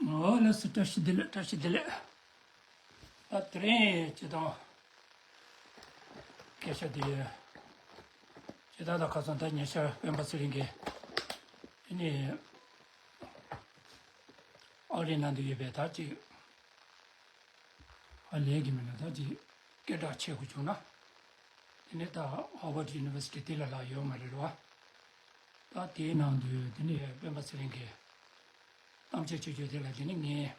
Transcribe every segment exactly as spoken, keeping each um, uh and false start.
ཨོ་ལགས་སོ། བཀྲ་ཤིས་བདེ་ལེགས། བཀྲ་ཤིས་བདེ་ལེགས། ད་དེ་རིང་སྤྱིར་བཏང་སྐད་ཆ་དེ་སྤྱིར་བཏང་ད་ཁ་སང་ད་ཉེ་ཆར་སྤེན་པ་ཚེ་རིང་གིས་ཨ་ནི་ཨ་རིའི་ནང་དུ་ཡོད་པའི་ད་ཅིག་ཨ་ལས་ཀྱི་མི་སྣ་ད་ཅིག་སྐད་གྲགས་ཆེ་དགོས་བྱུང་ན། དེ་ནས་ད་Harvard University དེ་ལ་ལ་ཡོད་མ་རེད་བ། ད་དེའི་ནང་དུ་དེ་ནས་སྤེན་པ་ཚེ་རིང་གིས་གཏམ་བཤད་བྱེད་རྒྱུ་དེ་ལ་དེ་ནས་ངས་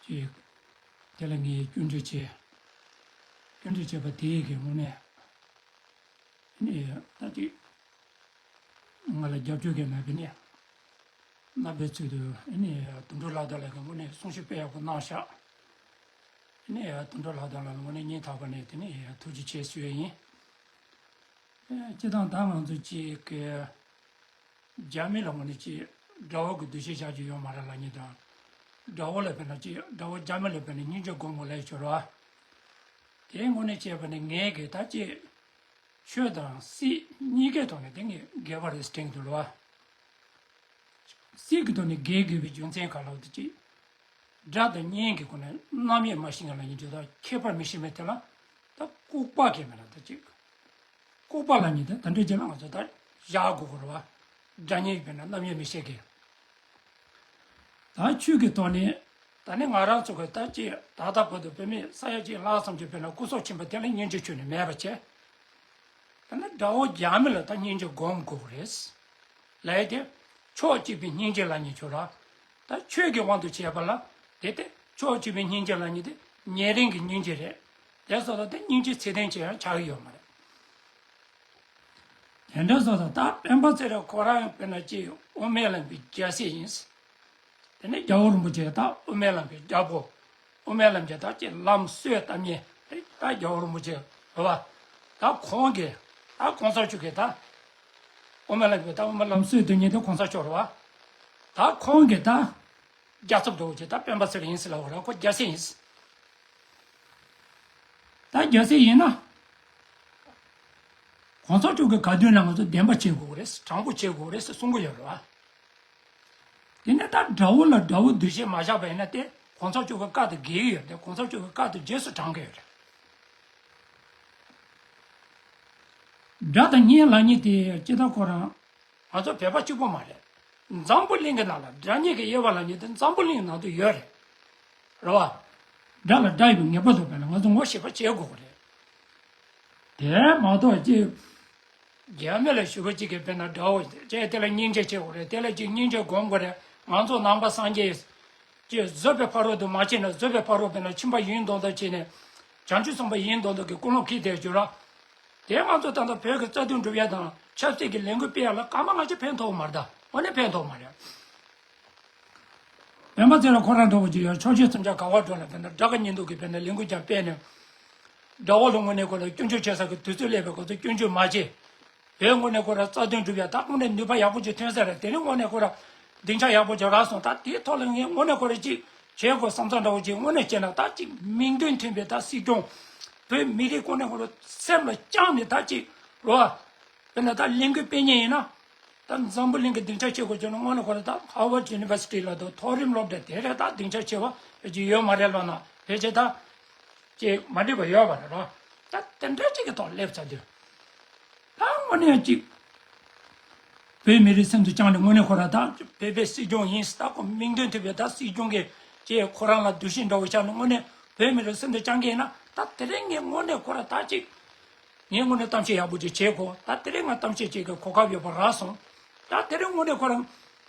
ཅིག་དེ་ལ་ངས་སྐྱོན་བརྗོད་བྱས། སྐྱོན་བརྗོད་བྱས་པ་དེ་གི་དངོས་གནས་ནས་ད་ཅིག་ང་ལ་རྒྱབ་སྐྱོར་གྱི་མེད་པ་ནས་རྣམ་པའི་ཚུལ་དུ་ཨ་ནི་དོན་གྲུབ་ལྷ་དར་ལགས་ཀྱིས་དངོས་གནས་གསུང་བཤད་དཔེ་ཡག་པོ་གནང་ཤག་ཨ་ནི་དོན་གྲུབ་ལྷ་དར་ལགས་ལ་དངོས་གནས་སྙིང་ཐག་པ་ནས་དེ་ནས་ཐུགས་རྗེ་ཆེ་ཞུ་ཡས་ཡིན། སྤྱིར་བཏང་ད་ང་ཚོ་ཅིག་གི་རྒྱ་མི་ལ་དངོས་གནས་ཅིག་དགྲ་བོ་གི་འདུ་ཤེས་བཞག་རྒྱུ་ཡོད་མ་རེད་ལབ་མཁན་དང་། དགྲ་བོ་ལ་དཔེར་ན་ཅིག་དགྲ་བོ་རྒྱ་མི་ལ་དཔེར་ན་སྙིང་རྗེ་སྒོམ་དགོས་ལབ་ཡས་ཡོད་རེད་བ། དེ་དངོས་གནས་བྱས་པ་ནི་ངས་གི་ད་ཅིག་ཆོས་དང་སྲིད་གཉིས་ཀའི་ཐོག་ནས་དེ་ངས་རྒྱལ་བ་རེད་དྲན་གྱི་འདུག་ལ། སྲིད་ཀྱི་ཐོག་ནས་རྒྱལ་དགོས་པའི་རྒྱུ་མཚན་ག་ལ་འོ་དེ་ཅིག་དགྲ་དང་གཉེན་གྱི་སྒོ་ནས་རྣམ་གཡེང་མ་ཤེས་ང་ལ་ཉིན་བྱེད་དང་ཁྱད་པར་མི་ཤེས་མེད་དེ་ལ་ད་ལྐུགས་པ་གས་མེད་ལ་ད་ཅིག་ལྐུགས་པ་ལ་ཉིན་དེ་ད་འདྲའི་རྗེས་ལ་ང་ཚོ་ད་བཞག་དགོས་དགོས་རེད་བ། དགྲ་གཉེན་ཡིན་པས་ན་རྣམ་གཡེང་མི་ཤེས་གས། ད་ཆོས་ཀྱི་ཐོག་ནས་ད་ནི་ང་རང་ཚོ་གི་ད་ཅི་ད་ལྟ་བར་དུ་བོད་མི་ས་ཡ་གཅིག་ལྷག་ཙམ་གྱི་བོད་ལ་སྐུ་སྲོག་ཕྱིན་པ་དེ་ལ་སྙིང་རྗེ་ཁྱོན་ནས་མེད་པ་བྱས། ད་ནི་དགྲ་བོ་རྒྱ་མི་ལ་ད་སྙིང་རྗེ་སྒོམ་དགོས་རེད། ལས་དེ་ཕྱོགས་གཅིག་པའི་སྙིང་རྗེ་ལབ་མཁན་ཆོས་ར། ད་ཆོས་ཀྱི་དབང་དུ་བྱས་པ་ལ་དེ་དེ་ཕྱོགས་གཅིག་པའི་སྙིང་རྗེ་ལབ་མཁན་དེ་ཉེ་རིང་གི་སྙིང་རྗེ་རེད། དེ་སོགས་ལ་དེ་སྙིང་རྗེ་ཚད་ལྡན་ཅིག་ཡང་ཆགས་ཀྱི་ཡོད་མ་རེད། དེ་འདྲ་སོང་ཙང་ད་སྤེན་པ་ཚེ་རིང་ཁོ་རང་དཔེར་ན་ཅིག་དབུ་མའི་ལམ་གྱི་རྒྱལ་སྲས་ཡིན། དེ་ནས་རྒྱལ་བ་རིན་པོ་ཆེ་ད་དབུ་མའི་ལམ་གྱི་རྒྱལ་པོ། དབུ་མའི་ལམ་གྱི་ད་ཅིག་ལམ་སྲོལ་བཏབ་མཁན་དེ་ད་རྒྱལ་བ་རིན་པོ་ཆེ་རེད་བ། ད་ཁོང་གིས་ད་གོང་ས་མཆོག་གིས་ད་དབུ་མའི་ལམ་གྱི་ད་དབུ་མའི་ལམ་སྲོལ་གཏོད་མཁན་དེ་གོང་ས་མཆོག་རེད་བ། ད་ཁོང་གིས་ད་རྒྱལ་ཚབ་འགྲོ་བ་ཅིག་ད་སྤེན་པ་ཚེ་རིང་ཡིན་ཟེར་ལབ་པ་རེད། ཁོ་རྒྱལ་སྲས་ཡིན། ད་རྒྱལ་སྲས་ཡིན་ན། གོང་ས་མཆོག་གི་བཀའ་དྲིན་ལ་ང་ཚོ་བདེན་པ་བྱེད་དགོས་རེད། དྲང་པོ་བྱེད་དགོས་རེད་གསུང་གི་ཡོད་རེད་བ། དེ་ནས་ད་དགྲ་བོ་ལ་དགྲ་བོ་འདུ་ཤེས་མ་བཞག་པ་ཡིན་ན་དེ་གོང་ས་མཆོག་གི་བཀའ་དང་འགལ་གྱི་ཡོད་རེད། གོང་ས་མཆོག་གི་བཀའ་དང་རྗེས་སུ་འབྲང་གི་ཡོད་རེད། དགྲ་དང་གཉེན་ལབ་མཁན་དེ་སྤྱིར་བཏང་ཁོ་རང་ང་ཚོ་བོད་པ་གཅིག་པོ་མ་རེད། འཛམ་བུ་གླིང་གི་ནང་ལ་དགྲ་གཉེན་གྱི་དབྱེ་བ་ལབ་མཁན་དེ་འཛམ་བུ་གླིང་ནང་དུ་ཡོད་རེད། རེད་བ། དགྲ་ལ་དགྲ་ཡིན་པའི་ངེས་པ་འདུག་པས་ན་ང་ཚོ་ངོ་ཤེས་པ་བྱེད་དགོས་ཀྱི་རེད། དེ་མ་གཏོགས་ཅིག་རྒྱ་མི་ལ་ཞུ་བ་གཅིག་གིས་དཔེར་ན་དགྲ་བོ་ཅེས་དེ་ལ་སྙིང་རྗེ་བྱེད་དགོས་རེད། དེ་ལ་ཅིག་སྙིང་རྗེ་སྒོམ་དགོས་རེད། ང་ཚོ་ནང་པ་སངས་རྒྱས་ཀྱིས་བཟོད་པའི་ཕ་རོལ་ཏུ་མ་ཕྱིན་ན་བཟོད་པའི་ཕ་རོལ་དཔེར་ན་ཕྱིན་པ་ཡིན་མདོག་མདོག་བྱས་ནས་བྱང་ཆུབ་སེམས་དཔའ་ཡིན་མདོག་མདོག་གི་ཀུན་སློང་འཁྱེར་བསྡད་རྒྱུ་ར། དེ་ང་ཚོ་ད་ལྟ་བོད་ཀྱི་རྩ་དོན་སྒྲུབ་ཡ་དང་ཆབ་སྲིད་ཀྱི་ལས་འགུལ་སྤེལ་ཡ་ལ་སྐར་མ་ལྔ་བཅུ་ཕན་ཐོགས་མ་རེད། ད་དངོས་གནས་ཕན་ཐོགས་མ་རེད། སྤེན་པ་ཚེ་རིང་ཁོ་རང་འདྲ་བོ་ཅིག་ཡང་ཕྱོགས་ཆོས་གསུམ་ཆར་ག་བར་འགྲོ་ལ་དཔེར་ན་དགྲ་དགའ་གཉེན་སྡུག་གི་དཔེར་ན་ལས་འགུལ་ཀྱང་སྤེལ་ནས། དགྲ་བོ་ལ་དངོས་གནས་ཁོ་ལ་སྐྱོན་བརྗོད་བྱེད་ས་གི་དུས་ཚོད་སླེབས་པའི་སྐབས་སུ་སྐྱོན་བརྗོད་མ་བྱེད། དེ་དངོས་གནས་ཁོ་ར་རྩ་དོན་སྒྲུབ་ཡ་ད་དངོས་གནས་ནུས་པ་ཡག་པོ་ཅིག་ཐོན་ས་རེད། དེ་ནི་དངོས་གནས་ཁོ་ར་སྡིངས་ཆ་ཡག་པོ་ཅིག་རག་སོང་། ད་དེའི་ཐོག་ལ་ངས་དངོས་གནས་ཁོ་ར་ཅིག་བྱེད་དགོས་བསམ་ཚུལ་འདྲ་བོ་ཅིག་དངོས་གནས་བྱས་ན་ད་ཅིག་མིང་དོན་མཐུན་པའི་ད་སྲིད་སྐྱོང་། བོད་མི་རིགས་དངོས་གནས་ཁོ་ར་སེམས་ལ་བཅངས་ནས་ད་ཅིག་རོ། དཔེར་ན་ད་ལས་འགུལ་སྤེལ་མཁན་ཡིན་ན། ད་འཛམ་བུ་གླིང་གི་སྡིངས་ཆ་ཆེ་དགོས་བྱུང་ན་དངོས་གནས་ཁོ་ར་ད་Harvard University ལ་དང་མཐོ་རིམ་སློབ་གྲྭ་དེ་རེད། ད་སྡིངས་ཆ་ཆེ་བ་ཅིག་ཡོད་མ་རེད་ལབ་ན་ཕལ་ཆེར་ད་ཅིག་མ་འགྲིག་པ་ཡོད་པ་རེད་རོ། ད་དེ་འདྲ་ཅིག་གི་ཐོག་སླེབས་ཚར་དུས། ད་དངོས་གནས་ཅིག་བོད་མི་རིགས་སེམས་སུ་བཅངས་ནས་དངོས་གནས་ཁོ་ར་ད་བོད་པའི་སྲིད་སྐྱོང་ཡིན་ད་ཁོ་མིང་དོན་མཐུན་པའི་ད་སྲིད་སྐྱོང་གི་ཅིག་ཁོ་རང་ལ་འདུ་ཤེས་འདྲ་བོ་ཆགས་ནས་དངོས་གནས་བོད་མི་རིགས་སེམས་སུ་བཅངས་མཁན་ཡིན་ན་ད་དེ་རིང་ངས་དངོས་གནས་ཁོ་ར་ད་ཅིག་ངས་དངོས་གནས་གཏམ་བཤད་ཡག་པོ་ཅིག་བྱེད་དགོས། ད་དེ་རིང་ང་གཏམ་བཤད་བྱེད་ཀྱི་གོ་སྐབས་ཡོད་པ་རག་སོང་། ད་དེ་རིང་དངོས་གནས་ཁོ་རང་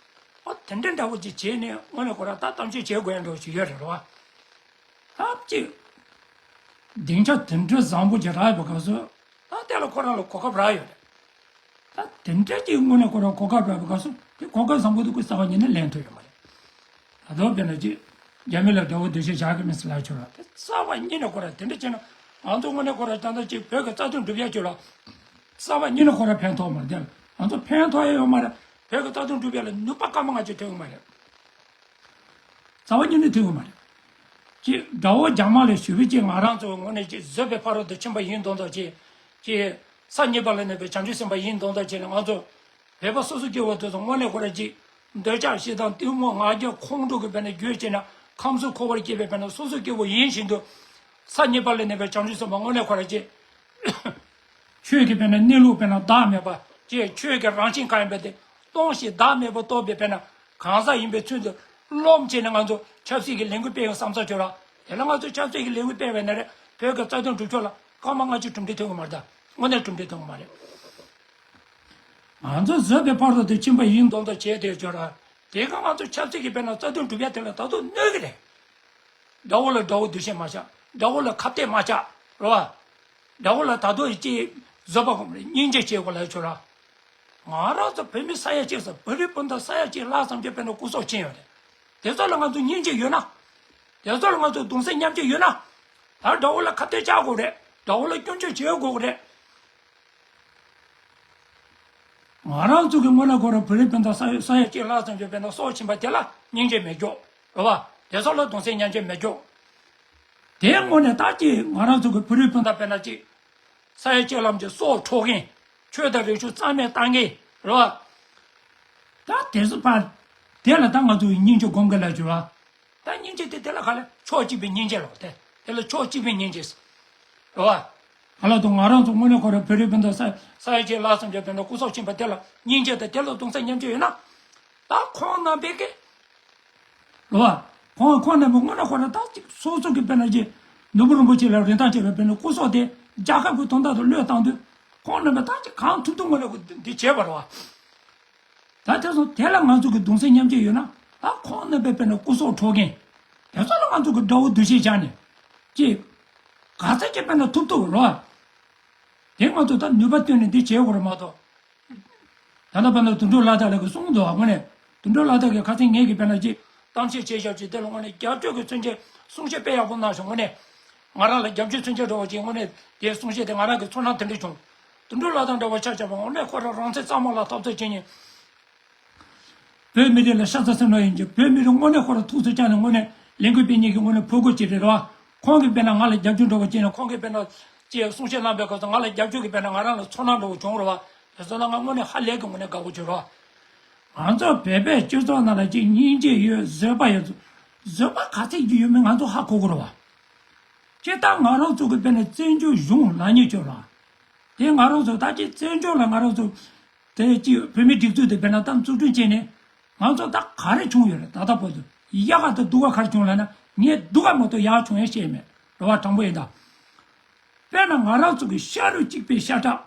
ཨོ་དེ་འདྲ་འདྲ་བོ་ཅིག་བྱས་ནས་དངོས་གནས་ཁོ་རང་ད་གཏམ་བཤད་བྱེད་དགོས་ཡ་འདྲ་བོ་ཅིག་ཡོད་རེད་རོ། ད་ཅིག་སྡིངས་ཆ་དེ་འདྲ་བཟང་པོ་ཅིག་རག་ཡོད་པའི་སྐབས་སུ་ད་དེ་ལ་ཁོ་རང་ལ་གོ་སྐབས་རག་ཡོད་རེད། ད་དེ་འདྲ་ཅིག་དངོས་གནས་ཁོ་རང་གོ་སྐབས་རག་པའི་སྐབས་སུ་དེ་གོ་སྐབས་བཟང་པོ་དེ་ཁོས་རྩ་བ་ཉིད་ནས་ལེན་ཐུབ་ཡོད་མ་རེད། ད་དུང་དཔེར་ན་ཅིག་རྒྱ་མི་ལ་དགྲ་བོ་འདུ་ཤེས་བཞག་གི་མིན་ཟེར་ལབ་ཆོག་ལ་དེ་རྩ་བ་ཉིད་ནས་ཁོ་ར་དེ་འདྲ་བྱས་ན་ང་ཚོ་དངོས་གནས་ཁོ་ར་ད་ལྟ་ཅིག་བོད་ཀྱི་རྩ་དོན་སྒྲུབ་ཡ་ཆོག་ལ་རྩ་བ་ཉིད་ནས་ཁོ་ར་ཕན་ཐོགས་མ་རེད། དེ་ལ་ང་ཚོ་ཕན་ཐོགས་ཡ་ཡོད་མ་རེད། བོད་ཀྱི་རྩ་དོན་སྒྲུབ་ཡ་ལ་ནུས་པ་སྐར་མ་ལྔ་བཅུ་ཐོན་གི་མ་རེད། རྩ་བ་ཉིད་ནས་ཐོན་གི་མ་རེད། ཅིག་དགྲ་བོ་རྒྱ་དམར་ལ་ཞུ་བའི་ཅིག་ང་རང་ཚོ་དངོས་གནས་ཅིག་བཟོད་པའི་ཕ་རོལ་ཏུ་ཕྱིན་པ་ཡིན་མདོག་མདོག་ཅིག་ཅིག་ས་གཉིས་པ་ལ་གནས་པའི་བྱང་ཆུབ་སེམས་དཔའ་ཡིན་མདོག་མདོག་ཅིག་ལ་ང་ཚོ་བོད་པ་སོ་སོ་སྐྱེ་བོ་དེ་ཚོ་དངོས་གནས་ཁོ་ར་ཅིག་ འདོད་ཆགས་ཞེ་སྡང་གཏི་མུག་ང་རྒྱལ་ཁོང་ཁྲོ་གི་དཔེར་ན་རྒྱུ་བྱས་ན་ཁམས་གསུམ་འཁོར་བར་སྐྱེས་པའི་དཔེར་ན་སོ་སོ་སྐྱེ་བོ་ཡིན་བཞིན་དུ། ས་གཉིས་པ་ལ་གནས་པའི་བྱང་ཆུབ་སེམས་དཔའ་དངོས་གནས་ཁོ་རང་ཅིག་ཆོས་ཀྱི་དཔེར་ན་གནས་ལུགས་དཔེར་ན་བདག་མེད་པ་ཅེས་ཆོས་ཀྱི་རང་བཞིན་གང་ཡིན་པ་དེ་སྟོང་ཞིང་བདག་མེད་པར་རྟོགས་པའི་དཔེར་ན་གང་ཟག་ཡིན་པའི་ཚུལ་དུ་རློམ་བྱས་ནས་ང་ཚོ་ཆབ་སྲིད་ཀྱི་ལས་འགུལ་སྤེལ་ཡོང་བསམ་ཚར་ཆོག་ར། དེ་ལ་ང་ཚོ་ཆབ་སྲིད་ཀྱི་ལས་འགུལ་སྤེལ་བའི་ནང་རེད་བོད་ཀྱི་རྩ་དོན་སྒྲུབ་ཕྱོགས་ལ་སྐར་མ་ལྔ་བཅུ་གྲུབ་འབྲས་ཐོན་གི་མ་རེད་ད། དངོས་གནས་གྲུབ་འབྲས་ཐོན་གི་མ་རེད། ང་ཚོ་བཟོད་པའི་ཕ་རོལ་ཏུ་ཕྱིན་པ་ཡིན་མདོག་མདོག་བྱས་ཏེ་ཆོག་ར། དེ་ག་ང་ཚོ་ཆབ་སྲིད་ཀྱི་དཔེར་ན་རྩ་དོན་སྒྲུབ་ཡ་དེ་ལ་ད་དུང་གནོད་གི་རེད། དགྲ་བོ་ལ་དགྲ་བོ་འདུ་ཤེས་མ་བྱ། དགྲ་བོ་ལ་ཁ་གཏད་མ་བཅག་རེད་བ། དགྲ་བོ་ལ་ད་དུང་ཅིག་བཟོད་པ་སྒོམ་རེད་སྙིང་རྗེ་བྱེད་དགོས་ལ་ཆོག་ར། ང་རང་ཚོ་བོད་མི་ས་ཡ་གཅིག་ས་བོད་རིགས་སྤུན་ཟླ་ས་ཡ་གཅིག་ལྷག་ཙམ་གྱི་དཔེར་ན་སྐུ་སྲོག་ཕྱིན་ཡོད་རེད། དེ་ཚོ་ལ་ང་ཚོ་སྙིང་རྗེ་ཡོད་ན། དེ་ཚོ་ལ་ང་ཚོ་གདུང་སེམས་མཉམ་སྐྱེད་ཡོད་ན། ད་དགྲ་བོ་ལ་ཁ་གཏད་བཅག་དགོས་རེད། དགྲ་བོ་ལ་སྐྱོན་བརྗོད་བྱེད་དགོས་རེད། ང་རང་ཚོ་གི་དངོས་གནས་ཁོ་རང་བོད་རིགས་སྤུན་ཟླ་ས་ཡ་ས་ཡ་གཅིག་ལྷག་ཙམ་གྱི་དཔེར་ན་སྲོག་ཕྱིན་པ་དེ་ལ་སྙིང་རྗེ་མེད་ཀྱོག་རེད་བ། དེ་ཚོ་ལ་གདུང་སེམས་མཉམ་སྐྱེད་མེད་ཀྱོག་དེའི་དངོས་གནས་ད་ཅི་ང་རང་ཚོ་གི་བོད་རིགས་སྤུན་ཟླ་དཔེར་ན་ཅིག་ས་ཡ་གཅིག་ལམ་གྱི་སྲོག་འཕྲོག་མཁན། ཆོས་དང་རིག་གཞུང་རྩ་མེད་བཏང་མཁན་རེད་བ། ད་དེ་ཚོ་ཕར་དེ་ལ་ད་ང་ཚོ་ཡི་སྙིང་རྗེ་སྒོམ་དགོས་ལ་འགྱུར་བ། ད་སྙིང་རྗེ་དེ་དེ་ལ་ག་ལ་ཕྱོགས་གཅིག་པའི་སྙིང་རྗེ་ལ་དེ་དེ་ལ་ཕྱོགས་གཅིག་པའི་སྙིང་རྗེ་རེད་བ། ག་ལ་དུ་ང་རང་ཚོ་དངོས་གནས་ཁོ་རང་བོད་རིགས་སྤུན་ཟླ་ས་ས་ཡ་གཅིག་ལྷག་ཙམ་གྱི་དཔེར་ན་སྐུ་སྲོག་ཕྱིན་པ་དེ་ལ་སྙིང་རྗེ་དང་དེ་ལ་གདུང་སེམས་མཉམ་སྐྱེད་ཡོད་ན། ད་ཁོང་རྣམ་པས་ཀྱི་རེད་བ། ཁོང་ཁོང་རྣམ་པས་དངོས་གནས་ཁོ་རང་ད་ཅིག་སོ་སོ་གི་དཔེར་ན་ཅིག་ནོར་བུ་རིན་པོ་ཆེ་ལ་རིན་ཐང་ཆེ་བའི་དཔེར་ན་སྐུ་སྲོག་དེ་རྒྱལ་ཁབ་ཀྱི་དོན་དག་ཏུ་བློས་བཏང་དུས་ཁོང་རྣམ་པས་ད་ཅིག་གང་ཐུབ་ཐུབ་དངོས་གནས་ཁོ་འདི་བྱས་པ་རེད་བ། ད་དེ་སོང་དེ་ལ་ང་ཚོ་གི་གདུང་སེམས་མཉམ་སྐྱེད་ཡོད་ན་ད་ཁོང་རྣམ་པས་དཔེར་ན་སྐུ་སྲོག་འཕྲོག་མཁན་དེ་ཚོ་ལ་ང་ཚོ་གི་དགྲ་བོ་འདུ་ཤེས་བཞག་ནས་ཅིག་ག་ཚད་ཅིག་དཔེར་ན་ཐུབ་ཐུབ་རེད་བ། དེ་ང་ཚོ་ད་ནུས་པ་བཏོན་ནས་འདི་བྱེད་དགོས་རེད་མ་གཏོགས། ད་ལྟ་བར་དུ་དོན་གྲུབ་ལྷ་དར་ལགས་ཀྱིས་གསུངས་འདུག་དངོས་གནས་དོན་གྲུབ་ལྷ་དར་གྱིས་ཁ་སང་ངེད་ཀྱི་དཔེར་ན་ཅིག་གཏམ་བཤད་བྱས་བཞག་ཅིག་དེ་ལ་དངོས་གནས་རྒྱབ་སྐྱོར་གྱི་མཚོན་ཆ་གསུང་བཤད་དཔེ་ཡག་པོ་གནང་བྱུང་། དངོས་གནས་ང་རང་ལ་རྒྱབ་སྐྱོར་མཚོན་ཆ་འདྲ་བོ་ཅིག་དངོས་གནས་དེའི་གསུང་བཤད་དེ་ང་རང་གི་ཚོར་སྣང་དེ་འདྲ་བྱུང་། དོན་གྲུབ་ལྷ་དར་འདྲ་བོ་ཆ་བཞག་པ་དངོས་གནས་ཁོ་རང་རང་ཚེ་གཙང་མ་ལ་འཐབ་རྩོད་བྱེད་མཁན། བོད་མི་རིགས་ལ་ཤ་ཚ་སེམས་ལ་ཡིན་གྱི་བོད་མི་རིགས་དངོས་གནས་ཁོ་རང་ཐུགས་སུ་བཅངས་ནས་དངོས་གནས་ལས་འགུལ་སྤེལ་མཁན་གྱི་དངོས་གནས་ཕོ་རྒོད་ཅིག་རེད་རོ། ཁོང་གིས་དཔེར་ན་ང་ལ་རྒྱབ་སྐྱོར་འདྲ་བོ་བྱས་ནས་ཁོང་གིས་དཔེར་ན་ཅེས་གསུང་བཤད་གནང་པའི་སྐབས་སུ་ང་ལ་རྒྱབ་སྐྱོར་གྱི་དཔེར་ན་ང་རང་ལ་ཚོར་སྣང་འདྲ་བོ་བྱུང་རོ་བ། དེ་ཚོ་ན་ང་དངོས་གནས་ཧ་ལས་ཀྱི་དངོས་གནས་དགའ་བོ་བྱུང་རོ། ང་ཚོ་བོད་པའི་སྤྱི་ཚོགས་ནང་ལ་ཅིག་སྙིང་རྗེ་ཡོད་བཟོད་པ་ཡོད་ཚོ། བཟོད་པ་ག་ཚད་ཀྱི་ཡོད་མེད་ང་ཚོ་ཧ་གོ་དགོས་རོ་བ། ཅེས་ད་ང་རང་ཚོ་གི་དཔེར་ན་བཙན་བྱོལ་གཞུང་ལ་ཉེ་ཆོག་ར། དེ་ང་རང་ཚོ་ད་ཅིག་བཙན་བྱོལ་ལ་ང་རང་ཚོ་དེ་ཅིག་བོད་མི་སྒྲིག་འཛུགས་དེ་དཔེར་ན་ད་འཛུགས་སྐྲུན་བྱས་ནས་ང་ཚོ་ད་ག་རེ་བྱུང་ཡོད་རེད། ད་ལྟ་བར་དུ་ཡག་ག་དང་སྡུག་ག་ག་རེ་བྱུང་ལབ་ན་ངས་སྡུག་ག་མ་གཏོགས་ཡག་བྱུང་ཡ་བཤད་མེད་རེད་བ། དྲང་པོ་ཡིན་ད། དཔེར་ན་ང་རང་ཚོ་གི་ཤ་རུས་གཅིག་པའི་ཤ་ཁྲག་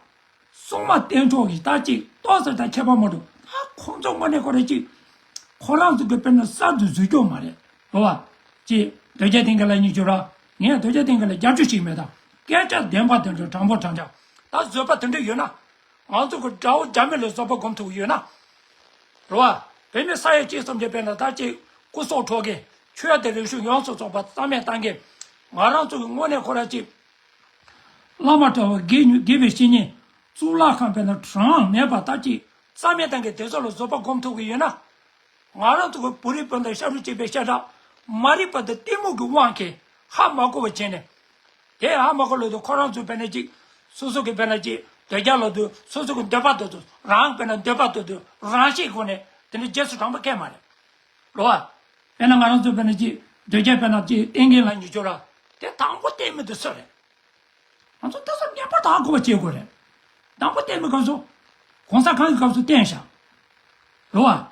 སྲུང་མ་བསྟེན་ཕྱོགས་ཀྱི་ད་ཅིག་ཏོག་ཙམ་ད་ཁྱད་པར་མ་འགྲོ། ད་ཁོང་ཚོ་དངོས་གནས་ཁོ་རེ་ཅིག་ཁོ་རང་ཚོ་གི་དཔེར་ན་གསར་དུ་འཛུལ་སྐྱོང་མ་རེད་རེད་བ། ཅིག་དོལ་རྒྱལ་བསྟེན་མཁན་ལ་ཉེ་ཆོག་ར། ངས་དོལ་རྒྱལ་བསྟེན་མཁན་ལ་རྒྱབ་སྐྱོར་བྱེད་ཀྱི་མེད་ད། སྐད་ཆ་བདེན་པ་དེ་འདྲ་དྲང་པོ་དྲང་ཆ་ད་བཟོད་པ་དེ་འདྲ་ཡོད་ན། ང་ཚོ་གི་དགྲ་བོ་རྒྱ་མི་ལ་བཟོད་པ་སྒོམ་ཐུབ་ཀྱི་ཡོད་ན། རེད་བ། བོད་མི་ས་ཡ་གཅིག་ཙམ་གྱི་དཔེར་ན་ད་ཅིག་སྐུ་སྲོག་འཕྲོག་མཁན། ཆོས་དང་རིག་གཞུང་ཡོངས་སུ་རྫོགས་པ་རྩ་མེད་བཏང་མཁན། ང་རང་ཚོ་གི་དངོས་གནས་ཁོ་ར་ཅིག་བླ་མ་གྲྭ་བ་དགེ་བའི་བཤེས་གཉེན་གཙུག་ལག་ཁང་དཔེར་ན་གྲངས་མེད་པ་ད་ཅིག་རྩ་མེད་བཏང་མཁན་དེ་ཚོ་ལ་བཟོད་པ་སྒོམ་ཐུབ་ཀྱི་ཡོད་ན། ང་རང་ཚོ་གི་བོད་རིགས་སྤུན་ཟླ་ཤ་རུས་གཅིག་པའི་ཤ་ཁྲག་མ་རིག་པ་དང་གཏི་མུག་གི་དབང་གིས་ཧ་མ་གོ་བ་བྱས་ནས། དེ་ཧ་མ་གོ་ལོས་དུ་ཁོ་རང་ཚོའི་དཔེར་ན་ཅིག་སོ་སོ་གི་དཔེར་ན་ཅིག་དོལ་རྒྱལ་ལོ་དུ་སོ་སོ་གི་འདོད་པ་དོ་དུ་རང་དཔེར་ན་འདོད་པ་དོ་དུ་རང་ཤེས་སྒོ་ནས་དེ་འདྲ་རྗེས་སུ་འབྲང་པ་སྐད་མ་རེད། རོ་བ། དཔེར་ན་ང་རང་ཚོ་དཔེར་ན་ཅིག་དོལ་རྒྱལ་དཔེར་ན་ཅིག་བསྟེན་མཁན་ལ་ཉེ་ཆོག་ར། དེ་དང་པོ་བསྟེན་མི་དེ་སུ་རེད། ང་ཚོ་དེ་ཚོ་ངེས་པར་དུ་ཧ་གོ་བ་བྱེད་དགོས་རེད། དང་པོ་བསྟེན་པའི་སྐབས་སུ། གོང་ས་གང་གི་སྐབས་སུ་བསྟེན་བཞག་རེད་བ།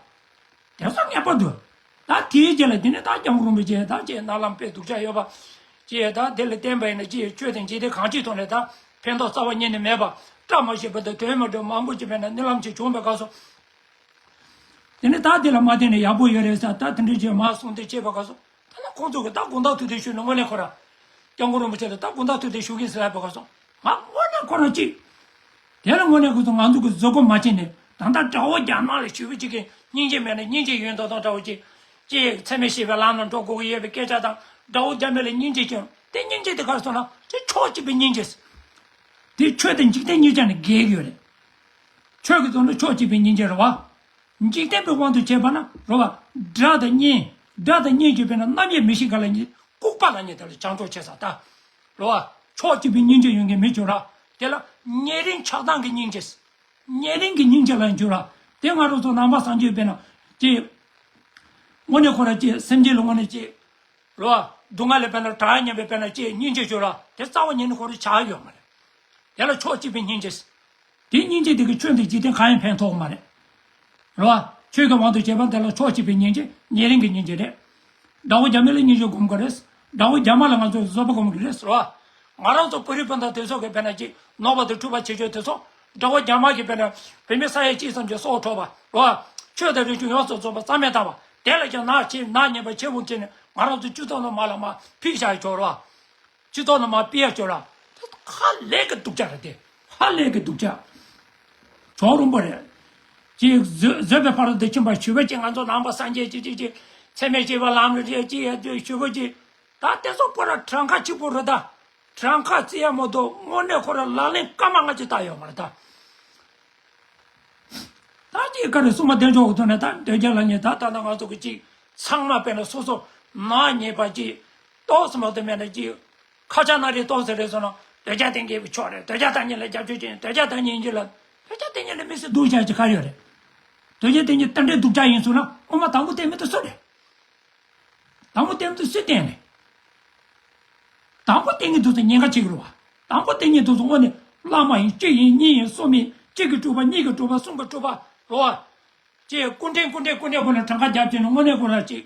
དེ་ཚོ་ངེས་པར་དུ། ད་དེའི་རྗེས་ལ་དེ་ནས་ད་སྐྱབས་མགོན་རིན་པོ་ཆེ་ད་ཅེས་རྣ་ལམ་དཔེ་སྡུག་ཅག་ཡོད་པ། ཅེས་ད་དེ་ལ་བསྟེན་པ་ཡིན་ན་ཅེས་ཆོས་དང་འཇིག་རྟེན་གང་ཅིའི་ཐོག་ནས་ད་ཕན་ཐོགས་རྩ་བ་ཉིད་ནས་མེད་པ། བཀྲ་མ་ཤིས་པ་དང་དོན་མི་འགྲུབ་མང་པོ་ཅིག་བས་ན་རྣ་ལམ་ཅིག་བྱུང་བའི་སྐབས་སུ། དེ་ནས་ད་དེ་ལ་མ་བརྟེན་ནས་ཡག་པོ་ཡོད་རེད་ཟེར་ད་དེ་འདྲ་ཅིག་མ་གསུངས་ཏེ་ཅེས་པ་སྐབས་སུ། ད་ལ་ཁོང་ཚོ་གི་ད་དགོངས་དག་ཐུགས་བདེ་ཞུས་ནས་དངོས་གནས་ཁོ་ར། སྐྱབས་མགོན་རིན་པོ་ཆེ་ལ་ད་དགོངས་དག་ཐུགས་བདེ་ཞུ་གི་ཟེར་ལབ་པའི་སྐབས་སུ། ང་དངོས་གནས་ཁོ་རང་གཅིག་དེ་ལ་དངོས་གནས་ཁོ་ཚོ་ང་ཚོ་གི་བཟོད་སྒོམ་མ་བྱས་ནས་ད་ལྟ་དགྲ་བོ་རྒྱ་ནག་ལ་ཞུ་བའི་གཅིག་གི་སྙིང་རྗེ་མེད་ན་སྙིང་རྗེ་ཡོད་མདོག་མདོག་འདྲ་བོ་གཅིག་ཅེས་ཚད་མེད་བཞི་པའི་ལམ་ལ་འགྲོ་དགོས་ཀྱི་ཡོད་པའི་སྐད་ཆ་དང་དགྲ་བོ་རྒྱ་མི་ལ་སྙིང་རྗེ་སྐྱོན་དེ་སྙིང་རྗེ་དེ་གར་སོང་ན་དེ་ཕྱོགས་གཅིག་པའི་སྙིང་རྗེ། དེ་ཆོས་དང་འཇིག་རྟེན་གཉིས་ཆ་ནས་འགལ་གྱི་ཡོད་རེད། ཆོས་ཀྱི་དོན་ལ་ཕྱོགས་གཅིག་པའི་སྙིང་རྗེ་རེད་བ། འཇིག་རྟེན་པའི་དབང་དུ་བྱས་པ་ན་རེད་བ། དགྲ་དང་གཉེན། དགྲ་དང་གཉེན་གྱི་དཔེར་ན་རྣམ་དབྱེ་མི་ཤེས་ག་ལ་ཉེ། ལྐུགས་པ་ལ་ཉེ་དེ་ལ་བྱང་ཕྱོགས་བྱས་ས་ད། རེད་བ། ཕྱོགས་གཅིག་པའི་སྙིང་རྗེ་ཡོད་མཁན་མི་བྱུང་ར། དེ་ལ་ཉེ་རིང་ཆགས་སྡང་གི་སྙིང་རྗེ། ཉེ་རིང་གི་སྙིང་རྗེ་ལ་འགྱུར་ར། དེ་ང་རང་ཚོ་ནང་པ་སངས་རྒྱས་དཔེར་ན། ཅིག་དངོས་གནས་ཁོ་ར་ཅིག་སེམས་ཅན་ལ་དངོས་གནས་ཅིག་རོ། སྡུག་བསྔལ་ལས་དཔེར་ན་དྲག་སྙམ་པའི་དཔེར་ན་ཅིག་སྙིང་རྗེ་ཤོར་ར། དེ་རྩ་བ་ཉིད་ནས་ཁོ་ར་ཆགས་ཡོད་མ་རེད། དེ་ལ་ཕྱོགས་གཅིག་པའི་སྙིང་རྗེ། དེ་སྙིང་རྗེ་དེ་གི་ཆོས་འདི་འཇིག་རྟེན་གང་ཡང་ཕན་ཐོགས་མ་རེད། རེད་བ། ཆོས་ཀྱི་དབང་དུ་བྱས་པ་དེ་ལ་ཕྱོགས་གཅིག་པའི་སྙིང་རྗེ་ཉེ་རིང་གི་སྙིང་རྗེ་རེད། དགྲ་བོ་རྒྱ་མི་ལ་སྙིང་རྗེ་སྒོམ་དགོས་རེད། དགྲ་བོ་རྒྱ་དམར་ལ་ང་ཚོས་བཟོད་པ་སྒོམ་དགོས་རེད་ཟེར་བ། ང་རང་ཚོ་བོད་རིགས་སྤུན་ཟླ་དེ་ཚོ་གི་དཔེར་ན་ཅིག་ནོར་བ་དང་འཁྲུག་པ་བྱེད་ཆོག་དེ་ཚོ། དགྲ་བོ་རྒྱ་དམར་གྱི་དཔེར་ན་བོད་མི་ས་ཡ་གཅིག་ཙམ་གྱི་སྲོག་འཕྲོག་པ་རེད་བ། ཆོས་དང་རིག་གཞུང་ཡོངས་སུ་རྫོགས་པ་རྩ་མེད་བཏང་བ་དེ་ལ་ཀྱང་ནག་ཅིག་ནག་ཉེས་པ་ཆེ་བོ་བྱས་ནས་ང་རང་ཚོ་སྤྱི་ཚོགས་ནང་མ་ལ་མ་ཕུད་བཞག་ཡོད་ཆོག་རེད་བ། སྤྱི་ཚོགས་ནང་མར་ཕུད་ཡ་ཆོག་ར། དེ་ཧ་ལས་ཀྱི་སྡུག་ཅག་རེད་དེ། ཧ་ལས་ཀྱི་སྡུག་ཅག་ཇོ་རུང་པོ་རེད། ཅིག་བཟོད་བཟོད་པའི་ཕ་རོལ་ཏུ་ཕྱིན་པ་ཞུ་བ་ཅིག་ང་ཚོ་ནང་པ་སངས་རྒྱས་ཅིག་ཅིག་ཅིག་ཚད་མེད་བྱེད་པ་ལམ་རེ་རེ་ཅིག་ཡ་ཅིག་ཞུ་བ་ཅིག་ད་དེ་ཚོ་པོ་ར་གྲངས་ཀ་གཅིག་པོ་རེད་ད། གྲངས་ཀ་བརྩི་ཡ་མ་གཏོགས་དངོས་གནས་ཁོ་ར་ལག་ལེན་སྐར་མ་ལྔ་ཅིག་བསྟར་ཡོད་མ་རེད་ད། ད་ཅིག་ག་རེ་གསུངས་པ་དེ་འཇོག་གི་ཐོག་ནས་ད་འདོད་རྒྱལ་ལ་ཉེ་ད་ད་ལྟ་ང་ཚོ་གི་ཅིག་ཚང་མ་དཔེར་ན་སོ་སོ་ནག་ཉེས་པ་ཅིག་ཏོག་ཙམ་མ་གཏོགས་མེད་ན་ཅིག་ཁ་ཆག་ན་རེ་ཏོག་ཙམ་རེ་སོང་ན་འདོད་རྒྱལ་བསྟེན་མཁན་གྱི་ཕྱོགས་རེད། འདོད་རྒྱལ་བསྟེན་མཁན་ལ་རྒྱབ་སྐྱོར་བྱེད། འདོད་རྒྱལ་བསྟེན་མཁན་ལ་འདོད་རྒྱལ་བསྟེན་མཁན་ལ་དམིགས་བསལ་སྡུག་ཅག་ཅིག་ག་རེ་ཡོད་རེད། འདོད་རྒྱལ་བསྟེན་མཁན་དེ་འདྲའི་སྡུག་ཅག་ཡིན་སོང་ན་སྔོན་མ་དང་པོ་བསྟེན་མི་དེ་སུ་རེད། དང་པོ་བསྟེན་དུས་སུས་བསྟེན་ནས། དང་པོ་བསྟེན་གྱི་འདུག་ཟེར་ཉེན་ཁ་ཆེ་གི་རེད་བ། དང་པོ་བསྟེན་གྱི་འདུག་ཟེར་དངོས་ནས་བླ་མ་ཡིན་གཅིག་ཡིན་གཉིས་ཡིན་གསུམ་ཡིན་གཅིག་གི་སྤྲུལ་པ་གཉིས་ཀྱི་སྤྲུལ་པ་གསུམ་གྱི་སྤྲུལ་པ་རེད་བ། ཅེས་སྐུ་ཕྲེང་སྐུ་ཕྲེང་སྐུ་ཕྲེང་པོ་ལ་གྲངས་ཀ་རྒྱབ་བྱས་ནས་དངོས་གནས་ཁོ་ར་ཅིག་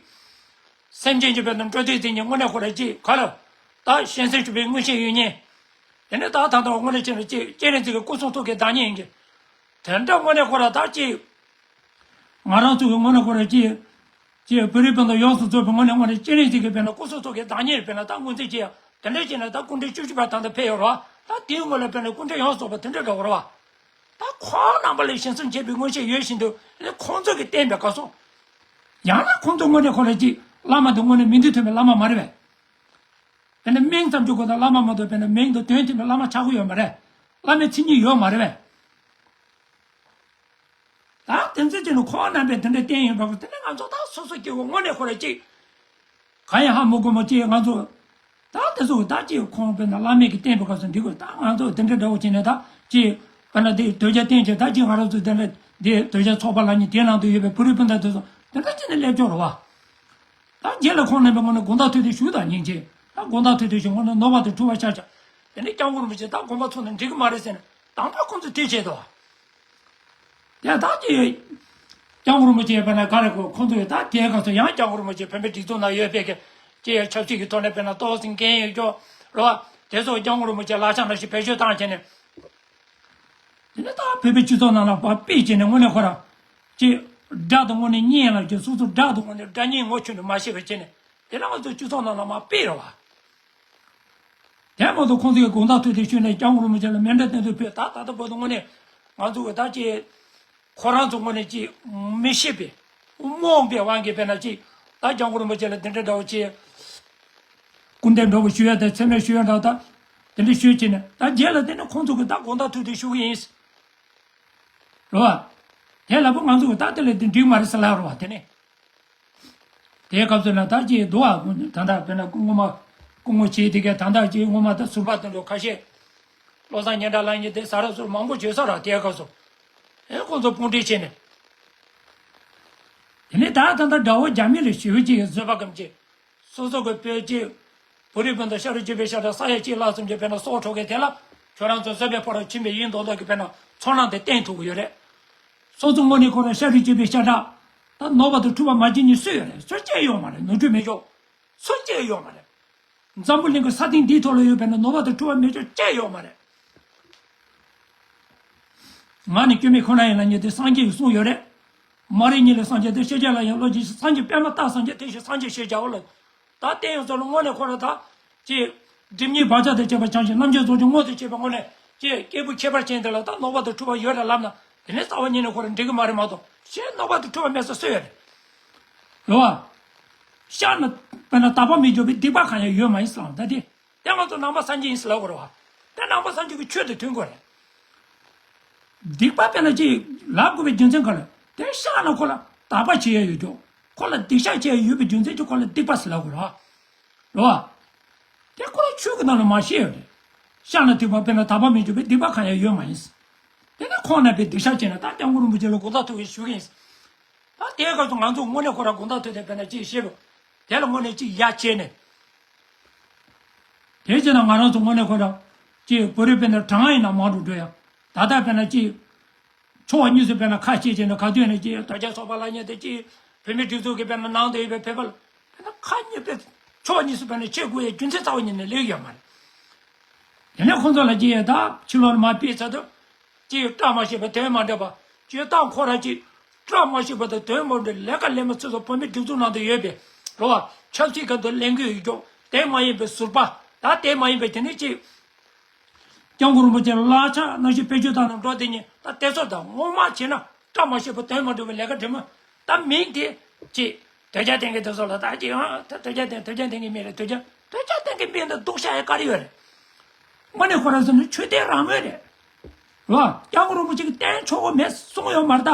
སེམས་ཅན་གྱི་བར་དུ་འགྲོ་དུས་དེ་ཉིད་དངོས་གནས་ཁོ་ར་ཅིག་ག་ལ། ད་གཞན་སེམས་སྐྱོབ་པའི་མངོན་ཤེས་ཡོད་མཁན། དེ་ནས་ད་ད་ལྟ་དངོས་གནས་བྱས་ན་ཅིག་སྤྱན་རས་གཟིགས་ཀྱི་སྐུ་གསུང་ཐུགས་ཀྱི་བདག་ཉིད་ཡིན་གྱི། དེ་འདྲ་དངོས་གནས་ཁོ་ར་ད་ཅིག་ང་རང་ཚོ་གི་དངོས་གནས་ཁོ་ར་ཅིག་ཅིག་བོད་རིགས་སྤུན་ཟླ་ཡོངས་སུ་རྫོགས་པའི་དངོས་གནས་དངོས་གནས་སྤྱན་རས་གཟིགས་ཀྱི་དཔེར་ན་སྐུ་གསུང་ཐུགས་ཀྱི་བདག་ཉིད་དཔེར་ན་ད་ངོས་འཛིན་བྱེད་ཡ་དེ་འདྲ་བྱས་ན་ད་སྐུ་ཕྲེང་བཅུ་བཞི་པ་ད་ལྟ་ཕེབས་ཡོད་རེད་བ། ད་དེའི་སྔོན་ལ་དཔེར་ན་སྐུ་ཕྲེང་ཡོངས་སུ་རྫོགས་པ་དེ་འདྲ་འདྲ་བོ་རེད་བ། ད་ཁོང་རྣམ་པ་ལ་གཞན་སེམས་བྱེད་པའི་མངོན་ཤེས་ཡོད་བཞིན་དུ་ཁོང་ཚོ་གིས་བསྟན་པའི་སྐབས་སུ། ཡང་ན་ཁོང་ཚོ་དངོས་གནས་ཁོ་ར་ཅིག་བླ་མ་དང་དངོས་གནས་མིང་དོན་མཐུན་པའི་བླ་མ་མ་རེད་པས། དཔེར་ན་མིང་ཙམ་གྱི་སྒོ་ནས་བླ་མ་མ་གཏོགས་དཔེར་ན་མིང་དང་དོན་མཐུན་པའི་བླ་མ་ཆགས་ཀྱི་ཡོད་མ་རེད། བླ་མའི་མཚན་ཉིད་ཡོད་མ་རེད་པས། ད་དེ་ཚོ་ཅིག་ནི་ཁོང་རྣམ་པས་དེ་འདྲ་བསྟན་ཡོད་པ་དེ་ནི་ང་ཚོ་ད་སོ་སོ་སྐྱེ་བོ་དངོས་གནས་ཁོ་ར་ཅིག་གང་ཡང་ཧ་མི་གོ་མོ་ཅིག་ང་ཚོ་ད་དེ་ཚོ་ད་ཅིག་ཁོང་དཔེར་ན་བླ་མེད་ཀྱི་བསྟན་པའི་སྐབས་སུ་འགྲིག་དགོས། ད་ང་ཚོ་དེ་འདྲ་འདྲ་བོ་བྱས་ནས་ད་ཅིག་དཔེར་ན་དེ་དོལ་རྒྱལ་བསྟན་བྱས་ད་ཅིག་ང་རང་ཚོ་དེ་འདྲ་དེ་དོལ་རྒྱལ་ཚོགས་པ་ལབ་མཁན་དེ་ནང་དུ་ཡོད་པའི་བོད་རིགས་སྤུན་ཟླ་དེ་ཚོ་དེ་འདྲ་བྱས་ནས་སླེབས་ཆོག་རེད་བ། ད་རྗེས་ལ་ཁོང་རྣམ་པས་དངོས་གནས་དགོངས་དག་ཐོས་ཏེ་བཞུགས་དང་སྙིང་རྗེ། ད་དགོངས་དག་ཐོས་ཏེ་བཞུགས་དངོས་གནས་ནོར་བ་དང་འཁྲུལ་བ་ཤར་ཤག་དེ་ནས་སྐྱབས་མགོན་རིན་པོ་ཆེ་ད་དགོངས་པ་ཚོམས་ནས་འགྲིག་གི་མ་རེད་ཟེར་ནས་དང་པོ་ཁོང་ཚོས་ཐོས་བྱས་འདུག་དེ་ད་ཅི་སྐྱབས་མགོན་རིན་པོ་ཆེ་དཔེར་ན་ག་རེ་གོ་ཁོང་ཚོས་ད་དེའི་སྐབས་སུ་ཡང་སྐྱབས་མགོན་རིན་པོ་ཆེ་བོད་མིའི་སྒྲིག་འཛུགས་ནང་ཡོད་པའི་གི་ཅི་ཡང་ཆབ་སྲིད་ཀྱི་ཐོག་ནས་དཔེར་ན་ཏོག་ཙམ་འགན་ཡོད་ཀྱོག་རོ། དེ་ཚོ་སྐྱབས་མགོན་རིན་པོ་ཆེ་ལག་ཆ་ནང་བཞིན་བེད་སྤྱོད་བཏང་བྱས་ནས། དེ་ནས་ད་བོད་པའི་སྤྱི་ཚོགས་ནང་ལ་ཕར་ཕུད་བྱས་ནས་དངོས་གནས་ཁོ་ར་ཅི་དགྲ་དང་དངོས་གནས་གཉེན་ལ་ཅི་སོ་སོ་དགྲ་དང་དངོས་གནས་དགྲ་གཉེན་ངོ་ཆོད་ནས་མ་ཤེས་པ་བྱས་ནས་དེ་ལ་ང་ཚོ་སྤྱི་ཚོགས་ནང་ལ་མར་ཕུད་རེད་བ། དེ་མ་གཏོགས་ཁོང་ཚོས་དགོངས་དག་ཐོས་ཏེ་བཞུགས་ནས་སྐྱབས་མགོན་རིན་པོ་ཆེ་ལ་མཎྜལ་སྟོན་དུ་ཕུལ། ད་ད་ལྟ་བར་དུ་དངོས་གནས་ང་ཚོ་གི་ད་ཅི་ཁོ་རང་ཚོ་དངོས་གནས་ཅི་མི་ཤེས་པའི་རྨོངས་པའི་དབང་གིས་དཔེར་ན་ཅི་ད་སྐྱབས་མགོན་རིན་པོ་ཆེ་ལ་འདི་འདྲ་འདྲ་བོ་ཅི་སྐུར་འདེབས་འདྲ་བོ་ཞུ་ཡ་དང་མཚན་སྨད་ཞུ་ཡ་འདྲ་བོ་ད་དེ་འདྲ་ཞུས་བྱས་ནས་ད་རྗེས་ལ་དེ་ནི་ཁོང་ཚོ་གི་ད་དགོངས་དག་ཐོས་ཏེ་བཞུགས་གི་ཡིན། རེད་བ། དེ་ལ་བུ་ང་ཚོ་གི་ད་དེ་ལས་དེ་འགྲིག་མ་རེད་ཟེར་ལབ་རེད་བ་དེ་ནི། དེའི་སྐབས་སུ་ན་ད་ཅི་འདུག་ཨ། ད་ལྟ་དཔེར་ན་སྐུ་ངོ་མ་སྐུ་ངོ་བྱས་དེ་གས་ད་ལྟ་ཅི་ངོ་མ་ད་ཟུར་པ་དེ་འདྲ་ཁ་ཤས། བློ་བཟང་སྙན་གྲགས་ལགས་གཉིས་དེ་ཟ་ར་ཟུར་མང་པོ་བྱོས་ས་ར་དེའི་སྐབས་སུ། ཨེ་ཁོང་ཚོ་དཔུང་སྒྲིག་བྱས་ནས། དེ་ནས་ད་ད་ལྟ་དགྲ་བོ་རྒྱ་མི་ལ་ཞུ་བ་ཅིག་གི་བཟོད་པ་གམ་ཅིག་སོ་སོ་གི་བོད་ཀྱི་བོད་རིགས་སྤུན་ཟླ་ཤ་རུས་གཅིག་པའི་ཤ་ཁྲག་ས་ཡ་གཅིག་ལྷག་ཙམ་གྱི་དཔེར་ན་སྲོག་འཕྲོག་མཁན་དེ་ལ་ཁྱོད་རང་ཚོ་བཟོད་པའི་ཕ་རོལ་ཕྱིན་པའི་ཡིན་མདོག་མདོག་གི་དཔེར་ན་ཚོར་སྣང་དེ་བསྟན་ཐུབ་ཀྱི་ཡོད་རེད། སོ་སོ་དངོས་གནས་ཁོ་རང་ཤ་རུས་གཅིག་པའི་ཤ་ཁྲག་ད་ནོར་བ་དང་འཁྲུལ་བ་མ་བྱེད་མཁན་སུ་ཡོད་རེད། སུ་གཅིག་ཡོད་མ་རེད། ནོར་འཁྲུལ་མེད་ཤོག་སུ་གཅིག་ཡོད་མ་རེད། འཛམ་བུ་གླིང་གི་ས་སྟེང་འདིའི་ཐོག་ལ་ཡོད་པའི་ནོར་བ་དང་འཁྲུལ་བ་མེད་ཤོག་གཅིག་ཡོད་མ་རེད། ང་ནི་སྐྱོན་མེད་ཁོ་ན་ཡིན་ལ་ཉེ་དེ་སངས་རྒྱས་ཀྱིས་གསུངས་ཡོད་རེད། མ་རིག་ཉིད་ལས་སངས་རྒྱས་ཏེ། ཤེས་བྱ་ལ་ཡང་བློ་ཆེ་ཞིང་། སངས་རྒྱས་པདྨ་བཏགས་སངས་རྒྱས། དེ་བཞིན་སངས་རྒྱས་ཞེས་བྱའོ་ལ། ད་བསྟན་ཡོད་ཚོ་ལ་དངོས་གནས་ཁོ་ར་ད་ཅེས་སྒྲིབ་གཉིས་བག་ཆགས་དང་བཅས་པ་བྱང་ཞིང་རྣམ་འབྱེད་རྫོགས་བྱང་ངོ་ཚ་བྱེད་པའི་སྒོ་ནས་ཅེས་སྐྱེས་བུ་ཁྱད་པར་ཅན་དེ་ལ་ད་ནོར་བ་དང་འཁྲུལ་བ་ཡོད་རེད་ལབ་ན་དེ་ནས་རྩ་བ་ཉིད་ནས་ཁོ་ར་འགྲིག་གི་མ་རེད་མ་གཏོགས་གཞན་ནོར་བ་དང་འཁྲུལ་བ་མེད་ས་སུ་ཡོད་རེད། རེད་བ། ཤ་ན་དཔེར་ན་དག་པ་མི་འཇོག་པའི་སྡིག་པ་གང་ཡང་ཡོད་མ་ཡིན་ཟེར་ལབ་ད་དེ། དེ་ང་ཚོ་ནང་པ་སངས་རྒྱས་ཡིན་ཟེར་ལབ་དགོས་རེད་བ། དེ་ནང་པ་སངས་རྒྱས་ཀྱི་ཆོས་དང་མཐུན་དགོས་རེད། སྡིག་པ་དཔེར་ན་ཅིག་ལབ་དགོས་པའི་རྒྱུ་མཚན་ག་ལ། དེ་ཤ་ན་ཁོ་ལ་དག་པ་བྱེད་ཡ་ཡོད་ཀྱོག་ཁོ་ལ་སྡིག་བཤགས་བྱེད་ཡ་ཡོད་པའི་རྒྱུ་མཚན་གྱིས་ཁོ་ལ་སྡིག་པ་ཟེར་ལབ་དགོས་རེད་བ། རེད་བ། དེ་ཁོ་ལ་ཆོས་ཀྱི་ནང་ལ་མ་བཤད་ཡོད་རེད། ཤ་ན་སྡིག་པ་དཔེར་ན་དག་པ་མི་འཇོག་པའི་སྡིག་པ་གང་ཡང་ཡོད་མ་ཡིན། དེ་ནས་ཁོང་རྣམ་པས་སྡིག་བཤགས་བྱས་ན་ད་སྐྱབས་མགོན་རིན་པོ་ཆེ་ལ་དགོངས་དག་ཐོག་གིས་ཞུ་གི་ཡིན། ད་དེའི་སྐབས་སུ་ང་ཚོ་དངོས་གནས་ཁོ་ར་དགོངས་དག་ཐོག་ནས་དཔེར་ན་ཅིག་བཤད་པ་དེ་ལ་དངོས་གནས་ཅིག་ཡ་བྱས་ནས། དེ་བྱས་ན་ང་རང་ཚོ་དངོས་གནས་ཁོ་ར་ཅིག་བོད་རིགས་དཔེར་ན་གྲངས་ཡིན་ན་མང་དུ་འགྲོ་ཡ། ད་ལྟ་དཔེར་ན་ཅིག་ཕྱོགས་གཉིས་སུ་དཔེར་ན་ཁ་ཕྱེ་བྱས་ནས་ག་དུས་ནས་ཅིག་དོལ་རྒྱལ་ཚོགས་པ་ལབ་མཁན་དེ་ཅིག་བོད་མིའི་སྒྲིག་འཛུགས་ཀྱི་དཔེར་ན་ནང་དུ་ཡོད་པའི་བོད་པ་ལ་དཔེར་ན་ཁ་གཉིས་པའི་ཕྱོགས་གཉིས་སུ་དཔེར་ན་ཕྱེ་དགོས་ཡའི་རྒྱུ་མཚན་རྩ་བ་ཉིད་ནས་སླེབས་ཡོད་མ་རེད། དེ་ནས་ཁོང་ཚོ་ལ་ཅིག་ད་ཕྱི་ལོགས་ནས་མར་ཕུད་ཚར་དུས། ཅིག་བཀྲ་མ་ཤིས་པ་དོན་མ་འགྲུབ་པ། ཅིག་ད་ཁོ་རང་ཅིག་བཀྲ་མ་ཤིས་པ་དང་དོན་མ་འགྲུབ་ལས་ཀ་ལས་མི་ཚོས་སུ་བོད་མི་སྒྲིག་འཛུགས་ནང་དུ་ཡོད་པའི་རོ་བ་ཆབ་སྲིད་ཁང་དུ་ལས་འགུལ་ཡོད་ཀྱང་དེ་མ་ཡིན་པའི་ཟུར་པ་ད་དེ་མ་ཡིན་པའི་དེ་ནས་ཅིག་སྐྱབས་མགོན་རིན་པོ་ཆེ་གླ་ཆ་ནང་བཞིན་བེད་སྤྱོད་བཏང་ནས་འགྲོ་དེ་ཉིད་ད་དེ་ཚོ་དང་ངོ་མ་བྱས་ན་བཀྲ་མ་ཤིས་པ་དོན་མ་འགྲུབ་པའི་ལས་ཀ་འདྲ་མོ་ད་མིང་དེ་ཅིག་དོལ་རྒྱལ་བསྟེན་མཁན་དེ་ཚོ་ལ་ད་ཅིག་ཨ་ད་དོལ་རྒྱལ་བསྟེན་དོལ་རྒྱལ་བསྟེན་མཁན་མེད་རེད། དོལ་རྒྱལ་དོལ་རྒྱལ་བསྟེན་མཁན་དེ་སྡུག་ཤ་ཡ་ག་རེ་ཡོད་རེད། དངོས་གནས་ཁོ་རང་ཚོ་ནི་ཆོས་དད་རང་མོས་རེད། རོ། སྐྱབས་མགོན་རིན་པོ་ཆེ་གིས་བསྟེན་ཆོག་གི་མེད་གསུངས་ཡོད་མ་རེད་ད།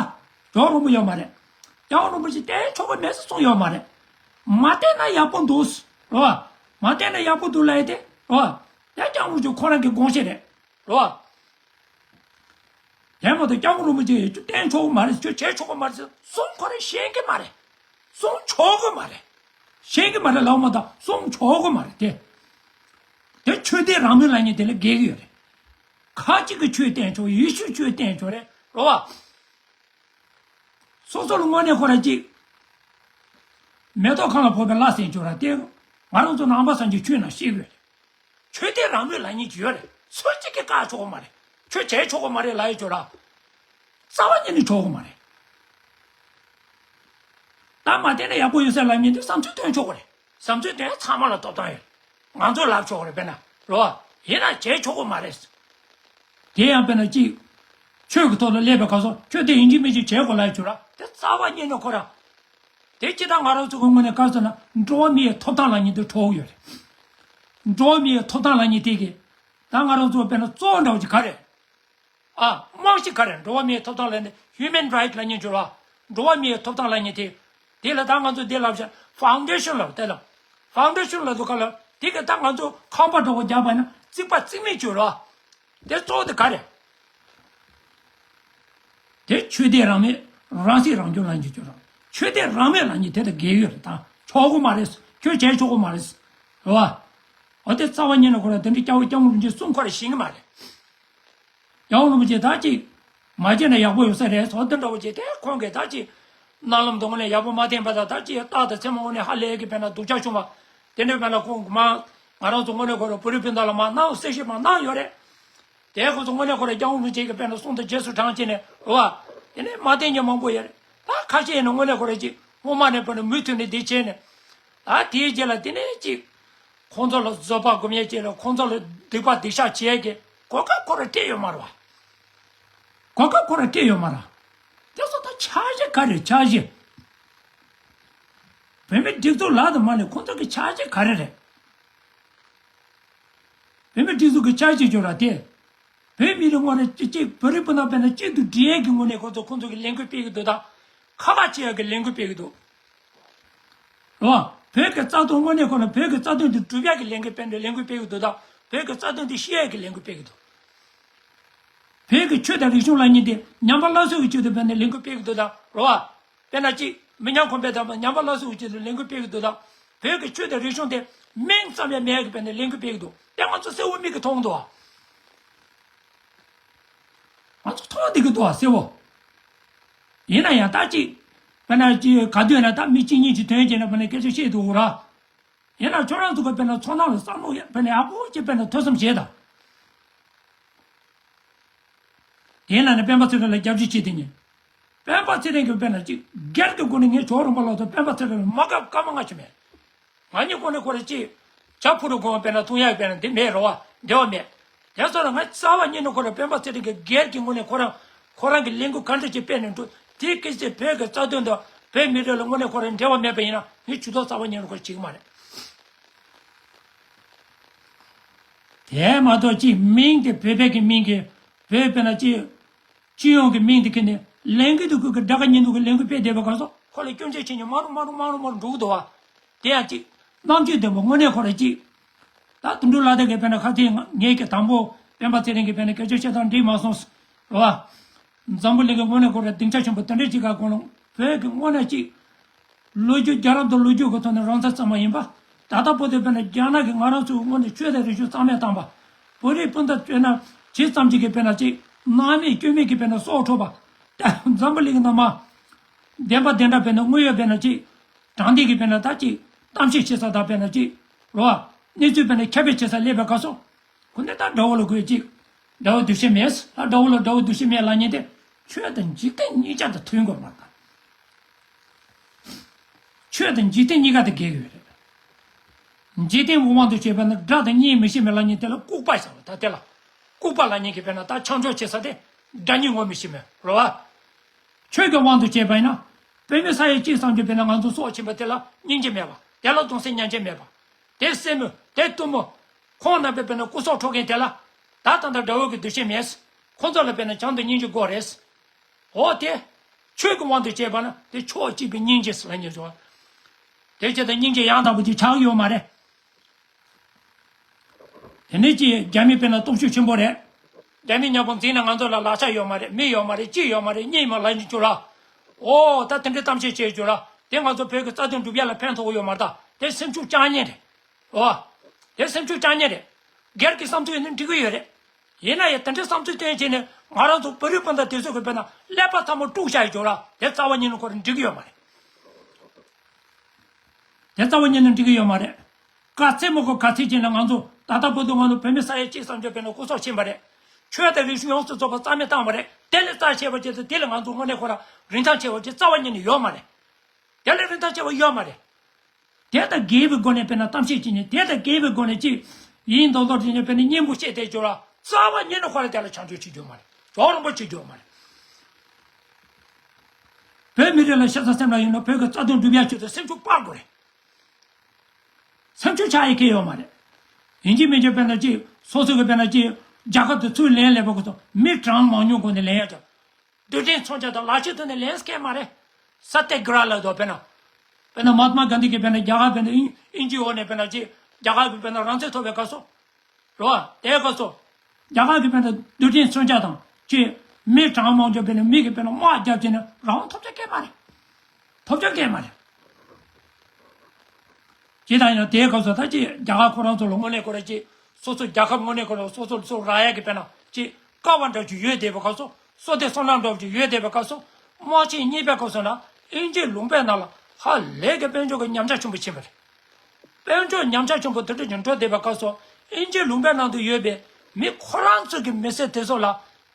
ཇོ་རིན་པོ་ཡོད་མ་རེད། སྐྱབས་མགོན་རིན་པོ་ཆེ་བསྟེན་ཆོག་གི་མེད་གསུངས་ཡོད་མ་རེད། མ་བསྟེན་ན་ཡག་པོ་འདུག་རོ། མ་བསྟེན་ན་ཡག་པོ་འདུག་ལབ་ཡ་དེ་རོ། ཡ་སྐྱབས་མགོན་རིན་པོ་ཆེ་ཁོ་རང་གི་དགོངས་བཞེད་རེད། རོ། དེ་མ་གཏོགས་སྐྱབས་མགོན་རིན་པོ་ཆེ་ཡིས་ཁྱོད་བསྟེན་ཆོག་གི་མ་རེད། ཁྱོད་བྱེད་ཆོག་གི་མ་རེད་གསུང་ཁོ་རང་ཤེས་ཀྱི་མ་རེད། གསུང་ཆོག་གི་མ་རེད། ཤེས་ཀྱི་མ་རེད་ལབ་མ་ད་གསུང་ཆོག་གི་མ་རེད་དེ། དེ་ཆོས་དད་རང་མོས་ལབ་མཁན་དེ་ལ་འགལ་གྱི་ཡོད་རེད། ཁ་ཅིག་གིས་ཆོས་བསྟེན་ཆོག་ཡེ་ཤུ་ཆོས་བསྟེན་ཆོག་རེད་རོ་བ། སོ་སོ་ལ་དངོས་གནས་ཁོ་རང་ཅིག་མེ་ཏོག་གང་ལ་ཕོག་པའི་བླ་སེམས་སྐྱོ་ར་དེ། ང་རང་ཚོ་ནང་པ་སངས་རྒྱས་ཆོས་ནང་བཤད་ཀྱི་ཡོད་རེད། ཆོས་དད་རང་མོས་ལབ་མཁན་ཅིག་ཡོད་རེད། སུ་གཅིག་གིས་བཀག་ཆོག་གི་མ་རེད། ཆོས་བྱེད་ཆོག་གི་མ་རེད་ལབ་ཡོད་ཅོག་ར། རྩ་བ་ཉིད་ནས་ཆོག་གི་མ་རེད། ད་མ་བསྟེན་ན་ཡག་པོ་ཡོད་ས་ལབ་མཁན་དེ་བསམ་ཚུལ་སྟོན་ཆོག་གི་རེད། བསམ་ཚུལ་སྟོན་ཚང་མ་ལ་ཐོབ་ཐང་ཡོད། ང་ཚོས་ལབ་ཆོག་གི་རེད་དཔེར་ན་རོ། ཡིན་ན་བྱེད་ཆོག་གི་མ་རེད། དེ་ཡང་དཔེར་ན་ཅིག་ཆོས་ཀྱི་ཐོག་ལ་སླེབས་པའི་སྐབས་སུ་ཆོས་དེ་ཡིན་གཅིག་མིན་གཅིག་བྱེད་དགོས་ལབ་ཡོད་ཅོག་ར་དེ་རྩ་བ་ཉིད་ནས་ཁོ་རང་། དེ་སྤྱིར་བཏང་ང་རང་ཚོ་གི་ངོས་ནས་བཀའ་ཟེར་ན་འགྲོ་བ་མིའི་ཐོབ་ཐང་ལབ་མཁན་དེ་འཕྲོག་ཡོད་རེད། འགྲོ་བ་མིའི་ཐོབ་ཐང་ལབ་མཁན་དེ་གི་ད་ང་རང་ཚོ་དཔེར་ན་གཙོ་བོ་འདྲ་བོ་ཅིག་ག་རེད། ཨ་རྨང་གཞི་ག་རེད། འགྲོ་བ་མིའི་ཐོབ་ཐང་ལབ་ནས་human right ལབ་མཁན་ཅོག་ར། འགྲོ་བ་མིའི་ཐོབ་ཐང་ལབ་མཁན་དེ། དེ་ལ་ད་ང་ཚོ་འདི་ལབ་བྱ་foundation ལབ་དེ་ལ། foundation ལབ་དུས་སྐབས་ལ་དེ་གི་ད་ང་ཚོ་ཁང་པ་འདྲ་བོ་རྒྱག་པ་ན་རྩིག་པ་རྩིག་མིག་ཅོག་ར། དེ་གཙོ་བོ་དེ་ག་རེད། དེ་ཆོས་དད་རང་མོས་རང་སྲིད་རང་སྐྱོང་ལབ་མཁན་ཅོག་ར། ཆོས་དད་རང་མོས་ལབ་མཁན་དེ་དང་འགལ་ཡོད་རེད་ད། ཆོག་གི་མ་རེད། ཁྱོད་བྱས་ཆོག་གི་མ་རེད། རེད་བ། འོ་དེ་རྩ་བ་ཉིད་ནས་ཁོ་ར་དེ་འདྲའི་སྐྱབས་སྐྱབས་མགོན་རིན་པོ་ཆེ་གསུང་ཁོ་ར་ཤེས་ཀྱི་མ་རེད། སྐྱབས་མགོན་རིན་པོ་ཆེ་ད་ཅིག་མ་བྱས་ན་ཡག་པོ་ཡོད་ས་རེད་ཟེར་དེ་འདྲ་བོ་བྱས་དེ་ཁོང་གིས་ད་ཅིག་རྣ་ལམ་དུ་དངོས་གནས་ཡག་པོ་མ་བསྟན་པ་དང་ད་ཅིག་རྟག་ཏུ་མཚན་མོ་དངོས་གནས་ཧ་ལས་ཀྱི་དཔེར་ན་སྡུག་ཅག་བྱུང་བ། དེ་འདྲའི་དཔེར་ན་ཁོང་མ་ང་རང་ཚོ་དངོས་གནས་ཁོ་ར་བོད་རིགས་སྤུན་ཟླ་ལ་མ་གནང་གསལ་བཤད་མ་གནང་ཡོད་རེད། དེ་ཁོ་ཚོ་དངོས་གནས་ཁོ་ར་སྐྱབས་མགོན་རིན་པོ་ཆེ་གི་དཔེར་ན་གསུང་དང་རྗེས་སུ་འབྲང་བྱས་ནས་རེད་བ། དེ་ནས་མ་བསྟན་མཁན་མང་པོ་ཡོད་རེད། ད་ཁ་ཤས་ཡིན་ན་དངོས་གནས་ཁོ་ར་ཅིག་སྔོན་མ་ནས་དཔེར་ན་མུ་མཐུད་ནས་འདི་བྱས་ནས། ད་དེའི་རྗེས་ལ་དེ་ནས་ཅིག་ཁོང་ཚོ་ལ་བཟོད་པ་སྒོམ་ཡས་བྱས་ལ་ཁོང་ཚོ་ལ་སྡིག་པ་སྡིག་བཤགས་བྱེད་ཡས་ཀྱི་གོ་སྐབས་ཁོ་ར་སྤྲད་ཡོད་མ་རེད་བ། གོ་སྐབས་ཁོ་ར་སྤྲད་ཡོད་མ་རེད། དེ་ཚོ་ད་འཆར་གཞི་ག་རེ་འཆར་གཞི། བོད་མི་སྒྲིག་འཛུགས་ལག་ཏུ་མ་ལེན་ཁོང་ཚོ་གི་འཆར་གཞི་ག་རེ་རེད། བོད་མི་སྒྲིག་འཛུགས་ཀྱི་འཆར་གཞི་བརྗོད་ར་དེ། བོད་མི་རིགས་དངོས་གནས་གཅིག་གཅིག་བོད་རིགས་སྤུན་ཟླ་དཔེར་ན་གཅིག་ཏུ་སྒྲིལ་ཡས་ཀྱི་ངོས་ནས་ཁོ་ཚོ་ཁོང་ཚོ་གི་ལས་འགུལ་སྤེལ་གྱི་འདུག་དང་། ཁག་ཁག་བྱེད་ཡས་ཀྱི་ལས་འགུལ་སྤེལ་གྱི་འདུག་རོ། བོད་ཀྱི་རྩ་དོན་དངོས་གནས་ཁོ་ན་བོད་ཀྱི་རྩ་དོན་དེ་སྒྲུབ་ཡས་ཀྱི་ལས་འགུལ་སྤེལ་འདུག་ལས་འགུལ་སྤེལ་གྱི་འདུག་དང་། བོད་ཀྱི་རྩ་དོན་དེ་བཤིག་ཡས་ཀྱི་ལས་འགུལ་སྤེལ་གྱི་འདུག་བོད་ཀྱི་ཆོས་དང་རིག་གཞུང་ལབ་མཁན་དེ་ཉམས་པ་སླར་གསོ་གི་ཆེད་དུ་དཔེར་ན་ལས་འགུལ་སྤེལ་གྱི་འདུག་དང་རོ། དཔེར་ན་གཅིག་མི་ཉམས་གོང་འཕེལ་དང་ཉམས་པ་སླར་གསོ་གི་ཆེད་དུ་ལས་འགུལ་སྤེལ་གྱི་འདུག་དང་། བོད་ཀྱི་ཆོས་དང་རིག་གཞུང་དེ་མིང་ཙམ་ཡང་མེད་ཀྱི་དཔེར་ན་ལས་འགུལ་སྤེལ་གྱི་འདུག་དེ་ང་ཚོ་གསལ་བོ་མིག་གིས་མཐོང་འདུག་ང་ཚོ་མཐོང་བསྡད་ཀྱི་འདུག་གསལ་བོ། ཡིན་ན་ཡང་ད་ཅིག་དཔེར་ན་ཅིག་ག་དུས་ན་ད་མི་གཅིག་གཉིས་ཀྱི་དོན་བྱས་ན་དཔེར་ན་སྐད་ཆ་བཤད་འདུག་ར། ཡིན་ན་ཁྱོད་རང་ཚོ་གི་དཔེར་ན་ཚོར་སྣང་ལ་བསམ་བློ་ཡ་དཔེར་ན་ཡག་པོ་ཅིག་དཔེར་ན་ཐོས་བསམ་བྱས་དང་། དེའི་ནང་ནས་སྤེན་པ་ཚེ་རིང་ལ་རྒྱབ་སྐྱོར་བྱེད་དེ་ཉིད། སྤེན་པ་ཚེ་རིང་གིས་དཔེར་ན་ཅིག་སྒེར་གྱི་སྒོ་ནས་ངས་ཇོ་རིན་པོ་ལགས་དང་སྤེན་པ་ཚེ་རིང་ལ་མ་དགའ་སྐར་མ་ལྔ་ཅིག་མེད། ང་གཉིས་ཁོ་ནས་ཁོ་རེ་ཅིག་ཇ་ཕུ་རུ་གོང་དཔེར་ན་འཐུང་ཡག་དཔེར་ན་འདི་མེད་རོ་བ་འབྲེལ་བ་མེད། དེ་ཚོ་ལ་ང་རྩ་བ་ཉིད་ནས་ཁོ་རང་སྤེན་པ་ཚེ་རིང་གི་སྒེར་གྱི་ངོས་ནས་ཁོ་རང་ཁོ་རང་གི་ལས་འགུལ་ག་འདྲ་ཅིག་སྤེལ་ནས་འགྲོ་དེ་སྐད་ཆ་བོད་ཀྱི་རྩ་དོན་དང་བོད་མི་རིགས་ལ་དངོས་གནས་ཁོ་རང་འབྲེལ་བ་མེད་པ་ཡིན་ན་ངས་ཇུས་གཏོགས་རྩ་བ་ཉིད་ནས་ཁོ་རང་བྱེད་ཀྱི་མ་རེད། དེ་མ་གཏོགས་ཅིག་མིང་དེ་བོད་པའི་གི་མིང་གི་བོད་དཔེར་ན་ཅིག་སྤྱི་ཡོངས་ཀྱི་མིང་དེ་ཁྱེར་ནས་ལས་འགུལ་དུ་ཁུལ་གྱི་དགྲ་དགའ་ཉིན་དུ་གི་ལས་འགུལ་སྤེལ་བསྡད་པའི་སྐབས་སུ་ཁོ་ལ་སྐྱོན་བརྗོད་བྱེད་མཁན་མང་རུ་མང་རུ་མང་རུ་མང་རུ་འགྲོ་གི་འདུག་བ། དེ་ཡང་ཅིག་རྣམ་དཔྱོད་ལྡན་པ་དངོས་གནས་ཁོ་ར་ཅིག་ད་དོན་གྲུབ་ལྷ་དར་གྱི་དཔེར་ན་ཁ་ཚིག་ངས་ཀྱི་དང་པོ་སྤེན་པ་ཚེ་རིང་གི་དཔེར་ན་སྐད་ཆ་བཤད་སྟངས་འགྲིག་མ་སོང་རོ་བ། འཛམ་བུ་གླིང་གི་དངོས་གནས་ཁོ་ར་སྡིངས་ཆ་ཆེན་པོ་དེ་འདྲ་ཅིག་ག་དགོངས་ལོང་། བོད་ཀྱི་དངོས་གནས་གཅིག་ལོ་རྒྱུས་རྒྱལ་རབས་དང་ལོ་རྒྱུས་ཀྱི་ཐོག་ནས་རང་བཙན་བཙན་པོ་ཡིན་པ། ད་ལྟ་བར་དུ་དཔེར་ན་རྒྱ་ནག་གིས་ང་རང་ཚོའི་དངོས་གནས་ཆོས་དང་རིག་གཞུང་རྩ་མེད་བཏང་པ། བོད་རིགས་སྤུན་ཟླ་དཔེར་ན་ཇི་ཙམ་ཅིག་གིས་དཔེར་ན་གཅིག་སྣང་མེད་སྐྱོན་མེད་ཀྱིས་དཔེར་ན་སྲོག་འཕྲོག་པ། འཛམ་བུ་གླིང་གི་ནང་མ། བདེན་པ་བདེན་འདྲ་དཔེར་ན་དངོས་ཡོད་དཔེར་ན་གཅིག་དྲང་བདེན་གྱིས་དཔེར་ན་ད་གཅིག་གཏམ་བཤད་བྱེད་ས་དང་དཔེར་ན་གཅིག་རོ། གནས་ཚུལ་དཔེར་ན་ཁྱབ་སྤེལ་བྱེད་ས་སླེབས་པའི་སྐབས་སུ། ཁོ་ནི་ད་དགྲ་བོ་ལ་དགོས་ཅིག་དགྲ་བོ་འདུ་ཤེས་མེད། ད་དགྲ་བོ་ལ་དགྲ་བོ་འདུ་ཤེས་མེད་ལབ་མཁན་དེ་ཆོས་དང་འཇིག་རྟེན་གཉིས་ཆར་དུ་མཐུན་དགོས་མ་རེད། ཆོས་དང་འཇིག་རྟེན་གཉིས་ཀ་དེ་འགལ་གྱི་ཡོད་རེད། འཇིག་རྟེན་གྱི་དབང་དུ་བྱས་པ་ནི་དགྲ་དང་གཉེན་མི་ཤེས་མེད་ལབ་མཁན་དེ་ལ་ལྐུགས་པ་ཟེར་བ་ད་དེ་ལ། ལྐུགས་པ་ལབ་མཁན་གྱི་དཔེར་ན་ད་ཆང་འཇོག་བྱེད་ས་དེ་དགྲ་གཉེན་ངོ་མི་ཤེས་མེད་རེད་བ། ཆོས་ཀྱི་དབང་དུ་བྱས་པ་ཡིན་ན། བོད་མི་ས་ཡ་གཅིག་བསམ་རྒྱུ་དཔེར་ན་ང་ཚོ་སྲོག་ཕྱིན་པ་དེ་ལ་སྙིང་རྗེ་མེད་པ། དེ་ལ་གདུང་སེམས་མཉམ་སྐྱེད་མེད་པ། དེ་སྲས་མོ་དེ་གཏུམ་མོ། ཁོང་རྣམ་པས་དཔེར་ན་སྐུ་སྲོག་འཕྲོག་མཁན་དེ་ལ། ད་ད་ལྟ་དགྲ་བོ་གི་འདུ་ཤེས་མེད། ཁོང་ཚོ་ལ་དཔེར་ན་བྱམས་དང་སྙིང་རྗེ་དགོས་རེད། འོ་དེ། ཆོས་ཀྱི་དབང་དུ་བྱས་པ་ན་དེ་ཕྱོགས་གཅིག་པའི་སྙིང་རྗེ་ཟེར་ལབ་མཁན་བྱུང་བ། དེ་བྱས་ད་སྙིང་རྗེ་ཡང་དག་པ་ཅིག་ཆགས་ཡོད་མ་རེད། དེ་ནས་ཀྱི་རྒྱ་མི་དཔེར་ན་སྟོབས་ཤུགས་ཆེན་པོ་རེད། རྒྱ་མི་མཉམ་པོ་འཛིང་ནས་ང་ཚོ་ལ་ལག་ཆ་ཡོད་མ་རེད། མི་ཡོད་མ་རེད། ཅི་ཡོད་མ་རེད། གཉིད་མ་ལ་ཉིན་བཅུ་ར། ཨོ་ད་དེ་འདྲའི་གཏམ་བཤད་བྱེད་རྒྱུ་ར། དེ་ང་ཚོ་བོད་ཀྱི་རྩ་དོན་སྒྲུབ་ཡ་ལ་ཕན་ཐོགས་ཡོད་མ་རེད་ད། དེ་སེམས་ཤུགས་བཅག་ཉེན་རེད། ཨོ། དེ་སེམས་ཤུགས་བཅག་ཉེན་རེད། སྒེར་གྱི་བསམ་ཚུལ་ཡིན་ན་འགྲིག་གི་ཡོད་རེད། ཡིན་ན་ཡང་དེ་འདྲའི་བསམ་ཚུལ་བཏོན་བྱས་ནས་ང་རང་ཚོ་བོད་རིགས་སྤུན་ཟླ་དེ་ཚོ་གི་དཔེར་ན་ཀླད་པ་ཚང་མ་དཀྲུགས་བཞག་ཡོད་ར། དེ་རྩ་བ་ཉིད་ནས་ཁོ་རང་འགྲིག་གི་ཡོད་མ་རེད། དེ་རྩ་བ་ཉིད་ནས་འགྲིག་གི་ཡོད་མ་རེད། ག་ཚད་མོ་གོ་ག་ཚད་ཅན་ལ་ང་ཚོ་ད་ལྟ་བར་དུ་ང་ཚོ་བོད་མི་ས་ཡ་གཅིག་བསམ་རྒྱུ་དཔེར་ན་སྐུ་སྲོག་ཕྱིན་པ་རེད། ཆོས་དང་རིག་གཞུང་ཡོངས་སུ་རྫོགས་པ་རྩ་མེད་བཏང་བ་རེད། དེ་ལས་རྩ་ཆེ་བ་ཅིག་དང་དེ་ལས་ང་ཚོ་དངོས་གནས་ཁོ་རང་རིན་ཐང་ཆེ་བ་ཅིག་རྩ་བ་ཉིད་ནས་ཡོད་མ་རེད། དེ་ལས་རིན་ཐང་ཆེ་བ་ཡོད་མ་རེད། དེ་དང་འགལ་བའི་སྒོ་ནས་དཔེར་ན་གཏམ་བཤད་བྱེད་ཉེན། དེ་དང་འགལ་བའི་སྒོ་ནས་ཅིག་ཡིན་མདོག་མདོག་བྱེད་ཉེན། དཔེར་ན་སྙན་པོ་བཤད་བསྡད་རྒྱུ་ལ་རྩ་བ་ཉིད་ནས་ཁོ་རང་དེ་ལ་བྱང་ཆུབ་བྱེད་རྒྱུ་མ་རེད། གྲོགས་རིན་པོ་བྱེད་རྒྱུ་མ་རེད། བོད་མི་རིགས་ལ་ཤ་ཚ་སེམས་ལ་ཡིན་ན་བོད་ཀྱི་རྩ་དོན་སྒྲུབ་ཡ་ཆེད་དུ་སེམས་ཤུགས་སྤར་དགོས་རེད། སེམས་ཤུགས་ཆག་ཡ་གལ་ཡོད་མ་རེད། ཡིན་གཅིག་མིན་གཅིག་དཔེར་ན་ཅིག་སོ་སོ་གི་དཔེར་ན་ཅིག་རྒྱལ་ཁབ་དེ་ཚུར་ལེན་སླེབས་པ་ཁོ་ཚོ་མི་གྲངས་མང་ཉུང་སྒོ་ནས་ལེན་ཡ་ཆོག་རྡུལ་ཕྲན་མཚོན་ཆ་དང་ལག་ཆས་ཐོག་ནས་ལེན་སྐད་མ་རེད། ས་ཏེ་གི་ར་ལ་དོ་དཔེར་ན། དཔེར་ན་མ་ཧཱ་ཏ་མ་གྷན་དྷི་གིས་དཔེར་ན་རྒྱ་གར་དཔེར་ན་དབྱིན་དབྱིན་ཇིའི་འོག་ནས་དཔེར་ན་ཅིག་རྒྱ་གར་གྱི་དཔེར་ན་རང་བཙན་ཐོབ་པའི་སྐབས་སུ། རེད་བ། དེའི་སྐབས་སུ། རྒྱ་གར་གྱི་དཔེར་ན་རྡུལ་ཕྲན་མཚོན་ཆ་དང་ཅིག་མི་གྲངས་མང་ཆེ་དཔེར་ན་མི་གིས་དཔེར་ན་དམག་བརྒྱབ་བྱས་ནས་རང་དབང་ཐོབ་ཆ་སྐད་མ་རེད། ཐོབ་ཆ་སྐད་མ་རེད། ཇི་ལྟར་ཡིན་ན་དེའི་སྐབས་སུ་ད་ཅིག་རྒྱ་གར་ཁོ་རང་ཚོ་ལ་དངོས་གནས་ཁོ་རང་ཅིག་སོ་སོ་རྒྱལ་ཁབ་དངོས་གནས་ཁོ་རང་སོ་སོ་སོ་རག་ཡ་གི་དཔེར་ན་ཅིག་དཀའ་བ་འདྲ་ཅིག་ཡོད་བསྡད་པའི་སྐབས་སུ། བསོད་བདེ་བསོད་ནམས་འདྲ་ཅིག་ཡོད་བསྡད་པའི་སྐབས་སུ། དམག་ཆེན་གཉིས་པའི་སྐབས་སུ་ན་དབྱིན་ཇིའི་ལུང་པའི་ནང་ལ་ཧ་ལས་ཀྱི་དཔལ་འབྱོར་གྱི་ཉམས་ཆག་ཆེན་པོ་ཕྱིན་པ་རེད། དཔལ་འབྱོར་ཉམས་ཆག་ཆེན་པོ་དེ་འདྲ་ཅིག་འགྲོ་བསྡད་པའི་སྐབས་སུ། དབྱིན་ཇིའི་ལུང་པའི་ནང་དུ་ཡོད་པའི་མི་ཁོ་རང་ཚོ་གི་མི་སེར་དེ་ཚོ་ལ་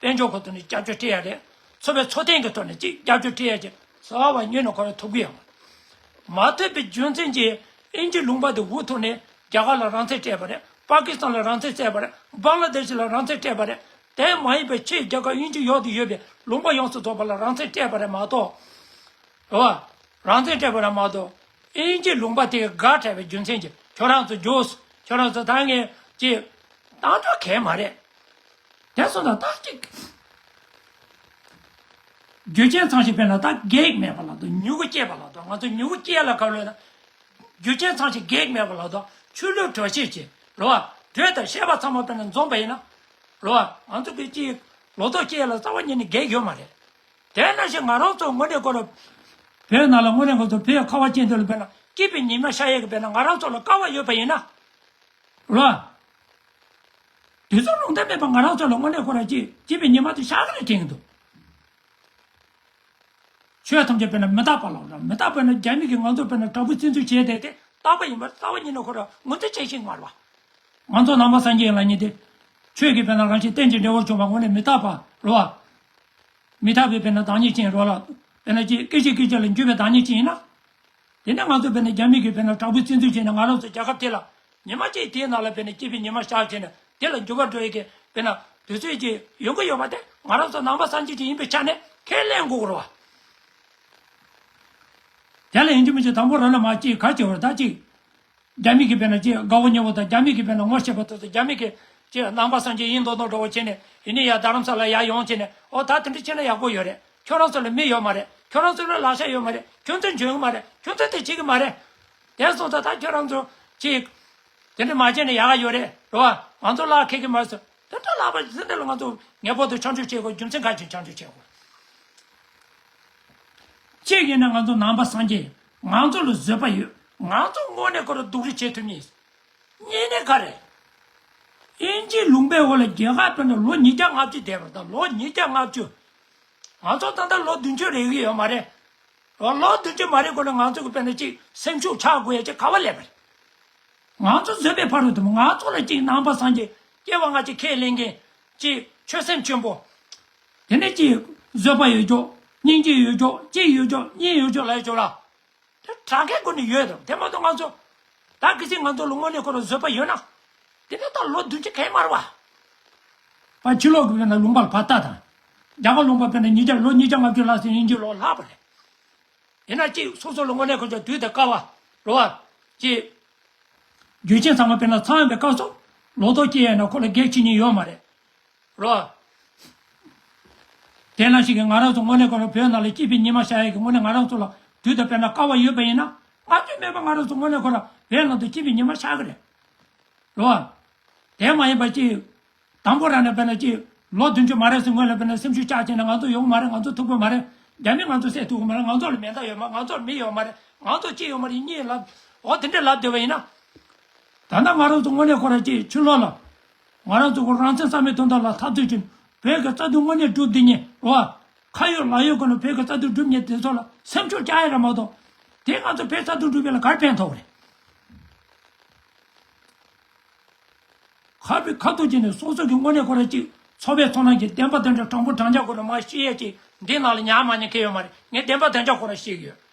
དཔལ་འབྱོར་གྱི་ཐོག་ནས་རྒྱབ་སྐྱོར་སྤྲད་ཡ་རེད། འཚོ་བའི་འཚོ་རྟེན་གྱི་ཐོག་ནས་ཅིག་རྒྱབ་སྐྱོར་སྤྲད་ཡ་ཅིག་རྩ་བ་ཉིད་ནས་ཁོ་རང་ཐོབ་ཀྱི་ཡོད་མ་རེད། མ་ཐོབ་པའི་རྒྱུ་མཚན་གྱིས་དབྱིན་ཇིའི་ལུང་པ་དེ་འུ་ཐུག་ནས་རྒྱ་གར་ལ་རང་བཙན་སྤྲད་པ་རེད། པ་ཀི་སི་ཐན་ལ་རང་བཙན་སྤྲད་པ་རེད། བང་ལ་དེ་ཤི་ལ་རང་བཙན་སྤྲད་པ་རེད། དེ་མ་ཡིན་པའི་ཕྱིའི་རྒྱལ་ཁབ་དབྱིན་ཇི་ཡོད་དུ་ཡོད་པའི་ལུང་པ་ཡོངས་སུ་རྫོགས་པ་ལ་རང་བཙན་སྤྲད་པ་རེད་མ་གཏོགས། རེད་བ། རང་བཙན་སྤྲད་པ་རེད་མ་གཏོགས། དབྱིན་ཇིའི་ལུང་པ་དེ་དགའ་བྲལ་བའི་རྒྱུ་མཚན་གྱིས་ཁྱོད་རང་ཚོ་རྒྱུགས། ཁྱོད་རང་ཚོ་ད་ངས་ཅིག་བཏང་འཇོག་གས་མ་རེད། དེ་སོང་ཙང་ད་ཅིག་རྒྱུ་རྐྱེན་ཚང་ཞིག་དཔེར་ན་ད་གེགས་མེད་པ་ལ་དོ། མྱུ་གུ་སྐྱེས་པ་ལ་དོ། ང་ཚོ་མྱུ་གུ་སྐྱེས་ལ་ག་ལོས་ན། རྒྱུ་རྐྱེན་ཚང་ཞིག་གེགས་མེད་པ་ལ་དོ། ཆུ་ལུད་དྲོད་གཤེར་གྱིས་རེད་བ། དྲོད་དང་བཤད་པ་ཚང་མ་དཔེར་ན་འཛོམས་པ་ཡིན་ན། རེད་བ། ང་ཚོ་གི་ཅིག་ལོ་ཏོག་སྐྱེས་ལ་རྩ་བ་ཉིད་ནས་གེགས་ཡོད་མ་རེད། དེ་ནང་བཞིན་ང་རང་ཚོ་དངོས་གནས་ཁོ་རང་། བོད་ནང་ལ་དངོས་གནས་ཁོ་ཚོ་བོད་ཁ་བ་ཅན་དེ་ལ་དཔེར་ན་སྐྱིད་པའི་ཉི་མ་ཤར་ཡས་ཀྱི་དཔེར་ན་ང་རང་ཚོ་ལ་སྐལ་བ་ཡོད་པ་ཡིན་ན། རེད་བ། དུས་ཚོད་ལུང་བསྟན་མེད་པ་ང་རང་ཚོ་ལ་དངོས་གནས་ཁོ་རང་ཅིག་སྐྱིད་པའི་ཉི་མ་དེ་ཤར་གི་རེད་དྲན་གི་འདུག་ཆོས་ཐམས་ཅད་དཔེར་ན་མི་རྟག་པ་ལ་རག་མི་རྟག་པ་ན་རྒྱ་མི་གིས་ང་ཚོ་དཔེར་ན་དྲག་པོའི་བཙན་འཛུལ་བྱས་ཏེ་དེ་རྟག་པ་ཡིན་པར་རྩ་བ་ཉིད་ནས་ཁོ་རང་ངོས་འཛིན་བྱེད་ཤེས་མ་རེད་བ། ང་ཚོ་ནང་པ་སངས་རྒྱས་ལབ་མཁན་དེ། ཆོས་ཀྱི་དཔེར་ན་རང་བཞིན་རྟེན་ཅིང་འབྲེལ་བར་འབྱུང་བ་དངོས་གནས་མི་རྟག་པ་རེད་བ། མི་རྟག་པའི་དཔེར་ན་བདག་ཉིད་ཅན་རེད་བ་ལ། དཔེར་ན་ཅིག་སྐད་ཅིག་སྐད་ཅིག་ལ་འགྱུར་བའི་བདག་ཉིད་ཅན་ཡིན་ན། དེ་ནས་ང་ཚོ་དཔེར་ན་རྒྱ་མི་གིས་དཔེར་ན་དྲག་པོའི་བཙན་འཛུལ་བྱས་ནས་ང་རང་ཚོ་རྒྱལ་ཁབ་དེ་ལ་ཉི་མ་གཅིག་དེའི་ནང་ལ་དཔེར་ན་སྐྱིད་པའི་ཉི་མ་ཤར་བྱས་ནས་དེ་ལ་འགྱུར་བ་འགྲོ་ཡི་གི་དཔེར་ན་དུས་ཚོད་ཅིག་ཡོང་གི་ཡོད་པ་དེ་ང་རང་ཚོ་ནང་པ་སངས་རྒྱས་ཅིག་ཡིན་པའི་ཆ་ནས་ཁས་ལེན་དགོས་རེད་བ། དེ་ལ་ཡིན་གཅིག་མིན་གཅིག་དང་པོ་རང་ལ་མ་གཅིག་ག་བྱེད་བར་ད་གཅིག་རྒྱ་མི་གིས་དཔེར་ན་ཅིག་དགའ་བོ་ཉེ་བོ་དང་རྒྱ་མི་གིས་དཔེར་ན་ངོ་ཤེས་པ་དེ་ཚོ་རྒྱ་མི་གིས་ཅིག་ནང་པ་སངས་རྒྱས་ཡིན་མདོག་མདོག་འདྲ་བོ་བྱས་ནས་ཡིན་ནི་ཡ་རྡ་རམ་ས་ལ་ཡར་ཡོང་བྱས་ནས་ཨོ་ད་དེ་འདྲ་བྱས་ན་ཡག་པོ་ཡོད་རེད། ཁྱོད་རང་ཚོ་ལ་མི་ཡོད་མ་རེད། ཁྱོད་རང་ཚོ་ལ་ལག་ཆ་ཡོད་མ་རེད། ཁྱོད་ཚོ་འཇོན་གི་མ་རེད། ཁྱོད་ཚོ་དེ་བྱེད་གི་མ་རེད། དེ་སོང་ཙང་ད་ཁྱོད་རང་ཚོ་ཅིག་དེ་འདྲ་མ་བྱས་ན་ཡག་ག་ཡོད་རེད་རོ། ང་ཚོ་ལག་ཁེལ་གི་མ་རེད་ཟེར། དེ་འདྲ་ལབ་པ་ཟེར་འདི་ལ་ང་ཚོ་ངེས་པར་དུ་ཆང་བཅུད་བྱེད་དགོས། རྒྱུ་མཚན་ག་ཅིག་ཆང་བཅུད་བྱེད་དགོས། གཅིག་ཡིན་ན་ང་ཚོ་ནང་པ་སངས་རྒྱས་ང་ཚོ་ལ་བཟོད་པ་ཡོད། ང་ཚོ་དངོས་གནས་ཁོ་རང་སྡུག་རུས་བྱེད་ཐུབ་མཁན། གཉིས་ནས་ག་རེ། དབྱིན་ཇིའི་ལུང་པའི་འོག་ལ་རྒྱལ་ཁབ་དཔེར་ན་ལོ་ཉིས་བརྒྱ་ལྔ་བཅུ་འདས་པ་དང་ལོ་ཉིས་བརྒྱ་ལྔ་བཅུ། ང་ཚོ་ད་ལྟ་ལོ་བདུན་ཅུ་རེ་གི་ཡོད་མ་རེད། ལོ་ལོ་བདུན་ཅུ་མ་རེད་གོང་ལ་ང་ཚོ་གི་དཔེར་ན་ཅིག་སེམས་ཤུགས་ཆག་དགོས་ཡ་ཅིག་ག་བ་སླེབས་པ་རེད། ང་ཚོ་བཟོད་པའི་ཕ་རོལ་ཏུ་ང་ཚོ་ལ་ཅིག་ནང་པ་སངས་རྒྱས་སྐྱེ་བ་སྔ་ཕྱི་ཁས་ལེན་མཁན་ཅིག་ཆོད་སེམས་ཆེན་པོ། དེ་ནས་ཅིག་བཟོད་པ་ཡོད་ཅོག་སྙིང་རྗེ་ཡོད་ཅོག་གཅིག་ཡོད་ཅོག་གཉིས་ཡོད་ཅོག་ལ་ཡོད་ཅོག་ལ། དེ་དྲག་གི་སྒོ་ནས་ཡོད་དམ་དེ་མ་གཏོགས་ང་ཚོ། ད་གི་སྲིད་ང་ཚོ་ལོ་དངོས་གནས་ཁོ་རང་བཟོད་པ་ཡོད་ན། དེ་ནས་ད་ལོ་བདུན་ཅུ་གས་མར་བ། པ་ཕྱི་ལོགས་ཀྱི་དཔེར་ན་ལུང་པར་བར་ཐག་དང་། རྒྱ་གར་ལུང་པ་དཔེར་ན་ཉིས་བརྒྱ་ལོ་ཉིས་བརྒྱ་ལྔ་བཅུ་ལྷག་ཙམ་ཡིན་རྒྱུ་ལོ་ལྷག་པ་རེད། ཡིན་ན་ཅིག་སོ་སོ་ལ་དངོས་གནས་ཁོ་ཚོ་དུས་དང་སྐབས་བ། རོ་བ། ཅིག་རྒྱུ་རྐྱེན་ཚང་མ་དཔེར་ན་ཚང་ཡོད་པའི་སྐབས་སུ། ལོ་ཐོག་སྐྱེས་ཡོད་ན་ཁོ་ལ་གེགས་བྱེད་མཁན་ཡོད་མ་རེད། རོ་བ། དེ་ནང་བཞིན་གྱི་ང་རང་ཚོ་དངོས་གནས་ཁོ་རང་བོད་ནང་ལ་སྐྱིད་པའི་ཉི་མ་ཤར་ཡག་གི་དངོས་གནས་ང་རང་ཚོ་ལ་དུས་དང་དཔེར་ན་སྐལ་བ་ཡོད་པ་ཡིན་ན། ང་ཚོས་མེད་པ་ང་རང་ཚོ་དངོས་གནས་ཁོ་རང་བོད་ནང་དུ་སྐྱིད་པའི་ཉི་མ་ཤར་གི་རེད། རོ་བ། དེ་མ་ཡིན་པ་ཅིག་དང་པོ་རང་ནས་དཔེར་ན་ཅིག་ལོ་བདུན་ཅུ་མ་རེད་ཟེར་སྔོན་ལ་དཔེར་ན་སེམས་ཤུགས་བཅག་བྱས་ན་ང་ཚོ་ཡོང་མ་རེད། ང་ཚོ་ཐུག་གི་མ་རེད། རྒྱ་མི་ང་ཚོ་བསད་ཐུབ་གི་མ་རེད། ང་ཚོ་ལ་མེ་མདའ་ཡོད་མ། ང་ཚོ་ལ་མི་ཡོད་མ་རེད། ང་ཚོ་ཅི་ཡོད་མ་རེད། གཉིད་ལབ། འོ་དེ་འདྲ་ལབ་བསྡད་པ་ཡིན་ན། ད་ལྟ་ང་རང་ཚོ་དངོས་གནས་ཁོ་རང་ཅིག་ཕྱི་ལོགས་ལ། ང་རང་ཚོ་ཁོ་རང་བཙན་བསམ་མེད་དོན་དག་ལ་འཐབ་རྩོད་བྱེད། བོད་ཀྱི་རྩ་དོན་དངོས་གནས་སྒྲུབ་བསྡད་མཁན་རོ་བ། ཁ་ཡོད་ལག་ཡོད་སྒོ་ནས་བོད་ཀྱི་རྩ་དོན་སྒྲུབ་མཁན་དེ་ཚོ་ལ་སེམས་ཤུགས་བཅག་ཡ་ར་མ་གཏོགས། དེ་ང་ཚོ་བོད་རྩ་དོན་སྒྲུབ་ཡ་ལ་ག་རེ་ཕན་ཐོགས་རེད། ཁ་བའི་ཁ་ཐུག་བྱས་ནས་སོ་སོ་གི་དངོས་གནས་ཁོ་རང་ཅིག་ཚོར་བའི་ཚོར་སྣང་གི་བདེན་པ་བདེན་འཇགས་དྲང་པོ་དྲང་འཇགས་ཁོ་རང་མ་བཤད་ཡ་ཅིག་འདི་ནང་ལ་ཉར་མ་ཉར་མཁན་ཡོད་མ་རེད། ངས་བདེན་པ་བདེན་འཇགས་ཁོ་རང་བཤད་ཀྱི་ཡོད།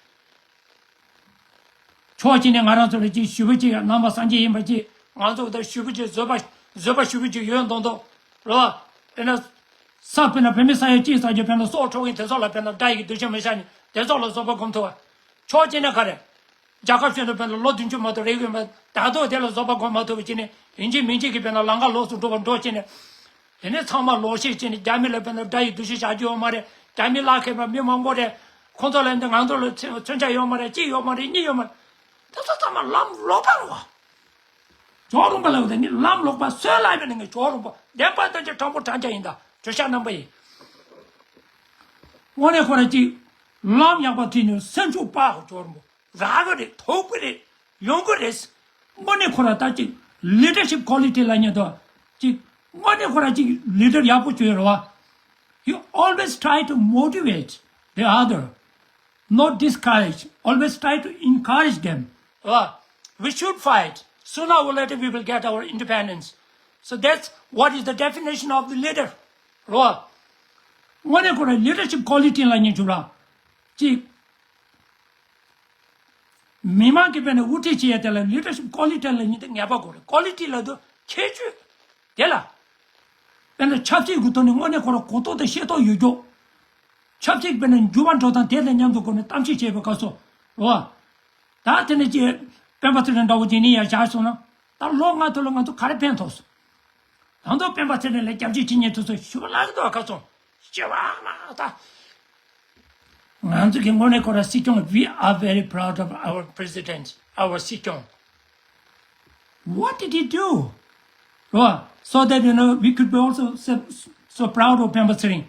ཕྱོགས་གཅིག་ནས་ང་རང་ཚོ་ལ་ཅིག་ཞུ་བ་ཅིག་ནང་པ་སངས་རྒྱས་ཡིན་པ་ཅིག་ང་ཚོ་ད་ཞུ་བ་ཅིག་བཟོད་པ་བཟོད་པ་ཞུ་བ་ཅིག་ཡོད་མདོག་མདོག་རེད་བ། དཔེར་ན། ས་དཔེར་ན་བོད་མི་ས་ཡ་གཅིག་ས་རྒྱུ་དཔེར་ན་སྲོག་འཕྲོག་མཁན་དེ་ཚོ་ལ་དཔེར་ན་དགྲ་ཡི་འདུ་ཤེས་མི་བཞག་ནས་དེ་ཚོ་ལ་བཟོད་པ་སྒོམ་ཐུབ་བ། ཕྱོགས་གཅིག་ནས་ག་རེ། རྒྱལ་ཁབ་གཞན་དུ་དཔེར་ན་ལོ་བདུན་ཅུ་མ་གཏོགས་རེ་གི་མ་ད་དུང་དེ་ལ་བཟོད་པ་སྒོམ་མ་ཐུབ་པ་བྱས་ནས་ཡིན་གཅིག་མིན་གཅིག་གི་དཔེར་ན་ལམ་ཁ་ལོགས་སུ་འགྲོ་བ་འགྲོ་བྱས་ནས། དེ་ནས་ཚང་མ་ལོག་ཤེས་བྱས་ནས་རྒྱ་མི་ལ་དཔེར་ན་དགྲ་ཡི་འདུ་ཤེས་བཞག་རྒྱུ་ཡོད་མ་རེད། རྒྱ་མི་ལག་ཁེལ་བ་མི་མང་པོ་རེད། ཁོང་ཚོ་ལ་འདི་ང་ཚོ་ལ་མཚོན་མཚོན་ཆ་ཡོད་མ་རེད། གཅིག་ཡོད་མ་རེད། གཉིས་ཡོད་མ་རེད། དེ་ཚོ་ཚང་མ་ལམ་ལོག་པ་རེད་བ། ཇོ་རུང་པ་ལ་འོ་དེ་ནི་ལམ་ལོག་པ་སོས་ལ་ཡིན་ནི་ཇོ་རུང་པ་བདེན་པ་དོན་གྱི་དྲང་པོ་དྲང་རྐྱང་ཡིན་ད་ཇོ་ཤ་རྣམ་པ་ཡིན། དངོས་གནས་ཁོ་རང་གཅིག་ལམ་ཡག་པ་ཁྲིད་ནས་སེམས་ཤུགས་སྤར་ཇོ་རུང་པ་རག་གི་རེད། ཐུབ་ཀྱི་རེད། ཡོང་གི་རེད། དངོས་གནས་ཁོ་རང་ད་ཅིག་leadership quality ལ་ཉན་དོ། ཅིག་དངོས་གནས་ཁོ་རང་ཅིག་leader ཡག་པོ་བྱོས་རེད་བ། He always try to motivate the other, not discourage, always try to encourage them. Uh, we should fight. Sooner or later, we will get our independence. So that's what is the definition of the leader. རོ། དངོས་གནས་ཁོ་རང་leadership quality ལ་ཉན་ཆུག་ར། ཅིག་མི་མང་གི་དཔེར་ན་དབུ་ཁྲིད་བྱེད་ཡ་དེ་ལ་leadership quality ལ་ཉན་དེ་ངེས་པ་དགོས་རེད། quality ལ་དུ་ཁྱད་ཆོས། དེ་ལ། དཔེར་ན་ཆབ་སྲིད་ཀྱི་ཐོག་ནས་དངོས་གནས་ཁོ་རང་གོ་རྟོགས་དང་ཤེས་རྟོགས་ཡོད་རྒྱུ། ཆབ་སྲིད་དཔེར་ན་འགྱུར་བ་འགྲོ་སྟངས་དེ་དང་མཉམ་དུ་སྒོ་ནས་གཏམ་བཤད་བྱེད་པའི་སྐབས་སུ་རོ། ད་དེ་ནས་ཀྱི་སྤེན་པ་ཚེ་རིང་འདྲ་བོ་ཅིག་ནི་ཡར་བཞག་སོང་ན་ད་ལོ་ལྔ་ཐོག་ལ་ང་ཚོ་ག་རེ་ཕན་ཐོགས་སོང་། ད་དུང་སྤེན་པ་ཚེ་རིང་ལ་སྐྱབས་བཅོལ་བྱེད་མཁན་དེ་ཚོ་ཞུ་བ་ལག་ཏུ་ཁ་སོང་ཞེས་པ་ལ་ད། ང་ཚོ་གི་དངོས་གནས་ཁོ་ར་སྲིད་སྐྱོང་། We are very proud of our president, our སྲིད་སྐྱོང་། What did he do? Well, so that, you know, we could be also so, so proud of Pema Tsering.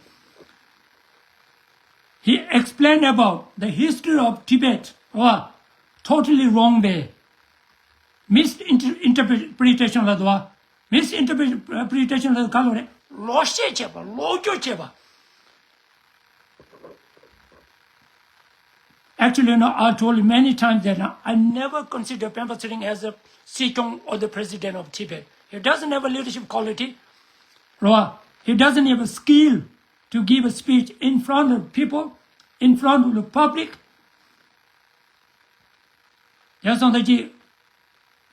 He explained about the history of Tibet, well, totally wrong way. Misinterpretation ལ་དུ་བ། Misinterpretation ལ་ག་ལོ་རེད། ལོག་བཤད་བྱས་པ། ལོག་སྐྱོར་བྱས་པ། Actually, you know, I told you many times that, uh, I never consider Pema Tsering as a Sikyong or the president of Tibet. He doesn't have a leadership quality. Right? He doesn't have a skill to give a speech in front of people, in front of the public. Yes, on the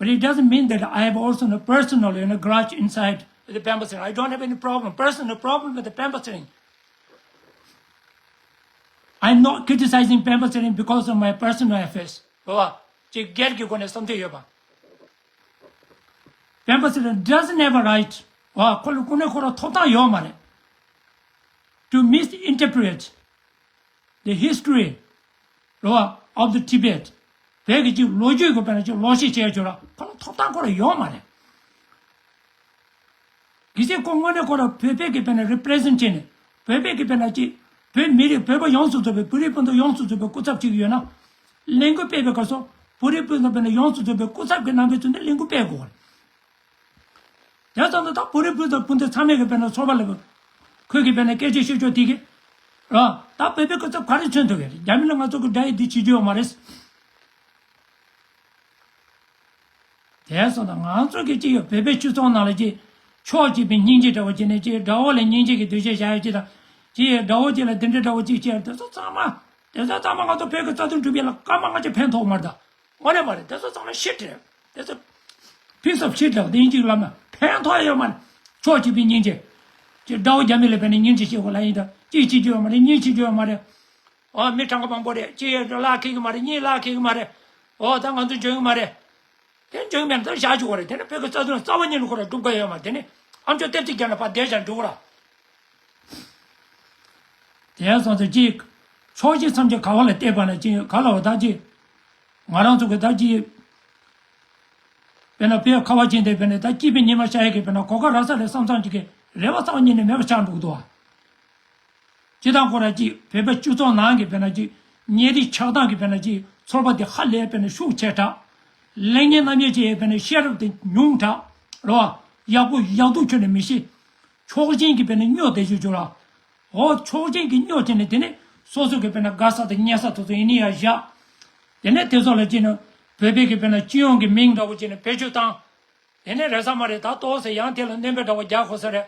But it doesn't mean that I have also a personal, you know, grudge inside the Pema Tsering. I don't have any problem, personal problem with the Pema Tsering. I'm not criticizing Pema Tsering because of my personal affairs. ཨོ། ཅིག་སྒེར་གྱི་སྒོ་ནས་བསམ་ཚུལ་ཡོད་པ། Pema Tsering doesn't have a right. ཨོ། ཁོ་ལ་ཁོ་ནས་ཁོ་རང་ཐོབ་ཐང་ཡོད་མ་རེད། To misinterpret the history རོ་of the Tibet. བོད་ཀྱི་ཅིག་ལོ་རྒྱུས་ཀྱི་དཔེར་ན་ཅིག་ལོག་བཤད་བྱས་ཡོད་ར། ཁོ་ལ་ཐོབ་ཐང་ཁོ་ལ་ཡོད་མ་རེད། གལ་སྲིད་ཁོ་དངོས་གནས་ཁོ་ར་བོད་པའི་གི་དཔེར་ན་represent བྱས་ནས་བོད་པའི་གི་དཔེར་ན་ཅིག་ བོད་མི་རིགས་བོད་པ་ཡོངས་སུ་རྫོགས་པའི་བོད་རིགས་སྤུན་ཟླ་ཡོངས་སུ་རྫོགས་པའི་སྐུ་ཚབ་ཅིག་ཡོད་ན། ལས་འགུལ་སྤེལ་བའི་སྐབས་སུ་བོད་རིགས་སྤུན་ཟླ་དཔེར་ན་ཡོངས་སུ་རྫོགས་པའི་སྐུ་ཚབ་ཀྱི་རྣམ་པའི་ཚུལ་ནས་ལས་འགུལ་སྤེལ་དགོས། དེ་ཙམ་དུ་ད་བོད་རིགས་སྤུན་ཟླ་སྤུན་ཟླ་ཚང་མས་ཀྱི་དཔེར་ན་ཚོར་བ་ལ་ཁོས་ཀྱི་དཔེར་ན་སྐད་ཆ་བཤད་ཕྱོགས་དེ་གི་ར། ད་བོད་པའི་སྐུ་ཚབ་ག་རེ་མཚོན་ཐུབ་ཀྱི་རེད། རྒྱ་མི་ལ་ང་ཚོ་གི་དགྲ་ཡི་འདི་བྱེད་རྒྱུ་ཡོད་མ་རེད། དེ་སོང་ཙང་ང་ཚོ་གི་ཅིག་ཡོད་བོད་པའི་སྤྱི་ཚོགས་ནང་ལ་ཅིག་ཕྱོགས་གཅིག་པའི་སྙིང་རྗེ་འདྲ་བོ་བྱས་ནས་ཅིག་དགྲ་བོ་ལ་སྙིང་རྗེ་གི་འདུ་ཤེས་བཞག་ཡོད་ཅིག་དང་། ཅིག་དགྲ་བོ་ཅིག་ལ་དེ་འདྲ་འདྲ་བོ་ཅིག་བྱས། དེ་ཚོ་ཚང་མ་དེ་ཚོ་ཚང་མ་ང་ཚོ་བོད་ཀྱི་རྩ་དོན་སྒྲུབ་ཡས་ལ་སྐར་མ་ལྔ་བཅུ་ཕན་ཐོགས་མ་རེད་ད། དངོས་གནས་མ་རེད། དེ་ཚོ་ཚང་མ་ཤི་ཊི་རེད། དེ་ཚོ་པིས་ཨོཕ་ཤི་ཊི་རེད། དེ་ཡིན་གཅིག་ལབ་ན་ཕན་ཐོགས་ཡོད་མ་རེད། ཕྱོགས་གཅིག་པའི་སྙིང་རྗེ། ཅིག་དགྲ་བོ་རྒྱ་མི་ལ་དཔེར་ན་སྙིང་རྗེ་བྱེད་དགོས་ལབ་ཡིན་ད། གཅིག་བྱེད་རྒྱུ་ཡོད་མ་རེད། གཉིས་བྱེད་རྒྱུ་ཡོད་མ་རེད། ཨོ་མི་གྲངས་ཀ་མང་པོ་རེད། གཅིག་ཡོད་ལག་ཁེལ་གི་མ་རེད། གཉིས་ལག་ཁེལ་གི་མ་རེད། ཨོ་ད་ང་ཚོ་འཇོན་གི་མ་རེད། དེ་འཇོན་གི་མེད་ན་ད་བཞག་ཆོག་གི་རེད། དེ་ནི་བོད་ཀྱི་རྩ་དོན་རྩ་བ་ཉིད་ནས་ཁོ་ར་སྒྲུབ་ག་ཡོད་མ་རེད། དེ་ནི་ཨམ་ཅོག་ལྟེབ་ཅིག་བརྒྱབ་ན་ཕར་བསྡད་བཞག་འགྲོ་གི་ར། དེ་སོང་ཙང་ཅིག་ཕྱོགས་བཞི་མཚམས་བརྒྱད་ག་བ་ལ་བལྟས་པ་ན་ཅིག་ག་ལ་བ་ད་ཅིག་ང་རང་ཚོ་གི་ད་ཅིག་དཔེར་ན་བོད་ཁ་བ་ཅན་དེ་དཔེར་ན་ད་སྐྱིད་པའི་ཉི་མ་ཤར་ཡས་ཀྱི་དཔེར་ན་གོ་སྐབས་རག་ས་རེད་བསམ་བསམ་ཅིག་གི་རེ་བ་རྩ་བ་ཉིད་ནས་མེད་པ་ཆགས་འགྲོ་གི་འདུག་བ། སྤྱིར་བཏང་ཁོ་རང་གཅིག་བོད་པའི་སྤྱི་ཚོགས་ནང་གི་དཔེར་ན་གཅིག་གཉེན་སྒྲིག་ཆགས་སྟངས་ཀྱི་དཔེར་ན་གཅིག་ཚོར་བ་དེ་ཧ་ལས་དཔེར་ན་ཤུགས་ཆེ་དྲགས། གླེང་ཉན་རྣམ་དབྱེ་བྱས་དཔེར་ན་ཤེས་རབ་དེ་ཉུང་དྲགས་རེད་བ། ཡག་པོ་ཡག་སྡུག་ཁྱོན་ནས་མི་ཤེས། ཕྱོགས་ཞེན་གྱི་དཔེར་ན་སྨྱོ་བསྡད་བཞུགས་བྱུང་ར། འོ་ཕྱོགས་ཞེན་གྱི་སྨྱོ་བྱས་ནས་དེ་ནས་སོ་སོ་གི་དཔེར་ན་དགའ་ས་དང་ཉེ་ས་དེ་ཚོ་ཡིན་ནི་ཡ་བཞག་དེ་ནས་དེ་ཚོ་ལ་བྱས་ན་བོད་པའི་གི་དཔེར་ན་སྤྱི་ཡོངས་ཀྱི་མིང་འདྲ་བོ་བྱས་ནས་བེད་སྤྱོད་བཏང་། དེ་ནས་རེད་ས་མ་རེད། ད་ཏོག་ཙམ་ཡང་དེ་ལ་སྣོན་པ་འདྲ་བོ་རྒྱག་དགོས་ས་རེད།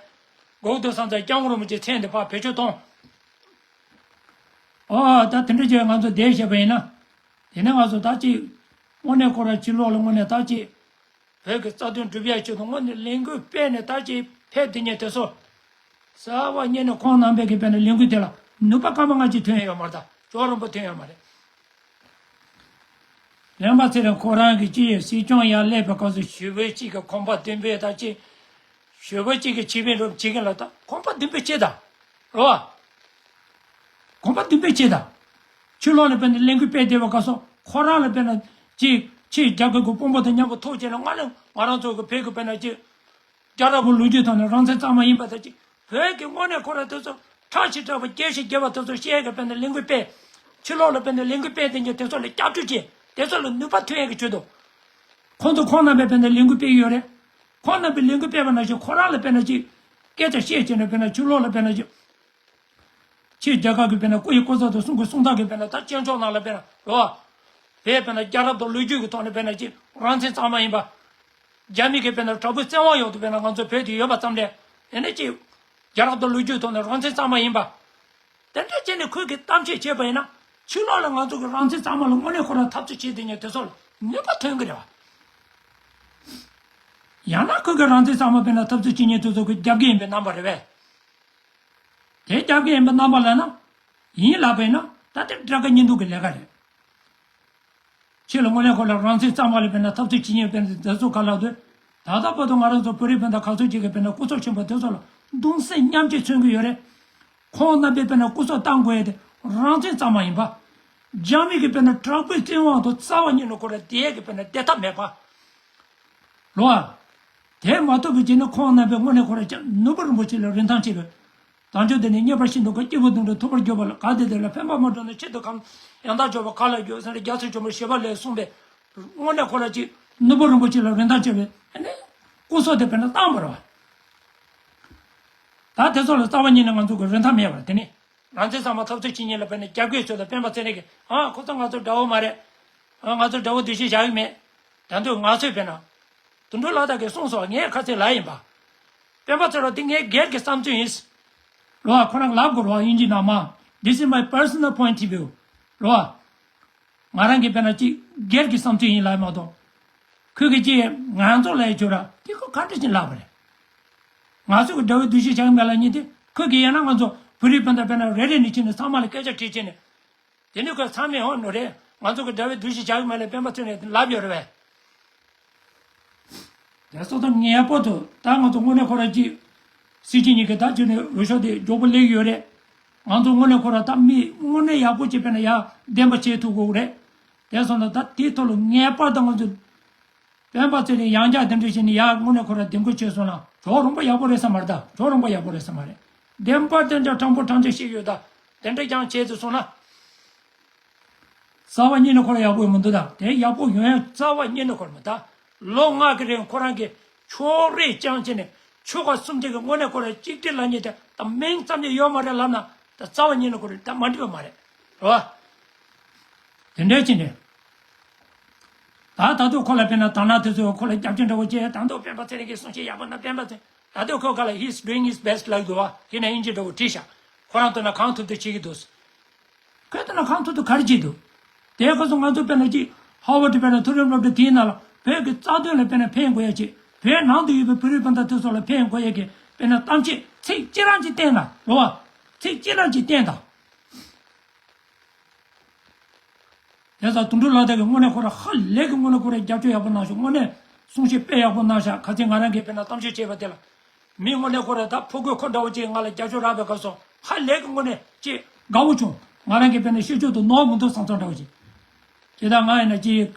སྒུག་ཏུ་བསམ་ཚེ་སྐྱབས་མགོན་རིན་པོ་ཆེའི་མཚན་དེ་ཕར་བེད་སྤྱོད་གཏོང་། ཨོ་ད་དེ་འདྲ་བྱས་ང་ཚོ་བསྡད་བཞག་པ་ཡིན་ན། དེ་ནས་ང་ཚོ་ད་ཅིག་དངོས་གནས་ཁོ་རང་ཕྱི་ལོགས་ལ་དངོས་གནས་ད་ཅིག་བོད་ཀྱི་རྩ་དོན་སྒྲུབ་ཡག་ཆེད་དུ་དངོས་གནས་ལས་འགུལ་སྤེལ་ནས་ད་ཅིག་ཕེབས་དེ་ཉིད་དེ་ཚོ། གསར་བ་རྙེད་ནས་ཁོང་རྣམ་པས་ཀྱི་དཔེར་ན་ལས་འགུལ་དེ་ལ་ནུས་པ་སྐར་མ་ལྔ་གཅིག་ཐོན་ཡོད་མ་རེད། ད་ཅོག་རོང་པོ་ཐོན་ཡོད་མ་རེད། སྤེན་པ་ཚེ་རིང་ཁོ་རང་གི་ཅི་ཡོད་སྲིད་སྐྱོང་ཡར་སླེབས་པའི་སྐབས་སུ་ཞི་བའི་གཅིག་གི་གོམ་པ་མདུན་སྤོས་དང་གཅིག་ཞི་བའི་གཅིག་གི་ཆེད་དཔོན་རུ་བྱེད་མཁན་ལ་ད་གོམ་པ་མདུན་སྤོས་བྱེད་དང་རོ། གོམ་པ་མདུན་སྤོས་བྱེད་དང་། ཕྱི་ལོགས་ནས་དཔེར་ན་ལས་འགུལ་སྤེལ་བསྡད་པའི་སྐབས་སུ་ཁོ་རང་ལ་དཔེར་ན་གཅིག་ཆེས་རྒྱ་གར་གྱི་དཔོན་པོ་དང་མཉམ་པོ་ཐུག་བྱས་ན་ང་ལ་ང་རང་ཚོ་གི་བོད་ཀྱི་དཔེར་ན་གཅིག་རྒྱལ་རབས་ཀྱི་ལོ་རྒྱུས་ཐོག་ནས་རང་བཙན་གཙང་མ་ཡིན་པ་དང་གཅིག་བོད་ཀྱི་དངོས་གནས་ཁོ་རང་དེ་ཚོ་ཁྲག་ཤེད་དྲག་པ་རྒྱལ་ཤེད་རྒྱས་པ་དེ་ཚོ་བཤད་ཀྱི་དཔེར་ན་ལས་འགུལ་སྤེལ། ཕྱི་ལོགས་ལ་དཔེར་ན་ལས་འགུལ་སྤེལ་དེ་འདྲ་དེ་ཚོ་ལ་སྐྱབས་བཅོལ་བྱེད། དེ་ཚོ་ལ་ནུས་པ་ཐོན་ཡག་གི་ཆེད་དུ། ཁོང་ཚོ་ཁོང་རྣམ་པས་དཔེར་ན་ལས་འགུལ་སྤེལ་གྱི་ཡོད་རེད། ཁོང་རྣམ་པས་ལས་འགུལ་སྤེལ་བ་ནང་བཞིན་ཁོ་རང་ལ་དཔེར་ན་ཅིག་སྐད་ཆ་བཤད་བྱས་ནས་དཔེར་ན་ཕྱི་ལོགས་ལ་དཔེར་ན་ཅིག་ཕྱིའི་རྒྱལ་ཁབ་ཀྱི་དཔེར་ན་སྐུ་ཡི་སྐུ་ཚབ་དང་གསུང་གི་གསུང་ཐག་གི་དཔེར་ན་ད་སྤྱི་ཚོགས་ནང་ལ་དཔེར་ན་རོ། བོད་དཔེར་ན་རྒྱལ་རབས་དང་ལོ་རྒྱུས་ཀྱི་ཐོག་ནས་དཔེར་ན་ཅིག་རང་བཙན་གཙང་མ་ཡིན་པ། རྒྱ་མི་གི་དཔེར་ན་དྲག་པོའི་བཙན་དབང་འོག་ཏུ་དཔེར་ན་ང་ཚོ་བོད་དུ་ཡོད་པ་ཙམ་ལས་ཨེ་ནས་ཅིག་རྒྱལ་རབས་དང་ལོ་རྒྱུས་ཐོག་ནས་རང་བཙན་གཙང་མ་ཡིན་པ། དེ་འདྲ་བྱས་ནས་ཁོས་ཀྱི་གཏམ་བཤད་བྱས་པ་ཡིན་ན་ཕྱི་ལོགས་ལ་ང་ཚོ་གི་རང་བཙན་གཙང་མ་ལ་དངོས་གནས་ཁོ་རང་འཐབ་རྩོད་བྱེད་དེ་ཉིད་དེ་ཚོ་ལ་ནུས་པ་ཐོན་གི་རེད་བ། ཡང་ན་ཁོས་ཀྱི་རང་བཙན་གཙང་མ་དཔེར་ན་འཐབ་རྩོད་བྱེད་མཁན་དེ་ཚོ་གི་རྒྱབ་འགལ་ཡིན་པའི་རྣམ་པ་རེད་བས། དེ་རྒྱབ་འགལ་ཡིན་པའི་རྣམ་པ་ལབ་ན། ཡིན་ལབ་པ་ཡིན་ན་ད་དེ་དགྲ་དགའ་གཉེན་སྡུག་གི་ལས་ཀ་རེད། ཁྱེད་ལ་དངོས་གནས་ཁོ་ལ་རང་བཙན་གཙང་མ་ལ་དཔེར་ན་འཐབ་རྩོད་བྱེད་མཁན་དཔེར་ན་དེ་ཚོ་ག་ལ་དུས། ད་ལྟ་བར་དུ་ང་རང་ཚོ་བོད་རིགས་སྤུན་ཟླ་ག་ཚོད་ཅིག་གིས་དཔེར་ན་སྐུ་ཚབ་ཆེན་པོ་དེ་ཚོ་ལ་གདུང་སེམས་མཉམ་སྐྱེད་མཚོན་གྱི་ཡོད་རེད། ཁོང་རྣམ་པས་དཔེར་ན་སྐུ་ཚབ་བཏང་དགོས་ཡ་དེ་རང་བཙན་གཙང་མ་ཡིན་པ། རྒྱ་མི་གི་དཔེར་ན་དྲག་པོའི་བཙན་དབང་དུ་རྩ་བ་ཉིད་ནས་ཁོ་ར་བསྡད་ཡ་གི་དཔེར་ན་བསྡད་ཐབས་མེད་པ། རོ། དེ་མ་ཐུབ་པའི་རྗེས་ནས་ཁོང་རྣམ་པས་དངོས་གནས་ཁོ་ར་ཅག་ནོར་བུ་རིན་པོ་ཆེ་ལ་རིན་ཐང་ཆེ་བའི། དལ་འབྱོར་འདི་ནི་རྙེད་པར་ཤིན་ཏུ་དཀའ། སྐྱེས་བུ་དོན་གྲུབ་ཐོབ་པར་འགྱུར་བ་ལ། གལ་ཏེ་དེ་ལ་ཕན་པ་མ་བྱུང་ན། ཆེད་དུ་གང་ཡང་དག་འབྱོར་པ་ག་ལ་འགྱུར་ཟེར་ནས་རྒྱལ་སྲས་ཇོ་མོ་ཞི་བ་ལྷས་གསུངས་པས། དངོས་གནས་ཁོ་ར་ཅིག་ནོར་བུ་རིན་པོ་ཆེ་ལ་རིན་ཐང་ཆེ་བའི་ཨ་ནི་སྐུ་སྲོག་དེ་དཔེར་ན་བཏང་བ་རེད་བ། ད་དེ་ཚོ་ལ་རྩ་བ་ཉིད་ནས་ང་ཚོ་གི་རིན་ཐང་མེད་པ་རེད། དེ་ནི་རང་བཙན་གཙང་མ་འཐབ་རྩོད་བྱེད་མཁན་ལ་དཔེར་ན་རྒྱབ་འགལ་བྱས་ལ་སྤེན་པ་ཚེ་རིང་གིས་ཨ་ཁོ་ཚོ་ང་ཚོ་དགྲ་བོ་མ་རེད། ཨ་ང་ཚོ་དགྲ་བོ་འདུ་ཤེས་བཞག་གི་མེད། ད་དུང་ང་ཚོས་དཔེར་ན། དོན་གྲུབ་ལྷ་དར་གྱིས་གསུངས་སོང་། ངས་ཁ་ཚིག་ལབ་ཡིན་པ། སྤེན་པ་ཚེ་རིང་འདི་ངའི་སྒེར་གྱི་བསམ་ཚུལ་ཡིན། རོ་ཨ་ཁོ་རང་ལབ་དགོས་རོ་ཨ་དབྱིན་ཇི་ནང་མ། This is my personal point of view. རོ་ཨ། ང་རང་གི་དཔེར་ན་ཅིག་སྒེར་གྱི་བསམ་ཚུལ་ཡིན་ལབ་མ་གཏོགས། ཁོས་གི་ཅི་ང་ཚོ་ལ་ཡི་ཆོས་ར་དེ་ཁོ་ག་འདྲ་ཞིག་ལབ་པ་རེད། ང་ཚོ་གི་དགྲ་བོའི་འདུ་ཤེས་བྱ་གི་མེད་ལ་ཉིན་དེ་ཁོས་གི་ཡིན་ན་ང་ཚོ་བོད་རིགས་སྤུན་ཟླ་དཔེར་ན་རེ་རེ་ནས་ཕྱིན་ནས་ཚང་མ་ལ་སྐད་ཆ་དྲིས་བྱས་ནས། དེ་ནི་ཁོས་ཚང་མས་ཧོན་ནོ་རེད། ང་ཚོ་གི་དགྲ་བོའི་འདུ་ཤེས་བྱ་གི་མེད་ལ་སྤེན་པ་ཚོས་ནས་ལབ་ཡོད་རེད་བས། དེ་སོ་ཐོག་ངེས་པར་དུ་ད་ང་ཚོ་དངོས་གནས་ཁོ་ར་ཅིག་སྲིད་སྤྱི་གཉིས་ཀྱི་ད་ཅིག་ནས་འོས་ཤོག་དེ་མགྱོགས་པོ་སླེབས་ཡོད་རེད། ང་ཚོ་དངོས་གནས་ཁོ་ར་ད་མི་དངོས་གནས་ཡག་པོ་ཅིག་དཔེར་ན་ཡར་འདེམས་པ་བྱེད་ཐུབ་དགོས་རེད། དེ་སོང་ན་ད་དེའི་ཐོག་ལ་ངེས་པར་དུ་ང་ཚོ་སྤེན་པ་ཚེ་རིང་ཡང་བསྐྱར་འདེམས་སྒྲུག་བྱས་ནས་ཡར་དངོས་གནས་ཁོ་ར་འདེམས་བསྐོ་བྱས་སོང་ན་གྲོགས་རོང་པོ་ཡག་པོ་རེད་ས་མ་རེད། ད་གྲོགས་རོང་པོ་ཡག་པོ་རེད་ས་མ་རེད། འདེམས་པ་དེ་འདྲ་དྲང་པོ་དྲང་བདེན་ཞིག་ཡོད་ད། དེ་འདྲ་ཀྱང་བྱས་ཏེ་སོང་ན། རྩ་བ་ཉིད་ནས་ཁོ་རང་ཡག་པོ་ཡོང་མི་འདུག་ད། དེ་ཡག་པོ་ཡོང་ཡ་རྩ་བ་ཉིད་ནས་ཁོ་རང་མི་ད། ལོ་ལྔ་གི་རིང་ཁོ་རང་གིས་ཕྱོགས་རིས་རྐྱང་བྱས་ནས་ཆོལ་ཁ་གསུམ་དེ་གི་དངོས་གནས་ཁོ་རང་གཅིག་སྒྲིལ་ལབ་མཁན་དེ་ད་མིང་ཙམ་ཅིག་ཡོད་མ་རེད་ལབ་ན། ད་རྩ་བ་ཉིད་ནས་ཁོ་རང་ད་མ་འགྲིག་པ་མ་རེད། རེད་བ། དེ་འདྲ་བྱས་ནས། ད་ད་དུང་ཁོ་ལ་དཔེར་ན་དར་ནག་དེ་ཚོས་ཁོ་ལ་རྒྱབ་སྐྱོར་འདྲ་བོ་བྱས། ད་དུང་སྤེན་པ་ཚེ་རིང་གི་གསུང་བཤད་ཡག་པོ་གནང་། སྤེན་པ་ཚེ། ད་དུང་ཁོ་ག་ལ་he's doing his best ལབ་འདུག་བ། དེ་ན་དབྱིན་ཇི་འདྲ་བོ་བྲིས་ཤག་ཁོ་རང་ཐོག་ན་གང་ཐུབ་ཐུབ་བྱེད་ཀྱི་འདུག་ཁོས་ཐོག་ན་གང་ཐུབ་ཐུབ་ག་རེ་བྱེད་འདུག་དེའི་སྐབས་སུ་ང་ཚོ་དཔེར་ན་ཅིག་ཧ་ཝར་ཌི་དཔེར་ན་མཐོ་རིམ་སློབ་གྲྭ་དེའི་ནང་ལ་བོད་ཀྱི་རྩ་དོན་ལ་དཔེར་ན་ཕན་དགོས་ཡ་ཅིག་བོད་ནང་དུ་ཡོད་པའི་བོད་རིགས་སྤུན་ཟླ་དེ་ཚོ་ལ་ཕན་དགོས་ཡ་གི་དཔེར་ན་གཏམ་བཤད་ཚིག་གཅིག་རང་ཅིག་བསྟན་ན། རེད་བ། ཚིག་གཅིག་རང་ཅིག་བསྟན་དང་། དེ་ཙང་དོན་གྲུབ་ལགས་དེ་གིས་དངོས་གནས་ཁོ་རང་ཧ་ལས་ཀྱི་དངོས་གནས་ཁོ་རང་རྒྱབ་སྐྱོར་ཡག་པོ་གནང་ཤག་དངོས་གནས་གསུང་བཤད་དཔེ་ཡག་པོ་གནང་ཤག་ཁ་སང་ང་རང་གིས་དཔེར་ན་གཏམ་བཤད་བྱས་པ་དེ་ལ། མི་དངོས་གནས་ཁོ་རང་ད་ཕྲུ་གུ་ཁོ་འདྲ་བོ་ཅིག་ང་ལ་རྒྱབ་སྐྱོར་རག་པའི་སྐབས་སུ་ཧ་ལས་ཀྱི་དངོས་གནས་ཅིག་དགའ་བོ་བྱུང་། ང་རང་གིས་དཔེར་ན་ཤེས་ཕྱོགས་དུ་ནོར་མི་འདུག་བསམ་ཚོར་འདྲ་བོ་ཅིག་ཅེས་ད་ང་ཡིན་ན་ཅིག་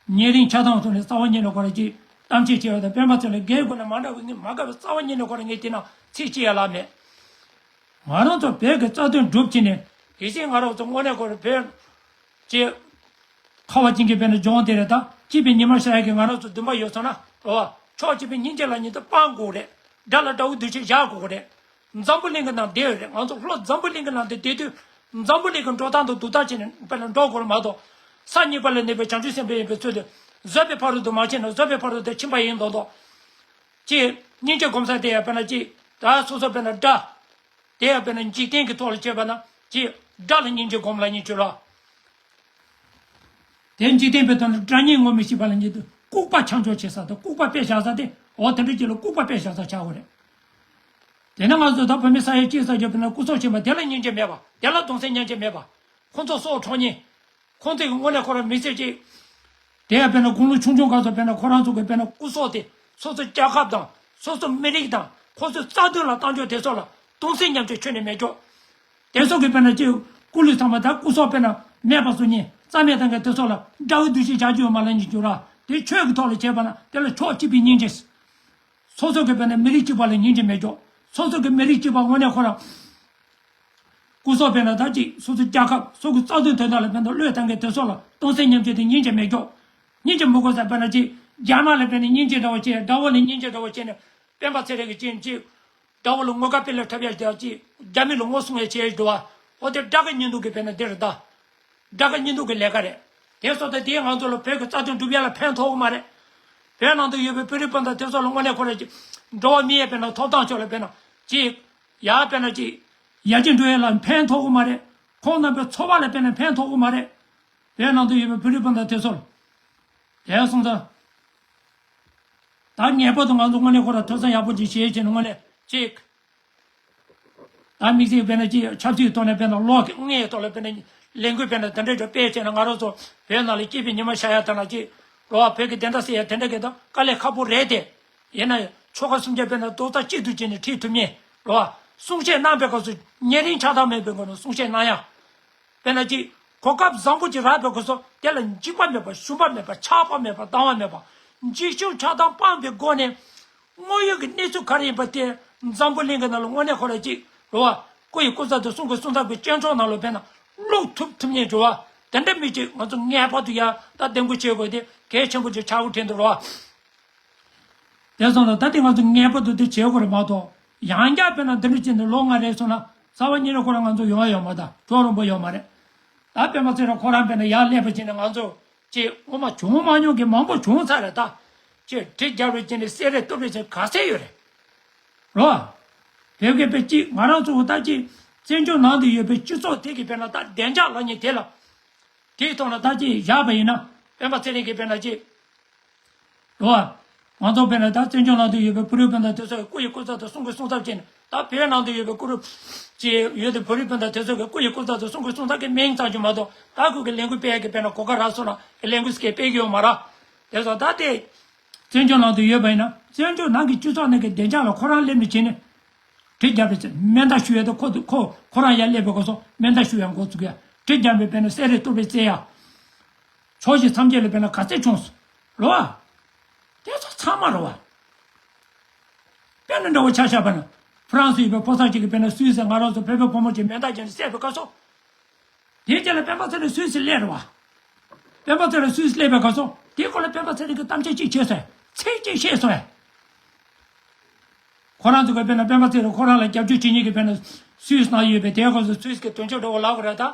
ཉེ་རིང་ཆགས་སྡང་ཐོག་ནས་རྩ་བ་ཉིད་ནས་ཁོ་རང་ཅིག་གཏམ་བཤད་བྱས་པ་དང་། སྤེན་པ་ཚེ་ལ་སྒེར་སྒོ་ནས་མ་འདྲ་བའི་ངས་མ་དགའ་བའི་རྩ་བ་ཉིད་ནས་ཁོ་རང་ངས་དེ་ན་ཚིག་གཅིག་ཡང་ལབ་མེད། ང་རང་ཚོ་བོད་ཀྱི་རྩ་དོན་སྒྲུབ་བྱས་ནས། དེ་བཞིན་ང་རང་ཚོ་དངོས་གནས་ཁོ་རང་བོད་ཀྱི་ཁ་བ་ཅན་གྱི་དཔེར་ན་ལྗོངས་དེ་རེད། ད་སྐྱིད་པའི་ཉི་མ་ཤར་ཡག་གི་ང་རང་ཚོ་འདུན་པ་ཡོད་སོང་ན། རེད་བ། ཕྱོགས་གཅིག་པའི་སྙིང་རྗེ་ལབ་མཁན་དེ་སྤང་དགོས་རེད། དགྲ་ལ་དགྲ་བོའི་འདུ་ཤེས་བཞག་དགོས་རེད། འཛམ་བུ་གླིང་གི་ནང་བསྡད་ཡོད་རེད། ང་ཚོ་ལྷོ་འཛམ་བུ་གླིང་གི་ནང་དུ་བསྡད་དུས། འཛམ་བུ་གླིང་གི་འགྲོ་སྟངས་དང་འདུག་སྟངས་བྱས་ནས་དཔེར་ན་འགྲོ་དགོས་རེད་མ་གཏོགས། ས་གཉིས་པ་ལ་གནས་པའི་བྱང་ཆུབ་སེམས་དཔའ་ཡིན་པའི་ཚུལ་དུ། བཟོད་པའི་ཕ་རོལ་ཏུ་མ་ཕྱིན་ན་བཟོད་པའི་ཕ་རོལ་ཏུ་ཕྱིན་པ་ཡིན་མདོག་མདོག་ཅེས་སྙིང་རྗེ་སྒོམ་ས་དེ་ཡང་དཔེར་ན་ཅིག་ད་སོ་སོ་དཔེར་ན་དགྲ། དེ་ཡང་དཔེར་ན་འཇིག་རྟེན་གྱི་ཐོག་ལ་བྱས་པ་ན་ཅིག་དགྲ་ལ་སྙིང་རྗེ་སྒོམ་ལབ་མཁན་ཅིག་ལ། དེ་འཇིག་རྟེན་པའི་དོན་ལ་དགྲ་གཉེན་ངོ་མི་ཤེས་པ་ལབ་མཁན་དེ་ལྐུགས་པ་ཆང་འཇོག་བྱེད་ས་དང་ལྐུགས་པ་དཔེ་བཞག་ས་དེ། འོ་དེ་འདྲ་ཅིག་ལ་ལྐུགས་པ་དཔེ་བཞག་ས་ཆགས་ཡོད་རེད། དེ་ནས་ང་ཚོ་ད་བོད་མི་ས་ཡ་གཅིག་ཙམ་ཡོད་པ་ན་སྐུ་སྲོག་ཕྱིན་པ་དེ་ལ་སྙིང་རྗེ་མེད་པ། དེ་ལ་གདུང་སེམས་མཉམ་སྐྱེད་མེད་པ། ཁོང་ཚོ་སྲོག་འཕྲོག་མཁན། ཁོང་ཚོ་གི་དངོས་གནས་ཁོ་རང་མི་ཚེ་གཅིག་དེ་ཡང་དཔེར་ན་དགུང་ལོ་ཆུང་ཆུང་སྐབས་སུ་དཔེར་ན་ཁོ་རང་ཚོ་གི་དཔེར་ན་སྐུ་སྲོག་དེ་སོ་སོ་རྒྱལ་ཁབ་དང་སོ་སོ་མི་རིགས་དང་ཁོ་ཚོའི་རྩ་དོན་ལ་བཏང་ཕྱོགས་དེ་ཚོ་ལ་གདུང་སེམས་མཉམ་སྐྱེད་ཁྱོན་ནས་མེད་ཀྱོག་དེ་ཚོ་གི་དཔེར་ན་ཅིག་སྐུ་ལུས་ཚང་མ་ད་སྐུ་སྲོག་དཔེར་ན་མེད་པ་བཟོ་མཁན། རྩ་མེད་བཏང་མཁན་དེ་ཚོ་ལ་དགྲ་བོའི་འདུ་ཤེས་བྱ་རྒྱུ་ཡོད་མ་ལབ་མཁན་ཅིག་ར། དེ་ཆོས་ཀྱི་ཐོག་ལ་བྱས་པ་ན་དེ་ལ་ཕྱོགས་གཅིག་པའི་སྙིང་རྗེ། སོ་སོ་གི་དཔེར་ན་མི་རིགས་གཅིག་པ་ལ་སྙིང་རྗེ་མེད་ཀྱོག་སོ་སོ་གི་མི་རིགས་གཅིག་པ་དངོས་གནས་ཁོ་རང་སྐུ་སྲོག་དཔེར་ན་ད་ཅིག་སོ་སོའི་རྒྱལ་ཁབ་སོ་སོའི་རྩ་དོན་དོན་དག་ལ་དཔེར་ན་བློས་བཏང་མཁན་དེ་ཚོ་ལ་གདུང་སེམས་མཉམ་སྐྱེད་དེ་སྙིང་རྗེ་མེད་ཀྱོག་སྙིང་རྗེ་མི་དགོས་ས། དཔེར་ན་ཅིག་རྒྱ་ནག་ལ་དཔེར་ན་སྙིང་རྗེ་འདྲ་བོ་བྱས། དགྲ་བོ་ལ་སྙིང་རྗེ་འདྲ་བོ་བྱས་ནས་སྤེན་པ་ཚེ་རིང་གི་ཅིག་ཅིག་དགྲ་བོ་ལ་ངོ་དགའ་སྤེལ་ལ་འཁྲབ་ཡ་ཅིག་རྒྱ་མི་ལ་ངོ་སྲུང་ཡ་བྱས་འགྲོ་བ། འོ་དེ་དགྲ་དགའ་གཉེན་སྡུག་གི་དཔེར་ན་དེ་རེད་ད། དགྲ་དགའ་གཉེན་སྡུག་གི་ལས་ཀ་རེད། དེ་སོ་ད་དེ་ང་ཚོ་ལ་བོད་ཀྱི་རྩ་དོན་སྒྲུབ་ཡ་ལ་ཕན་ཐོགས་གི་མ་རེད། བོད་ནང་དུ་ཡོད་པའི་བོད་རིགས་སྤུན་ཟླ་དེ་ཚོ་ལ་དངོས་གནས་ཁོ་རང་ཅིག་འགྲོ་བ་མི་ཡི་དཔེར་ན་ཐོབ་ཐང་ཕྱོགས་ལ་དཔེར་ན་ཅིག་ཡ་དཔེར་ན་ཅིག་ཡར་རྒྱས་འགྲོ་ཡ་ལ་ཕན་ཐོགས་གི་མ་རེད། ཁོང་རྣམ་པའི་འཚོ་བ་ལ་དཔེར་ན་ཕན་ཐོགས་གི་མ་རེད། བོད་ནང་དུ་ཡོད་པའི་བོད་རིགས་སྤུན་ཟླ་དེ་ཚོ་ལ། དེ་སོང་ཙང་། ད་ངེས་པར་དུ་ང་ཚོ་དངོས་གནས་ཁོ་རང་ཐོས་བསམ་ཡག་པོ་ཅིག་བྱེད་བྱས་ནས་དངོས་གནས་ཅིག་ད་དམིགས་བསལ་དཔེར་ན་ཅིག་ཆབ་སྲིད་ཐོག་ནས་དཔེར་ན་ལོག་གི་དངོས་ཐོག་ལ་དཔེར་ན་ལས་འགུལ་དཔེར་ན་དེ་འདྲ་ཅིག་སྤེལ་བྱས་ན་ང་རང་ཚོ་བོད་ནང་ལ་སྐྱིད་པའི་ཉི་མ་ཤར་ཡ་དང་ལ་ཅིག་རོ་བ། བོད་ཀྱི་བདེན་མཐའ་གསལ་ཡ་དེ་འདྲ་གི་དང་དཀའ་ལས་ཁག་པོ་རེད་དེ། ཡིན་ན་ཡང་ཆོལ་ཁ་གསུམ་ཆ་དཔེར་ན་རྡོག་རྩ་གཅིག་ཏུ་བྱས་ནས་ཁྲིད་ཐུབ་མཁན་རོ་བ། གསུང་བཤད་གནང་པའི་སྐབས་སུ་ཉེ་རིང་ཆགས་སྡང་མེད་པའི་སྒོ་ནས་གསུང་བཤད་གནང་ཡ། དཔེར་ན་ཅིག་གོ་སྐབས་བཟང་པོ་ཅིག་རག་པའི་སྐབས་སུ་དེ་ལ་འཇིགས་པ་མེད་པ། ཞུམ་པ་མེད་པ། ཆགས་པ་མེད་པ། སྡང་བ་མེད་པ། འཇིགས་ཞུམ་ཆགས་སྡང་སྤངས་པའི་སྒོ་ནས་དངོས་ཡོད་ཀྱི་གནས་ཚུལ་ག་རེ་ཡིན་པ་དེ་འཛམ་བུ་གླིང་གི་ནང་ལ་དངོས་གནས་ཁོ་རང་ཅིག་རེད་བ། སྐུ་ཡི་སྐུ་ཚབ་དང་གསུང་གི་གསུང་ཚབ་ཀྱི་སྤྱི་ཚོགས་ནང་ལ་དཔེར་ན་བླུག་ཐུབ་ཐུབ་མཁན་འགྱུར་བ་དེ་འདྲ་མི་ཅིག་ང་ཚོ་ངེས་པར་དུ་ཡ་ད་འདེམས་བསྐོ་བྱེད་དགོས་དེ་གལ་ཆེན་པོ་ཅིག་ཆགས་ཀྱི་དྲན་འདུག་རེད་བ། དེ་སོང་ཙང་ད་ལྟ་ང་ཚོ་ངེས་པར་དུ་དེ་བྱེད་དགོས་རེད་མ་གཏོགས། ཡང་བསྐྱར་དཔེར་ན་འདི་འདྲ་བྱས་ནས་ལོ་ལྔ་རེ་སོང་ན་རྩ་བ་ཉིད་ནས་ཁོ་རང་ང་ཚོ་ཡོང་ཡ་ཡོད་མ་རེད། ད་གྲོགས་རིང་པོ་ཡོད་མ་རེད། ད་དཔེ་མ་ཚད་ར་ཁོ་རང་དཔེར་ན་ཡར་སླེབས་པ་བྱས་ནས་ང་ཚོ་ཅིག་སྔོན་མ་བྱུང་མ་མྱོང་གི་མང་པོ་བྱུང་ཚར་རེད་ད། ཅིག་གྲི་རྒྱབ་རེས་བྱས་ནས་བསད་རེས་གཏུབ་རེས་བྱས་ག་ཚད་ཡོད་རེད། རོ། བོད་སྐད་དཔེ་ཅིག་ང་རང་ཚོ་ད་ཅིག་བཙན་བྱོལ་ནང་དུ་ཡོད་པའི་སྤྱི་ཚོགས་དེ་གི་དཔེར་ན་ད་བདེ་འཇགས་ལབ་མཁན་དེ་ལ། དེའི་ཐོག་ལ་ད་ཅིག་བཞག་པ་ཡིན་ན་སྤེན་པ་ཚེ་རིང་གི་དཔེར་ན་ཅིག་རོ། ང་ཚོ་དཔེར་ན་ད་བཙན་བྱོལ་ནང་དུ་ཡོད་པའི་བོད་རིགས་སྤུན་ཟླ་དེ་ཚོ་གི་སྐུ་ཡི་སྐུ་ཚབ་དང་གསུང་གི་གསུང་ཚབ་བྱས་ནས་ད་བོད་ནང་དུ་ཡོད་པའི་སྐུ་རུ་ཅིག་ཡོད་དེ་བོད་རིགས་སྤུན་ཟླ་དེ་ཚོ་གི་སྐུ་ཡི་སྐུ་ཚབ་དང་གསུང་གི་གསུང་ཚབ་ཀྱི་མིང་ཙམ་ཞིག་མ་གཏོགས་ད་ཁོ་གི་ལས་འགུལ་སྤེལ་ཡ་གི་དཔེར་ན་གོ་སྐབས་རག་སོང་ན་གི་ལས་འགུལ་སྐད་སྤེལ་གི་ཡོད་མ་རེད། དེ་ཚོ་ད་དེ། བཙན་བྱོལ་ནང་དུ་ཡོད་པ་ཡིན་ན་བཙན་བྱོལ་ནང་གི་སྤྱི་ཚོགས་ནང་གི་བདེ་འཇགས་ལ་ཁོ་རང་སླེབས་ནས་བྱས་ནས། གྲི་རྒྱབ་པའི་ཚེ་མེ་མདའ་གཞུ་ཡ་དང་ཁོ་ཁོ་ཁོ་རང་ཡར་སླེབས་པའི་སྐབས་སུ་མེ་མདའ་གཞུ་ཡ་འགོ་བཙུགས་ཡ། གྲི་རྒྱབ་པའི་དཔེར་ན་བསད་རེས་གཏུབ་རེས་རྩེ་ཡ། ཕྱོགས་བཞི་མཚམས་བརྒྱད་ལ་དཔེར་ན་ག་ཚད་བྱུང་སོང་། རེད་བ། དེ་ཚོ་ཚང་མ་རེད་བ། དཔེར་ན་འདྲ་བོ་ཆ་བཞག་པ་ན། ཧྥ་རན་སི་ཡོད་པའི་ཕོ་གསར་ཅིག་གིས་དཔེར་ན་སུད་སི་ང་རང་ཚོ་བོད་པའི་བུ་མོ་ཅིག་མེ་མདའ་བརྒྱབ་ནས་བསད་པའི་སྐབས་སུ། དེའི་རྗེས་ལ་སྤེན་པ་ཚེ་རིང་སུད་སི་སླེབས་རེད་བ། སྤེན་པ་ཚེ་རིང་སུད་སི་སླེབས་པའི་སྐབས་སུ་དེའི་སྐོར་ལ་སྤེན་པ་ཚེ་རིང་གིས་གཏམ་བཤད་ཅིག་བྱས་སོང་། ཚིག་ཅིག་བཤད་སོང་། ཁོ་རང་ཚོ་གིས་དཔེར་ན་སྤེན་པ་ཚེ་རིང་ཁོ་རང་ལ་རྒྱབ་སྐྱོར་བྱེད་མཁན་གྱི་དཔེར་ན་སུད་སི་ནང་ཡོད་པའི་དེའི་སྐབས་སུ་སུད་སི་གི་དོན་གཅོད་འདྲ་བོ་ལབ་དགོས་རེད་ད།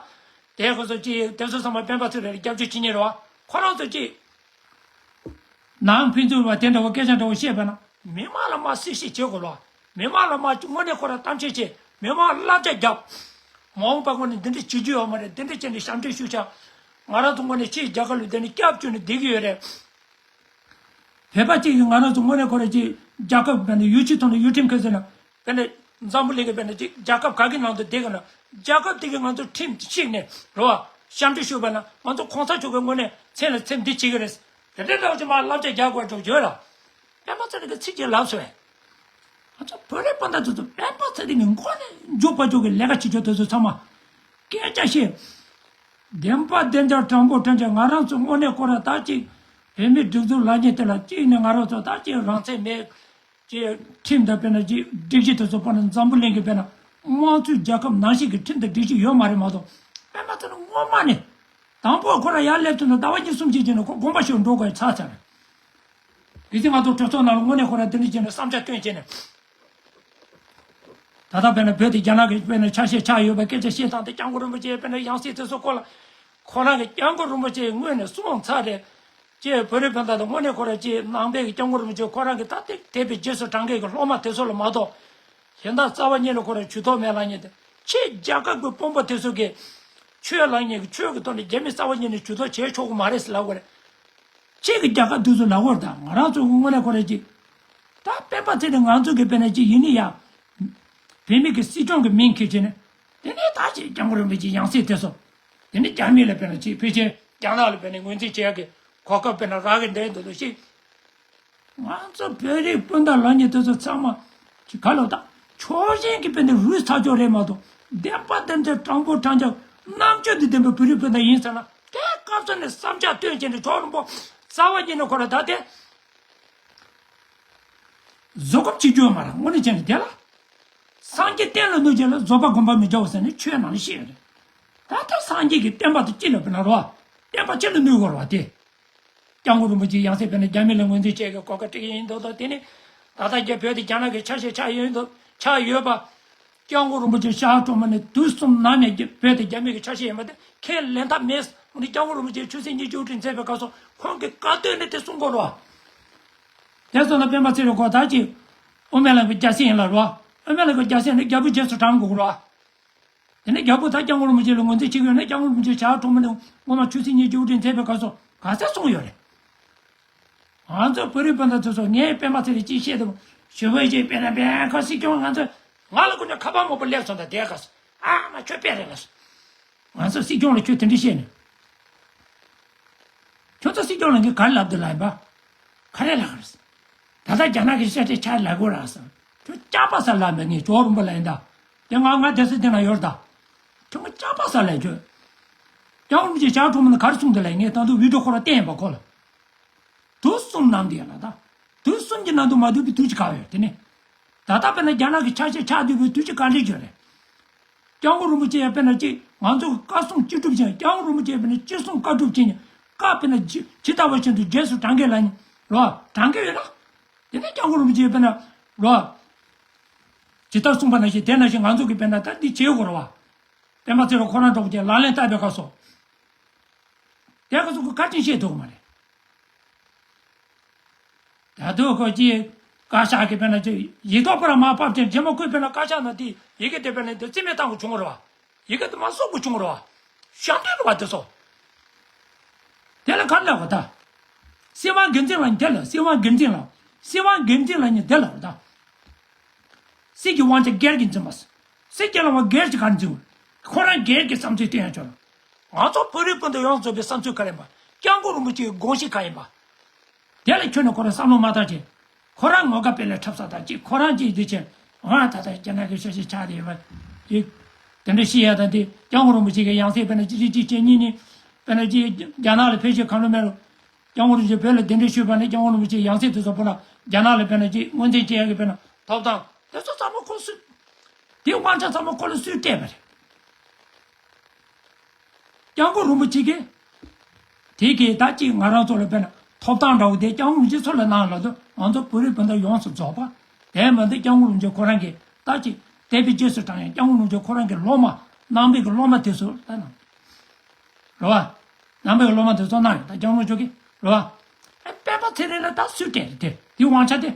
དེའི་སྐབས་སུ་ཅིག་དེ་ཚོ་ཚང་མ་སྤེན་པ་ཚེ་རིང་ལ་རྒྱབ་སྐྱོར་བྱེད་མཁན་རེད་བ། ཁོ་རང་ཚོ་ཅིག་ནང་ཕན་ཚུན་བ་དེ་འདྲ་བ་སྐད་ཆ་འདྲ་བོ་བཤད་པ་ན་མི་མང་ལ་མ་གསལ་བཤད་བྱེད་དགོས་ལ། མི་མང་ལ་མ་དངོས་གནས་ཁོ་རང་གཏམ་བཤད་བྱེད། མི་མང་ལ་བསླབ་བྱ་རྒྱབ། མ་འོངས་པ་ངོས་ནས་འདི་འདྲ་བྱེད་རྒྱུ་ཡོད་མ་རེད། འདི་འདྲ་བྱས་ནས་ཞབས་འདྲེན་ཞུ་བྱ། ང་རང་ཚོ་ངོས་ནས་ཕྱིའི་རྒྱལ་ཁབ་ལ་འདི་ནས་སྐྱབས་བཅོལ་ནས་བསྡད་ཀྱི་ཡོད་རེད། བོད་པ་གཅིག་གིས་ང་རང་ཚོ་དངོས་གནས་ཁོ་རང་གཅིག་རྒྱལ་ཁབ་དཔེར་ན་ཡུལ་སྤྱི་ཐོག་ནས་ཡུལ་ཁྲིམས་ཁ་སེ་ན་དཔེར་ན་འཛམ་བུ་གླིང་གི་དཔེར་ན་གཅིག་རྒྱལ་ཁབ་ག་གི་ནང་དུ་བསྡད་ཀྱི་ན་རྒྱལ་ཁབ་དེ་གིས་ང་ཚོ་ཁྲིམས་བཤིག་ནས་རེད་བ། ཞབས་འདྲེན་ཞུས་པ་ན་ང་ཚོ་གོང་ས་མཆོག་གི་ངོས་ནས་མཚན་ལ་ཚེ་འདི་བྱེད་ཀྱི་རེད། དེ་འདྲའི་འདྲ་བོ་ཅིག་མར་བསླབ་བྱ་རྒྱག་དགོས་འགྲོ་ཡོད་ལ། སྤེན་པ་ཚེ་རིང་གིས་ཚིག་གཅིག་ལབ་སོང་བས། ང་ཚོ་བོད་རིགས་སྤུན་ཟླ་ཚོ་ཚོ་སྤེན་པ་ཚེ་རིང་གི་མགོ་ནས་མཇུག་བར་ཕྱོགས་ཀྱི་ལས་ཀ་བྱེད་ཆོག་དེ་ཚོ་ཚང་མ་སྐད་ཆ་བཤད། བདེན་པ་བདེན་ཆ་དྲང་པོ་དྲང་ཆ་ང་རང་ཚོ་དངོས་གནས་ཁོ་ར་ད་ཅིག་བོད་མི་སྒྲིག་འཛུགས་ལབ་མཁན་དེ་ལ་གཅིག་ནས་ང་རང་ཚོ་ད་ཅིག་རང་བཙན་མེད། ཅེས་ཁྲིམས་དང་དཔེར་ན་ཅིག་སྒྲིག་གཞི་དེ་ཚོ་དཔེར་ན་འཛམ་བུ་གླིང་གི་དཔེར་ན་དམངས་གཙོའི་རྒྱལ་ཁབ་ནང་བཞིན་གྱི་ཁྲིམས་དང་སྒྲིག་གཞི་ཡོད་མ་རེད་མ་གཏོགས་སྤེན་པ་ཚེ་རིང་སྔོན་མ་ནས་དང་པོ་ཁོ་རང་ཡར་སླེབས་དུས་ན་ཟླ་བ་གཉིས་གསུམ་ཅིག་བྱས་ནས་ཁོ་དགོངས་པ་ཞུ་འགྲོ་དགོས་ཚར་ཚར་རེད། དེ་ཚེ་ང་ཚོ་གྲོས་ཚོགས་ནང་ལ་དངོས་གནས་ཁོ་རང་དེ་འདྲ་བྱས་ནས་བསམ་འཆར་བཏོན་བྱས་ནས། ད་ལྟ་དཔེར་ན་བོད་དེ་རྒྱ་ནག་གི་དཔེར་ན་ཆ་ཤས་ཆགས་ཡོད་པའི་སྐད་ཆ་བཤད་སྟངས་དེ་སྐྱབས་མགོན་རིན་པོ་ཆེའི་དཔེར་ན་ཡང་སྲིད་དེ་ཚོ་སྐོར་ལ་ཁོ་རང་གི་སྐྱབས་མགོན་རིན་པོ་ཆེས་སྔོན་ནས་གསུངས་ཚར་རེད། ཅེས་བོད་རིགས་སྤུན་ཟླ་དང་དངོས་གནས་ཁོ་རང་ཅེས་ནང་པའི་གི་སྐྱབས་མགོན་རིན་པོ་ཆེ་ཁོ་རང་གི་ད་ཐེངས་དེ་བའི་རྗེས་སུ་འབྲང་མཁན་གི་སློབ་མ་དེ་ཚོ་ལ་མ་གཏོགས། གཞན་དག་རྩ་བ་ཉིད་ནས་ཁོ་རང་ཇུས་གཏོགས་མེད་ལབ་མཁན་དེ་ཕྱིའི་རྒྱལ་ཁབ་ཀྱི་དཔོན་པོ་དེ་ཚོ་གིས་ཆོས་ལབ་མཁན་གི་ཆོས་ཀྱི་ཐོག་ནས་རྒྱ་མི་རྩ་བ་ཉིད་ནས་ཇུས་གཏོགས་བྱེད་ཆོག་གི་མ་རེད་ཟེར་ལབ་དགོས་རེད། ཕྱིའི་གི་རྒྱལ་ཁབ་དེ་ཚོ་ལབ་དགོས་རེད། ད་ང་རང་ཚོ་གི་དངོས་གནས་ཁོ་རང་ཅིག་ད་སྤེན་པ་ཚེ་རིང་ང་ཚོ་གི་དཔེར་ན་ཅིག་ཡིན་ནི་ཡ། བོད་མི་གི་སྲིད་སྐྱོང་གི་མིང་འཁྱེར་བྱས་ནས་དེ་ནས་ད་ཅིག་སྐྱབས་མགོན་རིན་པོ་ཆེའི་ཡང་སྲིད་དེ་ཚོ། དེ་ནས་རྒྱ་མི་ལ་དཔེར་ན་ཅིག་ཕལ་ཆེར་རྒྱ་ནག་ལ་དཔེར་ན་ངོས་འཛིན་བྱེད་ཡག་གི་གོ་སྐབས་དཔེར་ན་རག་གི་འདྲ་འདུག་ལོ་ཞིག་ང་ཚོ་བོད་རིགས་སྤུན་ཟླ་ལབ་མཁན་དེ་ཚོ་ཚང་མ་ཅིག་ག་ལོ་ད་ཕྱོགས་ཞེན་གྱི་དཔེ་འདི་རུས་ཚ་ཆོག་རེད་མ་གཏོགས་བདེན་པ་བདེན་ཚད་དྲང་པོ་དྲང་ཆ་རྣམ་དཔྱོད་འདི་ལྡན་པའི་བོད་རིགས་སྤུན་ཟླ་ཡིན་ཟེར་ན་དེ་སྐབས་སུ་ནས་བསམ་འཆར་བཏོན་བྱས་ནས་གྲོགས་རིན་པོ་རྩ་བ་ཉིད་ནས་ཁོ་ར་ད་དེ་བཟོད་སྒོམ་བྱེད་རྒྱུ་ཡོད་མ་རེད། དངོས་གནས་བྱས་ནས་དེ་ལ་སངས་རྒྱས་བསྟན་ལ་གནོད་བྱེད་ལ་བཟོད་པ་སྒོམ་པ་མི་བྱའོ་ཟེར་ནས་ཆོས་ནང་ལ་བཤད་ཡོད་རེད། ད་ལྟ་སངས་རྒྱས་ཀྱི་བསྟན་པ་དེ་ཅི་ལ་དཔེར་ན་རོ་བསྟན་པ་ཅི་ལ་གནོད་དགོས་རེད་བ་དེ། སྐྱབས་མགོན་རིན་པོ་ཆེའི་ཡང་སྲིད་དཔེར་ན་རྒྱ་མི་ལ་ངོས་འཛིན་བྱེད་ཀྱི་གོ་སྐབས་སྤྲད་ཀྱི་ཡིན་མདོག་མདོག་དེ་ནི་ད་ལྟ་རྒྱ་བོད་དེ་རྒྱ་ནག་གི་ཆ་ཤས་ཆགས་ཡོད་མདོག་ཆགས་ཡོད་པ། སྐྱབས་མགོན་རིན་པོ་ཆེ་ཞལ་དྲུང་མ་ནས་དུས་གསུམ་ནམ་ཡང་རྒྱ་བོད་དེ་རྒྱ་མི་གི་ཆ་ཤས་ཡིན་པ་དེ་ཁས་ལེན་ཐབས་མེད། འོ་ནི་སྐྱབས་མགོན་རིན་པོ་ཆེ་ཆོས་སྲིད་གཉིས་ཀྱི་དབུ་ཁྲིད་མཛད་པའི་སྐབས་སུ་ཁོང་གི་བཀའ་བསྟན་ནི་དེ་གསུང་དགོས་རོ། དེ་སོང་ན་སྤེན་པ་ཚེ་རིང་ཁོ་ད་ཅི་དབུ་མའི་ལམ་གྱི་རྒྱལ་སྲས་ཡིན་ལ་རོ། དབུ་མའི་ལམ་གྱི་རྒྱལ་སྲས་ནི་རྒྱལ་པོ་རྗེས་སུ་འབྲང་དགོས་རོ། དེ་ནས་རྒྱལ་པོ་ད་སྐྱབས་མགོན་རིན་པོ་ཆེ་ལ་ངོས་འཛིན་བྱེད་ཀྱི་ཡོད་ན་སྐྱབས་མགོན་རིན་པོ་ཆེ་ཞལ་དྲུང་མ་ནས་སྔོན་མ་ཆོས་སྲིད་གཉིས་ཀྱི་དབུ་ཁྲིད་མཛད་པའི་སྐབས་སུ་ག་ཚད་གསུངས་ཡོད་རེད། ང་ཚོ་བོད་རིགས་སྤུན་ཟླ་ཚོ་ཚོ་ངས་སྤེན་པ་ཚེ་རིང་ཅིག་བཤད་དུས་ཞུ་བོད་ཅིག་དཔེར་ན་སྤེན་ཁ་སྲིད་སྐྱོང་ང་ཚོ་ང་ལ་ཀུན་ནས་ཁ་པར་མང་པོ་སླེབས་སོང་། ད་དེ་ག་སོ་ཨ་མ་ཁྱོད་དཔེ་རེད་ལ་སོ། ང་ཚོ་སྲིད་སྐྱོང་ལ་ཁྱོད་དེ་འདྲ་བཤད་ནས། ཁྱོད་ཚོ་སྲིད་སྐྱོང་ལ་ངས་ག་རེ་ལབ་འདུག་ལབ་ཡིན་པ། ག་རེ་ལབ་ག་རེ། ད་ལྟ་རྒྱ་ནག་གི་ཤ་ཁྲེ་ཆ་ལབ་དགོས་ར་སོང་། ཁྱོད་སྐྱག་པ་ཟ་ལབ་མེད། ངས་ཇོ་རུམ་པ་ལབ་ཡིན་ད། དེ་ང་ང་དེ་སྲིད་དེ་ན་ཡོད་ད། ཁྱོད་ང་སྐྱག་པ་ཟ་ལབ་ཁྱོད། སྐྱབས་མགོན་རིན་པོ་ཆེ་ཞལ་དྲུང་མ་ནས་ག་རེ་གསུངས་འདུག་ལབ་ངས་ད་དུང་བི་ཌིའོ་ཁོ་ར་བསྟན་ཡིན་པ་ཁོ་ལ། དུས་གསུམ་ནང་དུ་ཡོད་ལ་ད། དུས་གསུམ་གྱི་ནང་དུ་མ་འདུས་པའི་དུས་ཅིག་ག་ཡོད་དེ་ནི། ད་ལྟ་དཔེར་ན་རྒྱ་ནག་གི་ཆ་ཤས་ཆགས་འདུས་པའི་དུས་ཅིག་ག་འདྲ་ཡོད་རེད། སྐྱབས་མགོན་རིན་པོ་ཆེ་ཡང་དཔེར་ན་ཅིག་ང་ཚོ་གི་བཀའ་གསུང་ཅི་སྒྲུབ་ཅིང་སྐྱབས་མགོན་རིན་པོ་ཆེ་དཔེར་ན་ཅི་གསུང་བཀའ་སྒྲུབ་ཅིང་བཀའ་དཔེར་ན་ཇི་ཇི་ལྟ་བ་བཞིན་དུ་རྗེས་སུ་འབྲང་གི་ལ་ནི་རོ་འབྲང་གི་ཡོད་ན། དེ་ནས་སྐྱབས་མགོན་རིན་པོ་ཆེ་དཔེར་ན་རོ། ཇི་ལྟར་གསུངས་པ་ནང་བཞིན་དེ་ནང་བཞིན་ང་ཚོ་གི་དཔེར་ན་ད་འདི་བྱེད་དགོས་རེད་བ། སྤེན་པ་ཚེ་རིང་ཁོ་རང་འགྲོ་གི་ལག་ལེན་བསྟར་བའི་སྐབས་སུ། དེ་སྐབས་སུ་ཁོ་བཀའ་དྲིན་ཤེས་ཐུབ་ཀྱི་མ་རེད། ད་དུང་ཁོ་ཅིག་བཀའ་ཤག་གི་དཔེར་ན་ཅིག་ཡིག་ཐོག་པར་མ་ཕབ་ཅིང་རྗེས་མ་ཁོས་དཔེར་ན་བཀའ་ཤག་ནང་དེ་ཡི་གེ་དེ་དཔེར་ན་འདི་རྩིས་མེད་བཏང་དགོས་བྱུང་བ་རེད་བ། ཡི་གེ་དེ་མ་བསུབ་དགོས་བྱུང་བ་རེད་བ། ཞབས་འདྲེན་རེད་བ་དེ་ཚོ། དེ་ལ་ག་རེ་ལབ་པ་ད། སྲིད་དབང་སྒེར་འཛིན་ལ་ཉེ་དེ་ལ་སྲིད་དབང་སྒེར་འཛིན་ལ་སྲིད་དབང་སྒེར་འཛིན་ལ་ཉེ་དེ་ལ་རེད་ད། སྲིད་ཀྱི་དབང་ཆ་སྒེར་གྱིས་འཛིན་པ། སྲིད་ཀྱི་བླ་མ་སྒེར་གྱིས་ག་རེ་འཛིན་དགོས། ཁོ་རང་སྒེར་གྱི་བསམ་ཚུལ་བསྟན་ཡང་ཆོག་ལ། ང་ཚོ་བོད་རིགས་སྤུན་ཟླ་ཡོངས་རྫོགས་པའི་བསམ་ཚུལ་ག་རེ་ཡིན་པ། སྐྱབས་མགོན་རིན་པོ་ཆེའི་དགོངས་གཞི་ག་ཡིན་པ། དེ་ལ་ཁྱོན་ནས་ཁོ་རང་བསམ་བློ་མ་བཏང་བྱས། ཁོ་རང་ངོ་དགའ་དཔེ་ལ་འཁྲབ་ས་དང་གཅིག་ཁོ་རང་གཅིག་འདི་བྱས། ང་ད་ལྟ་རྒྱ་ནག་གི་ཤ་ཤེད་ཆགས་བསྡད་ཡོད་པ། ཅིག་དེ་འདྲ་ཤེས་ཡ་དང་དེ་སྐྱབས་མགོན་རིན་པོ་ཆེ་གི་ཡང་སྲིད་དཔེར་ན་གཅིག་གཅིག་གཅིག་གཉིས་གཉིས། དཔེར་ན་ཅིག་རྒྱ་ནག་ལ་ཕེབས་ཤིག་གང་ལ་མེད་རུང་། སྐྱབས་མགོན་རིན་པོ་ཆེ་བོད་ལ་གདན་འདྲེན་ཞུས་པ་ནས་སྐྱབས་མགོན་རིན་པོ་ཆེ་ཡང་སྲིད་དེ་ཚོ་བོད་ལ་རྒྱ་ནག་ལ་དཔེར་ན་ཅིག་སྔོན་རྩིས་བྱེད་ཡ་གི་དཔེར་ན་ཐོབ་ཐང་དེ་ཚོ་ཚང་མ་ཁོ་སུ་ དེའི་དབང་ཆ་ཚང་མ་ཁོ་ལ་སུས་སྤྲད་པ་རེད། སྐྱབས་མགོན་རིན་པོ་ཆེ་གིས། དེ་གིས་ད་ཅིག་ང་རང་ཚོ་ལ་དཔེར་ན་ཐོབ་ཐང་འདྲ་བོ་དེ་སྐྱབས་མགོན་རིན་པོ་ཆེ་ཚོ་ལ་གནང་ལབ་དུས། ང་ཚོ་བོད་རིགས་སྤུན་ཟླ་ཡོངས་སུ་རྫོགས་པ། དེ་མ་ཟད་སྐྱབས་མགོན་རིན་པོ་ཆེ་ཁོ་རང་གིས་ད་ཅིག་དད་པའི་རྗེས་སུ་འབྲང་ཡ། སྐྱབས་མགོན་རིན་པོ་ཆེ་ཁོ་རང་གི་སློབ་མ། ནང་པའི་གི་སློབ་མ་དེ་ཚོ་ལ་གནང་། རེད་བ། ནང་པའི་གི་སློབ་མ་དེ་ཚོ་གནང་ཡོད། ད་སྐྱབས་མགོན་རིན་པོ་ཆེ་གིས། རེད་བ། ཨེ། སྤེན་པ་ཚེ་རིང་ལ་ད་སུས་སྤྲད་རེད། དེ་དེའི་དབང་ཆ་དེ་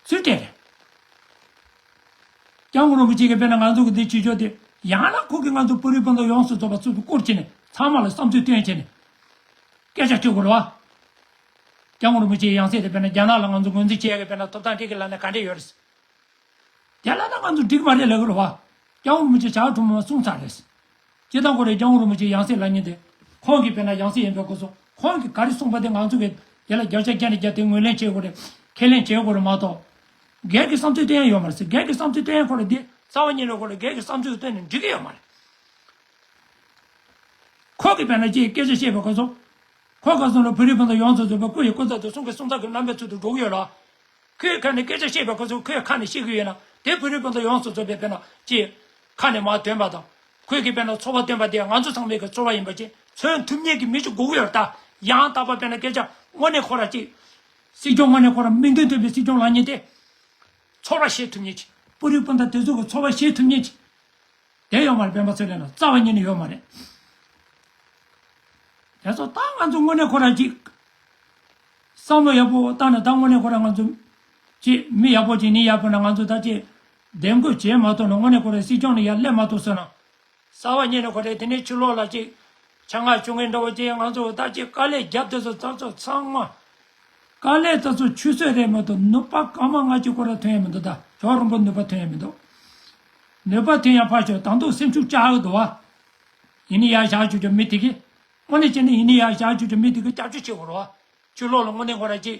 སུས་སྤྲད་རེད། སྐྱབས་མགོན་རིན་པོ་ཆེ་གིས་དཔེར་ན་ང་ཚོ་གི་འདི་བྱེད་ཕྱོགས་དེ། ཡང་ན་ཁོ་གིས་ང་ཚོ་བོད་རིགས་སྤུན་ཟླ་ཡོངས་སུ་རྫོགས་པ་ཚུར་དུ་བསྐོར་བྱས་ནས། ཚང་མ་ལ་བསམ་ཚུལ་བཏོན་བྱས་ནས་སྐད་ཆ་བཤད་དགོས་རེད་བ། སྐྱབས་མགོན་རིན་པོ་ཆེའི་ཡང་སྲིད་དེ་དཔེར་ན་རྒྱ་ནག་ལ་ང་ཚོ་ངོས་འཛིན་བྱེད་ཡ་གི་དཔེར་ན་ཐོབ་ཐང་སྤྲད་གི་ལབ་ན་ག་འདྲས་ཡོད་རེད། དེ་ལབ་ན་ང་ཚོ་འགྲིག་མ་རེད་ལབ་གི་རེད་བ། སྐྱབས་མགོན་རིན་པོ་ཆེ་ཇག་ཐུ་མོ་གསུངས་ཚར་རེད། སྤྱིར་བཏང་ཁོ་རེ་སྐྱབས་མགོན་རིན་པོ་ཆེ་ཡང་སྲིད་ལབ་མཁན་དེ། ཁོང་གིས་དཔེར་ན་ཡང་སྲིད་ཡིན་པའི་སྐོར་སོགས། ཁོང་གིས་ག་རེ་གསུངས་པ་དེ་ང་ཚོ་གིས་དེ་ལ་བརྒྱ་ཆ་བརྒྱ་ནས་བརྒྱ་དེ་ངོས་ལེན་བྱེད་དགོས་རེད། ཁས་ལེན་བྱེད་དགོས་རེད་མ་གཏོགས། སྒེར་གྱི་བསམ་ཚུལ་བཏོན་ཡ་ཡོད་མ་རེད་ཟེར། སྒེར་གྱི་བསམ་ཚུལ་བཏོན་ཡ་ཁོ་རེ་འདི་རྩ་བ་ཉིད་ནས་ཁོ་རེ་སྒེར་གྱི་བསམ་ཚུལ་བཏོན་ནས་འགྲིག་གི་ཡོད་མ་རེད། ཁོ་གིས་དཔེར་ན་ཅིག་སྐད་ཆ་བཤད་པའི་སྐོར་སོགས། ཁོ་ག་སོང་ལ་བོད་རིགས་སྤུན་ཟླ་ཡོངས་སུ་རྫོགས་པའི་སྐུ་ཡི་སྐུ་ཚབ་དང་གསུང་གི་གསུང་ཚབ་ཀྱི་རྣམ་པའི་ཚུལ་དུ་འགྲོ་གི་ཡོད་ལ། ཁོས་ཁ་ནས་སྐད་ཆ་བཤད་པའི་སྐོར་སོགས། ཁོས་ཁ་ནས་བཤད་ཀྱི་ཡོད་ན། དེ་བོད་རིགས་སྤུན་ཟླ་ཡོངས་སུ་རྫོགས་པའི་དཔེར་ན་ཅིག་ཁ་ནས་མར་འདོན་པ་དང་། ཁོས་ཀྱིས་དཔེར་ན་ཚོར་བ་བཏོན་པ་དེ་ང་ཚོ་ཚང་མའི་གི་ཚོར་བ་ཡིན་པ་ཅིག་མཚོན་ཐུབ་མཁན་གྱི་མི་ཅིག་དགོས་ཀྱི་ཡོད་རེད་ད། ཡང་དག་པ་དཔེར་ན་སྐད་ཆ་དངོས་གནས་ཁོ་རང་ཅིག་སྲིད་སྐྱོང་དངོས་གནས་ཁོ་རང་མིང་དོན་མཐུན་པའི་སྲིད་སྐྱོང་ལངས་མཁན་དེ། ཚོར་བ་བཤད་ཐུབ་མཁན་ཅིག་བོད་རིགས་སྤུན་ཟླ་དེ་ཚོ་གི་ཚོར་བ་བཤད་ཐུབ་མཁན་ཅིག་དེ་ཡོད་མ་རེད། སྤེན་པ་ཚེ་རིང་ལ་རྩ་བ་ཉིད་ནས་ཡོད་མ་རེད། དེ་ཚོ་ད་ང་ཚོ་དངོས་གནས་ཁོ་རང་ཅིག་བསམ་བློ་ཡག་པོ་བཏང་ནས། ད་དངོས་གནས་ཁོ་རང་ང་ཚོ་ཅིག་མི་ཡག་པོ་ཅིག་ནི་ཡག་པོ་ན། ང་ཚོ་ད་ཅིག་འདེམས་བསྐོ་བྱེད་མ་ཐུབ་ན། དངོས་གནས་ཁོ་རང་སྲིད་སྐྱོང་ནས་ཡར་སླེབས་མ་ཐུབ་སོང་ན། རྩ་བ་ཉིད་ནས་ཁོ་རང་དེ་ནས་ཕྱི་ལོགས་ལ་ཅིག་ཆ་ང་ཆུང་ངེ་འདྲ་བོ་ཅིག་ང་ཚོ་ད་ཅིག་དཀའ་ལས་རྒྱབ་དེ་ཚོ་ད་ཚོ་ཚང་མ། དཀའ་ལས་ད་ཚོ་ཆུད་ཟོས་རེད་མ་གཏོགས། ནུས་པ་གང་མང་ང་ཅིག་ཁོ་རང་ཐོན་ཡ་མི་འདུག་ད་ཇོ་རིན་པོ་ནུས་པ་ཐོན་ཡ་མི་འདུག་ནུས་པ་ཐོན་ཡ་ཕར་ཞོག་ད་དུང་སེམས་ཤུགས་བཅག་གི་འདུག་བ། ཡིན་ནི་ཡ་བཞག་བཅུག་རྒྱུ་མི་དེ་གི། དངོས་གནས་བྱས་ན་ཡིན་ནི་ཡ་བཞག་བཅུག་རྒྱུ་མི་དེ་གི་སྐྱབས་བཅོལ་བྱེད་དགོས་རེད་བ། ཕྱི་ལོགས་ལ་དངོས་གནས་ཁོ་རང་ཅིག་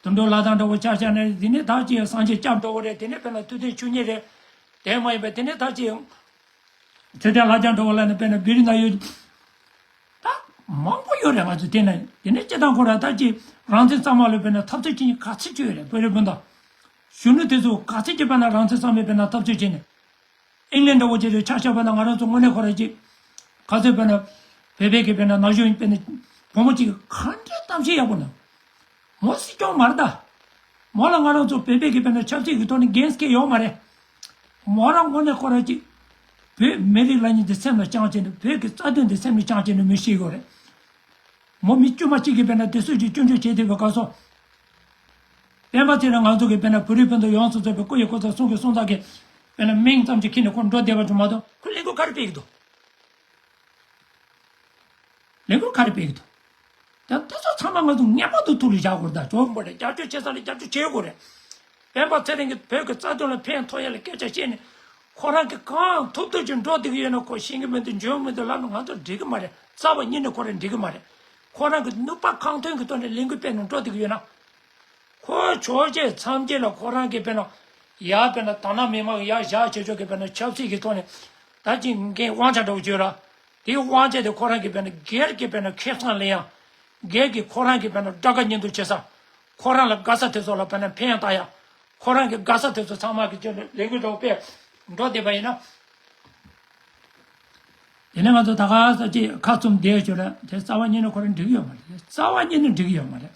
དུད་འགྲོ་ལྷ་དང་འདྲ་བོ་ཆ་བཞག་ན། དེ་ནས་ད་ཅིག་སངས་རྒྱས་སྐྱབས་འགྲོ་བོ་རེད། དེ་ནས་དཔེར་ན་ཐུབ་བསྟན་ཆོས་ཉིད་རེད། དེ་མ་ཡིན་པ་དེ་ནས་ད་ཅིག་ཚེ་བརྟན་ལྷ་རྒྱལ་འགྲོ་བོ་ལ་ནི་དཔེར་ན་བི་རི་ན་ཡོད། ད་མང་པོ་ཡོད་རེད་ང་ཚོ་དེ་ན། དེ་ནས་སྤྱིར་བཏང་ཁོ་རང་ད་ཅིག་རང་བཙན་གཙང་མ་ལ་དཔེར་ན་འཐབ་རྩོད་བྱེད་མཁན་ག་ཚོད་ཅིག་ཡོད་རེད། བོད་རིགས་སྤུན་ཟླ་གཞོན་ནུ་དེ་ཚོ་ག་ཚོད་ཅིག་དཔེར་ན་རང་བཙན་གཙང་མའི་དཔེར་ན་འཐབ་རྩོད་བྱེད་ནས། ཨིང་ལན་འདྲ་བོ་ཅིག་རེད། ཆ་བཞག་པ་ན་ང་རང་ཚོ་དངོས་གནས་ཁོ་རང་ཅིག་ག་ཚོད་དཔེར་ན་བོད་པའི་གི་དཔེར་ན་ན་གཞོན་དཔེར་ན་བུ་མོ་ཅིག་ག་འདྲའི་གཏམ་བཤད་ཡག་པོ་ན། མོ་སྲིད་སྐྱོང་མ་རེད་ད། མོ་ལ་ང་རང་ཚོ་བོད་པའི་གི་དཔེར་ན་ཆབ་སྲིད་ཀྱི་ཐོག་ནས་འགན་འཁྱེར་ཡོད་མ་རེད། མོ་རང་དངོས་གནས་ཁོ་རང་ཅིག་བོད་མི་རིགས་ལབ་མཁན་དེ་སེམས་ལ་བཅངས་བྱས་ནས། བོད་ཀྱི་རྩ་དོན་དེ་སེམས་ལ་བཅངས་བྱས་ནས་མི་ཤེས་ཡོད་རེད། མོ་མི་དཀྱུས་མ་གཅིག་གིས་དཔེར་ན་དེ་སུས་ཀྱིས་སྐྱོན་བརྗོད་བྱེད་ཐུབ་པའི་སྐབས་སུ། སྤེན་པ་ཚེ་རིང་ང་ཚོ་གི་དཔེར་ན་བོད་རིགས་སྤུན་ཟླ་ཡོངས་སུ་རྫོགས་པའི་སྐུ་ཡི་སྐུ་ཚབ་གསུང་གི་གསུང་ཚབ་ཀྱི་དཔེར་ན་མིང་ཙམ་ཅིག་ཁྱེར་ནས་ཁོ་འགྲོ་བསྡད་པ་ཅིག་མ་གཏོགས། ཁོས་ལས་འགུལ་ག་རེ་སྤེལ་གི་འདུག་ལས་འགུལ་ག་རེ་སྤེལ་གི་འདུག་ད་དེ་ཚོ་ཚང་མ་ང་ཚོ་ངེས་པར་དུ་ཐུགས་ལ་བཞག་དགོས་རེད། ད་ཇོ་བོ་རེད། རྒྱབ་སྐྱོར་བྱེད་ས་ལ་རྒྱབ་སྐྱོར་བྱེད་དགོས་རེད། སྤེན་པ་ཚེ་རིང་གིས་བོད་ཀྱི་རྩ་དོན་ལ་ཕན་ཐོགས་ཡ་ལ་སྐད་ཆ་བཤད་ནས། ཁོ་རང་གིས་གང་ཐུབ་ཐུབ་ཅིག་འགྲོ་བསྡད་ཀྱི་ཡོད་ན། ཁོ་ཤེས་ཀྱི་མི་འདུག་འཇོན་མི་འདུག་ལབ་ན་ང་ཚོ་འགྲིག་གི་མ་རེད། རྩ་བ་ཉིད་ནས་ཁོ་རང་འགྲིག་གི་མ་རེད། ཁོ་རང་གི་ནུས་པ་གང་ཐོན་གྱི་ཐོག་ནས་ལས་འགུལ་སྤེལ་ནས་འགྲོ་བསྡད་ཀྱི་ཡོད་ན། ཁོ་ཕྱོགས་ཆོས་མཚམས་བཅད་ལ་ཁོ་རང་གིས་དཔེར་ན་ཡར་དཔེར་ན་དང་བླངས་མི་མང་གི་ཡར་བཞག་བྱེད་ཕྱོགས་ཀྱི་དཔེར་ན་ཆབ་སྲིད་ཀྱི་ཐོག་ནས་ད་ཅིག་འགན་དབང་ཆ་འདྲ་བོ་ཅིག་ཡོད་ར། དེའི་དབང་ཆ་དེ་ཁོ་རང་གིས་དཔེར་ན་སྒེར་གྱི་དཔེར་ན་ཁེ་བཟང་ལེན་ཡ། སྒེར་གྱི་ཁོ་རང་གིས་དཔེར་ན་དགྲ་དགའ་གཉེན་སྡུག་བྱེད་ས། ཁོ་རང་ལ་དགའ་ས་དེ་ཚོ་ལ་དཔེར་ན་ཕན་བཏགས་ཡ། ཁོ་རང་གི་དགའ་ས་དེ་ཚོ་ཚང་མ་གི་ལས་འགུལ་འདྲ་བོ་སྤེལ་འགྲོ་བསྡད་པ་ཡིན་ན། དེ་ནས་ང་ཚོ་ད་ག་ས་ཅིག་ཁ་བཙུམ་བསྡད་ཞོར་ལ། དེ་རྩ་བ་ཉིད་ནས་ཁོ་རང་འགྲིག་ཡོད་མ་རེད། རྩ་བ་ཉིད་ནས་འགྲིག་ཡོད་མ་རེད།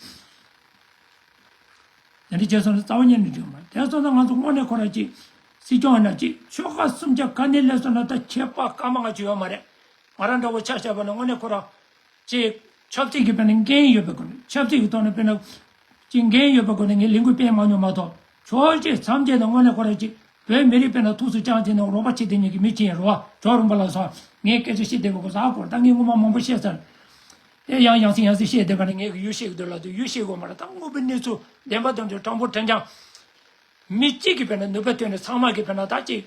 དེ་འདྲ་བྱས་སོང་ན་རྩ་བ་ཉིད་ནས་འགྲིག་ཡོད་མ་རེད། དེ་སོང་ན་ང་ཚོ་དངོས་གནས་ཁོ་རང་ཅིག་སྲིད་སྐྱོང་ཡིན་ན་ཅིག་ཆོལ་ཁ་སུམ་ཅུ་ག་ནས་སླེབས་སོང་ན་ད་ཁྱད་པར་སྐར་མ་ལྔ་བཅུ་ཡོད་མ་རེད། ང་རང་འདྲ་བོ་ཆ་བཞག་པ་ན་དངོས་གནས་ཁོ་རང་ཅིག་ཆབ་སྲིད་ཀྱི་དཔེར་ན་འགན་ཡོད་པའི་སྒོ་ནས། ཆབ་སྲིད་ཀྱི་ཐོག་ནས་དཔེར་ན་ཅིག་འགན་ཡོད་པའི་སྒོ་ནས་ངས་ལས་འགུལ་སྤེལ་མ་མྱོང་མ་གཏོགས། ཕྱོགས་གཅིག་མཚམས་བཅད་དང་། དངོས་གནས་ཁོ་རང་ཅིག་བོད་མི་རིགས་དཔེར་ན་ཐུགས་སུ་བཅངས་བྱས་ནས་རོགས་པ་བྱེད་བསྡད་མཁན་གྱི་མི་ཅིག་ཡིན་རེད་བ། ཇོ་རིན་པོ་ལགས་སོགས་ངས་སྐད་ཆ་བཤད་བསྡད་པའི་སྐོར་ཟ་སྐོར་ད་ངས་སྔོན་མ་མང་པོ་བཤད་ཚར། དེ་ཡང་ཡང་སེ་ཡང་སེ་བཤད་བསྡད་པ་ནི་ངས་གི་ཡུལ་ཤེས་ཀྱི་འདུག་ལབ་དུས་ཡུལ་ཤེས་དགོས་མ་རེད། ད་དངོས་པོའི་གནས་ཚུལ་བདེན་པ་དོན་གཅོད་དྲང་པོ་དྲང་རྐྱང་། མི་གཅིག་གིས་དཔེར་ན་ནུས་པ་བཏོན་ནས་ཚང་མ་གིས་དཔེར་ན་ད་ཅིག་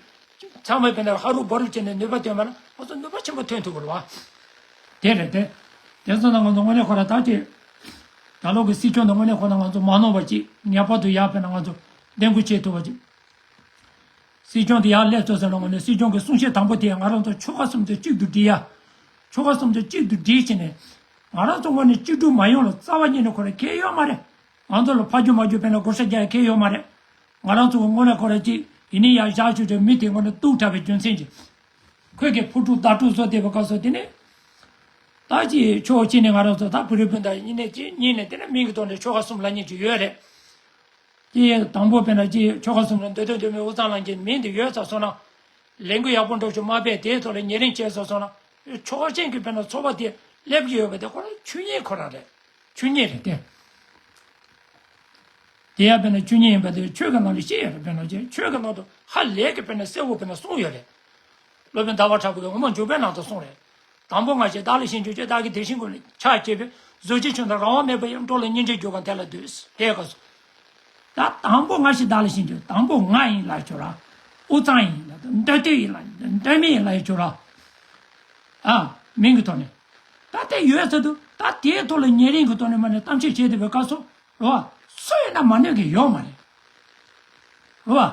ཚང་མས་དཔེར་ན་ཧ་རུབ་བ་རུབ་བྱས་ནས་ནུས་པ་བཏོན་པ་ན་ང་ཚོ་ནུས་པ་ཆེན་པོ་ཐོན་ཐུབ་ཀྱི་རེད་བ། དེ་རེད་དེ། དེ་ཚོ་ན་ང་ཚོ་དངོས་གནས་ཁོ་ར་ད་ཅིག་ད་ལོ་གི་སྲིད་སྐྱོང་དེ་དངོས་གནས་ཁོ་ན་ང་ཚོ་མ་ནོར་བ་ཅིག་ངེས་པར་དུ་ཡར་དཔེར་ན་ང་ཚོ་འདེམས་བསྐོ་བྱེད་ཐུབ་པ་ཅིག་སྲིད་སྐྱོང་དེ་ཡར་སླེབས་ཚར་ཟེར་ན་དངོས་གནས་སྲིད་སྐྱོང་གི་གསུང་བཤད་དང་པོ་དེ་ང་རང་ཚོ་ཆོལ་ཁ་གསུམ་དེ་གཅིག་ཏུ་སྒྲིལ་ཡ། ཆོལ་ཁ་གསུམ་དེ་གཅིག་ཏུ་སྒྲིལ་བྱས་ནས། ང་རང་ཚོ་དངོས་གནས་གཅིག་སྒྲིལ་མ་ཡོང་ལ་རྩ་བ་ཉིད་ནས་ཁོ་ར་ཁེལ་ཡོད་མ་རེད། ང་ཚོ་ལ་ཕར་རྒྱུག་མར་རྒྱུག་དཔེར་ན་བགོ་བཤའ་རྒྱག་ཡ་ཁེལ་ཡོད་མ་རེད། ང་རང་ཚོ་གི་ངོ་ལ་ཁོ་ར་ཅིག་ཡིན་ནི་ཡ་བཞག་ཆོག་ཆོག་མི་དེ་ངོ་ནས་གཏུག་དྲགས་པའི་རྒྱུ་མཚན་གྱིས། ཁོས་ཀྱི་ཕུ་དཀྲུག་མདའ་དཀྲུག་བཟོ་བསྡད་པའི་སྐབས་སུ་དེ་ནས། ད་ཅི་ཆོག་ཅི་ནས་ང་རང་ཚོ་ད་བོད་རིགས་སྤུན་ཟླ་ཡིན་ནས་ཅི་གཉིས་ནས་དེ་ནས་མིང་གི་ཐོག་ནས་ཆོལ་ཁ་གསུམ་ལབ་མཁན་ཅིག་ཡོད་རེད། ཅི་དང་པོ་དཔེར་ན་ཅི་ཆོལ་ཁ་གསུམ་ལ་མདོ་དོན་དོན་མེད་དབུས་གཙང་ལབ་མཁན་མིང་དེ་ཡོད་ཚར་སོང་ན། ལས་འགུལ་ཡག་པོ་འགྲོ་ཆོག་མ་པས་དེའི་ཐོག་ལ་ཉེ་རིང་བྱས་ཚར་སོང་ན། ཆོལ་ཁ་ཅན་གྱི་དཔེར་ན་ཚོགས་པ་དེ་སླེབས་ཀྱི་ཡོད་པ་དེ་ཁོ་རང་ཆོས་ཉིད་ཁོ་རང་རེད། ཆོས་ཉིད་རེད་དེ། དེ་ཡང་དཔེར་ན་ཆོས་ཉིད་ཡིན་པ་དེ་ཆོས་ཀྱི་ནང་ལ་བཤད་ཡོད་རེད། དཔེར་ན་ཆོས་ཀྱི་ནང་དུ་ཧ་ལས་ཀྱི་དཔེར་ན་གསལ་བོ་དཔེར་ན་གསུངས་ཡོད་རེད། སློབ་དཔོན་ཟླ་བ་གྲགས་པ་གིས་དབུ་མ་འཇུག་པའི་ནང་དུ་གསུངས་རེད། དང་པོ་ང་ཞེས་བདག་ལ་ཞེན་བྱེད་ཆོས། བདག་གིས་དེ་བཞིན་ཀུན་ལ་ཆགས་བྱེད་པས། གཟུགས་ཅན་ཆོས་དང་རང་དབང་མེད་པ་ཡང་། འགྲོ་ལ་སྙིང་རྗེར་གྱུར་པ་དེ་ལ་འདུད། དེའི་སྐབས་སུ། ད་དང་པོ་ང་ཞེས་བདག་ལ་ཞེན་བྱེད། དང་པོ་ང་ཡིན་ལབ་ཆོག་ར། དབུས་གཙང་ཡིན་ལབ། མདོ་སྟོད་ཡིན་ལབ། མདོ་སྨད་ཡིན་ལབ་ཆོག་ར། ཨ། མིང་གི་ཐོག་ནས། ད་དེ་ཡོད་ཚད་དུ་ད་དེའི་ཐོག་ལ་ཉེ་རིང་གི་ཐོག་ནས་མ་ནས་གཏམ་བཤད་བྱས་བསྡད་པའི་སྐབས་སུ་རོ། སུ་ཡིན་ན་མ་གནོད་ཀྱི་ཡོད་མ་རེད། རོ།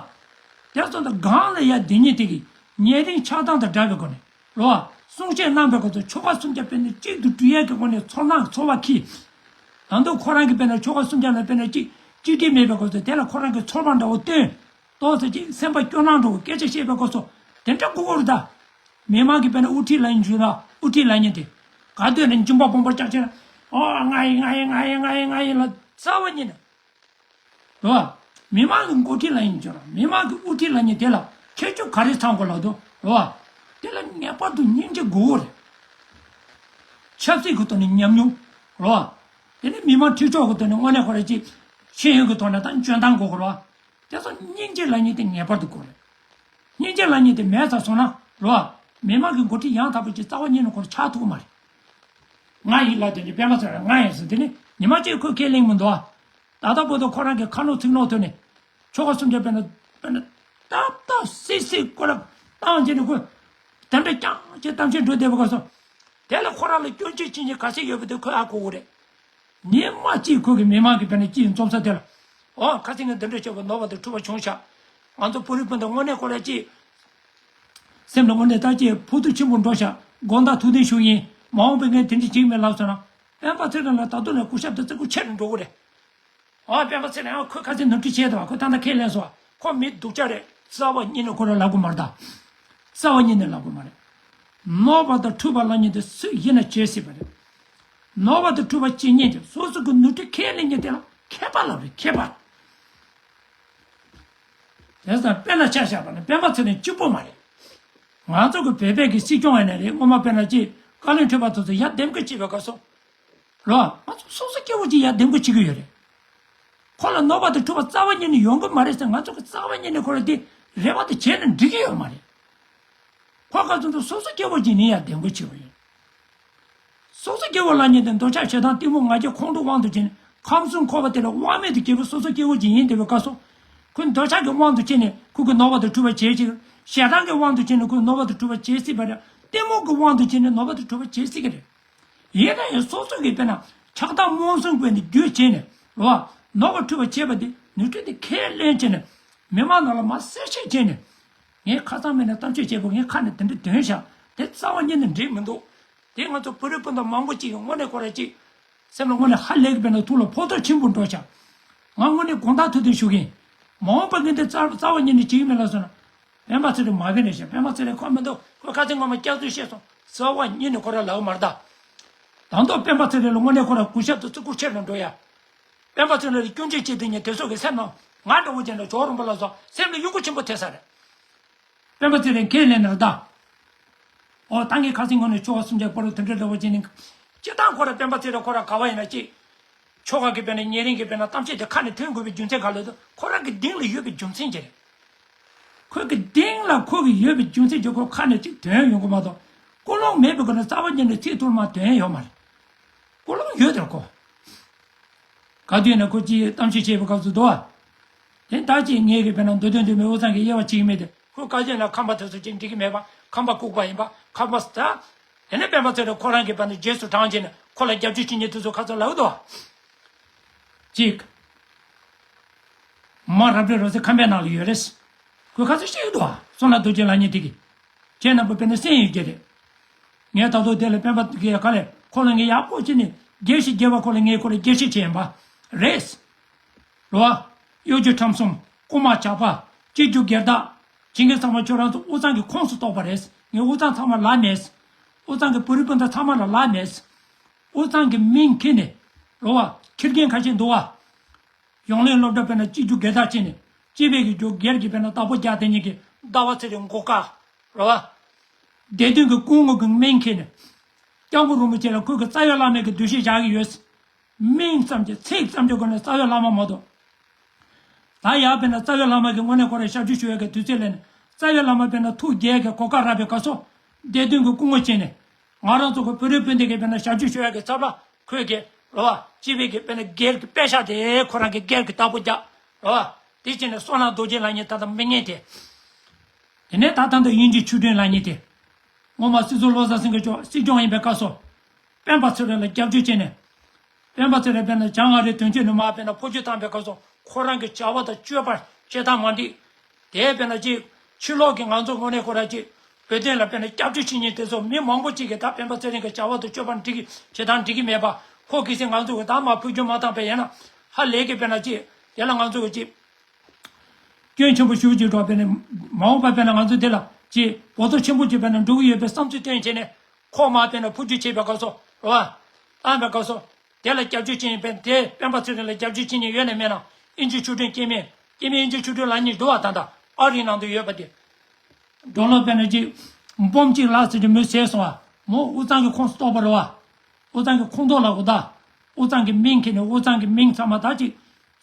དེ་ཚོ་ད་གང་ལ་ཡ་དེ་ཉིད་དེ་གི་ཉེ་རིང་ཆགས་སྡང་དང་བྲལ་བའི་སྒོ་ནས་རོ། གསུང་བཤད་གནང་པའི་སྐབས་སུ་ཆོལ་ཁ་གསུམ་ཀ་དཔེར་ན་གཅིག་ཏུ་སྒྲིལ་ཡས་ཀྱི་སྒོ་ནས་ཚོར་སྣང་ཚོར་བ་འཁྱེར། ད་དུང་ཁོ་རང་གི་དཔེར་ན་ཆོལ་ཁ་གསུམ་ཀ་ལ་དཔེར་ན་གཅིག་གཅིག་སྒྲིལ་མེད་པའི་སྐབས་སུ་དེ་ལ་ཁོ་རང་གི་ཚོར་བ་འདྲ་བོ་བཏོན། ཏོག་ཙམ་ཅིག་སེམས་པ་སྐྱོ་སྣང་འགྲོ་བའི་སྐད་ཆ་བཤད་པའི་སྐབས་སུ་དེ་འདྲ་དགོས་ཀྱི་རེད་ད། མི་མང་གི་དཔེར་ན་དབུ་ཁྲིད་ལབ་ཡིན་རྒྱུ་ན་དབུ་ཁྲིད་ལབ་མཁན་དེ། ག་དུས་ནས་འཇིམ་པ་སྦོམ་པོ་ལྕགས་ཆེན་ཨོ་ང་ཡིན་ང་ཡིན་ང་ཡིན་ང་ཡིན་ང་ཡིན་ལ་རྩ་བ་ཉིད་ནས། རེད་བ། མི་མང་གི་འགོ་ཁྲིད་ལབ་ཡིན་རྒྱུ་ན་མི་མང་གི་དབུ་ཁྲིད་ལབ་མཁན་དེ་ལ་ཁྱད་ཆོས་ག་རེ་ཚང་དགོས་ལབ་འདུག་རེད་བ། དེ་ལ་ངེས་པར་དུ་སྙིང་རྗེ་དགོས་རེད། ཆབ་སྲིད་ཀྱི་ཐོག་ནས་ཉམས་མྱོང་། རེད་བ། དེ་ནས་མི་མང་ཁྲིམས་ཕྱོགས་ཀྱི་ཐོག་ནས་དངོས་གནས་ཁོ་རང་ཅིག་ཤེས་ཡོན་གྱི་ཐོག་ནས་དང་འཇོན་ཐང་དགོས་རེད་བ། དེ་ཚོ་སྙིང་རྗེ་ལབ་མཁན་དེ་ངེས་པར་དུ་དགོས་རེད། སྙིང་རྗེ་ལབ་མཁན་དེ་མེད་ཚར་སོང་ན་རོ། མི་མང་གི་འགོ་ཁྲིད་ཡང་དག་པ་ཅིག་རྩ་བ་ཉིད་ནས་ཁོ་ཆགས་ཐུབ་ཀྱི་མ་རེད། ང་ཡིན་ལབ་དེ་ནི་སྤེན་པ་ཚེ་རིང་ང་ཡིན་ཟེར་དེ་ནི་ཉི་མ་གཅིག་ཁོས་ཁས་ལེན་མི་འདུག་ཨ། ད་ལྟ་བར་དུ་ཁོ་རང་གི་ཁ་ནོར་ཚིག་ནོར་ཐོག་ནས་ཆོལ་ཁ་གསུམ་ཀ་དཔེར་ན་དཔེར་ན་ཏག་ཏག་སིག་སིག་སྐོར་ར་བཏང་བྱས་ནས་ཁོས་དེ་འདྲ་རྐྱང་ཅིག་གཏམ་བཤད་འགྲོ་བསྡད་པ་ག་སོ། དེ་ལ་ཁོ་རང་ལ་སྐྱོན་བརྗོད་བྱེད་མཁན་ག་ཚད་ཡོད་པ་དེ་ཁོས་ཧ་གོ་གི་རེད། ཉི་མ་གཅིག་ཁོ་གི་མི་མང་གི་དཔེར་ན་སྤྱི་ཡི་འཛོམས་ས་དེ་ལ། འོ་ཁ་སང་ངས་འདི་འདྲ་བྱས་པ་ནོར་བ་དང་འཁྲུལ་བ་བྱུང་ཤག་ང་ཚོ་བོད་རིགས་སྤུན་ཟླ་དངོས་གནས་ཁོ་ར་ཅིག་སེམས་ལ་དངོས་གནས་ད་ཅིག་ཕུགས་འདུན་ཆེན་པོ་འགྲོ་ཤག་དགོངས་དག་ཐུགས་བདེན་ཞུ་ཡིན། མ་འོངས་པའི་ངས་དེ་འདྲ་བྱེད་ཀྱི་མེད་ལབ་སོང་ན། སྤེན་པ་ཚེ་རིང་ལ་ད་དུང་ནས་སྐུ་ཞབས་དེ་བརྩི་བཀུར་ཆེ་རུ་འགྲོ་གི་རེད། འོ་སྤེན་པ་ཚེ་རིང་ཁོས་ཁ་སང་ནོར་འཁྲུལ་བྱས་འདུག་ཁོས་ད་ལྟ་ཁས་ལེན་སོང་། ཁོ་མི་སྡུག་ཅག་རེད། རྩ་བ་ཉིད་ནས་ཁོ་རང་ལབ་དགོས་མ་རེད་ད། རྩ་བ་ཉིད་ནས་ལབ་དགོས་མ་རེད། ནོར་བ་དང་འཁྲུལ་བ་ལབ་མཁན་དེ་སུ་ཡིན་ན་བྱེད་སྲིད་པ་རེད། ནོར་བ་དང་འཁྲུལ་བ་བྱེད་མཁན་གྱི་སོ་སོ་གི་ནོར་འཁྲུལ་ཁས་ལེན་མཁན་དེ་ལ་མཁས་པ་ལབ་རེད། མཁས་པ། དེང་སང་དཔེ་ལ་ཆ་བཞག་པ་ན་སྤེན་པ་ཚེ་རིང་གཅིག་པོ་མ་རེད། ང་ཚོ་གི་བོད་པའི་གི་སྲིད་སྐྱོང་ཡིན་ན་རེད། སྔོན་མ་དཔེར་ན་ཅིག་བཀའ་བློན་ཁྲི་པ་ཚོ་ཚོ་ཡར་འདེམས་བསྐོ་བྱེད་པའི་སྐབས་སུ། རོ། ང་ཚོ་སོ་སོ་སྐྱེ་བོ་ཅིག་ཡར་འདེམས་བསྐོ་བྱེད་ཀྱི་ཡོད་རེད། ཁོ་ལ་ནོར་བ་དང་འཁྲུལ་བ་རྩ་བ་ཉིད་ནས་ཡོང་གི་མ་རེད་ཟེར། ང་ཚོ་གི་རྩ་བ་ཉིད་ནས་ཁོ་ལ་དེ་རེ་བ་དེ་བྱས་ན་འགྲིག་གི་ཡོད་མ་རེད། ཁོ་ག་ཚོད་དུ་སོ་སོ་སྐྱེ་བོ་ཅིག་ནི་ཡར་འདེམས་བསྐོ་བྱེད་པ་ཡིན། སོ་སོ་སྐྱེ་བོ་ལབ་མཁན་དེ་འདོད་ཆགས་ཞེ་སྡང་གཏི་མུག་ང་རྒྱལ་ཁོང་ཁྲོ་དབང་དུ་བྱས་ནས་ཁམས་གསུམ་འཁོར་བ་དེ་ལ་དབང་མེད་དུ་སྐྱེས་པའི་སོ་སོ་སྐྱེ་བོ་ཅིག་ཡིན་བསྡད་པའི་སྐབས་སུ། ཁོས་འདོད་ཆགས་ཀྱི་དབང་དུ་བྱས་ནས་ཁོ་གི་ནོར་བ་དང་འཁྲུལ་བ་བྱེད་ཅིག་ཞེ་སྡང་གི་དབང་དུ་བྱས་ནས་ཁོས་ནོར་བ་དང་འཁྲུལ་བ་བྱེད་སྲིད་པ་རེད། གཏི་མུག་གི་དབང་དུ་བྱས་ནས་ནོར་བ་དང་འཁྲུལ་བ་བྱེད་སྲིད་ཀྱི་རེད། ཡིན་ན་ཡང་སོ་སོ་གིས་དཔེར་ན་ཆགས་སྡང་རྨོངས་གསུམ་སྐོས་ནས་རྒྱུ་བྱས་ནས་རོ། ནོར་བ་འཁྲུལ་བ་བྱས་པ་དེ་ནོར་འཁྲུལ་དེ་ཁས་ལེན་བྱས་ནས་མི་མང་ནང་ལ་མར་གསལ་བཤད་བྱས་ནས། ངས་ཁ་སང་མིན་ན་གཏམ་བཤད་བྱས་པ་ངས་ཁ་ནས་དེ་འདྲ་འདོན་བཞག་དེ་རྩ་བ་ཉིད་ནས་འགྲིག་མི་འདུག་དེ་ང་ཚོ་བོད་རིགས་སྤུན་ཟླ་མང་པོ་ཅིག་གིས་དངོས་གནས་ཁོ་ར་ཅིག་སེམས་ལ་དངོས་གནས་ཧ་ལས་ཀྱི་དཔེར་ན་ཐུགས་ལ་ཕོག་ཐུག་ཆེན་པོ་འགྲོ་བཞག་ང་དངོས་གནས་དགོངས་དག་ཐུགས་བདེན་ཞུ་གི་ཡིན། མ་འོངས་པ་ངས་འདི་རྩ་རྩ་བ་ཉིད་ནས་བྱེད་ཀྱི་མེད་ལབ་སོང་ན། སྤེན་པ་ཚེ་རིང་མ་གི་རེད་ཤག་སྤེན་པ་ཚེ་རིང་ཁོ་མི་འདུག་ཁོས་ཁ་སང་ངོ་མ་སྐྱག་རྫུན་བཤད་སོང་། རྩ་བ་ཉིད་ནས་ཁོ་ར་ལབ་ཀྱི་མ་རེད་ད། ད་དུང་སྤེན་པ་ཚེ་རིང་ལ་དངོས་གནས་ཁོ་ར་གུས་ཞབས་དང་བརྩི་བཀུར་ཆེ་རུ་འགྲོ་ཡ། སྤེན་པ་ཚེ་རིང་ལ་སྐྱོན་བརྗོད་བྱེད་དུས་ཉིད་དེ་ཚོ་གི་སེམས་ནང་ང་འདྲ་བོ་ཅན་ལ་ཇོ་རོང་པ་ལ་སོགས་སེམས་ལ་གཡོ་འགུལ་ཆེན་པོ་ཐེབས་ས་རེད། སྤེན་པ་ཚེ་རིང་ཁས་ལེན་ནི་རེད་ད། ཨོ་ད་ངས་ཁ་སང་ངོ་ནས་ཆོལ་ཁ་གསུམ་ཆར་བར་དུ་དེ་འདྲ་འདྲ་བོ་བྱས་ནས། སྤྱིར་བཏང་ཁོ་ར་སྤེན་པ་ཚེ་རིང་ཁོ་ར་ག་བ་ཡིན་ན་ཅི། ཆོལ་ཁ་གི་དཔེར་ན་ཉེ་རིང་གི་དཔེར་ན་གཏམ་བཤད་དེ་ཁ་ནས་ཐོན་དགོས་པའི་རྒྱུ་མཚན་ག་ལ་དུ་ཁོ་རང་གི་གདིང་ལ་ཡོད་པའི་རྒྱུ་མཚན་ཅི་རེད། ཁོ་གི་གདིང་ལ་ཁོ་གི་ཡོད་པའི་རྒྱུ་མཚན་ཅི་ཁོ་ཁ་ནས་ཅིག་དོན་ཡོང་གི་མ་གཏོགས། ཀུན་སློང་མེད་པའི་སྒོ་ནས་རྩ་བ་ཉིད་ནས་ཚིག་ཐུར་མ་དོན་ཡོད་མ་རེད། ཀུན་སློང་ཡོད་དེར་ཁོ། ག་དུས་ན་ཁོ་ཅིག་གཏམ་བཤད་བྱེད་པའི་སྐབས་སུ་དོ། དེ་ལྟར་ཅིག་ངེད་ཀྱི་དཔེར་ན་མདོ་དོན་དུ་མི་དབུས་གཙང་གི་དབྱེ་བ་ཕྱེ་གི་མེད་དེ་ཁོས་བཀའ་བརྒྱུད་ན་ཁམས་པ་དེ་ཚོ་ཅིག་འགྲིག་གི་མེད་པ་ཁམས་པ་ལྐུགས་པ་ཡིན་པ་ཁམས་པ་ད། དེ་ནས་སྤེན་པ་ཚེ་རིང་ཁོ་རང་གི་དཔེར་ན་རྗེས་སུ་འབྲང་བྱས་ནས་ཁོ་ལ་རྒྱབ་སྐྱོར་བྱེད་མཁན་དེ་ཚོ་ཁ་ཚ་ལབ་དོ། གཅིག་མ་རབ་རིབ་རོ་སེ་ཁམས་པའི་ནང་ལ་ཡོད་རེད། ཁོས་ཁ་ཚ་བཤད་ཡོད་དོ། བསོད་ནམས་རྡོ་རྗེ་ལབ་མཁན་དེ་གི་ཁྱེད་རྣམ་པ་དཔེར་ན་སེམས་ཡོད་རྒྱུ་རེད། ངས་ད་དུང་དེ་ལ་སྤེན་པ་གི་ག་ལས་ཁོ་ལ་ངས་ཡག་པོ་བྱས་ནས་དགེ་བཤེས་དགེ་བ་ཁོ་ལ་ངས་ཁོ་ལ་དགེ་བཤེས་བྱས་ཡིན་པ་རེད། རོ། གཡོ་སྒྱུ་ཁྲམ་གསུམ། རྐུ་མ་ཇག་པ། སྤྱི་རྒྱུ་སྒེར་བདག་བྱེད་མཁན་ཚང་མ་ཁྱོད་རང་ཚོ་དབུས་གཙང་གི་ཁོངས་སུ་གཏོགས་པ་རེད། ངས་དབུས་གཙང་ཚང་མ་ལབ་མེད། དབུས་གཙང་གི་བོད་རིགས་སྤུན་ཟླ་ཚང་མ་ལ་ལབ་མེད། དབུས་གཙང་གི་མིང་ཁྱེར་ནས། རོ་བ། ཁྱི་རྒན་ཁ་ཤས་འདུག་བ། ཡོང་ལེན་སློབ་གྲྭ་དཔེར་ན་སྤྱི་རྒྱུ་སྒེར་བདག་བྱས་ནས། སྤྱི་པའི་གི་རྒྱུ་སྒེར་གྱི་དཔེར་ན་བདག་པོ་རྒྱག་དེ་ཉིད་ཀྱི་ཟླ་བ་ཚེ་རིང་མགོ་དཀར། རོ་བ། སྡེ་བདུན་གྱི་སྐུ་ངོ་གི་མིང་ཁྱེར་ནས། སྐྱབས་མགོན་རིན་པོ་ཆེ་ལ་ཁོས་གི་རྩ་བའི་བླ་མའི་གི་འདུ་ཤེས་བཞག་གི་ཡོད། མིང་ཙམ་གྱི་ཚིག་ཙམ་གྱི་སྒོ་ནས་རྩ་བའི་བླ་མ་མ་གཏོགས། ད་ཡར་དཔེར་ན་རྩ་བའི་བླ་མ་གི་དངོས་གནས་ཁོ་རང་ཞབས་ཕྱི་ཞུ་ཡག་གི་དུས་ཚོད་ལ་ནི། རྩ་བའི་བླ་མ་དཔེར་ན་ཐུགས་དགྱེས་ཀྱི་གོ་སྐབས་རག་པའི་སྐབས་སུ། སྡེ་བདུན་གྱི་སྐུ་ངོ་བྱས་ནས། ང་རང་ཚོ་གི་བོད་རིགས་སྤུན་ཟླ་གི་དཔེར་ན་ཞབས་ཕྱི་ཞུ་ཡག་གི་ཚབ་ལ་ཁོས་ཀྱི། རོ་བ། སྤྱི་པའི་གི་དཔེར་ན་སྒེར་གྱི་པད་ཤག་དེ་ཁོ་རང་གི་སྒེར་གྱི་བདག་པོ་རྒྱག། རོ་བ། དེ་བྱས་ནས་བསོད་ནམས་རྡོ་རྗེ་ལབ་མཁན་ད་ལྟ་མི་ངན་དེ། དེ་ནས་ད་ལྟ་འདི་དབྱིན་ཇི་ཆོས་སྒྲོན་ལབ་མཁན་དེ། སྔོན་མ་སྲིད་ཟུར་བློ་བཟང་སེང་གེ་མཆོག་སྲིད་སྐྱོང་ཡིན་པའི་སྐབས་སུ། སྤེན་པ་ཚེ་རིང་ལ་སྐྱབས་བཅོལ་བྱས་ནས། སྤེན་པ་ཚེ་རིང་དཔེར་ན་བྱང་ཨ་རིའི་དོན་གཅོད་ནས་མར་དཔེར་ན་འཕོ་འགྱུར་བཏང་པའི་སྐབས་སུ་ཁོ་རང་གི་བྱ་བ་དང་སྤྱོད་པ་བྱེད་སྟངས་མ་འགྲིག། དེ་དཔེར་ན་ཅིག་ཕྱི་ལོགས་ཀྱི་ང་ཚོ་དངོས་གནས་ཁོ་རང་ཅིག་བོད་དོན་ལ་དཔེར་ན་སྐྱབས་བཅོལ་བྱེད་མཁན་དེ་ཚོ་མི་མང་པོ་ཅིག་གིས་ད་སྤེན་པ་ཚེ་རིང་གི་བྱ་བ་དང་སྤྱོད་པ་འགྲིག་གི་བྱེད་སྟངས་འགྲིག་གི་མེད་པ། ཁོ་གལ་སྲིད་ང་ཚོ་གི་ད་མར་འཕོ་འགྱུར་མ་བཏང་པ་ཡིན་ན་ཧ་ལས་ཀྱི་དཔེར་ན་ཅིག་དེ་ལ་ང་ཚོ་གི་ཅིག་སྐྱོན་ཆེན་པོ་ཞེ་པོ་ཅིག་འགྲོ། དཔེར་ན་མ་འོངས་པ་དཔེར་ན་ང་ཚོ་འདི་ལ་ཅིག་འབོར་ཚོགས་ཆེན་པོ་ཅིག་དཔེར་ན་འགྲོ་གི་ཡོད་པའི་བསམ་ཚུལ་བཏོན་བྱས་ནས། ཁོ་མར་དཔེར་ན་འཕོ་འགྱུར་བྱེད་པའི་སྐབས་སུ། རོ་བ། བཏང་པའི་སྐབས་སུ། དེ་ལ་སྐྱབས་བཅོལ་བྱེད་མཁན་དེ་སྤེན་པ་ཚེ་རིང་ལ་སྐྱབས་བཅོལ་བྱེད་མཁན་ཡོད་ན་མེད་ན། དབྱིན་ཇི་ཆོས་སྒྲོན་སྐྱེ་དམན། སྐྱེ་དམན་དབྱིན་ཇི་ཆོས་སྒྲོན་ལབ་མཁན་འདུག་བ། ད་ལྟ་ཨ་རིའི་ནང་དུ་ཡོད་པ་དེ། འགྲོ་ལོ་དཔེར་ན་ཅིག་འབུམ་གཅིག་ལྷག་ཙམ་གྱི་མི་བསད་སོང་བ། མོ་དབུས་གཙང་གི་ཁོངས་སུ་གཏོགས་པ་རེད་བ། དབུས་གཙང་གི་ཁོངས་གཏོགས་ལ་འོ་ད། དབུས་གཙང་གི་མིང་ཁྱེར་ནས་དབུས་གཙང་གི་མིང་ཚང་མ་ད་ཅིག་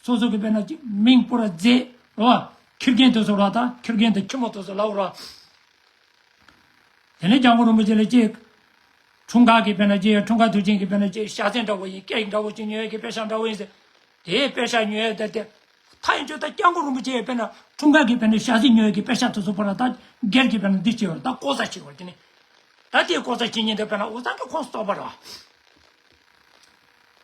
སོ་སོ་གི་དཔེར་ན་ཅིག་མིང་པུ་ར་མཛེས་རེད་བ། ཁྱི་རྒན་དེ་ཚོ་ར་ད་ཁྱི་རྒན་དང་ཁྱི་མོ་དེ་ཚོ་ལབ་ར། དེ་ནས་སྐྱབས་མགོན་རིན་པོ་ཆེ་ལ་ཅིག་འཁྲུངས་སྐར་གྱི་དཔེར་ན་ཅིག་འཁྲུངས་སྐར་དུས་ཆེན་གྱི་དཔེར་ན་ཅིག་ཞལ་ཟས་འདྲ་བོ་ཡིན། ཀེག་འདྲ་བོ་ཅིག་ཉོ་ཡས་ཀྱི་པེ་ཤག་འདྲ་བོ་ཡིན་ཟེར། དེའི་པེ་ཤག་ཉོ་ཡས་དེ་དེ། ད་ཡིན་ཆོག་ད་སྐྱབས་མགོན་རིན་པོ་ཆེ་ཡི་དཔེར་ན་འཁྲུངས་སྐར་གྱི་དཔེར་ན་ཞལ་ཟས་ཉོ་ཡས་ཀྱི་པེ་ཤག་དེ་ཚོ་པོ་ར་ད་སྒེར་གྱི་དཔེར་ན་འདི་བྱེད་བར་ད་ལྐོག་ཟ་བྱེད་བར་དེ་ནི། ད་དེའི་ལྐོག་ཟ་བྱེད་མཁན་དེ་དཔེར་ན་དབུས་གཙང་གི་ཁོངས་སུ་གཏོགས་པ་རེད་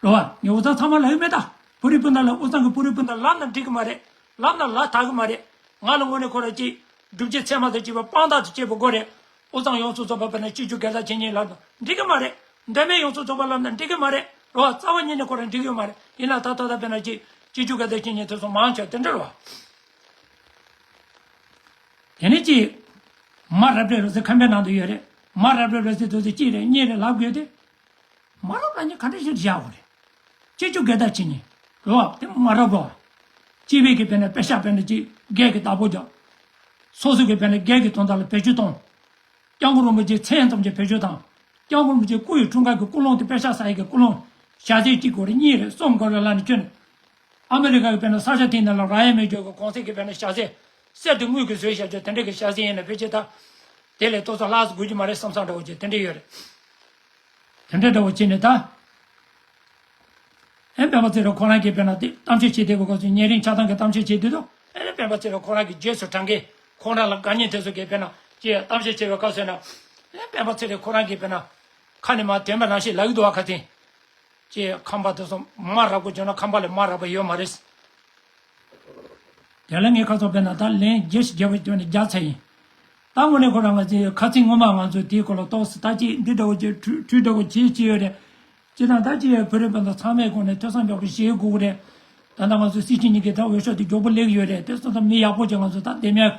བ། རེད་བ། ངས་དབུས་གཙང་ཚང་མ་ལབ་ཡོད་མེད་ད། བོད་རིགས་སྤུན་ཟླ་ལ་དབུས་གཙང་གི་བོད་རིགས་སྤུན་ཟླ་ལབ་ན་འགྲིག་གི་མ་རེད། ལབ་ན་ལ་དག་གི་མ་རེད། ང་ལ་དངོས་གནས་ཁོ་ར་ཅིག་སྒྲུབ་བྱེད་ཚད་མ་དང་བཅས་པ་དཔང་རྟགས་དང་བཅས་པ་དགོས་རེད། དབུས་གཙང་ཡོངས་སུ་རྫོགས་པ་དཔེར་ན་སྤྱི་རྒྱུ་སྒེར་བདག་བྱེད་མཁན་ལབ་ན་འགྲིག་གི་མ་རེད། མདོ་སྨད་ཡོངས་སུ་རྫོགས་པ་ལབ་ན་འགྲིག་གི་མ་རེད། རེད་བ། རྩ་བ་ཉིད་ནས་ཁོ་རང་འགྲིག་གི་ཡོད་མ་རེད། ཡིན་ན་ད་ད་ལྟ་དཔེར་ན་ཅིག་སྤྱི་རྒྱུ་སྒེར་བདག་བྱེད་མཁན་དེ་ཚོ་མང་ཆེ་བ་དེ་འདྲ་རེད་བ། དེ་ནས་ཅིག་མ་རབས་རེད་རོ་ཟེར་ཁམས་པའི་ནང་དུ་ཡོད་རེད། མ་རབས་རེད་རོ་ཟེར་དུས་ཚོད་གཅིག་རེད་གཉིས་རེད་ལབ་དགོས་ཏེ། མ་རབས་ལབ་མཁན་ག་འདྲ་ཞིག་བཞག་དགོས་རེད། སྤྱི་རྒྱུ་སྒེར་བདག་བྱེད་མཁན་རེད་བ། དེ་མ་རབས་རེད་བ། སྤྱི་པའི་གི་དཔེར་ན་པེ་ཤག་དཔེར་ན་ཅིག་སྒེར་གྱི་བདག་པོ་རྒྱག་སོ་སོ་གི་དཔེར་ན་སྒེར་གྱི་དོན་དག་ལ་བེད་སྤྱོད་གཏོང་། སྐྱབས་མགོན་རིན་པོ་ཆེའི་མཚན་ཙམ་གྱི་བེད་སྤྱོད་དང་། སྐྱབས་མགོན་རིན་པོ་ཆེའི་སྐུ་ཡི་འཁྲུངས་སྐར་གྱི་སྐུ་རླུང་དེ་པེ་ཤག་ཟ་ཡི་གི་སྐུ་རླུང་། ཞག་ཚད་གཅིག་དགོས་རེད་གཉིས་རེད་གསུམ་དགོས་རེད་ལབ་ནས་ཁྱོན་ནས། ཨ་མི་རི་ཀ་གི་དཔེར་ན་ས་ཆ་དེའི་ནང་ལ་རག་ཡ་མེད་རྒྱུ་གི་གོང་ཚད་ཀྱི་དཔེར་ན་ཞག་ཚད། གསེར་དེ་དངུལ་གྱིས་བཟོས་བཞག་རྒྱུ་དེ་འདྲ་གི་ཞག་ཚད་ཡིན་ན་ཕལ་ཆེར་ད། དེ་ལས་ཏོག་ཙམ་ལྷག་ཙམ་དགོས་ཀྱི་མ་རེད་བསམ་བསམ་འདྲ་བོ་ཅིག་དེ་འདྲ་ཡོད་རེད། དེ་འདྲ་འདྲ་བོ་བྱས་ནས་ད། ཨེ་སྤེན་པ་ཚེ་རིང་ཁོ་རང་གིས་དཔེར་ན་དེ་གཏམ་བཤད་བྱེད་བསྡད་པའི་སྐབས་སུ་ཉེ་རིང་ཆགས་སྡང་གི་གཏམ་བཤད་བྱེད་དུས་དུ་ཨེ་སྤེན་པ་ཚེ་རིང་ཁོ་རང་གི་རྗེས་སུ་འབྲང་མཁན་ཁོང་རང་ལ་དགའ་མཁན་དེ་ཚོ་གིས་དཔེར་ན་ཅིག་གཏམ་བཤད་བྱེད་པའི་སྐབས་སུ་ན་ཨེ་སྤེན་པ་ཚེ་རིང་ཁོ་རང་གིས་དཔེར་ན་ཁ་ནས་མར་འདོན་པ་ནང་བཞིན་ལབ་ཀྱི་འདུག་བ། ཁ་སེང་ཅིག་ཁམས་པ་དེ་ཚོ་མ་རབས་པོ་བྱུང་ན་ཁམས་པ་ལས་མ་རབས་པ་ཡོད་མ་རེད། དེ་ལ་ངས་ཁ་སང་དཔེར་ན་ད་ལན་བརྒྱ་ཞིག་བརྒྱབ་པ་བརྒྱབ་ནས་བརྒྱབ་ཚར་ཡིན། ད་དངོས་གནས་ཁོ་རང་ང་ཚོའི་ཁ་ཚིག་སྔོན་མ་ང་ཚོ་དེའི་སྐོར་ལ་ཏོག་ཙམ་ད་ཅིག་འདི་འདྲ་བོ་ཅིག་འཁྲུལ་འཁྲུལ་འདྲ་བོ་ཅིག་ཅིག་ཡོད་རེད། ཅི་དང་ད་ཅིག་བོད་རིགས་སྤུན་ཟླ་ཚང་མའི་སྒོ་ནས་ཐོས་བསམ་རྒྱག་པ་ཞིག་དགོས་ཀྱི་རེད། ད་ལྟ་ང་ཚོ་སྲིད་སྤྱི་གཉིས་ཀྱི་ད་འོས་ཤོག་དེ་མགྱོགས་པོ་སླེབས་ཀྱི་ཡོད་རེད། དེ་སོང་ཙང་མི་ཡག་པོ་ཅིག་ང་ཚོ་ད་འདེམས་ཡག་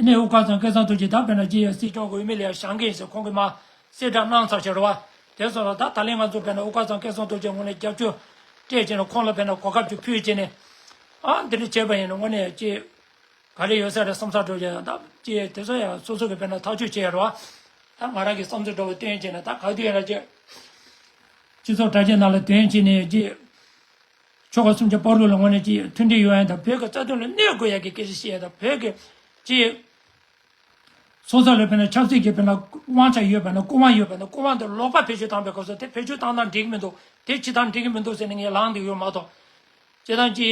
ཨ་ནི་དབུ་དཀར་ཚང་སྐལ་བཟང་རྡོ་རྗེ་ད་དཔེར་ན་ཅིག་སྲིད་སྐྱོང་འོས་མི་ལ་ཡང་བཞེངས་གི་ཡིན་ཟེར་ཁོང་གིས་མར་གསལ་བསྒྲགས་གནང་ཚར་བྱས་རེད་བ། དེ་སོང་ཙང་ད་ད་ལན་ང་ཚོ་དཔེར་ན་དབུ་དཀར་ཚང་སྐལ་བཟང་རྡོ་རྗེ་ངོས་ནས་རྒྱབ་སྐྱོར་སྤྲད་བྱས་ནས་ཁོང་ལ་དཔེར་ན་གོ་སྐབས་ཅིག་ཕུལ་བྱས་ནས། ཨ་འདི་འདྲ་བྱས་པ་ཡིན་ན་དངོས་གནས་ཅིག་ག་རེ་ཡོད་ས་རེད་བསམ་ས་འགྲོ་བྱས་ད་ཅིག་དེ་ཚོ་ཡང་སོ་སོ་གི་དཔེར་ན་ཐག་གཅོད་བྱས་རེད་བ། ད་ང་རང་གི་བསམ་ཚུལ་འདྲ་བོ་བཏོན་བྱས་ནས་ད་ག་དུས་ཡིན་ན་ཅིག་སྤྱི་ཚོགས་དྲ་རྒྱའི་ནང་ལ་བཏོན་བྱས་ནས་ཅིག་ཆོལ་ཁ་གསུམ་གྱི་བར་དུ་ལ་དངོས་གནས་ཀྱི་མཐུན་སྒྲིལ་ཡོང་ཡ་དང་བོད་ཀྱི་རྩ་དོན་ལ་གནོད་དགོས་ཡ་གི་སྐད་ཆ་བཤད་ཡ་དང་བོད་ཀྱི་ཀྱི་སོ་སོ་ལ་དཔེར་ན་ཆབ་སྲིད་ཀྱི་དཔེར་ན་དབང་ཆ་ཡོད་པ་ན་སྐུ་དབང་ཡོད་པ་ན་སྐུ་དབང་དེ་ལོག་པ་བེད་སྤྱོད་བཏང་པའི་སྐབས་སུ་དེ་བེད་སྤྱོད་བཏང་སྟངས་འགྲིག་གི་མི་འདུག་དེ་བྱེད་སྟངས་འགྲིག་གི་མི་འདུག་ཟེར་ནས་ངས་ལངས་བསྡད་ཡོད་མ་གཏོགས་སྤྱིར་བཏང་ཀྱི་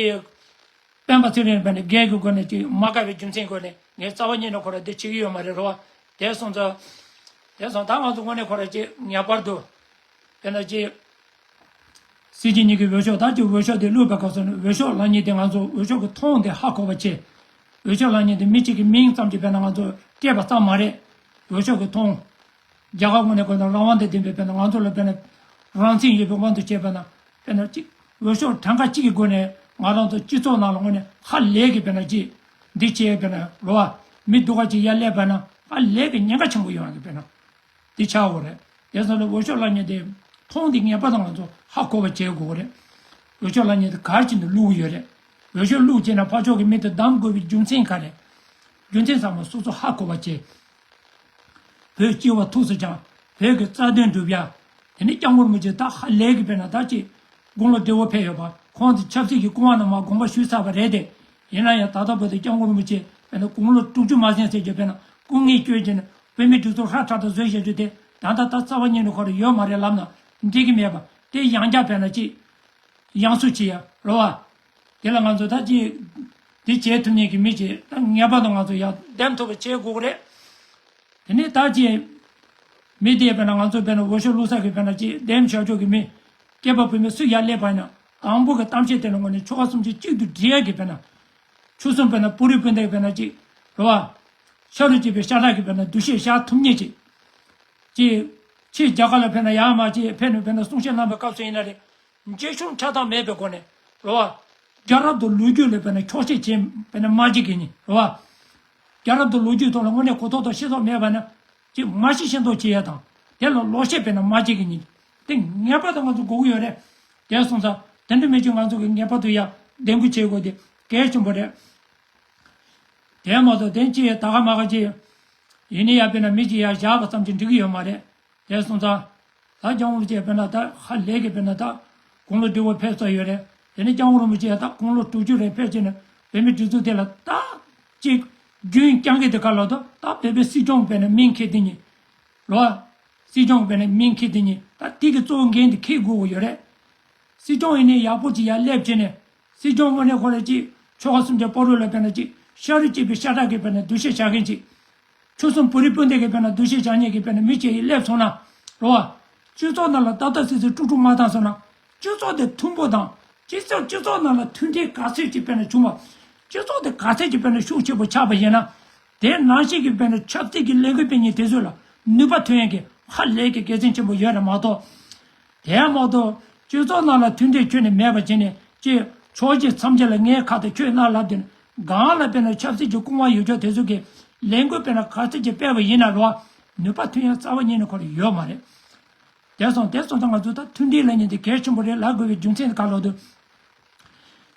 སྤེན་པ་ཚེ་རིང་དཔེར་ན་སྒེར་གྱི་སྒོ་ནས་ཀྱི་མ་དགའ་བའི་རྒྱུ་མཚན་སྒོ་ནས་ངས་རྩ་བ་ཉིད་ནས་ཁོ་ར་དེ་བྱེད་ཀྱི་ཡོད་མ་རེད་རོ། དེ་སོང་ཙང་དེ་སོང་ད་ང་ཚོ་དངོས་གནས་ཁོ་ར་ཀྱི་ངེས་པར་དུ་དཔེར་ན་ཀྱི་སྲིད་སྤྱི་གཉིས་ཀྱི་འོས་ཤོག་ད་ཀྱི་འོས་ཤོག་དེ་བླུགས་པའི་སྐབས་སུ་ནི་འོས་ཤོག་ལབ་མཁན་དེ་ང་ཚོ་འོས་ཤོག་གི་མཐོང་དེ་ཧ་གོ་བ་བྱེད། འོས་ཤོག་ལབ་མཁན་དེ་མི་གཅིག་གི་མིང་ཙམ་གྱིས་དཔེར་ན་ང་ཚོ་སྤྲད་པ་ཙམ་མ་རེད། འོས་ཤོག་གི་མཐོང་། རྒྱལ་ཁབ་ངོས་ནས་དགོས་ན་རང་དབང་དང་ལྡན་པའི་དཔེར་ན་ང་ཚོ་ལ་དཔེར་ན་རང་བཙན་ཡོད་པའི་དབང་དུ་བྱས་པ་ན་དཔེར་ན་གཅིག་འོས་ཤོག་གྲངས་ཀ་གཅིག་གི་སྒོ་ནས་ ང་རང་ཚོ་སྤྱི་ཚོགས་ནང་ལ་དངོས་གནས་ཧ་ལས་ཀྱི་དཔེར་ན་ཅིག་འདི་བྱས་དཔེར་ན་རོ་བ། མི་སྡུག་ག་ཅིག་ཡར་སླེབས་པ་ན་ཧ་ལས་ཀྱི་ཉེན་ཁ་ཆེན་པོ་ཡོང་གི་དཔེར་ན། འདི་ཆགས་དགོས་རེད། དེ་སོང་ལ་འོས་ཤོག་ལབ་མཁན་དེ་མཐོང་དེ་ངེས་པར་དུ་ང་ཚོ་ཧ་གོ་བ་བྱེད་དགོས་རེད། འོས་ཤོག་ལབ་མཁན་དེ་ག་རེ་བྱས་ནས་བླུགས་ཡོད་རེད། འོས་ཤོག་བླུགས་བྱས་ན་ཕར་ཕྱོགས་ཀྱི་མི་དེ་བདམས་དགོས་པའི་རྒྱུ་མཚན་ག་རེ། རྒྱུ་མཚན་ཚང་མ་སོ་སོ་ཧ་གོ་བ་བྱེད། བོད་སྤྱི་བ་ཐུགས་སུ་བཅངས། བོད་ཀྱི་རྩ་དོན་སྒྲུབ་ཡ། དེ་ནི་སྐྱབས་མགོན་རིན་པོ་ཆེ་ད་ཧ་ལས་ཀྱི་དཔེར་ན་ད་ཅིག་དགུང་ལོ་བགྲེས་པོ་ཕེབས་ཡོད་པ། ཁོང་དེ་ཆབ་སྲིད་ཀྱི་སྐུ་དབང་ནང་མར་དགོངས་པ་ཞུས་ཚར་བ་རེད་དེ། ཡིན་ན་ཡང་ད་ལྟ་བར་དུ་སྐྱབས་མགོན་རིན་པོ་ཆེ་དཔེར་ན་དགུང་ལོ་དྲུག་ཅུ་མ་ཟིན་ཟེར་རྒྱུ་དཔེར་ན་སྐུ་ངལ་སྐྱོན་བྱས་ནས་བོད་མི་སྒྲིག་འཛུགས་ཧྲག་ཧྲག་ཏུ་བཟོས་བཞག་རྒྱུ་དེ་ད་ལྟ་ད་རྩ་བ་ཉིད་ནས་ཁོ་རང་ཡོད་མ་རེད་ལབ་ན་འགྲིག་གི་མེད་པ་དེ་ཡང་བསྐྱར་དཔེར་ན་ཅིག་ཡང་སུ་བྱེད་ཡ་རོ་བ། དེ་ལ་ང་ཚོ་ད་ཅིག་འདི་བྱེད་ཐུབ་མཁན་གྱི་མི་ཅིག་ད་ངེས་པར་དུ་ང་ཚོ་ཡར་འདེམས་ཐུབ་པ་བྱེད་དགོས་ཀྱི་རེད། དེ་ནས་ད་ཅིག་མི་དེ་དཔེར་ན་ང་ཚོ་དཔེར་ན་འོས་ཤོག་བླུགས་ས་གི་དཔེར་ན་ཅིག་འདེམས་བྱ་ཆོག་གི་མི་སྐྱེས་པ་བུད་མེད་སུ་ཡར་སླེབས་པ་ཡིན་ན་དང་པོ་གི་གཏམ་བཤད་དེ་ལ་དངོས་གནས་ཆོལ་ཁ་གསུམ་ཆོས་གཅིག་ཏུ་སྒྲིལ་ཡ་གི་དཔེར་ན་ཆོལ་གསུམ་དཔེར་ན་བོད་རིགས་སྤུན་ཟླ་གི་དཔེར་ན་ཅིག་རེད་བ། ཤ་རུས་གཅིག་པའི་ཤ་ཁྲག་གི་དཔེར་ན་འདུ་ཤེས་བཞག་ཐུབ་མཁན་ཅིག་ཅིག་ཕྱིར་རྒྱ་གར་ལ་དཔེར་ན་ཡར་མར་ཅིག་ཕེབས་ནས་དཔེར་ན་གསུང་བཤད་གནང་བའི་སྐབས་སུ་ཡིན་ན་རེད། མཇལ་ཤོམ་ཆགས་སྡང་མེད་པའི་སྒོ་ནས་རེད་བ། རྒྱལ་རབས་དང་ལོ་རྒྱུས་ལ་དཔེར་ན་འཁྱོག་བཤད་བྱེད་དཔེར་ན་མ་བྱེད་མཁན་ནི་རེད་བ། རྒྱལ་རབས་དང་ལོ་རྒྱུས་ཐོག་ལ་དངོས་གནས་གོ་རྟོགས་དང་ཤེས་རྟོགས་མེད་པ་ན་ཅིག་མ་ཤེས་ཤེས་མདོག་བྱེད་ཡ་དང་དེ་ལ་ལོག་བཤད་དཔེར་ན་མ་བྱེད་མཁན་ནི་དེ་ངེས་པར་དུ་ང་ཚོ་དགོས་ཀྱི་ཡོད་རེད། དེ་སོང་ཙང་དེ་འདྲ་མེད་ཅིག་ང་ཚོ་གི་ངེས་པར་དུ་ཡ་འདེམས་བསྐོ་བྱེད་དགོས་དེ་གལ་ཆེན་པོ་རེད། དེ་མ་གཏོགས་དེ་ཅིག་ད་ག་མ་ག་ཅིག་ཡིན་ནི་ཡ་དཔེར་ན་མི་ཅིག་ཡ་བཞག་པ་ཙམ་གྱིས་འགྲིག་གི་ཡོད་མ་རེད། དེ་སོང་ཙང་། ད་སྐྱབས་མགོན་རིན་པོ་ཆེ་དཔེར་ན་ད་ཧ་ལས་ཀྱི་དཔེར་ན་ད་དགུང་ལོ་བགྲེས་པོ་ཕེབས་ཚར་ཡོད་རེད། དེ་ནས་སྐྱབས་མགོན་རིན་པོ་ཆེ་ད་དགུང་ལོ་དྲུག་ཅུ་རེ་ཕེབས་ཀྱི་ནས་བོད་མི་སྒྲིག་འཛུགས་དེ་ལ་ད་ཅིག་རྒྱུན་བསྐྱངས་ཀྱི་དེ་ག་ལ་ད་ད་བོད་པའི་སྲིད་སྐྱོང་དཔེར་ན་མིང་འཁྱེར་དེ་ཉིད་རོ། སྲིད་སྐྱོང་དཔེར་ན་མིང་འཁྱེར་དེ་ཉིད་ད་དེ་གི་གཙོ་བོ་འགན་དེ་འཁྱེར་དགོས་ཀྱི་ཡོད་རེད། སྲིད་སྐྱོང་ཡིན་ནའི་ཡག་པོ་ཅིག་ཡར་སླེབས་བྱས་ནས་སྲིད་སྐྱོང་དངོས་གནས་ཁོ་རང་ཅིག་ཆོལ་ཁ་གསུམ་ཆ་སྤ་རོ་ལ་དཔེར་ན་ཅིག་ཤ་རུས་གཅིག་པའི་ཤ་ཁྲག་གི་དཔེར་ན་འདུ་ཤེས་བྱ་མཁན་ཅིག་ཆོལ་གསུམ་བོད་རིགས་སྤུན་ཟླ་གི་དཔེར་ན་འདུ་ཤེས་བྱ་མཁན་གྱི་དཔེར་ན་མི་ཅིག་སླེབས་སོང་ན་རོ། སྤྱི་ཚོགས་ནང་ལ་ཏག་ཏག་སིག་སིག་དཀྲུག་དཀྲུག་མ་བཏང་སོང་ན་སྤྱི་ཚོགས་དེ་མཐུན་པོ་དང་སྤྱི་ཚོགས་སྤྱི་ཚོགས་ནང་ལ་མཐུན་སྒྲིལ་ག་ཚད་ཅིག་དཔེར་ན་བྱུང་བ། སྤྱི་ཚོགས་དེ་ག་ཚད་ཅིག་དཔེར་ན་ཤུགས་ཆེན་པོ་ཆགས་པ་ཡིན་ན། དེ་ནང་བཞིན་གྱི་དཔེར་ན་ཆབ་སྲིད་ཀྱི་ལས་འགུལ་སྤེལ་མཁན་དེ་ཚོ་ལ་ནུས་པ་ཐོན་ཡག་གི་ཧ་ལས་ཀྱི་དགེ་མཚན་ཆེན་པོ་ཡོད་རེད་མ་གཏོགས། དེ་མ་གཏོགས་སྤྱི་ཚོགས་ནང་ལ་མཐུན་སྒྲིལ་ཁྱོན་ནས་མེད་པ་བྱས་ནས་ཅིག་ཕྱོགས་གཅིག་མཚམས་གཅིག་ལ་ངས་ཁ་ཏེ་ཁྱོད་ན་ལབ་དེ་ནས་སྒང་ལ་དཔེར་ན་ཆབ་སྲིད་ཀྱི་སྐུ་དབང་ཡོད་ཆོག་དེ་ཚོ་གི་ལས་འགུལ་དཔེར་ན་ག་ཚོད་ཅིག་སྤེལ་བ་ཡིན་ན་རོ། ནུས་པ་ཐོན་ཡག་རྩ་བ་ཉིད་ནས་ཁོ་ལ་ཡོད་མ་རེད། དེ་སོང་དེ་སོང་ཙང་ང་ཚོ་ད་མཐུན་སྒྲིལ་ལབ་མཁན་དེ་གལ་ཆེན་པོ་རེད་ལབ་དགོས་པའི་རྒྱུ་མཚན་ག་ལོག་འདུག་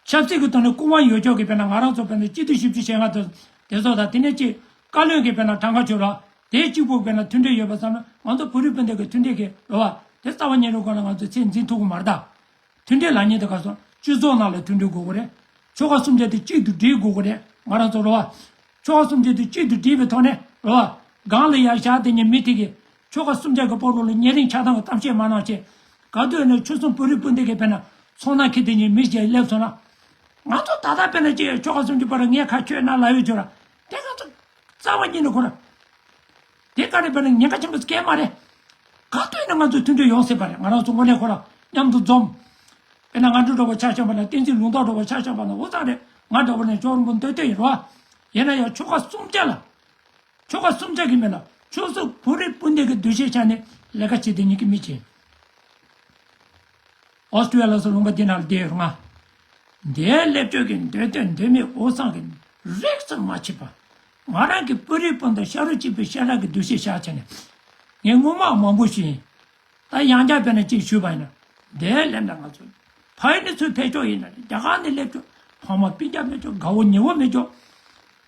ཆབ་སྲིད་ཀྱི་ཐོག་ནས་སྐུ་དབང་ཡོད་ཆོག་གི་དཔེར་ན་ང་རང་ཚོ་དཔེར་ན་སྤྱི་འཐུས་བཞི་བཅུ་ཞེ་ལྔ་དེ་དེ་ཚོ་དང་དེ་ནས་ཅིག་བཀའ་བློན་གྱི་དཔེར་ན་གྲངས་ཀ་བྱོས་ར། དེ་གཅིག་པུ་དཔེར་ན་མཐུན་སྒྲིལ་ཡོད་པ་བསམ་ན་ང་ཚོ་བོད་རིགས་སྤུན་ཟླ་གི་མཐུན་སྒྲིལ་གྱི་རེད་བ། དེ་རྩ་བ་ཉིད་ནས་ཁོ་ན་ང་ཚོ་ཚད་འཛིན་ཐུབ་ཀྱི་མ་རེད་ད། མཐུན་སྒྲིལ་ལབ་མཁན་དེ་ག་སོང་སྤྱི་ཚོགས་ནང་ལ་མཐུན་སྒྲིལ་དགོས་ཀྱི་རེད། ཆོལ་ཁ་གསུམ་ཆ་དེ་གཅིག་ཏུ་སྒྲིལ་དགོས་ཀྱི་རེད་ང་རང་ཚོ་རེད་བ། ཆོལ་ཁ་གསུམ་ཆ་དེ་གཅིག་ཏུ་སྒྲིལ་བའི་ཐོག་ནས་རེད་བ། སྒང་ལ་ཡར་བཞག་དེ་ཉིད་མི་དེ་གི་ཆོལ་ཁ་གསུམ་ཆ་གི་བར་དུ་ལ་ཉེ་རིང་ཆགས་སྡང་གི་གཏམ་བཤད་མ་གནང་བྱས། ག་དུས་ནས་ཆོལ་གསུམ་བོད་རིགས་སྤུན་ཟླ་གི་དཔེར་ན་ཚོང་ནང་ཁྱེར་དེ་ཉིད་མི་ཞིག་སླེབས་སོང་ན། ང་ཚོ་ད་ལྟ་དཔེར་ན་ཅིག་ཆོལ་ཁ་གསུམ་གྱི་བར་ངས་ཁ་ཁྱོད་ན་ལབ་ཡོད་ཆོག་ར། དེ་ང་ཚོ་རྩ་བ་ཉིད་ནས་ཁོ་ར། དེ་ག་རེ་དཔེར་ན་ཉེན་ཁ་ཆེན་པོ་སྐད་མ་རེད། ག་དུས་ནས་ང་ཚོ་མཐུན་སྒྲིལ་ཡོང་སྲིད་པ་རེད་ང་རང་ཚོ་དངོས་གནས་ཁོ་ར་མཉམ་དུ་འཛོམས། དཔེར་ན་ང་ཚོ་འགྲོ་བ་ཆ་བཞག་པ་ན་བསྟན་འཛིན་ལུང་རྟོགས་འགྲོ་བ་ཆ་བཞག་པ་ན་འུ་ཚང་རེད་ང་འདྲ་བོ་ནས་ཇོ་རིན་པོ་འདོད་འདོད་ཡིན་རོ། ཡིན་ན་ཡང་ཆོལ་ཁ་གསུམ་ཆ་ལ། ཆོལ་ཁ་གསུམ་ཆ་གི་མི་ལ་ཆོལ་གསུམ་བོད་རིགས་སྤུན་ཟླ་གི་འདུ་ཤེས་ཆགས་ནས་ལས་ཀ་བྱེད་དེ་ཉིད་ཀྱི་མི་བྱེད། ཨོ་སི་ཀྲི་ཡ་ལ་སོགས་ལུང་པ་འདི་ནང་བསྡད་ཡོད་ང་། འདིའི་སླེབས་བྱོས་ཀྱི་འདོད་འདོད་འདོད་མི་འུ་ཚང་གི་རིགས་ཙམ་མ་མཆིས་པ། ང་རང་གི་བོད་རིགས་སྤུན་ཟླ་ཤ་རུས་གཅིག་པའི་ཤ་ཁྲག་གི་འདུ་ཤེས་བཞག་བྱས་ནས། ངས་སྔོན་མ་མང་པོ་ཞུས་ཡིན། ད་ཡང་བསྐྱར་དཔེར་ན་གཅིག་ཞུས་པ་ཡིན་ན། འདིའི་ལན་འདྲ་ང་ཚོ། ཕ་ཡུལ་ནས་ཚུར་ཕེབས་ཆོག་ཡིན་ན་རེད་རྒྱ་གར་ནས་སླེབས་ཆོག་ཕ་མ་སྤུན་ཀྱག་མེད་ཆོག་དགའ་བོ་ཉེ་བོ་མེད་ཆོག་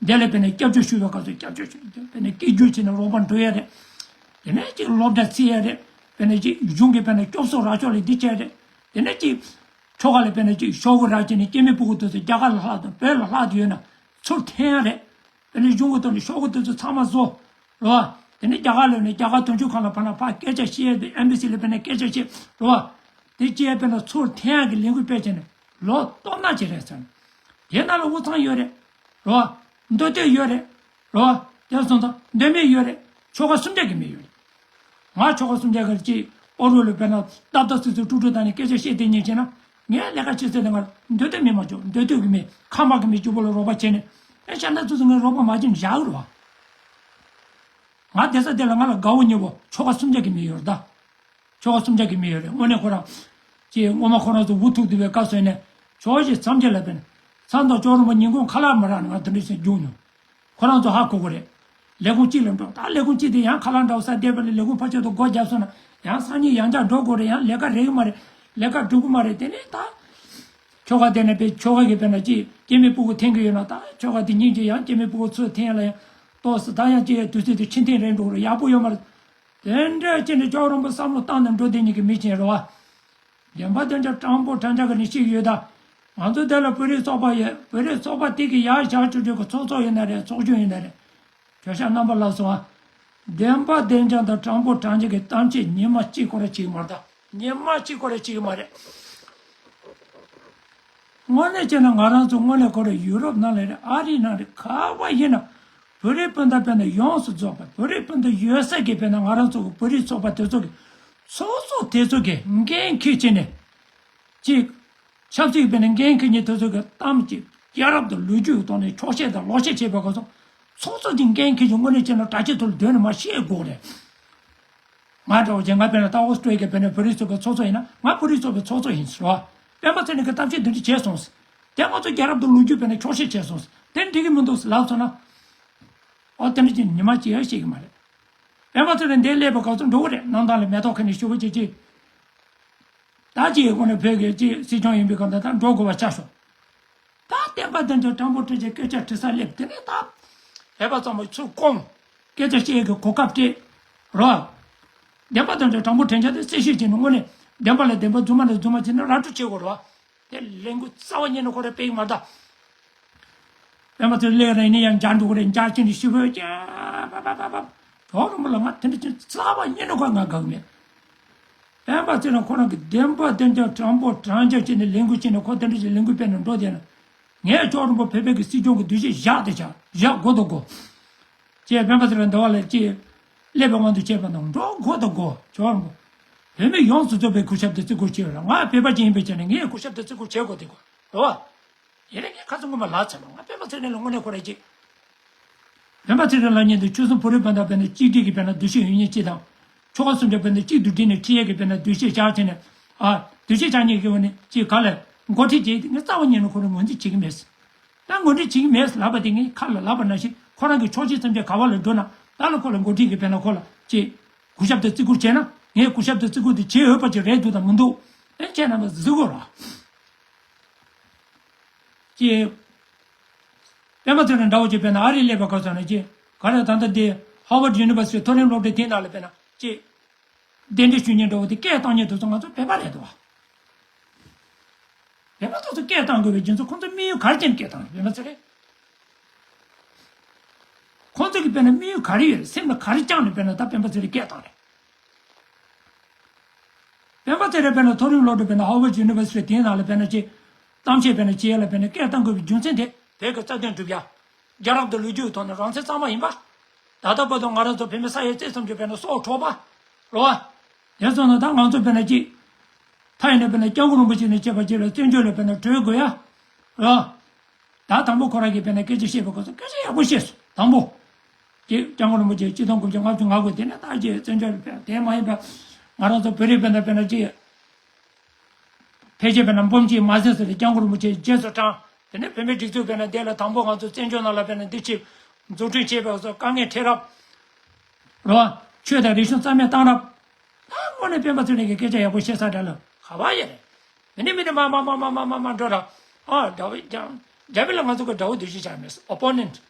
འདི་ལ་དཔེར་ན་སྐྱབས་བཅོལ་ཞུ་བའི་སྐབས་སུ་སྐྱབས་བཅོལ་ཞུ་དཔེར་ན་སྐད་སྒྱུར་བྱས་ནས་རོགས་པ་འགྲོ་ཡ་རེད། དེ་ནས་ཅིག་སློབ་གྲྭ་བརྩི་ཡ་རེད། དཔེར་ན་ཅིག་གཞུང་གི་དཔེར་ན་སྐྱོབ་གསོ་རག་ཕྱོགས་ལ་འདི་བྱས་རེད། དེ་ནས་ཅིག་ཁྱོ་ག་ལ་དཔེར་ན་ཅིག་ཤོག་གུ་རག་བྱས་ནས་སྐྱེ་དམན་ཕྲུ་གུ་དེ་ཚོ་རྒྱ་གར་ལ་ལྷག་དང་བོད་ལ་ལྷག་དུ་ཡོད་ན་ཚུར་འཐེན་ཡ་རེད། དེ་ནས་གཞུང་གི་ཐོག་ནས་ཤོག་གུ་དེ་ཚོ་ཚང་མ་བཟོ། རེད་བ། དེ་ནས་རྒྱ་གར་ལ་ནས་རྒྱ་གར་དོན་གཅོད་ཁང་ལ་ཕར་ན་ཕར་སྐད་ཆ་བཤད་དེ་ཨེམ་བྷ་སི་ལ་དཔེར་ན་སྐད་ཆ་བཤད་རེད་བ། དེ་སྐྱེས་དཔེར་ན་ཚུར་འཐེན་ཡ་གི་ལས་འགུལ་སྤེལ་བྱས་ནས་ལོ་སྟོང་ནང་ཅིག་རེད་ཟེར། དེ་ནང་ལ་དབུས་གཙང་ཡོད་རེད། རེད་བ། མདོ་སྟོད་ཡོད་རེད། རེད་བ། དེ་སོང་ཙང་མདོ་སྨད་ཡོད་རེད། ཆོལ་ཁ་གསུམ་ཆ་གི་མི་ཡོད་རེད། ང་ཆོལ་ཁ་གསུམ་ཆ་གི་ཅིག་ཨོ་རོ་ལ་དཔེར་ན་ཏག་ཏག་སིག་སིག་དཀྲུག་དཀྲུག་བཏང་ནས་སྐད་ཆ་བཤད་དེ་ཉན་བྱས་ན་ངས་ལས་ཀ་བྱེད་ས་དེ་ང་མདོ་སྟོད་མི་མ་འཇོག་མདོ་སྟོད་ཀྱི་མི་ཁ་མ་གི་མི་གཅིག་པོ་ལ་རོགས་པ་བྱས་ནས་ཨེ་ཤ་ན་ཚོ་ཚོ་ངས་རོགས་པ་མ་བྱེད་ན་བཞག་རེད་བ། ང་བསྡད་ས་དེ་ལ་ང་ལ་དགའ་བོ་ཉེ་བོ་ཆོལ་ཁ་གསུམ་ཆ་གི་མི་ཡོད་རེད་ད། ཆོལ་ཁ་གསུམ་ཆ་གི་མི་ཡོད་རེད། དངོས་གནས་ཁོ་རང་ཅིག་སྔོན་མ་ཁོ་རང་ཚོ་འུ་ཐུག་བསྡད་པའི་སྐབས་སུ་ནས་ ཕྱོགས་བཞི་མཚམས་བརྒྱད་ལ་བྱས་ནས་ས་མདོ་ལྕོག་རོང་པོ་ཉིན་གུང་ཁ་ལག་མ་རག་ནས་ང་དེ་འདྲ་ཞིག་རྒྱུགས་མྱོང་། ཁོ་རང་ཚོ་ཧ་གོ་གི་རེད། ལས་ཁུངས་གཅིག་ལ་འགྲོ། ད་ལས་ཁུངས་གཅིག་དེ་ཡང་ཁ་ལག་འདྲ་བོ་ཟ་བསྡད་པ་ལས་ལས་ཁུངས་ཕར་ཕྱོགས་དུ་སྒོ་བརྒྱབ་སོང་ན་ཡང་སང་ཉིན་ཡང་བསྐྱར་འགྲོ་དགོས་རེད། ཡང་ལས་ཀ་རག་གི་མ་རེད། ལས་ཀ་འགྲུབ་གི་མ་རེད། དེ་ནས་ད་ཁྱོ་ག་དེ་ནས་པའི་ཁྱོ་ག་གིས་དཔེར་ན་ཅིག་སྐྱེ་དམན་སྤུ་གུ་འཐེན་གི་ཡོད་ན། ད་ཁྱོ་ག་དེ་སྙིང་རྗེ། ཡང་སྐྱེ་དམན་སྤུ་གུ་ཚུར་འཐེན་ཡ་ལ་ཡང་ཏོག་ཙམ། ད་ཡང་ཅིག་དུས་ཚོད་དེ་ཕྱིར་འཐེན་རན་འགྲོ་གི་རེད། ཡག་པོ་ཡོད་མ་རེད། དེ་འདྲ་བྱས་ནས་ལྕོག་རོང་པོ་བསམ་བློ་བཏང་ནས་འགྲོ་བསྡད་མཁན་གྱི་མི་ཅིག་རེད་བ། བདེན་པ་བདེན་རྐྱང་དྲང་པོ་དྲང་རྐྱང་གི་ནི་ཞིག་ཡོད་ད། ང་ཚོ་དེ་ལ་བོད་རིགས་ཚོགས་པ་ཡོད། བོད་རིགས་ཚོགས་པ་དེ་གི་ཡར་བཞག་ཆོག་ཆོག་གི་ཚོགས་གཙོ་ཡིན་ན་རེད། ཚོགས་གཞོན་ཡིན་ན་རེད། བརྗོད་བྱ་རྣམ་པ་ལགས་སོ། བདེན་པ་བདེན་རྐྱང་དང་དྲང་པོ་དྲང་རྐྱང་གི་གཏམ་བཤད་ཉི་མ་གཅིག་ཁོ་ར་བྱེད་ཀྱི་མ་རེད་ད། ཉི་མ་གཅིག་ཁོ་ར་བྱེད་ཀྱི་མ་རེད། དངོས་གནས་བྱས་ན་ང་རང་ཚོ་དངོས་གནས་ཁོ་ར་ཡུ་རོབ་ནང་ལ་རེད། ཨ་རི་ནང་རེད། ག་བ་ཡིན་ན་བོད་རིགས་སྤུན་ཟླ་དཔེར་ན་ཡོངས་སུ་རྫོགས་པ། བོད་རིགས་སྤུན་ཟླ་ཡོད་ས་གི་དཔེར་ན་ང་རང་ཚོ་གི་བོད་རིགས་ཚོགས་པ་དེ་ཚོ་གི་ཚོགས་གཙོ་དེ་ཚོ་གི་འགན་འཁྱེར་བྱས་ནས་ཅིག་ཆབ་སྲིད་དཔེར་ན་འགན་འཁྱེར་མཁན་དེ་ཚོ་གི་གཏམ་ཅིག་རྒྱལ་རབས་དང་ལོ་རྒྱུས་ཀྱི་ཐོག་ནས་འཁྱོག་བཤད་དང་ལོག་བཤད་བྱས་པའི་སྐབས་སུ་ཚོགས་གཙོ་དེ་འགན་འཁྱེར་གྱི་དངོས་གནས་བྱས་ན་དྲ་རྒྱའི་ཐོག་ལ་སྡོད་ནས་མར་བཤད་དགོས་རེད། ང་འདྲ་བོ་ཅིག་ང་དཔེར་ན་ད་ཨོ་སི་ཀྲོ་ལི་ཡ་གི་དཔེར་ན་བོད་རིགས་ཚོགས་པའི་ཚོགས་གཙོ་ཡིན་ན། ང་བོད་རིགས་ཚོགས་པའི་ཚོགས་གཙོ་ཡིན་ཟེར་བ། པད་མ་ཚེ་རིང་གིས་གཏམ་བཤད་འདི་འདྲ་བྱས་སོང་ཟེར། དེ་ང་ཚོ་རྒྱལ་རབས་དང་ལོ་རྒྱུས་དཔེར་ན་འཁྱོག་བཤད་བྱས་སོང་ཟེར། དེ་འགྲིག་གི་མི་འདུག་ཟེར་ལབ་སོང་ན། ཨོ་དེ་འདྲ་ཅིག་ཉི་མ་གཅིག་ཡང་བཤད་གི་མ་རེད། པད་མ་ཚེ་རིང་འདིར་སླེབས་པའི་སྐབས་སུ་འགྲོ་གི་རེད། གནམ་ཐང་ལ་མེ་ཏོག་ཁྱེར་ནས་ཞུ་བ་ཅིག་ཅིག་ད་ཅིག་ཁོ་ནས་བོད་ཀྱི་ཅིག་སྲིད་སྐྱོང་ཡིན་པའི་སྐབས་འདི་ད་འགྲོ་དགོས་པ་ཆགས་སོང་། ད་བདེན་པ་བདེན་རྐྱང་དྲང་པོ་དྲང་རྐྱང་སྐད་ཆ་དྲི་ས་སླེབས། དེ་ནས་ད་བོད་པ་ཚང་མ་ཚུར་བསྐོང་། སྐད་ཆ་བཤད་ཀྱི་གོ་སྐབས་སྤྲད་རོགས། བདེན་པ་བདེན་རྐྱང་དྲང་པོ་དྲང་རྐྱང་དེ་གསལ་བཤད་བྱས་ནས་དངོས་གནས་བདེན་པ་ལ་བདེན་པ། རྫུན་མ་ལ་རྫུན་མ་བྱས་ནས་ར་སྤྲོད་བྱེད་དགོས་རོགས། དེ་ལས་འགུལ་རྩ་བ་ཉིད་ནས་ཁོ་རང་སྤེལ་གྱི་མ་རེད་ད། པད་མ་ཚེ་རིང་སླེབས་རན་ནས་ཡང་མཇལ་འགྲོ་གི་རེད། མཇལ་ཕྱིན་ནས་ཞུ་བོད་ཀྱི་པ་པ་པ་པ། གྲོགས་རིན་པོ་ལ་ང་དེ་འདྲ་ཅིག་རྩ་བ་ཉིད་ནས་ཁོ་ང་དགའ་གི་མེད། པད་མ་ཚེ་རིང་ཁོ་རང་གི་བདེན་པ་བདེན་རྐྱང་དྲང་པོ་དྲང་རྐྱང་བྱས་ནས་ལས་འགུལ་བྱས་ནས་ཁོ་དེ་འདྲ་ཅིག་ལས་འགུལ་སྤེལ་ནས་འགྲོ་བསྡད་ན། ངས་གྲོགས་རིན་པོ་བོད་པའི་གི་སྲིད་སྐྱོང་གི་འདུ་ཤེས་བཞག་དེ་བཞག་བཞག་དགོས་དང་དགོས། ཅེས་པད་མ་ཚེ་རིང་འདི་བ་ལ་ཅིག་སླེབས་པའི་དབང་དུ་བྱས་པ་དང་འགྲོ་དགོས་དང་དགོས། གྲོགས་རིན་པོ། བོད་མི་ཡོངས་སུ་རྫོགས་པའི་གུས་ཞབས་དང་བརྩི་བཀུར་བྱེད་ཡོད་ལ། ང་བོད་པ་ཅིག་ཡིན་པའི་ཆ་ནས་ངས་གུས་ཞབས་དང་བརྩི་བཀུར་བྱེད་དགོས་དེ་དགོས་རེད་བ། ཡིན་ནའི་ངས་ཁ་ཚོན་ངོ་མ་ལབ་ཚར་ན། ང་པད་མ་ཚེ་རིང་ལ་དངོས་གནས་ཁོ་རང་ཅིག་བོད་པ་ཚེ་རིང་ལབ་མཁན་དེ་ཆོལ་གསུམ་བོད་རིགས་སྤུན་ཟླ་དཔེར་ན་གཅིག་སྒྲིལ་གྱི་དཔེར་ན་འདུ་ཤེས་ཡོད་མཁན་ཅིག་དང་། ཆོལ་ཁ་གསུམ་ཆ་དཔེར་ན་གཅིག་ཏུ་སྒྲིལ་ནས་ཁྲིད་ཡས་ཀྱི་དཔེར་ན་འདུ་ཤེས་བཞག་བྱས་ནས། ཨ། འདུ་ཤེས་བཞག་མཁན་གྱི་འོ་ནི་ཅིག་ག་ལ་འགོ་ཁྲིད་བྱས་ཏེ་ངས་རྩ་བ་ཉིད་ནས་ཁོ་རང་ངོས་འཛིན་བྱེད་ཀྱི་མེད། ད་ངོས་འཛིན་བྱེད་ཀྱི་མེད་ལབ་པ་དེ་ངས་ཁ་ལ་ལབ་པ་ནང་བཞིན་ཁོ་རང་གི་ཕྱོགས་གཅིག་ཙམ་ཅིག་ག་བ་ལ་འགྲོ་ན། ད་ལ་ཁོ་ལ་འགོ་ཁྲིད་ཀྱི་དཔེར་ན་ཁོ་ལ་ཅིག་གུས་ཞབས་དང་བརྩི་བཀུར་བྱས་ན། ངས་གུས་ཞབས་དང་བརྩི་བཀུར་དེ་བྱེད་འོས་པ་ཅིག་རེད་འདུག་དང་མི་འདུག་དེ་ཁྱེད་རྣམ་པ་གཟིགས་དགོས་ར། ཅེས། པད་མ་ཚེ་རིང་འདྲ་བོ་ཅིག་དཔེར་ན་ཨ་རི་སླེབས་པའི་སྐབས་སུ་ནི་ཅིག་ག་རེ་ད་ལྟ་འདི་ཧར་ཝརཌ་ཡུ་ནི་ཝར་སི་ཊི་མཐོ་རིམ་སློབ་གྲྭ་དེའི་ནང་ལ་དཔེར་ན་ཅིག་གདན་འདྲེན་ཞུ་མཁན་འདྲ་བོ་དེ་སྐད་བཏང་མཁན་དེ་ཚོ་ང་ཚོ་བོད་པ་རེད་འདུག་བ། བོད་པ་དེ་ཚོ་སྐད་བཏང་དགོས་པའི་རྒྱུ་མཚན་ཁོང་ཚོ་དམིགས་ཡུལ་ག་རེ་བྱས་ནས་སྐད་བཏང་རེད། པད་མ་ཚེ་རིང་། ཁོང་ཚོ་གི་དཔེར་ན་དམིགས་ཡུལ་ག་རེ་ཡོད་རེད། སེམས་ལ་ག་རེ་བཅངས་ནས་དཔེར་ན་ད་པད་མ་ཚེ་རིང་སྐད་བཏང་རེད། པད་མ་ཚེ་རིང་དཔེར་ན་མཐོ་རིམ་སློབ་གྲྭ་དཔེར་ན་ཧར་ཝརཌ་ཡུ་ནི་ཝར་སི་ཊི་དེའི་ནང་ལ་དཔེར་ན་ཅིག་གཏམ་བཤད་དཔེར་ན་བྱེད་ཡ་ལ་དཔེར་ན་སྐད་བཏང་དགོས་པའི་རྒྱུ་མཚན་དེ་བོད་ཀྱི་རྩ་དོན་སྒྲུབ་ཡ། རྒྱལ་རབས་དང་ལོ་རྒྱུས་ཐོག་ནས་རང་བཙན་གཙང་མ་ཡིན་པ། ད་ལྟ་བར་དུ་ང་རང་ཚོ་བོད་མི་ས་ཡ་རྩ་གསུམ་གྱི་དཔེར་ན་སྲོག་འཕྲོག་པ་རེད་བ། དེ་སོང་ན་ད་ང་ཚོ་དཔེར་ན་ཅིག་མཐའ་ཡིན་ན་དཔེར་ན་སྐྱབས་མགོན་རིན་པོ་ཆེ་ནས་བྱས་པ་ཅིག་ལ་བཙན་བྱོལ་ལ་དཔེར་ན་བྲོས་དགོས་ཡ་རེད་བ། ད་དང་པོ་ཁོ་རང་གིས་དཔེར་ན་སྐད་ཆ་བཤད་པའི་སྐབས་སུ་སྐད་ཆ་ཡག་པོ་བཤད་སོང་། དང་པོ། ཀྱེ་སྐྱབས་མགོན་རིན་པོ་ཆེ་ཆིག་སྟོང་དགུ་བརྒྱ་ལྔ་བཅུ་ང་དགུ་དེ་ནས་ད་ཀྱེ་བཙན་བྱོལ་ལ་ཕེབས། དེ་མ་ཡིན་པ་ང་རང་ཚོ་བོད་རིགས་དཔེར་ན་དཔེར་ན་ཀྱེ་ཕལ་ཆེར་དཔེར་ན་འབུམ་གཅིག་མ་ཟིན་ཟེར་ཏེ་སྐྱབས་མགོན་རིན་པོ་ཆེ་རྗེས་སུ་འབྲངས། དེ་ནས་བོད་མིའི་སྒྲིག་འཛུགས་དཔེར་ན་དེ་ལ་དང་པོ་ང་ཚོ་བཙན་བྱོལ་ནང་ལ་དཔེར་ན་འདི་ཆེད་འཛུགས་སྐྲུན་བྱས་པའི་སྐབས་སུ་དཀའ་ངལ་འཕྲད་རབས། རེད་བ། ཆོས་དང་རིག་གཞུང་རྩ་མེད་བཏང་རབས། ད་དངོས་གནས་སྤེན་པ་ཚེ་རིང་གིས་སྐད་ཆ་ཡག་པོ་བཤད་ས་འདྲ་ལ་ག་བ་ཡོད་རེད། མི་ནི་མི་ནི་མ་མ་མ་མ་མ་མ་མ་འགྲོ་ར། ཨ་དགྲ་བོ་རྒྱ་རྒྱ་མི་ལ་ང་ཚོ་གི་དགྲ་བོ་འདུ་ཤེས་བྱ་མེད། ཨོ་པོ་ནེན་ཊི།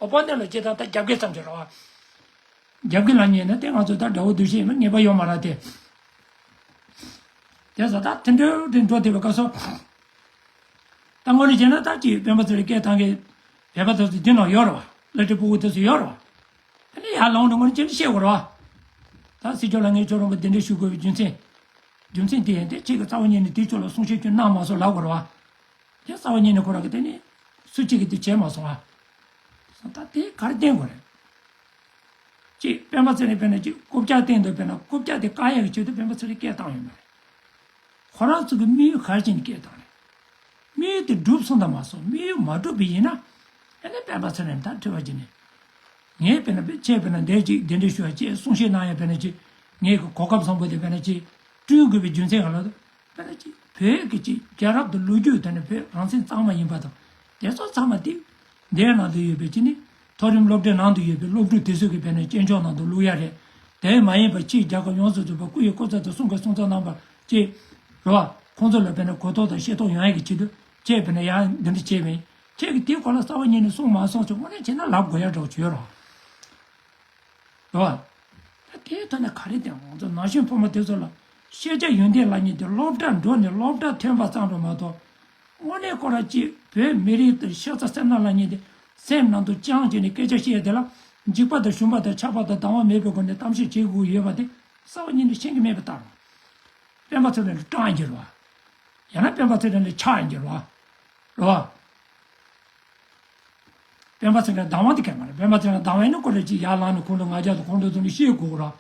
ཨོ་པོ་ནེན་ཊི་ལ་སྐྱེ་སྟངས་ད་རྒྱབ་འགལ་ཙམ་ཞིག་ར་བ། རྒྱབ་འགལ་ལ་ཉེ་ན་དེ་ང་ཚོ་ད་དགྲ་བོ་འདུ་ཤེས་ཡིན་ན་ངེས་པ་ཡོད་མ་ར་དེ། དེ་ས་ད་དེ་འདྲ་དེ་འགྲོ་བསྡད་པའི་སྐབས་སུ། ད་དངོས་གནས་བྱས་ན་ད་ཅིག་སྤེན་པ་ཚེ་རིང་སྐད་བཏང་མཁན་བོད་པ་དེ་ཚོ་འདི་ནང་ཡོད་ར་བ། བླ་སྤྲུལ་ཕྲུ་གུ་དེ་ཚོ་ཡོད་ར་བ། དེ་ནས་ཡར་ལངས་ནས་དངོས་གནས་བྱས་ན་བཤད་དགོས་རེད་བ། ད་སྲིད་སྐྱོང་ལ་ངས་ཁྱོད་རང་གི་གདན་འདྲེན་ཞུ་དགོས་པའི་རྒྱུ་མཚན། རྒྱུ་མཚན་དེ་ཡིན་ཏེ་ཁྱེད་ཀྱི་རྩ་བ་ཉིད་ནས་དེའི་ཕྱོགས་ལ་གསུང་བཤད་ཁྱོད་གནང་མ་སོང་ལབ་དགོས་རེད་བ། དེ་རྩ་བ་ཉིད་ནས་ཁོ་རང་གིས་དེ་ནས་སུ་གཅིག་གིས་དེ་བྱས་མ་སོང་བ། ད་དེ་ག་རེ་བསྟན་དགོས་རེད། གཅིག་སྤེན་པ་ཚེ་རིང་དཔེར་ན་གཅིག་རྐུབ་བཀྱག་སྟེང་དུ་དཔེར་ན་རྐུབ་བཀྱག་དེ་བཀག་ཡག་གི་ཆེད་དུ་སྤེན་པ་ཚེ་རིང་སྐད་བཏང་ཡོད་མ་རེད། ཁོ་རང་ཚོ་གི་དམིགས་ཡུལ་ག་རེ་བྱས་ནས་སྐད་བཏང་རེད། དམིགས་ཡུལ་དེ་འགྲུབ་སོང་དང་མ་སོང་། དམིགས་ཡུལ་མ་འགྲུབ་པ་ཡིན་ན། ཨ་ནི་སྤེན་པ་ཚེ་རིང་ད་དྲི་བ་བྱས་ནས། ངས་དཔེར་ན་དཔེ་ཁྱེད་དཔེར་ན་འདིར་ཅིག་གདན་འདྲེན་ཞུ་བ་བཅས་གསུང་བཤད་གནང་ཡ་དཔེར་ན་ཅིག་ངས་གི་གོ་སྐབས་བཟང་པོ་དེ་དཔེར་ན་ཅིག་བསྐྲུན་དགོས་པའི་རྒྱུ་མཚན་ག་ལ། དཔེར་ན་ཅིག་བོད་ཀྱི་ཅིག་རྒྱལ་རབས་དང་ལོ་རྒྱུས་དེ་ནི་བོད་རང་བཙན་གཙང་མ་ཡིན་པ་དང་། དེ་ཚོ་ཚང་མ་དེ་འདིའི་ནང་དུ་ཡོད་པའི་ཅིག་ནི་མཐོ་རིམ་སློབ་གྲྭའི་ནང་དུ་ཡོད་པའི་སློབ་ཕྲུག་དེ་ཚོ་གི་དཔེར་ན་སྐྱོན་བརྗོད་ནང་དུ་བླུག་ཡ་རེད། དེ་མ་ཡིན་པར་ཕྱིའི་རྒྱལ་ཁབ་ཡོངས་སུ་རྫོགས་པ་སྐུ་ཡི་སྐུ་ཚབ་དང་གསུང་གི་གསུང་ཚབ་རྣམ་པ་ཅིག་རེད་བ། ཁོང་ཚོ་ལ་དཔེར་ན་གོ་རྟོགས་དང་ཤེས་རྟོགས་ཡོང་ཡ་གི་ཆེད་དུ་ཁྱེད་དཔེར་ན་ཡང་འདི་འདྲ་བྱས་པ་ཡིན། ཁྱེད་ཀྱིས་དེའི་སྐོར་ལ་རྩ་བ་ཉིད་ནས་གསུངས་མ་སོང་ཚེ་དངོས་གནས་བྱས་ན་ལབ་དགོས་ཡ་འདྲ་བོ་ཅིག་ཡོད་རེད་བ། རེད་བ། ད་དེའི་ཐོག་ནས་ག་རེ་བསྟན། ང་ཚོ་ན་གཞོན་ཕོ་མོ་དེ་ཚོ་ལ་ཤེས་བྱ་ཡོན་ཏན་ལབ་མཁན་དེ་སློབ་གྲྭ་འགྲོ་ནས་སློབ་གྲྭ་ཐོན་པ་ཙམ་རེད་མ་གཏོགས། དངོས་གནས་ཁོ་རང་གཅིག་བོད་མི་རིགས་དང་ཤ་ཚ་སེམས་ནང་ལབ་མཁན་དེ་སེམས་ནང་དུ་བཅངས་བྱས་ནས་སྐད་ཆ་བཤད་དེ་ལ་འཇིགས་པ་དང་ཞུམ་པ་དང་ཆགས་པ་དང་སྡང་བ་མེད་པའི་སྒོ་ནས་གཏམ་བཤད་བྱེད་དགོས་ཡོད་པ་དེ་རྩ་བ་ཉིད་ནས་ཤེས་ཀྱི་མེད་པ་ལྟར། སྤེན་པ་ཚེ་རིང་ལ་སྐྲག་ཡིན་གྱི་རེད་བ། ཡང་ན་སྤེན་པ་ཚེ་རིང་ལ་ཆགས་ཡིན་གྱི་རེད་བ། རེད་བ། སྤེན་པ་ཚེ་རིང་སྡང་བ་དེ་གས་མ་རེད། སྤེན་པ་ཚེ་རིང་སྡང་བ་ཡིན་ན་ཁོ་རང་ཅིག་ཡར་ལངས་ནས་ཁོང་ཚོ་ང་རྒྱལ་དང་ཁོང་ཁྲོ་ཚོ་ནས་བཤད་དགོས་ར།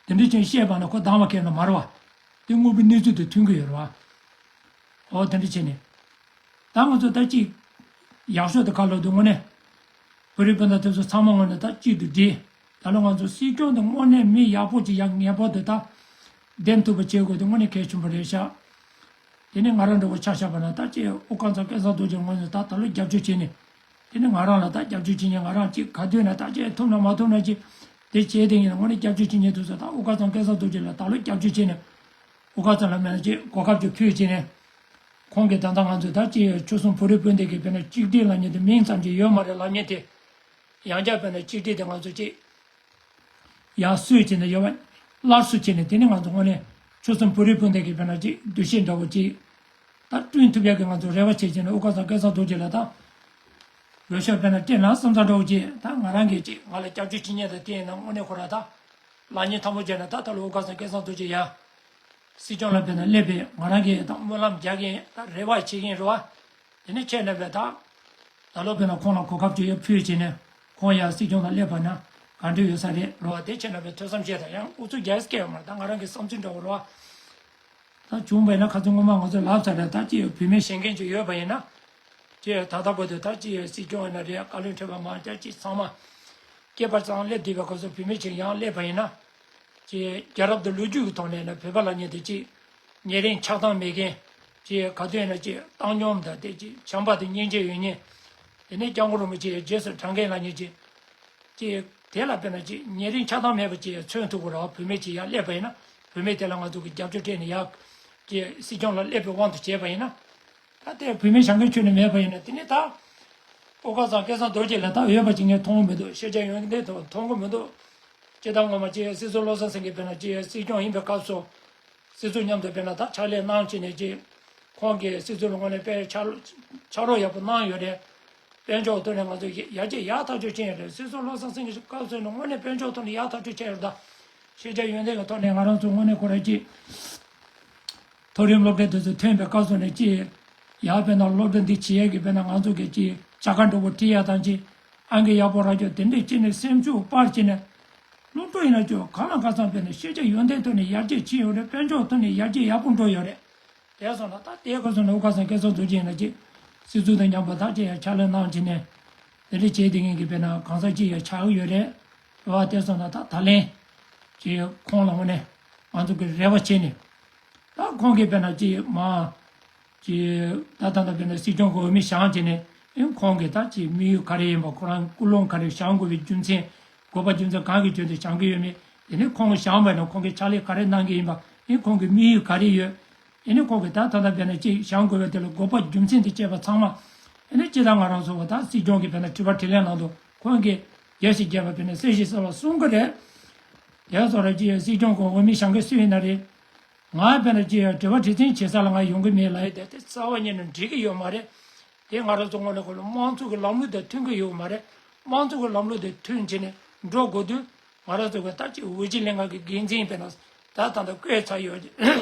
དེ་འདྲ་ཅན་བཤད་པ་ན་ཁོ་སྡང་བ་གས་ན་མ་རེད་བ། དེ་དངོས་པོའི་གནས་ཚུལ་དང་མཐུན་གྱི་ཡོད་རེད་བ། འོ་དེ་འདྲ་བྱས་ནས། ད་ང་ཚོ་ད་ཅིག་ཡག་ཤོས་དེ་ག་ལབ་འདུག་དངོས་གནས། བོད་རིགས་སྤུན་ཟླ་དེ་ཚོ་ཚང་མ་དངོས་གནས་ད་གཅིག་ཏུ་སྒྲིལ། ད་ལོ་ང་ཚོ་སྲིད་སྐྱོང་དེ་དངོས་གནས་མི་ཡག་པོ་ཅིག་ཡག་ངེས་པར་དུ་ད་འདེམས་ཐུབ་པ་བྱེད་དགོས་དེ་དངོས་གནས་གལ་ཆེན་པོ་རེད་ཤག་དེ་ནས་ང་རང་འདྲ་བོ་ཆ་བཞག་པ་ན་ད་ཅིག་དབུ་དཀར་ཚང་སྐལ་བཟང་རྡོ་རྗེ་ངོས་ནས་ད་ད་ལོ་རྒྱབ་སྐྱོར་བྱས་ནས། དེ་ནས་ང་རང་ལ་ད་རྒྱབ་སྐྱོར་བྱེད་མཁན་ང་རང་ཅིག་ག་དུས་ན་ད་ཅིག་ཐུབ་ན་མ་ཐུབ་ན་ཅིག་དེ་བྱས་དེ་ཡིན་ན་དངོས་གནས་རྒྱབ་སྐྱོར་བྱེད་མཁན་དེ་ཚོ་ད་དབུ་དཀར་ཚང་སྐལ་བཟང་རྡོ་རྗེ་ལ་ད་ལོ་རྒྱབ་སྐྱོར་བྱས་ནས། དབུ་དཀར་ཚང་ལ་མེད་ན་ཅིག་གོ་སྐབས་ཅིག་ཕུལ་བྱས་ནས། ཁོང་གིས་ད་ལྟ་ང་ཚོས་ད་ཅིག་ཆོལ་གསུམ་བོད་རིགས་སྤུན་ཟླ་གི་དཔེར་ན་གཅིག་སྒྲིལ་ལབ་མཁན་དེ་མིང་ཙམ་ཅིག་ཡོད་མ་རེད་ལབ་མཁན་དེ། ཡང་བསྐྱར་དཔེར་ན་གཅིག་སྒྲིལ་དེ་ང་ཚོ་ཅིག་ཡར་སོས་བྱས་ནས་ཡོད་པ། སླར་གསོ་བྱས་ནས་དེ་ནི་ང་ཚོ་དངོས་གནས་ཆོལ་གསུམ་བོད་རིགས་སྤུན་ཟླ་གི་དཔེར་ན་ཅིག་འདུ་ཤེས་འདྲ་བོ་ཅིག་ད་བསྐྲུན་ཐུབ་ཡག་གི་ང་ཚོ་རེ་བ་བྱེད་བྱས་ནས་དབུ་དཀར་ཚང་སྐལ་བཟང་རྡོ་རྗེ་ལགས་དང་། འོས་ཤོག་དཔེར་ན་སྤྲད་ན་བསམ་ཚུལ་འདྲ་བོ་ཅིག་ད་ང་རང་གིས་ཅིག་ང་ལ་རྒྱབ་སྐྱོར་བྱེད་མཁན་དང་དེ་ཡིན་ན་དངོས་གནས་ཁོ་རང་ད། ལག་གཉིས་ཐལ་མོ་སྦྱར་ནས་ད་ད་ལོ་དབུ་དཀར་ཚང་སྐལ་བཟང་རྡོ་རྗེ་ཡ། སྲིད་སྐྱོང་ལ་དཔེར་ན་སླེབས་པའི་ང་རང་གིས་ད་སྨོན་ལམ་རྒྱག་གིན་ད་རེ་བ་བྱེད་ཀྱིན་རེད་བ། དེ་ནས་ཁྱེད་རྣམ་པས་ད། ད་ལོ་དཔེར་ན་ཁོང་ལ་གོ་སྐབས་ཅིག་ཡར་ཕུལ་བྱས་ནས་ཁོང་ཡར་སྲིད་སྐྱོང་ལ་སླེབས་པ་ན་ག་འདྲ་ཡོད་ས་རེད་རེད་བ། དེ་ཁྱེད་རྣམ་པས་ཐོས་བསམ་བྱས་དང་ཡང་ཨུ་ཚུགས་རྒྱག་སྐད་ཡོད་མ་རེད། ད་ང་རང་གི་བསམ་ཚུལ་འདྲ་བོ་རེད་བ། ད་བྱུང་བ་ཡིན་ན་ཁ་སང་སྔོན་མ་ང་ཚོས་ལབ་ཚར་རེད། ད་ཅི་ཡོད་བུད་མེད་བཞེངས་མཁན་ཅིག་ཡོད་པ་ཡིན་ན། ཅི་ཡོད་ད་ལྟ་བར་དུ་ད་ཅི་ཡོད་སྲིད་སྐྱོང་ཡིན་ན་རེད། བཀའ་བློན་ཁྲི་པ་མང་ཅག་ཅིག་ཚང་མ། སྐྱེས་པ་ཚང་སླེབས་བསྡད་པའི་སྐབས་སུ་བུད་མེད་ཅིག་ཡང་སླེབས་པ་ཡིན་ན། ཅི་རྒྱལ་རབས་དང་ལོ་རྒྱུས་ཀྱི་ཐོག་ནས་ན་བོད་པ་ལབ་མཁན་དེ་ཅི། ཉེ་རིང་ཆགས་སྡང་མེད་མཁན། ཅི་ག་དུས་ཡིན་ན་ཅི་བཏང་སྙོམས་དང་དེ་ཅི་བྱམས་པ་དང་སྙིང་རྗེ་ཡོད་མཁན། དེ་ནས་སྐྱབས་མགོན་རིན་པོ་ཆེ་རྗེས་སུ་འབྲང་མཁན་ལབ་མཁན་ཅི། ཅི། དེ་ལ་དཔེར་ན་ཅི་ཉེ་རིང་ཆགས་སྡང་མེད་པ་ཅི་མཚོན་ཐུབ་ཀྱི་རེད་བ། བུད་མེད་ཅིག་ཡར་སླེབས་པ་ཡིན་ན་བུད་མེད་དེ་ལ་ང་ཚོ་གི་རྒྱབ་སྐྱོར་སྤྲད་ནས་ཡར་ཅི་སྲིད་སྐྱོང་ལ་སླེབས་པའི་དབང་དུ་བྱས་པ་ཡིན་ན། ད་དེ་བུད་མེད་བཞེངས་མཁན་ཁྱོན་ནས་མེད་པ་ཡིན་ན་དེ་ནི་ད། དབུ་དཀར་ཚང་སྐལ་བཟང་རྡོ་རྗེ་ལགས་ད་འོས་པ་ཅིག་ངས་མཐོང་གི་མི་འདུག་ཤེས་བྱ་ཡོན་ཏན་མཐོང་གི་མི་འདུག་སྤྱིར་བཏང་ངོ་མ་ཅི་སྲིད་ཟུར་བློ་བཟང་སེང་གེ་དཔེར་ན་ཅི་སྲིད་སྐྱོང་ཡིན་པའི་སྐབས་སུ། སྲིད་ཟུར་མཉམ་དུ་དཔེར་ན་ད་ཕྱག་ལས་གནང་བྱས་ནས་ཅི། ཁོང་གིས་སྲིད་ཟུར་ལ་དངོས་གནས་དཔེ་ཕྱག་ཕྱག་རོགས་ཡག་པོ་གནང་ཡོད་རེད། དཔལ་འབྱོར་ཐོག་ནས་ང་ཚོ་ཡར་རྒྱས་ཡག་ཐག་ཆོད་ཕྱིན་ཡོད་རེད། སྲིད་ཟུར་བློ་བཟང་སེང་གེ་སྐབས་སུ་ནས་དངོས་གནས་དཔལ་འབྱོར་ཐོག་ནས་ཡག་ཐག་ཆོད་ཕྱིན་ཡོད་རེད། ད་ཤེས་བྱ་ཡོན་ཏན་གྱི་ཐོག་ནས་ང་རང་ཚོ་དངོས་གནས་ཁོ་རང་ཅི། མཐོ་རིམ་སློབ་གྲྭ་དེ་ཚོ་ཐོན་པའི་སྐབས་སུ་ནས་ཅི། ཡར་དཔེར་ན་སློབ་གྲྭ་འདི་བྱེད་ཡས་ཀྱི་དཔེར་ན་ང་ཚོ་གི་ཅི་བྱ་དགའ་འདྲ་བོ་སྤྲད་ཡ་དང་ཅི། ཨང་ཀི་ཡག་པོ་རག་རྒྱུ་དེ་འདྲས་བྱས་ནས་སེམས་ཤུགས་སྤར་བྱས་ནས། སློབ་ཕྲུག་ཡིན་ན་ཅོ་གང་ལ་གང་འཚམ་དཔེར་ན་ཤེས་བྱ་ཡོན་ཏན་ཐོག་ནས་ཡར་རྒྱས་ཕྱིན་ཡོད་རེད། དཔལ་འབྱོར་ཐོག་ནས་ཡར་རྒྱས་ཡག་པོ་འགྲོ་ཡོད་རེད། དེ་སོང་ན་ད་དེའི་སྐབས་སུ་ནས་དབུ་དཀར་ཚང་སྐལ་བཟང་རྡོ་རྗེ་ཡིན་ན་ཅི། སྲིད་ཟུར་དང་མཉམ་པོ་ད་ཅི་ཡང་ཕྱག་ལས་གནང་བྱས་ནས། དེ་འདྲས་བྱས་དེ་ངེད་ཀྱི་དཔེར་ན་གང་ཟག་ཅིག་ཡང་ཆགས་ཀྱི་ཡོད་རེད། རེད་བ། དེ་སོང་ན་ད་ད་ལན། ཅི་ཁོང་ལ་དངོས་གནས་ང་ཚོ་གི་རེ་བ་བྱས་ནས། ད་ཁོང་གིས་དཔེར་ན་ཅི་མ། ཅི། ད་ད་ལྟ་དཔེར་ན་སྲིད་སྐྱོང་གི་འོས་མི་བཞེངས་བྱས་ནས་ཨེ་ཁོང་གི་ད་ཅི་དམིགས་ཡུལ་ག་རེ་ཡིན་པ། ཁོ་རང་ཀུན་སློང་ག་རེ་བཞེངས་དགོས་པའི་རྒྱུ་མཚན། དགོས་པ་རྒྱུ་མཚན་གང་གི་བརྗོད་དེ་བཞེངས་ཀྱི་ཡོད་མེད། དེ་ནས་ཁོང་གིས་བཞེངས་པ་ཡིན་ན་ཁོང་གིས་ཕྱག་ལས་ག་རེ་གནང་གི་ཡིན་པ། ཨེ་ཁོང་གི་དམིགས་ཡུལ་ག་རེ་ཡོད། ཨེ་ནས་ཁོང་གིས་ད་ད་ལྟ་དཔེར་ན་ཅི་བཞེངས་དགོས་པ་དེ་ལ་དགོས་པ་རྒྱུ་མཚན་དེ་བཅས་པ་ཚང་མ། ཨེ་ནས་ཅི་ད་ང་རང་ཚོ་བ་ད་སྲིད་སྐྱོང་གིས་དཔེར་ན་དྲི་བ་དྲིས་ལན་ནང་དུ་ཁོང་གིས་རྒྱས་ཤིག་རྒྱས་པ་དཔེར་ན་གསལ་ཞིག་གསལ་བ་གསུང་གི་རེད། དེ་སོགས་ར་ཅི་སྲིད་སྐྱོང་གི་འོས་མི་བཞེངས་མཁན་སུ་ཡིན་ན་རེད། ང་དཔེར་ན་ཅི་ཡང་དྲི་བ་དྲི་མཚན་བྱེད་ས་ལ་ང་ཡོང་གི་མེད་ལབ་ཡ་དེ་དེ་རྩ་བ་ཉིད་ནས་འགྲིག་གི་ཡོད་མ་རེད། དེ་ང་རང་ཚོ་ངོས་ནས་ཁོ་ལ་དམངས་གཙོ་གི་ལམ་ལུགས་དང་མཐུན་གྱི་ཡོད་མ་རེད། དམངས་གཙོ་གི་ལམ་ལུགས་དང་མཐུན་བྱས་ནས་འགྲོ་དགོས་དུས་ང་རང་ཚོ་གི་ད་ཅིག་འོས་སྦྱིན་ལྷན་ཁང་གི་འགན་འཛིན་དཔེར་ན་ད་ད་ལྟ་བསྐོས་ཚར་ཡོད།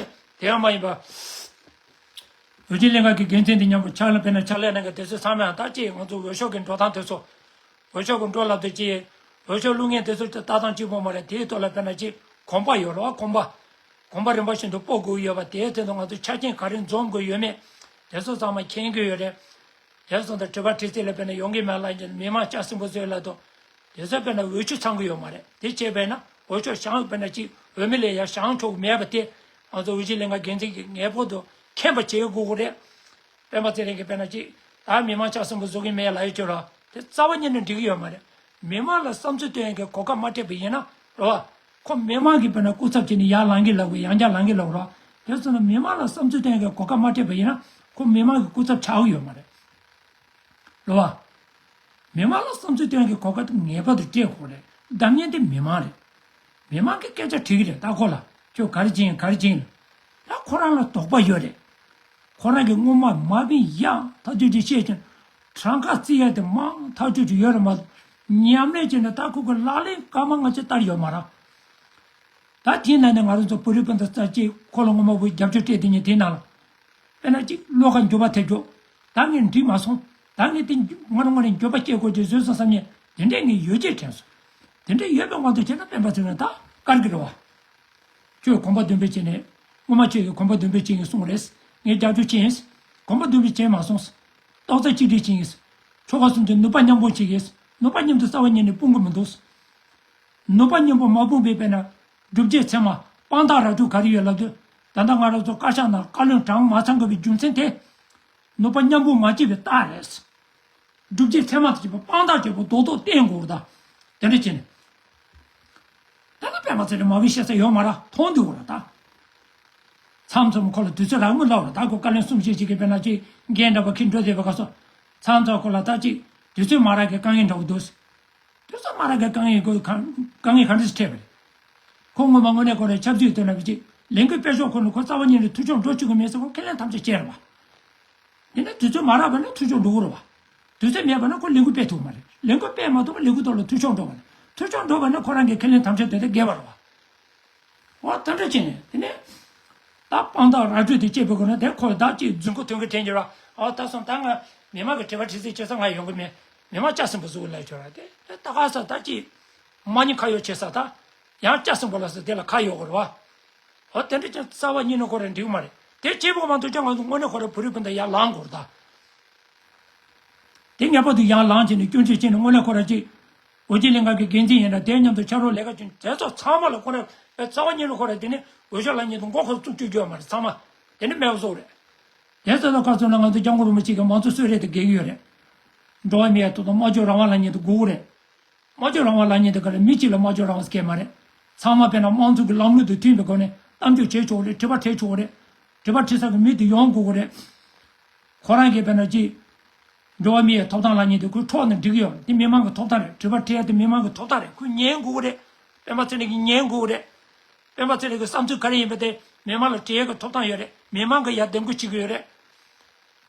དེ་ཡང་མ་ཡིན་པ། འོས་སྦྱིན་ལྷན་ཁང་གི་འགན་འཛིན་དེ་མཉམ་པོ་ཕྱག་ལས་དཔེར་ན་ཕྱག་ལས་གནང་མཁན་དེ་ཚོ་ཚང་མ་ཡང་ད་ཅིག་ང་ཚོ་འོས་ཤོག་གི་འགྲོ་སྟངས་དེ་ཚོ། འོས་ཤོག་གི་འགྲོ་ལབ་དུས་ཅིག་འོས་ཤོག་བླུག་མཁན་དེ་ཚོ་ལྟ་སྟངས་གཅིག་པོ་མ་རེད། དེའི་ཐོག་ལ་དཔེར་ན་ཅིག་གོམ་པ་ཡོད་རེད་བ། གོམ་པ། གོམ་པ་རིམ་པ་བཞིན་དུ་སྤོ་དགོས་ཡོད་པ། དེའི་སྟེང་དུ་ང་ཚོ་ཆ་རྐྱེན་ག་རེ་འཛོམས་དགོས་ཡོད་མེད་དེ་ཚོ་ཚང་མ་མཁྱེན་གྱི་ཡོད་རེད། དེ་སོང་ཙང་དྲི་བ་དྲི་ཚིག་ལ་དཔེར་ན་ཡོང་གི་མེད་ལབ་ཀྱི་མི་མང་སྐྱག་སྲིན་པོ་བཟོས་ལབ་དུས། དེ་ཚོ་དཔེར་ན་འོས་ཆོས་ཚང་གི་ཡོད་མ་རེད། དེ་བྱས་པས་ན་འོས་ཆོས་བཞེངས་དཔེར་ན་ཅིག་འོས་མི་ལ་ཡང་བཞེངས་ཆོག་གི་མེད་པ་དེ་ ང་ཚོ་འོས་སྦྱོར་ལྷན་ཁང་འགན་འཛིན་གྱིས་ངེས་པར་དུ་མཁྱེན་པ་བྱེད་དགོས་ཀྱི་རེད། སྤེན་པ་ཚེ་རིང་གིས་དཔེར་ན་ཅིག་ད་མི་མང་ལྕགས་སྲིན་པོ་བཟོ་གི་མེད་ལབ་ཡོད་ཀྱི་རེད། དེ་རྩ་བ་ཉིད་ནས་འགྲིག་གི་ཡོད་མ་རེད། མི་མང་ལ་བསམ་ཚུལ་སྟོན་ཡག་གི་གོ་སྐབས་མ་སྤྲད་པ་ཡིན་ན་རེད་བ། ཁོ་མི་མང་གིས་དཔེར་ན་སྐུ་ཚབ་བྱས་ནས་ཡར་ལངས་ཀྱི་ལབ་དགོས། ཡང་བསྐྱར་ལངས་ཀྱི་ལབ་དགོས་རེད་བ། དེ་སོང་ན་མི་མང་ལ་བསམ་ཚུལ་སྟོན་ཡག་གི་གོ་སྐབས་མ་སྤྲད་པ་ཡིན་ན་ཁོ་མི་མང་གི་སྐུ་ཚབ་ཆགས་ཀྱི་ཡོད་མ་རེད། རེད་བ། མི་མང་ལ་བསམ་ཚུལ་སྟོན་གྱི་གོ་སྐབས་དེ་ངེས་པར་དུ་སྤྲད་དགོས་རེད། གདམ་མཁན་དེ་མི་མང་རེད། མི་མང་གིས་སྐད་ཆ་དྲིས་ཀྱི་རེད། ད་ཁོ་ལ་ཁྱོད་ག་རེ་བྱེད་ཡིན། ག་རེ་བྱེད་ཡིན། ད་ཁོ་རང་ལ་དོགས་པ་ཡོད་རེད། ཁོ་རང་གིས་སྔོན་མ་མ་བིན་ཡག་ཐག་ཆོད་ཅིག་བཤད་ཀྱང་གྲངས་ཀ་བརྩི་ཡག་དེ་མང་ཐག་ཆོད་ཅིག་ཡོད་རེད་མ་གཏོགས། ཉམས་ལེན་བྱས་ནས་ད་ཁོ་གི་ལག་ལེན་སྐར་མ་ལྔ་བཅུ་བསྟར་ཡོད་མ་རེད། ད་དེའི་ནང་ནས་ང་རང་ཚོ་བོད་རིགས་སྤུན་ཟླ་ཚོ་ཅིག་ཁོ་ལ་སྔོན་མ་བོད་རྒྱབ་སྐྱོར་སྤྲད་དེ་ཉིན་དེའི་ནང་ལ། དཔེར་ན་ཅིག་བློ་ཁ་འགྱུར་བ་ཐེབས་རྒྱུ། ད་ངས་འགྲིག་མ་སོང་། ད་ངས་དེ་ངོ་ནས་ངོ་ནས་འགྱོད་པ་སྐྱེ་དགོས་ཀྱི་བཟོས་སོང་བསམ་ཉེ་དེ་འདྲས་ངས་ཡོད་ཅེས་དྲན་སོང་། དེ་འདྲས་ཡོད་པའི་དབང་དུ་བྱས་ན་སྤེན་པ་ཚེ་རིང་ད་དཀར་གི་རེད་བ། ཁྱོད་གོམ་པ་མདུན་སྤོས་བྱས་ནས་སྔོན་མ་ཁྱོད་ཀྱིས་གོམ་པ་མདུན་སྤོས་བྱེད་ཀྱི་གསུངས་རེད། ངས་རྒྱབ་སྐྱོར་བྱེད་ཡིན། གོམ་པ་མདུན་སྤོས་བྱེད་མ་སོང་། རྡོག་རྩ་གཅིག་སྒྲིལ་བྱེད་ཡིན། ཆོལ་ཁ་གསུམ་གྱི་ནུས་པ་མཉམ་སྤུངས་བྱེད་ཀྱི་ཡིན། ནུས་པ་མཉམ་དུ་རྩ་བ་ཉིད་ནས་སྤུངས་ཀྱི་མི་འདུག་ནུས་པ་མཉམ་པོ་མ་སྤུངས་པའི་དཔེར་ན། སྒྲུབ་བྱེད་ཚད་མ་དཔང་རྟགས་ར་སྤྲོད་ག་རེ་ཡོད་ལབ་དུས། ད་ལྟ་ང་རང་ཚོ་བཀའ་ཤག་ནང་བཀའ་བློན་གྲངས་མ་ཚང་དགོས་པའི་རྒྱུ་མཚན་དེ། ནུས་པ་མཉམ་སྤུངས་མ་བྱས་པའི་རྟགས་རེད། སྒྲུབ་བྱེད་ཚད་མ་དེ་བྱས་པ་དཔང་རྟགས་བྱས་པ་རྡོག་རྡོག་བསྟན་དགོས་རེད་ད། དེ་འདྲ་བྱས་ནས། ད་ལྟ་སྤེན་པ་ཚེ་རིང་མ་བི་བཤད་ས་ཡོད་མ་རེད། མཐོང་འདུག་རེད་ད། མཚམས་མཚམས་ཁོ་ལ་དུས་ཚོད་རག་མི་ལབ་རེད་ད། ཁོ་བཀའ་བློན་གསུམ་བཞི་ཅིག་གིས་དཔེར་ན་ཅིག་འགན་འདྲ་པོ་འཁྱེར་འགྲོ་བསྡད་པའི་སྐབས་སུ། མཚམས་མཚམས་ཁོ་ལ་ད་ཅིག་དུས་ཚོད་མ་རག་གི་དཀའ་ངལ་འདྲ་པོ་འདུག་དུས་ཚོད་མ་རག་གི་དཀའ་ངལ་གོ་གང་དཀའ་ངལ་ག་འདྲ་ཞིག་འཕྲད་པ་རེད། ཁོ་སྔོན་མ་དངོས་གནས་ཁོ་རང་ཆབ་སྲིད་དོན་ལ་བྱེད་ལས་འགུལ་སྤེལ་ཕྱོགས་ཁོ་ནི་ཁོ་རྩ་བ་ཉིད་ནས་འཐུས་ཤོར་འགྲོ་བཅུག་གི་མེད་ཟེར་ཁོ་ཁས་ལེན་ཐམས་ཅད་བྱས་རེད་བ། དེ་ནས་དུས་ཚོད་མ་རག་པ་ན་འཐུས་ཤོར་འགྲོ་གི་རེད་བ། དུས་ཚོད་མེད་པ་ན་ཁོ་ལས་འགུལ་སྤེལ་ཐུབ་མ་རེད། ལས་འགུལ་སྤེལ་མ་ཐུབ་པ་ལས་འགུལ་ཐོག་ལ་འཐུས་ཤོར་འགྲོ་བ་རེད། འཐུས་ཤོར་འགྲོ་བ་ན་ཁོ་རང་གི་ཁས་ལེན་ཐམས་ཅད་དེ་དེ་འགལ་བ་རེད་བ། འོ་དེ་འདྲ་བྱས་ནས་དེ་ནས། ད་དཔང་རྟགས་ར་སྤྲོད་དེ་བྱེད་པའི་སྒོ་ནས་དེ་ཁོ་ད་ཅིག་རྫུན་གོ་ཐོན་གི་དྲན་གྱི་ར། ཨ་ད་སོང་ད་ང་མི་མང་གི་དྲི་བ་དྲི་སའི་སྐྱེ་ས་ང་ཡོང་གི་མེད། མི་མང་ལྕགས་སྲིན་པོ་བཟོ་གི་ལབ་ཀྱི་ར། དེ་ད་ག་ས་ད་ཅིག་མ་ཉིན་ཁ་ཡོག་བྱེད་ས་ད། ཡང་ལྕགས་སྲིན་པོ་ལ་ཟེར་དེ་ལ་ཁ་ཡོག་གི་ར་བ། ཨོ་དེ་འདྲ་ཅིག་རྩ་བ་ཉིད་ནས་ཁོ་རང་འགྲིག་མ་རེད། དེ་བྱེད་དགོས་མ་ཐུག་ཀྱང་ང་ཚོ་དངོས་གནས་ཁོ་རང་བོད་རིགས་སྤུན་ཟླ་ཡར་ལངས་དགོས་ར་ད། དེ་ངེས་པར་དུ་ཡར་ལངས་བྱས་ནས་སྐྱོན་བརྗོད་བྱས་ནས་དངོས་གནས་ཁོ་རང་ཅིག་འོས་སྦྱོར་ལྷན་ཁང་གི་འགན་འཛིན་ཡིན་ན་དེ་མཉམ་དུ་ཕྱག་རོགས་ལས་ཀ་བྱུང་དེ་ཚོ་ཚང་མ་ལ་ཁོ་རང་རྩ་བ་ཉིད་ནས་ཁོ་རང་དེ་ནི་འོས་ཤོག་ལེན་མཁན་དུ་མགོ་ཁོ་བཙུགས་བཅུག་རྒྱུ་ཡོད་མ་རེད། ཚང་མ་དེ་ནི་མེད་པ་བཟོ་རེད། དེ་ཚོ་ལ་ཁ་ཚོན་ན་ང་ཚོ་སྐྱབས་མགོན་རིན་པོ་ཆེ་གི་མང་གཙོ་གསོལ་རས་དེ་འགེལ་གི་ཡོད་རེད། འགྲོ་བ་མིའི་ཐོབ་ཐང་སྨྲ་བརྗོད་རང་དབང་ལབ་མཁན་དེ་དགོས་ཀྱི་རེད། སྨྲ་བརྗོད་རང་དབང་ལབ་མཁན་དེ་ག་རེ་མི་གཅིག་ལ་སྨྲ་བརྗོད་རང་དབང་ཟེར་མཁན་མ་རེད། ཚང་མ་དཔེར་ན་དམངས་གཙོ་གི་ལམ་ལུགས་དང་མཐུན་པའི་སྒོ་ནས་གཏམ་བརྗོད་བྱེད་ཆོག་གི་རེད། དྲི་བ་དྲིས་ཆོག་གི་རེད། དྲི་བ་དྲི་ས་གི་མི་དེ་ཡོང་དགོས་ཀྱི་རེད། ཁོ་རང་གིས་དཔེར་ན་ཅིག་འགྲོ་བ་མིའི་ཐོབ་ཐང་ལབ་མཁན་དེ་ཁོའི་འཕྲོག་ན་འགྲིག་གི་ཡོད། དེ་མི་མང་གི་ཐོབ་ཐང་རེད། དྲི་བ་དྲི་ཡ་དེ་མི་མང་གི་ཐོབ་ཐང་རེད། ཁོས་ཉན་དགོས་ཀྱི་རེད། སྤེན་པ་ཚེ་རིང་གིས་ཉན་དགོས་ཀྱི་རེད། སྤེན་པ་ཚེ་རིང་གི་བསམ་ཚུལ་ག་རེ་ཡིན་པ་དེ་མི་མང་ལ་དྲི་ཡ་གི་ཐོབ་ཐང་ཡོད་རེད། མི་མང་གིས་ཡར་འདེམས་བསྐོ་བྱེད་ཀྱི་ཡོད་རེད།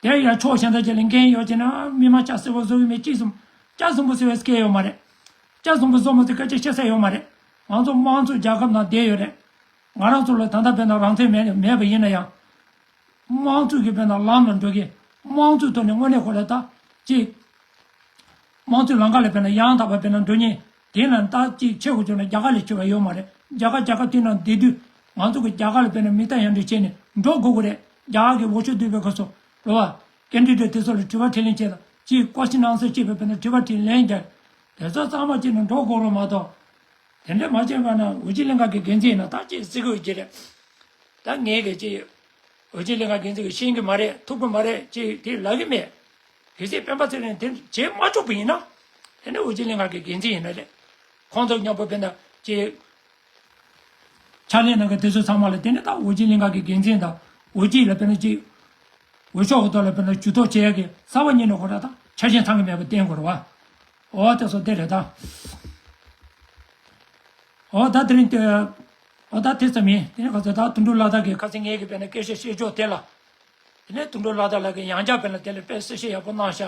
དེ་ཡང་ཕྱོགས་གཞན་དག་ཅིག་ལ་འགན་ཡོད་ཅེ་ན་མི་མང་ལྕགས་སྲིན་པོ་བཟོ་གི་མེད། ལྕགས་སྲིན་ལྕགས་སྲིན་པོ་བཟོ་བའི་སྐལ་ཡོད་མ་རེད། ལྕགས་སྲིན་པོ་བཟོ་མ་ཐུབ་སྐད་ཆ་བཤད་ས་ཡོད་མ་རེད། ང་ཚོ་དམངས་གཙོ་རྒྱལ་ཁབ་ནང་བསྡད་ཡོད་རེད། ང་རང་ཚོ་ལ་ད་ལྟ་དཔེར་ན་རང་བཙན་མེད་མེད་པ་ཡིན་ན་ཡང་། དམངས་གཙོ་གི་དཔེར་ན་ལམ་ལ་འགྲོ་གི། དམངས་གཙོའི་ཐོག་ནས་དངོས་གནས་ཁོ་རང་ད་ཅིག་དམངས་གཙོའི་ལམ་ཁ་ལ་དཔེར་ན་ཡང་དག་པ་དཔེར་ན་འགྲོ་ཉེན། དེ་ན་ད་ཅིག་ཆེ་བོ་བྱུང་ན་རྒྱ་གར་ལས་ཆེ་བ་ཡོད་མ་རེད། རྒྱ་གར་རྒྱལ་ཁབ་དེ་ནང་བསྡད་དུས་ང་ཚོ་གི་རྒྱ་གར་ལ་དཔེར་ན་མིག་ལྟ་ཡང་འདྲི་བྱས་ནས་འགྲོ་དགོས་ཀྱི་རེད། རྒྱ་གར་གི་འོས་ཤོག་བསྡུས་པའི་སྐབས་སུ་རེད་བ། ཀེན་ཌི་ཌེ་ཊི་དེ་ཚོ་ལ་དྲི་བ་དྲིས་ལན་བྱས་དང་ཅིག་ཀོ་ཤིན་ཨན་སར་བྱས་པའི་དཔེར་ན་དྲི་བ་དྲིས་ལན་རྒྱག་དེ་ཚོ་ཚང་མ་བྱས་ནས་འགྲོ་དགོས་རེད་མ་གཏོགས། དེ་འདྲ་མ་བྱས་པ་ན་འོས་སྦྱོར་ལྷན་ཁང་གི་འགན་འཛིན་ཡིན་ན་ད་ཅིག་བརྩི་དགོས་ཀྱི་རེད། ད་ངས་གི་ཅིག་འོས་སྦྱོར་ལྷན་ཁང་འགན་འཛིན་གྱིས་ཤེས་ཀྱི་མ་རེད། ཐུབ་ཀྱི་མ་རེད་ཅེས་དེ་ལབ་ཀྱི་མེད། གལ་སྲིད་སྤེན་པ་ཚེ་རིང་དེ་བྱེད་མ་ཆོག་པ་ཡིན་ན། དེ་ནི་འོས་སྦྱོར་ལྷན་ཁང་གི་འགན་འཛིན་ཡིན་ན་རེད། ཁོང་ཚོ་མཉམ་པོ་དཔེར་ན་ཅིག་ཕྱག་ལས་གནང་མཁན་དེ་ཚོ་ཚང་མ་ལ་དེ་ནི་ད་འོས་སྦྱོར་ལྷན་ཁང་གི་འགན་འཛིན་དང་འོས་སྦྱོར་ལ་དཔེར་ན་ཅིག་འོས་ཤོག་གི་ཐོག་ལ་དཔེར་ན་ཇུས་གཏོགས་བྱེད་ཡག་གི་རྩ་བ་ཉིད་ནས་ཁོ་རང་ད་ཆ་ཤས་ཚང་གི་མེད་པ་བསྟན་དགོས་རེད་བ། འོ་དེ་ཚོ་དེ་རེད་ད། འོ་ད་དེ་རིང་དེ། འོ་ད་དེ་ཙམ་ཡིན། དེ་ནས་ཁ་སང་ད་དོན་གྲུབ་ལྷ་དར་གྱིས་ཁ་སང་ངེད་ཀྱི་དཔེར་ན་སྐད་ཆ་བཤད་ཕྱོགས་དེ་ལ། དེ་ནས་དོན་གྲུབ་ལྷ་དར་ལགས་ཀྱིས་ཡང་བསྐྱར་དཔེར་ན་དེ་ལ་དཔེ་གསལ་བཤད་ཡག་པོ་གནང་ཤག་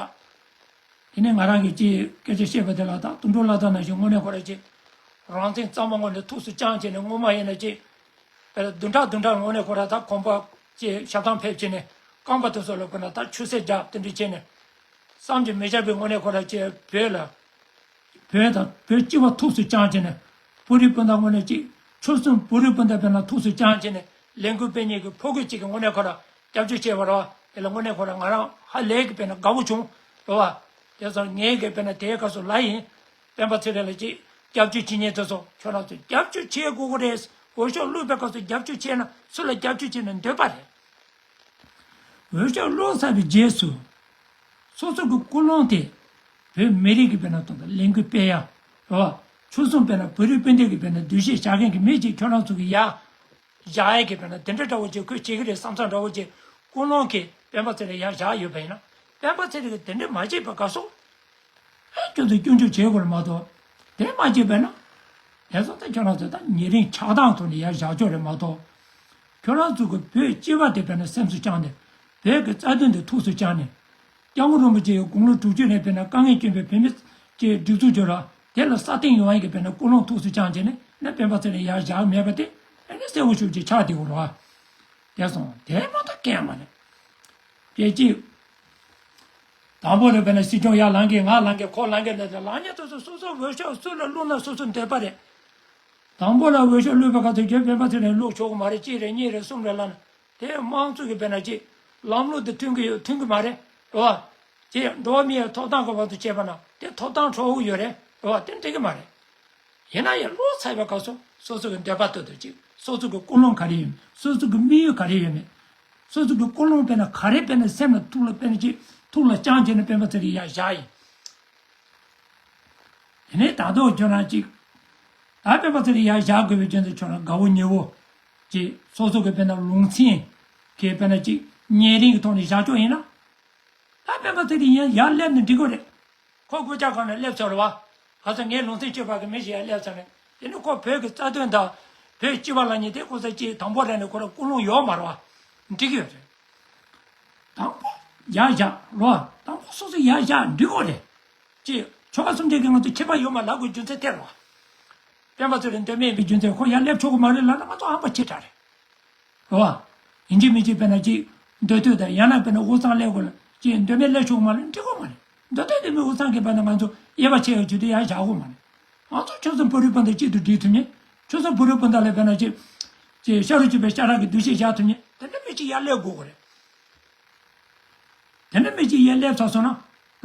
དེ་ནས་ང་རང་གིས་ཅིག་སྐད་ཆ་བཤད་པ་དེ་ལ་ད་དོན་གྲུབ་ལྷ་དར་ནང་བཞིན་དངོས་གནས་ཁོ་རང་ཅིག་རང་བཙན་གཙང་མ་དངོས་གནས་ཐུགས་སུ་བཅངས་བྱས་ནས་སྔོན་མ་ཡིན་ན་ཅིག་དཔེར་ན་བདུན་ཕྲག་བདུན་ཕྲག་དངོས་གནས་ཁོ་རང་ད་གོམ་པ་ཅིག་ཞབས་ཐང་ཕེབས་བྱས་ནས་རྐང་པ་དེ་ཚོ་ལ་དཔེར་ན་ད་ཆུ་སེར་བརྒྱབ་དེ་འདྲ་བྱས་ནས་བསམ་གྱིས་མི་ཁྱབ་པའི་དངོས་གནས་ཁོ་རང་ཅིག་བོད་ལ། བོད་དང་བོད་སྤྱི་བ་ཐུགས་སུ་བཅངས་བྱས་ནས། བོད་རིགས་སྤུན་ཟླ་དངོས་གནས་ཅིག་ཆོལ་གསུམ་བོད་རིགས་སྤུན་ཟླ་དཔེར་ན་ཐུགས་སུ་བཅངས་བྱས་ནས་ལས་འགུལ་སྤེལ་མཁན་གྱི་ཕོ་རྒོད་ཅིག་གི་དངོས་གནས་ཁོ་རང་སྐྱབས་བཅོལ་བྱས་པ་རེད་བ། དེ་ལ་དངོས་གནས་ཁོ་རང་ང་རང་ཧ་ལས་ཀྱི་དཔེར་ན་དགའ་བོ་བྱུང་རེད་བ། དེ་ཚོ་ངས་ཀྱི་དཔེར་ན་དེའི་སྐབས་སུ་ལབ་ཡིན། སྤེན་པ་ཚེ་རིང་ལགས་ཀྱིས་སྐྱབས་བཅོལ་བྱེད་མཁན་དེ་ཚོ་ཁྱོད་རང་ཚོས་སྐྱབས་བཅོལ་བྱེད་དགོས་ཀྱི་རེད། འོས་ཤོག་བླུགས་པའི་སྐབས་སུ་རྒྱབ་སྐྱོར་བྱས་ན་སུ་ལ་རྒྱབ་སྐྱོར་བྱས་ན་འདོད་པ་རེད། འོས་ཤོག་བླུགས་ཚར་བའི་རྗེས་སུ། སོ་སོ་གི་ཀུན་སློང་དེ། བོད་མི་རིགས་ཀྱི་དཔེར་ན་དང་ལས་འགུལ་སྤེལ་ཡ། རེད་བ། ཆོལ་གསུམ་དཔེར་ན་བོད་རིགས་སྤུན་ཟླ་གི་དཔེར་ན་འདུ་ཤེས་བཞག་མཁན་གྱི་མི་གཅིག་ཁྱོད་རང་ཚོ་གི་ཡ། བཞག་ཡ་གི་དཔེར་ན་དེ་འདྲ་འདྲ་བོ་ཅིག་ཁོས་བྱེད་ཀྱི་རེད་བསམ་ས་འདྲ་བོ་ཅིག་ཀུན་སློང་གིས་སྤེན་པ་ཚེ་རིང་ཡར་བཞག་ཡོད་པ་ཡིན་ན། སྤེན་པ་ཚེ་རིང་གིས་དེ་འདྲ་མ་བྱས་པ་ག་སོང་། ཨེ་ཁྱོད་ཚོས་སྐྱོན་བརྗོད་བྱེད་དགོས་རེད་མ་གཏོགས། དེ་མ་བྱས་པ་ན། ཡ་སོང་ད་ཁྱོད་རང་ཚོས་ད་ཉེ་རིང་ཆགས་སྡང་ཐོག་ནས་ཡར་བཞག་ཆོག་རེད་མ་གཏོགས། ཁྱོད་རང་ཚོ་གི་བོད་སྤྱི་པ་དེ་དཔེར་ན་སེམས་སུ་བཅངས་ནས། བོད་ཀྱི་རྩ་དོན་དེ་ཐུགས་སུ་བཅངས་ནས། སྐྱབས་མགོན་རིན་པོ་ཆེ་ཡི་དགུང་ལོ་དྲུག་ཅུ་ནས་དཔེར་ན་དཀའ་ངལ་བསྐྱོན་པའི་བོད་མི་ཅིག་སྒྲིག་འཛུགས་བྱོས་ར། དེ་ལ་སྲ་བརྟན་ཡོང་ཡ་གི་དཔེར་ན་ཀུན་སློང་ཐུགས་སུ་བཅངས་བྱས་ནས་ན་སྤེན་པ་ཚེ་རིང་ཡར་བཞག་མེད་པ་དེ་ཨ་ནི་གསལ་པོ་ཞེ་པོ་ཅིག་ཆགས་བསྡད་ཡོད་རེད་བ། དེ་སོང་དེ་མ་གཏོགས་སྐད་མ་རེད། སྐད་ཅིག་དང་པོ་ལ་དཔེར་ན་སྲིད་སྐྱོང་ཡར་ལངས་གི་ང་ལངས་གི་ཁོ་ལངས་གི་ལ་ལངས་ཉེ་དུས་སུ་སོ་སོ་འོས་ཤོག་སུ་ལ་བླུགས་ན་སོ་སོ་འདོད་པ་རེད། དང་པོ་ལ་འོས་ཤོག་བླུགས་པའི་སྐབས་སུ་ཁྱོད་སྤེན་པ་ཚེ་རིང་བླུགས་ཆོག་གི་མ་རེད། གཅིག་རེད། གཉིས་རེད། གསུམ་རེད་ལབ་ན། དེ་དམངས་གཙོ་གི་དཔེར་ན་ཅིག་ལམ་ལུགས་དེ་མཐུན་གི་ཡོད་མཐུན་གི་མ་རེད། རེད་བ། ཅིག་འགྲོ་བ་མིའི་ཐོབ་ཐང་གི་བར་དུ་བྱས་པ་ན་དེ་ཐོབ་ཐང་ཁྲོ་བོ་ཡོད་རེད། རེད་བ། དེ་འགྲིག་གི་མ་རེད། ཡིན་ན་ཡང་བླུགས་ཚར་བའི་སྐབས་སུ་སོ་སོ་གི་འདོད་པ་ལྟར་དུ་ཅིག་སོ་སོ་གི་ཀུན་སློང་ག་རེ་ཡོད་མེད། སོ་སོ་གི་དམིགས་ཡུལ་ག་རེ་ཡོད་མེད། སོ་སོ་གི་ཀུན་སློང་དཔེར་ན་ག་རེ་དཔེར་ན་སེམས་ལ་ཐུགས་ལ་དཔེར་ན་ཅིག་ཐུགས་ལ་བཅངས་བྱས་ནས་སྤེན་པ་ཚེ་རིང་ཡར་བཞག་ཡིན། དེ་ནས་ད་དུང་ཁྱོད་རང་ཅིག་ད་སྤེན་པ་ཚེ་རིང་ཡར་བཞག་དགོས་པའི་རྒྱུ་མཚན་ཁྱོད་རང་དགའ་བོ་ཉེ་བོ། ཅིག་སོ་སོ་གི་དཔེར་ན་ལུང་ཚན་གྱི་དཔེར་ན་ཅིག་ཉེ་རིང་གི་ཐོག་ནས་བཞག་ཆོག་ཡིན་ན། ད་སྤེན་པ་ཚེ་རིང་ཡར་ཡར་སླེབས་ནས་འགྲིག་གི་རེད། ཁོ་སྐུ་ཕྱྭ་ཁང་ནས་སླེབས་ཚར་བ། ག་ཚོད་ངའི་ལུང་ཚན་གཅོད་པ་གི་མི་ཞིག་ཡར་སླེབས་ཚར་ནས་དེ་ནི་ཁོ་བོད་ཀྱི་རྩ་དོན་དང་། བོད་སྤྱི་པ་ལབ་མཁན་དེ་ཁོ་ཚོ་ཅིག་དང་པོ་རེད་ནས་ཁོ་རང་ཀུན་སློང་ཡོད་མ་རེད་བ། འགྲིག་གི་ཡོད་རེད། དང་པོ་ཡར་བཞག་རོ། དང་པོ་སོ་སོ་ཡར་བཞག་འགྲིག་གི་རེད། ཅེས་ཆོལ་ཁ་གསུམ་ལྡན་གྱི་ང་ཚོ་ཁྱད་པར་ཡོད་མ་ལབ་དགོས་རྒྱུ་མཚན་དེ་རེད་བ། སྤེན་པ་ཚེ་རིང་འདོད་མེད་པའི་རྒྱུ་མཚན་ཁོ་ཡར་སླེབས་ཆོག་གི་མ་རེད་ལབ་ན་ང་ཚོ་ཧམ་པ་ཆེ་དྲགས་རེད། རེད་བ། ཡིན་གཅིག་མིན་གཅིག་དཔེར་ན་ཅིག་འདོད་འདོད་དང་ཡང་ན་དཔེར་ན་དབུས་གཙང་སླེབས་དགོས་ལ་ཅིག་འདོད་མེད་སླེབས་ཆོག་གི་མ་རེད། འགྲིག་གི་མ་རེད། འདོད་འདོད་དེ་མི་དབུས་གཙང་གི་དཔེར་ན་ང་ཚོ་དབྱེ་བ་ཕྱེ་ཡག་བྱེད་དུས་ཡར་བཞག་དགོས་མ་རེད། ང་ཚོ་ཆོལ་གསུམ་བོད་རིགས་སྤུན་ཟླ་གཅིག་ཏུ་སྒྲིལ་ཐུབ་མཁན། ཆོལ་གསུམ་བོད་རིགས་སྤུན་ཟླ་ལ་དཔེར་ན་ཅིག་ཅིག་ཤ་རུས་གཅིག་པའི་ཤ་ཁྲག་གི་འདུ་ཤེས་བཞག་ཐུབ་མཁན་དེ་འདྲ་མི་གཅིག་ཡར་སླེབས་དགོས་གི་རེད། དེ་འདྲ་མི་གཅིག་ཡར་སླེབས་ཚར་སོང་ན།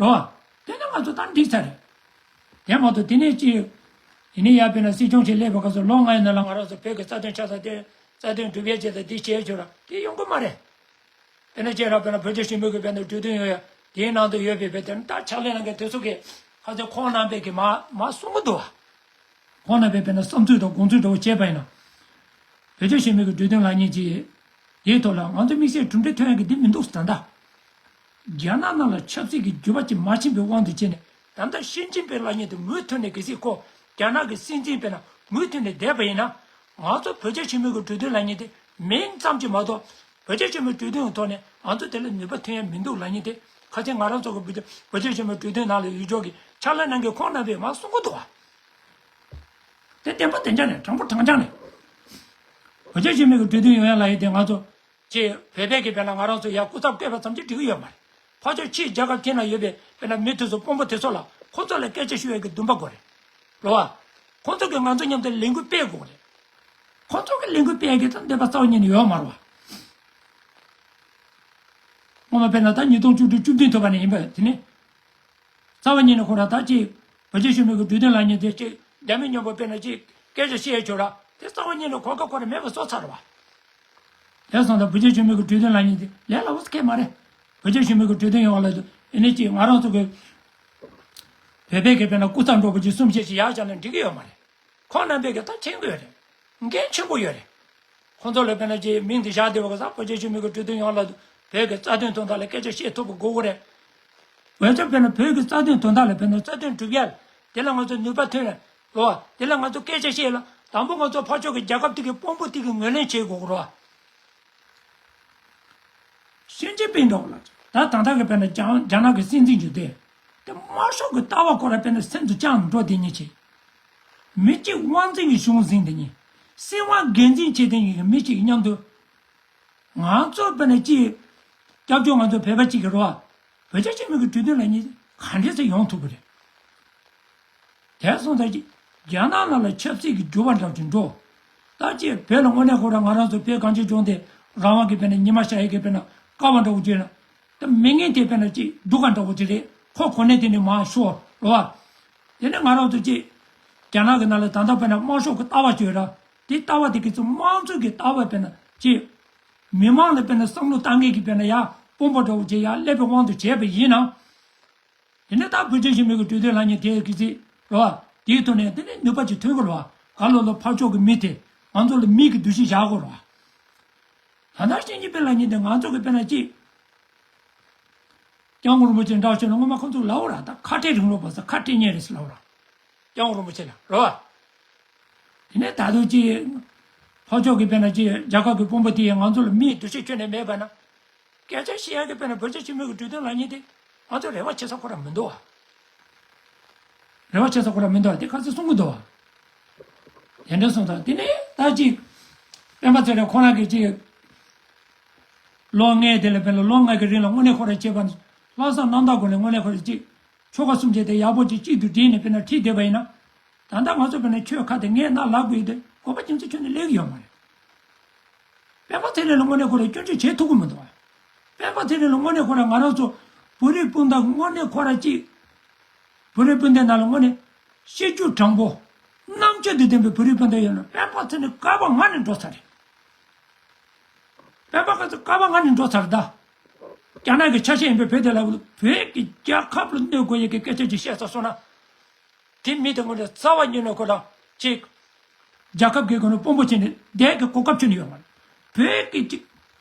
རོ། དེ་ནི་ང་ཚོ་ད་འགྲིག་ཚར་རེད། དེ་མ་གཏོགས་དེ་ནས་ཅིག་དེ་ནས་ཡར་དཔེར་ན་སྲིད་སྐྱོང་ཞིག་སླེབས་པའི་སྐབས་སུ་ལོ་ལྔའི་ནང་ལ་ང་རང་ཚོ་བོད་ཀྱི་རྩ་དོན་ཆགས་ས་དེ་རྩ་དོན་སྒྲུབ་ཡས་བྱས་ཙང་དེ་བྱས་ཆོག་ར་དེ་ཡོང་གི་མ་རེད། དཔེར་ན་ཅིག་ར་དཔེར་ན་བོད་རྒྱ་ཞི་མོལ་གྱི་དཔེར་ན་གྲོས་མཐུན་ཡོད་ཡ་དེའི་ནང་དུ་ཡོད་པའི་དཔེ་དེ་ནི་ད་ཕྱག་ལས་གནང་མཁན་དེ་ཚོ་གིས་ཁ་ཚོན་ཁོང་རྣམ་པས་ཀྱི་མ་མ་གསུང་གི་འདུག་བ། ཁོང་རྣམ་པས་དཔེར་ན་བསམ་ཚུལ་དང་དགོངས་ཚུལ་འདྲ་བོ་བྱས་པ་ཡིན་ན། བོད་རྒྱ་ཞི་མོལ་གྱི་གྲོས་མཐུན་ལབ་མཁན་ཅིག་དེའི་ཐོག་ལ་ང་ཚོ་དམིགས་བསལ་གྲུབ་འབྲས་ཐོན་ཡག་གི་འདི་མི་འདུག་ད་ལྟ། རྒྱ་ནག་ནང་ལ་ཆབ་སྲིད་ཀྱི་འགྱུར་བ་ཅིག་མ་ཕྱིན་པའི་དབང་དུ་བྱས་ནས་ད་ལྟ་ཞི་ཅིན་ཕིང་ལབ་མཁན་དེ་མུ་མཐུད་ནས་གལ་སྲིད་ཁོ་རྒྱ་ནག་གི་སྲིད་འཛིན་དཔེར་ན་མུ་མཐུད་ནས་བསྡད་པ་ཡིན་ན། ང་ཚོ་བོད་རྒྱ་ཞི་མོལ་གྱི་གྲོས་མཐུན་ལབ་མཁན་དེ་མིང་ཙམ་གྱིས་མ་གཏོགས། བོད་རྒྱ་ཞི་མོལ་གྲོས་མཐུན་གྱི་ཐོག་ནས་ང་ཚོ་དེ་ལ་ནུས་པ་ཐོན་ཡ་མི་འདུག་ལབ་མཁན་དེ་ཁ་ཆེ་ང་རང་ཚོ་གི་བོད་རྒྱ་བོད་རྒྱ་ཞི་མོལ་གྲོས་མཐུན་ནང་ལ་ཡོད་ཆོག་གི་ཕྱག་ལས་གནང་མཁན་ཁོང་རྣམ་པས་མར་གསུང་གི་འདུག་བ། དེ་བདེན་པ་བདེན་རྐྱང་རེད། དྲང་པོ་དྲང་རྐྱང་རེད། བོད་རྒྱ་ཞི་མོལ་གྱི་གྲོས་མཐུན་ཡོང་ཡ་ལབ་ཡ་དེ་ང་ཚོ་ཅེས་བོད་པའི་གི་དཔེར་ན་ང་རང་ཚོ་ཡ་སྐུ་ཚབ་བསྐོས་པ་ཙམ་གྱིས་འགྲིག་གི་ཡོད་མ་རེད། ཕར་ཕྱོགས་ཕྱིའི་རྒྱལ་ཁབ་ཁྱེད་ན་ཡོད་པའི་དཔེར་ན་མི་དེ་ཚོ་དཔོན་པོ་དེ་ཚོ་ལ་ཁོ་ཚོ་ལ་སྐད་ཆ་ཤོད་ཡ་གི་འདུན་པ་དགོས་རེད། རེད་བ། ཁོ་ཚོ་གིས་ང་ཚོ་མཉམ་དུ་ལས་འགུལ་སྤེལ་དགོས་རེད། ཁོ་ཚོ་གིས་ལས་འགུལ་སྤེལ་ཡ་གི་ད་འདོད་པ་རྩ་བ་ཉིད་ནས་ཡོད་མ་རེད་བ། སྔོན་མ་དཔེར་ན་ད་ཉིས་སྟོང་བཅུ་དྲུག་བཅུ་བདུན་ཐུབ་པ་ནས་ཡིན་པ་དེ་ནི། རྩ་བ་ཉིད་ནས་ཁོ་རང་ད་ཅིག་བོད་རྒྱ་ཞི་མོལ་གྱི་གྲོས་མཐུན་ལབ་མཁན་དེ་ཅིག་རྒྱ་མི་མཉམ་པོ་དཔེར་ན་ཅིག་སྐད་ཆ་བཤད་ཆོག་ར་དེ་རྩ་བ་ཉིད་ནས་གོ་སྐབས་ཁོ་རང་མེད་པ་བཟོ་ཚར་བ། དེ་སོང་ཙང་བོད་རྒྱ་ཞི་མོལ་གྱི་གྲོས་མཐུན་ལབ་མཁན་དེ་ལས་སླ་བོ་སྐད་མ་རེད། བོད་རྒྱ་ཞི་མོལ་གྱི་གྲོས་མཐུན་ཡོང་བ་ལ་དུ་ཨེ་ནི་ཅིག་ང་རང་ཚོ་གི་བོད་པའི་གི་དཔེར་ན་སྐུ་ཚབ་འདྲ་པོ་ཅིག་གསུམ་བཞི་ཞིག་ཡར་བཞག་ན་འགྲིག་གི་ཡོད་མ་རེད། ཁོང་རྣམ་པས་ཀྱི་ད་མཁྱེན་གྱི་ཡོད་རེད། འགན་ཆེན་པོ་ཡོད་རེད། ཁོང་ཚོ་ལ་དཔེར་ན་ཅིག་མིང་དེ་བཞག་བསྡད་པ་ག་ས་བོད་རྒྱ་ཞི་མོལ་གྱི་གྲོས་མཐུན་ཡོང་ལ་བོད་ཀྱི་རྩ་དོན་དོན་དག་ལ་སྐད་ཆ་བཤད་ཐུབ་པ་དགོས་ཀྱི་རེད། འོན་ཀྱང་དཔེར་ན་བོད་ཀྱི་རྩ་དོན་དོན་དག་ལ་དཔེར་ན་རྩ་དོན་སྒྲུབ་ཡ་དེ་ལ་ང་ཚོ་ནུས་པ་ཐོན་ལ་རོ། དེ་ལ་ང་ཚོ་སྐད་ཆ་བཤད་ལ་དང་པོ་ང་ཚོ་ཕར་ཕྱོགས་ཀྱི་རྒྱལ་ཁབ་དེ་གི་དཔོན་པོ་དེ་གི་ངོས་ལེན་བྱེད་དགོས་ཀྱི་རེད། ཞི་ཅིན་ཕིང་འདྲ་བོ་ལ་ད་ད་ལྟ་གི་དཔེར་ན་རྒྱ་རྒྱ་ནག་གི་སྲིད་འཛིན་གྱི་དེ་དེ་དམར་ཤོག་གི་ལྟ་བ་ཁོ་ར་དཔེར་ན་སེམས་སུ་བཅངས་ནས་འགྲོ་བསྡད་མཁན་ཅིག་མི་གཅིག་དབང་འཛིན་གྱི་གཞུང་འཛིན་བསྡད་མཁན། སྲིད་དབང་སྒེར་འཛིན་བྱེད་བསྡད་མཁན་གྱི་མི་གཅིག་མཉམ་དུ། ང་ཚོ་དཔེར་ན་ཅིག་སྐྱབས་བཅོལ་ང་ཚོ་བོད་པ་གཅིག་གི་རེད་བ། བོད་རྒྱ་ཆེན་མོ་གི་གྲོས་མཐུན་ལབ་མཁན་ག་འདྲས་སེ་ཡོང་ཐུབ་ཀྱི་རེད། དེ་སོང་ཙང་ཅིག་རྒྱ་ནག་ནང་ལ་ཆབ་སྲིད་ཀྱི་འགྱུར་བ་འདྲ་ཅིག་འགྲོ། ད་ཅིག་བོད་ལ་དངོས་གནས་ཁོ་རང་ང་རང་ཚོ་བོད་གངས་ཅན་ལྗོངས་དེ་རང་དབང་གི་དཔེར་ན་ཉི་མ་ཤར་ཡས་ཀྱི་དཔེར་ན་ཀ་བ་འདྲ་བོ་བརྗོད་ན། ད་མི་ངན་དེ་དཔེར་ན་ཅིག་སྡུག་ག་འདྲ་བོ་ཅིག་རེད། ཁོ་གོ་གནས་དེ་ནས་མར་ཤོར་རེད་བ། དེ་ནས་ང་རང་ཚོ་ཅིག་རྒྱ་ནག་གི་ནང་ལ་ད་ལྟ་དཔེར་ན་དམར་ཤོག་གི་ལྟ་བ་བརྗོད་ར། དེ་ལྟ་བ་དེ་གི་ཚོ་དམངས་གཙོ་གི་ལྟ་བ་དཔེར་ན་ཅིག་མི་མང་ལ་དཔེར་ན་བསམ་བློ་བཏང་མཁན་གྱི་དཔེར་ན་ཡ་དཔོན་པོ་འདྲ་བོ་ཅིག་ཡ་སླེབས་པའི་དབང་དུ་བྱས་པ་ཡིན་ན། དེ་ནས་ད་བོད་རྒྱ་ཞི་མོལ་གྱི་གྲོས་མཐུན་ལབ་མཁན་དེ་གི་ཚེ་རེད་བ། དེའི་ཐོག་ནས་དེ་ནས་ནུས་པ་ཅིག་ཐོན་དགོས་རེད་བ། ག་ལོ་ལོ་ཕར་ཕྱོགས་ཀྱི་མི་དེ་ང་ཚོ་ལ་མི་གི་འདུ་ཤེས་བཞག་དགོས་རེད་བ། ད་ལྟ་ཤེས་ཀྱི་དཔེ་ལབ་མཁན་དེ་ང་ཚོ་གི་དཔེར་ན་ཅིག་སྐྱབས་མགོན་རིན་པོ་ཆེ་འདྲ་བྱས་ན་སྔོན་མ་ཁོང་ཚོ་ལབ་པ་ར། ད་ཁ་བྲལ་རིང་ལུགས་པ་ཟེར། ཁ་བྲལ་མཁན་རེད་ཟེར་ལབ་པ་ར། སྐྱབས་མགོན་རིན་པོ་ཆེ་ལ་རེད་བ། དེ་ནས་ད་དུང་ཅིག་ཕར་ཕྱོགས་ཀྱི་དཔེར་ན་ཅིག་རྒྱལ་ཁབ་ཀྱི་དཔོན་པོ་དེ་ཡིས་ང་ཚོ་ལ་མིའི་འདུ་ཤེས་ཁྱོན་ནས་མེད་པ་ན། སྐད་ཆ་བཤད་ཡག་གི་དཔེར་ན་བོད་རྒྱ་ཞི་མོལ་གྱི་གྲོས་མཐུན་ལབ་མཁན་དེ་ང་ཚོ་རེ་བ་བྱེད་ས་ཁོ་རང་མི་འདུག་བ། རེ་བ་བྱེད་ས་ཁོ་རང་མི་འདུག་བ། དེ་ཁ་སང་གསུང་གི་འདུག་བ། དེ་འདྲ་སོང་ཙང་དེ་ནས་ད་ཅིག་སྤེན་པ་ཚེ་རིང་ཁོ་རང་གིས་ཅིག་ལོ་ལྔའི་དེ་ལ་དཔེར་ན་ལོ་ལྔ་གི་རིང་ལ་དངོས་གནས་ཁོ་རང་བྱས་པ་ལྷག་བསམ་རྣམ་དག་སྒོ་ནས་དངོས་གནས་ཁོ་རང་ཅིག་ཆོལ་ཁ་གསུམ་བྱས་ཏེ་ཡག་པོ་ཅིག་གཅིག་ཏུ་བསྒྲིལ་ནས་དཔེར་ན་ཁྲིད་བསྡད་པ་ཡིན་ན། ད་ལྟ་ང་ཚོ་དཔེར་ན་ཆོས་ཁ་དེ་ངས་ན་ལབ་དགོས་ཡོད་དེ་དགོས་པ་རྒྱུ་མཚན་ཁྱོན་ནས་སླེབས་ཀྱི་ཡོད་མ་རེད། སྤེན་པ་ཚེ་རིང་ལ་དངོས་གནས་ཁོ་རང་སྐྱོན་བརྗོད་བྱེད་ཐུབ་ཀྱི་མི་འདུག་བ། སྤེན་པ་ཚེ་རིང་ལ་དངོས་གནས་ཁོ་རང་ང་རང་ཚོ་བོད་རིགས་སྤུན་ཟླ་དངོས་གནས་ཁོ་རང་ཅིག་བོད་རིགས་སྤུན་ཟླའི་ནང་ལ་དངོས་གནས་གཤིས་རྒྱུད་དྲང་པོ། རྣམ་དཔྱོད་དང་ལྡན་པའི་བོད་རིགས་སྤུན་ཟླ་ཡོད་ན་སྤེན་པ་ཚེ་རིང་བསྐལ་པ་སྔ་ནས་འགྲོ་ཚར་རེད། སྤེན་པ་ཚེ་རིང་བསྐལ་པ་སྔ་ནས་འགྲོ་ཚར་རེད་ད། རྒྱ་ནག་གི་ཆ་ཤས་ཡིན་པའི་བོད་དེ་ལ་བོད་ཀྱི་རྒྱལ་ཁབ་ལ་གནོད་དགོས་ཡས་ཀྱི་སྐད་ཆ་ཅིག་བཤད་ཚར་སོང་ན། དེ་མི་དེ་ངོ་ནས་རྩ་བ་ཉིད་ནས་ཁོ་ལ་ཅིག་རྒྱལ་ཁབ་ཀྱི་སྒོ་ནས་དཔོན་པོ་བྱས་ནས་བསྡད་ཀྱི་གོ་སྐབས་ཁྱོན་ནས་ཡོད་མ་རེད། བོད་ཀྱི་ཅིག་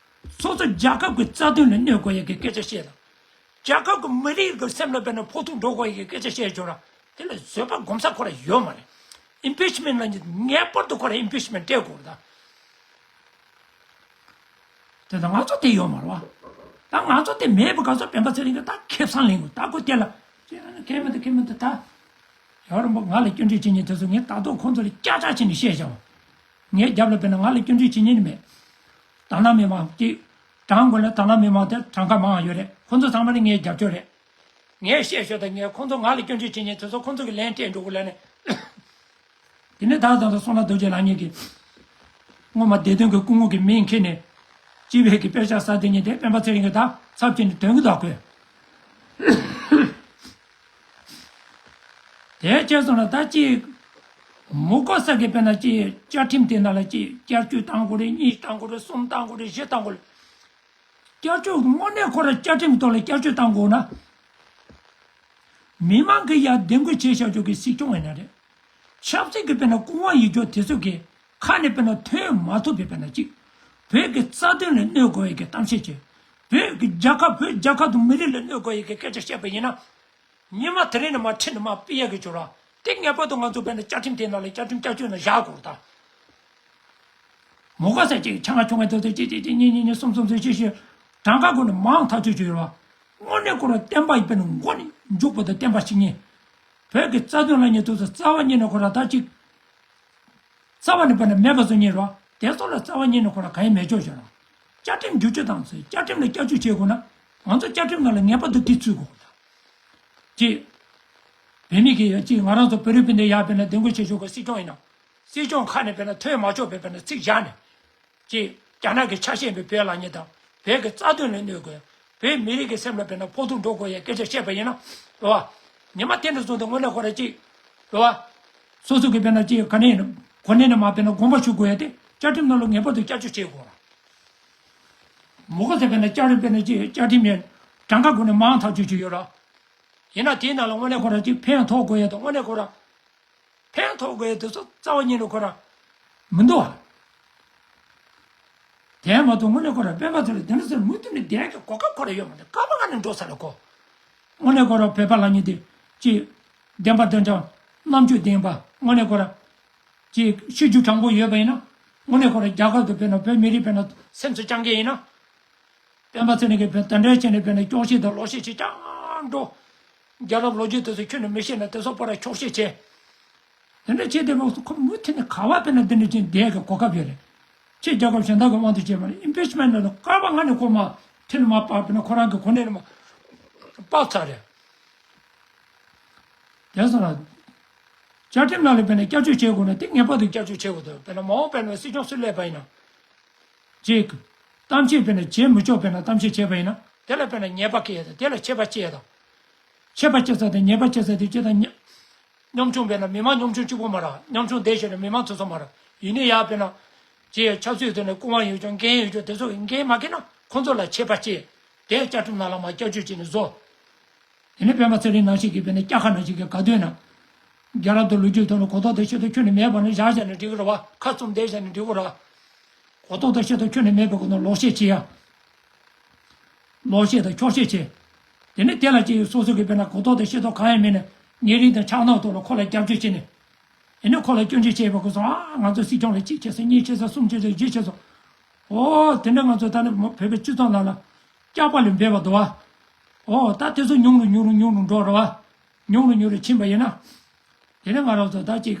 སོ་སོ་རྒྱལ་ཁབ་ཀྱི་རྩ་དོན་ལ་གནོད་དགོས་ཡས་ཀྱི་སྐད་ཆ་བཤད་དང་། རྒྱལ་ཁབ་ཀྱི་མི་རིགས་ཀྱི་སེམས་ལ་དཔེར་ན་ཕོག་ཐུག་འགྲོ་དགོས་ཡས་ཀྱི་སྐད་ཆ་བཤད་ཡོད་ར། དེ་ལ་བཟོད་པ་སྒོམ་ས་ཁོ་ར་ཡོད་མ་རེད། ཨིམ་པིཆ་མེན་ལབ་མཁན་ངེས་པར་དུ་ཁོ་ར་ཨིམ་པིཆ་མེན་སྤྲད་དགོས་རེད་ད། དེ་ད་ང་ཚོ་དེ་ཡོད་མ་རེད་བ། ད་ང་ཚོ་དེ་མེད་པ་ག་ཚོད་སྤེན་པ་ཚེ་རིང་གིས་ད་ཁེ་བཟང་ལེན་དགོས། ད་ཁོ་དེ་ལ་ཁེ་མི་ཐུབ་ཁེ་མི་ཐུབ་ད། ཡ་རོ་འབོ་ང་ལ་སྐྱོན་བརྗོད་བྱེད་མཁན་དེ་ཚོ་ངས་ད་དུང་ཁོང་ཚོ་ལ་སྐྱག་ཆག་བྱས་ནས་བཤད་བཞག་པ། ངའི་རྒྱབ་ལ་དཔེར་ན་ང་ལ་སྐྱོན་བརྗོད་བྱེད་མཁན་ནི་མེད། དང་བླངས་མི་མང་གཅིག་དྲང་དགོས་ན་དང་བླངས་མི་མང་དེ་གྲངས་ཀ་མང་ཡོད་རེད། ཁོང་ཚོ་ཚང་མ་ལ་ངའི་རྒྱབ་སྐྱོར་རེད། ངས་བཤད་ཤོག་ད། ངས་ཁོང་ཚོ་ང་ལ་སྐྱོན་བརྗོད་བྱེད་མཁན་དེ་ཚོ་ཁོང་ཚོ་གི་ལན་སྤྲད་འགྲོ་དགོས་ལབ་ནས། དེ་ནས་ད་ད་ད་བསོད་ནམས་རྡོ་རྗེ་ལགས་ཉིད་ཀྱིས་སྔོན་མ་བདེ་དོན་གྱི་སྐུ་ངོ་གི་མིང་འཁྱེར་ནས་སྤྱི་པའི་གི་དཔེ་ཆ་ཟ་བསྡད་མཁན་དེ་སྤེན་པ་ཚེ་རིང་གིས་ད་ཚབ་བྱས་ནས་དོན་གྱི་བདག་གོས། དེ་བྱས་སོང་ན་ད་ཅིག་མུ་གོ་ས་གི་དཔེར་ན་ཅིག་བཅའ་ཁྲིམས་དེ་ནང་ལ་ཅིག་བསྐྱར་བཅོས་བཏང་དགོས་རེད། གཉིས་བཏང་དགོས་རེད། གསུམ་བཏང་དགོས་རེད། བཞི་བཏང་དགོས་རེད། བསྐྱར་བཅོས་དངོས་གནས་ཁོ་ར་བཅའ་ཁྲིམས་ཐོག་ལ་བསྐྱར་བཅོས་བཏང་དགོས་ན། མི་མང་གིས་ཡར་འདེམས་བསྐོ་བྱས་བཞག་རྒྱུ་གི་སྲིད་སྐྱོང་ཡིན་ན་རེད། ཆབ་སྲིད་ཀྱི་དཔེར་ན་སྐུ་དབང་ཡོད་རྒྱུ་དེ་ཚོ་གི་ཁ་ནས་དཔེར་ན་ཐོན་མ་ཐུབ་པའི་དཔེར་ན་གཅིག་བོད་ཀྱི་རྩ་དོན་ལ་གནོད་དགོས་ཡས་ཀྱི་གཏམ་བཤད་བྱས། བོད་ཀྱི་རྒྱལ་ཁབ་བོད་རྒྱལ་ཁབ་དང་མི་རིགས་ལ་གནོད་དགོས་ཡས་ཀྱི་སྐད་ཆ་བཤད་པ་ཡིན་ན། ཉི་མ་དེ་རིང་ནས་མར་ཁྲི་ནས་མར་ཕུད་ཡག་གི་བྱུང་ར། དེ་ངེས་པར་དུ་ང་ཚོ་དཔེར་ན་བཅའ་ཁྲིམས་དེ་ནང་ལ་བཅའ་ཁྲིམས་བསྐྱར་བཅོས་ནང་བཞག་དགོས་རེད་ད། མུ་གོ་ས་གཅིག་ཆང་ཁ་ཆུང་ངའི་ཐོག་ཏུ་གཅིག་གཅིག་གཅིག་གཉིས་གཉིས་གཉིས་གསུམ་གསུམ་གསུམ་བཞི་བཞི། གྲངས་ཀ་སྒོ་ནས་མང་ཐག་ཆོད་ཆོད་ཡོད་ར། དངོས་གནས་ཁོ་རང་བསྟན་པ་ཡི་དཔེར་ན་མགོ་ནས་མཇུག་བར་དུ་བསྟན་པ་བཤིག་མཁན། བོད་ཀྱི་རྩ་དོན་ལབ་མཁན་དེ་ཚོ་རྩ་བ་ཉིད་ནས་ཁོ་རང་ད་གཅིག་རྩ་བ་ནས་དཔེར་ན་མེད་པ་བཟོ་མཁན་རེད་བ། དེ་ཚོ་ལ་རྩ་བ་ཉིད་ནས་ཁོ་རང་གང་ཡང་མེད་ཆོག་བྱས་ར། བཅའ་ཁྲིམས་བསྒྱུར་བཅོས་བཏང་ཚེ་བཅའ་ཁྲིམས་ལ་བསྐྱར་བཅོས་བྱེད་དགོས་ན། ང་ཚོ་བཅའ་ཁྲིམས་ནང་ལ་ངེས་པར་དུ་དེ་ཚུད་དགོས་ད། ཅེས། བོད་མི་གིས་ཡ་ཅིག་ང་རང་ཚོ་བོད་རིགས་སྤུན་ཟླ་ཡར་དཔེར་ན་འདེམས་བསྐོ་བྱེད་ཆོག་གི་སྲིད་སྐྱོང་ཡིན་ན། སྲིད་སྐྱོང་ཁ་ནས་དཔེར་ན་ཐོན་མ་ཆོག་པའི་དཔེར་ན་ཚིག་བཞག་ནས། ཅེས་རྒྱ་ནག་གི་ཆ་ཤས་ཡིན་པའི་བོད་ལབ་མཁན་དང་བོད་ཀྱི་རྩ་དོན་ལ་གནོད་དགོས། བོད་མི་རིགས་ཀྱི་སེམས་ལ་དཔེར་ན་ཕོག་ཐུག་འགྲོ་དགོས་ཡའི་སྐད་ཆ་བཤད་པ་ཡིན་ན། རེད་བ། ཉི་མ་དེ་འདྲ་བཟུང་སྟེ་དངོས་གནས་ཁོ་རང་ཅིག་རེད་བ། སོ་སོ་གི་དཔེར་ན་ཅིག་ག་ནས་ཡིན་ན་གོ་གནས་ནས་མར་དཔེར་ན་དགོངས་པ་ཞུ་དགོས་ཡ་དེ་བཅའ་ཁྲིམས་ནང་ལ་ངེས་པར་དུ་བསྐྱར་བཅོས་བྱེད་དགོས་ར། མུ་གོ་ས་དཔེར་ན་བསྐྱར་དཔེར་ན་ཅིག་བཅའ་ཁྲིམས་ནས་གྲངས་ཀ་སྒོ་ནས་མང་ཐག་ཆོད་ཆོད་ཡོད་ར། ཡིན་ན་དེའི་ནང་ལ་དངོས་གནས་ཁོ་རང་ཅིག་ཕན་ཐོགས་དགོས་ཡ་དང་དངོས་གནས་ཁོ་རང་། ཕན་ཐོགས་དགོས་དེ་ཚོ་རྩ་བ་ཉིད་ནས་ཁོ་རང་མི་འདུག་བ། དེ་མ་གཏོགས་དངོས་གནས་ཁོ་རང་སྤེན་པ་ཚེ་རིང་དེ་འདྲ་ཟེར་མུ་མཐུད་ནས་བསྡད་ཀྱི་གོ་སྐབས་ཁོ་རང་ཡོད་མ་རེད། སྐར་མ་ལྔ་ནས་འགྲོ་ས་རེད་ཁོ། དངོས་གནས་ཁོ་རང་བོད་པ་ལབ་མཁན་དེ་ཅིག་བདེན་པ་བདེན་དྲང་རྣམ་དཔྱོད་ལྡན་པ་དངོས་གནས་ཁོ་རང་ཅིག་ཤེས་རྒྱུ་དྲང་པོ་ཡོད་པ་ཡིན་ན། དངོས་གནས་ཁོ་རང་རྒྱལ་ཁབ་ཏུ་དཔེར་ན་བོད་མི་རིགས་དཔེར་ན་སེམས་སུ་བཅངས་མཁན་ཡིན་ན། སྤེན་པ་ཚེ་རིང་གིས་དཔེར་དེ་འདྲའི་བྱས་ནས་དཔེར་ན་སྐྱོག་བཤད་དང་ལོག་བཤད་བྱེད་ཀྱང་འགྲོ། རྒྱལ་རབས་ལོ་རྒྱུས་དེ་ཚོ་ཁྱོན་ནས་མི་ཤེས་ན་དེ་ཚོ་པར་འཁྱོག་བཤད་བྱས། དེ་འདྲ་བྱས་དེ་མ་ཁོ་མུ་མཐུད་ནས་ག་བ་དཔེར་ན་དེ་འདྲ་བྱས་བསྡད་ཀྱི་གོ་སྐབས་ཡོད་རེད། ཕྱི་རྒྱལ་ཁབ་གཞན་དག་གི་དབང་དུ་བྱས་མ་རེད། ཨིམ་པིཆ་མེན་ཊི་ལ་སྐར་མ་ལྔ་ནས་ཁོ་མར་ཁྲི་ནས་མར་བབས་པས་ན་ཁོ་རང་གི་གོ་གནས་ནས་མར་བབས་ཚར་རེད། དེ་སོང་ན། བཅའ་ཁྲིམས་ནང་ལ་དཔེར་ན་བསྐྱར་བཅོས་བྱེད་དགོས་ན་དེ་ངེས་པར་དུ་བསྐྱར་བཅོས་བྱེད་དགོས་འདུག་དཔེར་ན་མ་འོངས་དཔེར་ན་སྲིད་སྐྱོང་སུ་སླེབས་པ་ཡིན་ན། གཅིག་གཏམ་བཤད་དཔེར་ན་བྱེད་མི་ཆོག་དཔེར་ན་གཏམ་བཤད་བྱས་པ་ཡིན་ན་དེ་ལ་དཔེར་ན་ཉེས་པ་བཀལ་ཡ་དང་དེ་ལ་ཆད་པ་གཅོད་ཡ་དང་། ཆད་པ་གཅོད་ས་དེ་ཉེས་པ་གཅོད་ས་དེ་སྤྱིར་བཏང་ཉམ་ཉམ་ཆུང་དཔེར་ན་མི་མང་ཉམ་ཆུང་གཅིག་པོ་མ་རེད། ཉམ་ཆུང་དེ་བྱས་ན་མི་མང་ཚོ་ཚོ་མ་རེད། ཡིན་ནའི་ཡ་དཔེར་ན། ཅེས་ཆབ་སྲིད་དེ་ནས་སྐུ་དབང་ཡོད་ཀྱང་འགན་ཡོད་ཀྱང་དེ་ཚོ་གི་འགན་མ་འཁྱེར་ན་ཁོང་ཚོ་ལ་ཆད་པ་བཅད། དེ་བཅའ་ཁྲིམས་ནང་ལ་མར་བསྐྱར་བཅོས་བྱས་ནས་བཟོ། དེ་ནས་སྤེན་པ་ཚེ་རིང་ནང་བཞིན་གྱི་དཔེར་ན་སྐྱ་ཁ་ནང་བཞིན་གྱི་ག་དུས་ན། རྒྱལ་རབས་དང་ལོ་རྒྱུས་ཐོག་ནས་གོ་རྟོགས་དང་ཤེས་རྟོགས་ཁྱོན་ནས་མེད་པ་ནི་བཞག་བཞག་ནས་འགྲིག་གི་རེད་བ། ཁ་བཙུམ་བསྡད་བཞག་ནས་འགྲིག་གི་རེད། གོ་རྟོགས་དང་ཤེས་རྟོགས་ཁྱོན་ནས་མེད་པའི་སྒོ་ནས་ལོག་བཤད་བྱེད་ཡ། ལོག་བཤད་དང་འཁྱོག་བཤད་བྱེད། དེ་ནས་དེ་ལ་ཅིག་སོ་སོ་གི་དཔེར་ན་གོ་རྟོགས་དང་ཤེས་རྟོགས་གང་ཡང་མེད་ནས་ཉེ་རིང་དང་ཆགས་སྡང་ཐོག་ལ་ཁོ་ལ་རྒྱབ་སྐྱོར་བྱས་ནས། ཨེ་ནས་ཁོ་ལ་སྐྱོན་བརྗོད་བྱས་པ་ཁོ་ཚོ་ཨ་ང་ཚོ་སྲིད་སྐྱོང་ལ་གཅིག་བྱས་སོང་གཉིས་བྱས་སོང་གསུམ་བྱས་སོང་བཞི་བྱས་སོང་། ཨོ་དེ་འདྲ་ང་ཚོ་ད་ནི་བོད་པའི་སྤྱི་ཚོགས་ནང་ལ་སྐྱག་པ་ལས་འབེབས་པ་འདུག་བ། ཨོ་ད་དེ་ཚོ་ཉུང་རུ་ཉུང་རུ་ཉུང་རུ་འགྲོ་རེད་བ། ཉུང་རུ་ཉུང་རུ་ཕྱིན་པ་ཡིན་ན། དེ་ནས་ང་རང་ཚོ་ད་ཅིག་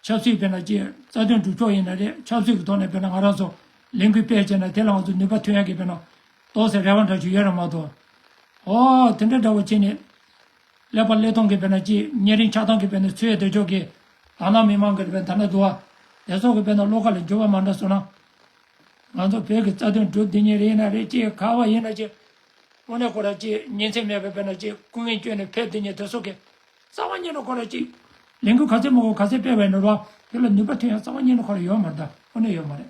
ཆབ་སྲིད་དཔེར་ན་ཅིག་རྩ་དོན་སྒྲུབ་ཕྱོགས་ཡིན་ན་རེད། ཆབ་སྲིད་ཀྱི་ཐོག་ནས་དཔེར་ན་ང་རང་ཚོ་ལས་འགུལ་སྤེལ་བྱས་ན་དེ་ལ་ང་ཚོ་ནུས་པ་ཐོན་ཡག་གི་དཔེར་ན་ཏོག་ཙམ་རེ་བ་འདྲ་ཞིག་ཡོད་རེད་མ་གཏོགས། ཨོ་དེ་འདྲ་འདྲ་བོ་བྱས་ནས་ཀླད་པ་ཀླད་སྟོང་གི་དཔེར་ན་ཅིག་ཉེ་རིང་ཆགས་སྡང་གི་དཔེར་ན་ཚོའི་སྡེ་ཕྱོགས་ཀྱི་དག་སྣང་མི་མང་གི་དཔེར་ན་ད་ནས་འདུག་བ། དེ་ཚོ་གི་དཔེར་ན་བློ་ཁ་ལ་འགྱུར་བ་མ་འདྲ་སོང་ན། ང་ཚོ་བོད་ཀྱི་རྩ་དོན་སྒྲུབ་བསྡད་མཁན་རེད་ཡིན་ན་རེད། ཅིག་ག་བ་ཡིན་ན་ཅིག་དངོས་གནས་ཁོ་ར་ཅིག་ཉིན་མཚན་མེད་པའི་དཔེར་ན་ཅིག་སྐུ་ངལ་བསྐྱོན་ནས་ཕེབས་བསྡད་མཁན་དེ་ཚོ་གི་རྩ་བ་ཉིད་ནས་ཁོ་ར་ཅིག་ལས་འགུལ་ག་ཚད་མང་པོ་ག་ཚད་སྤེལ་བ་ཡིན་ན་རོ། དེ་ལ་ནུས་པ་ཐོན་ཡ་རྩ་བ་ཉིད་ནས་ཁོ་ར་ཡོད་མ་རེད། ད་དངོས་གནས་ཡོད་མ་རེད།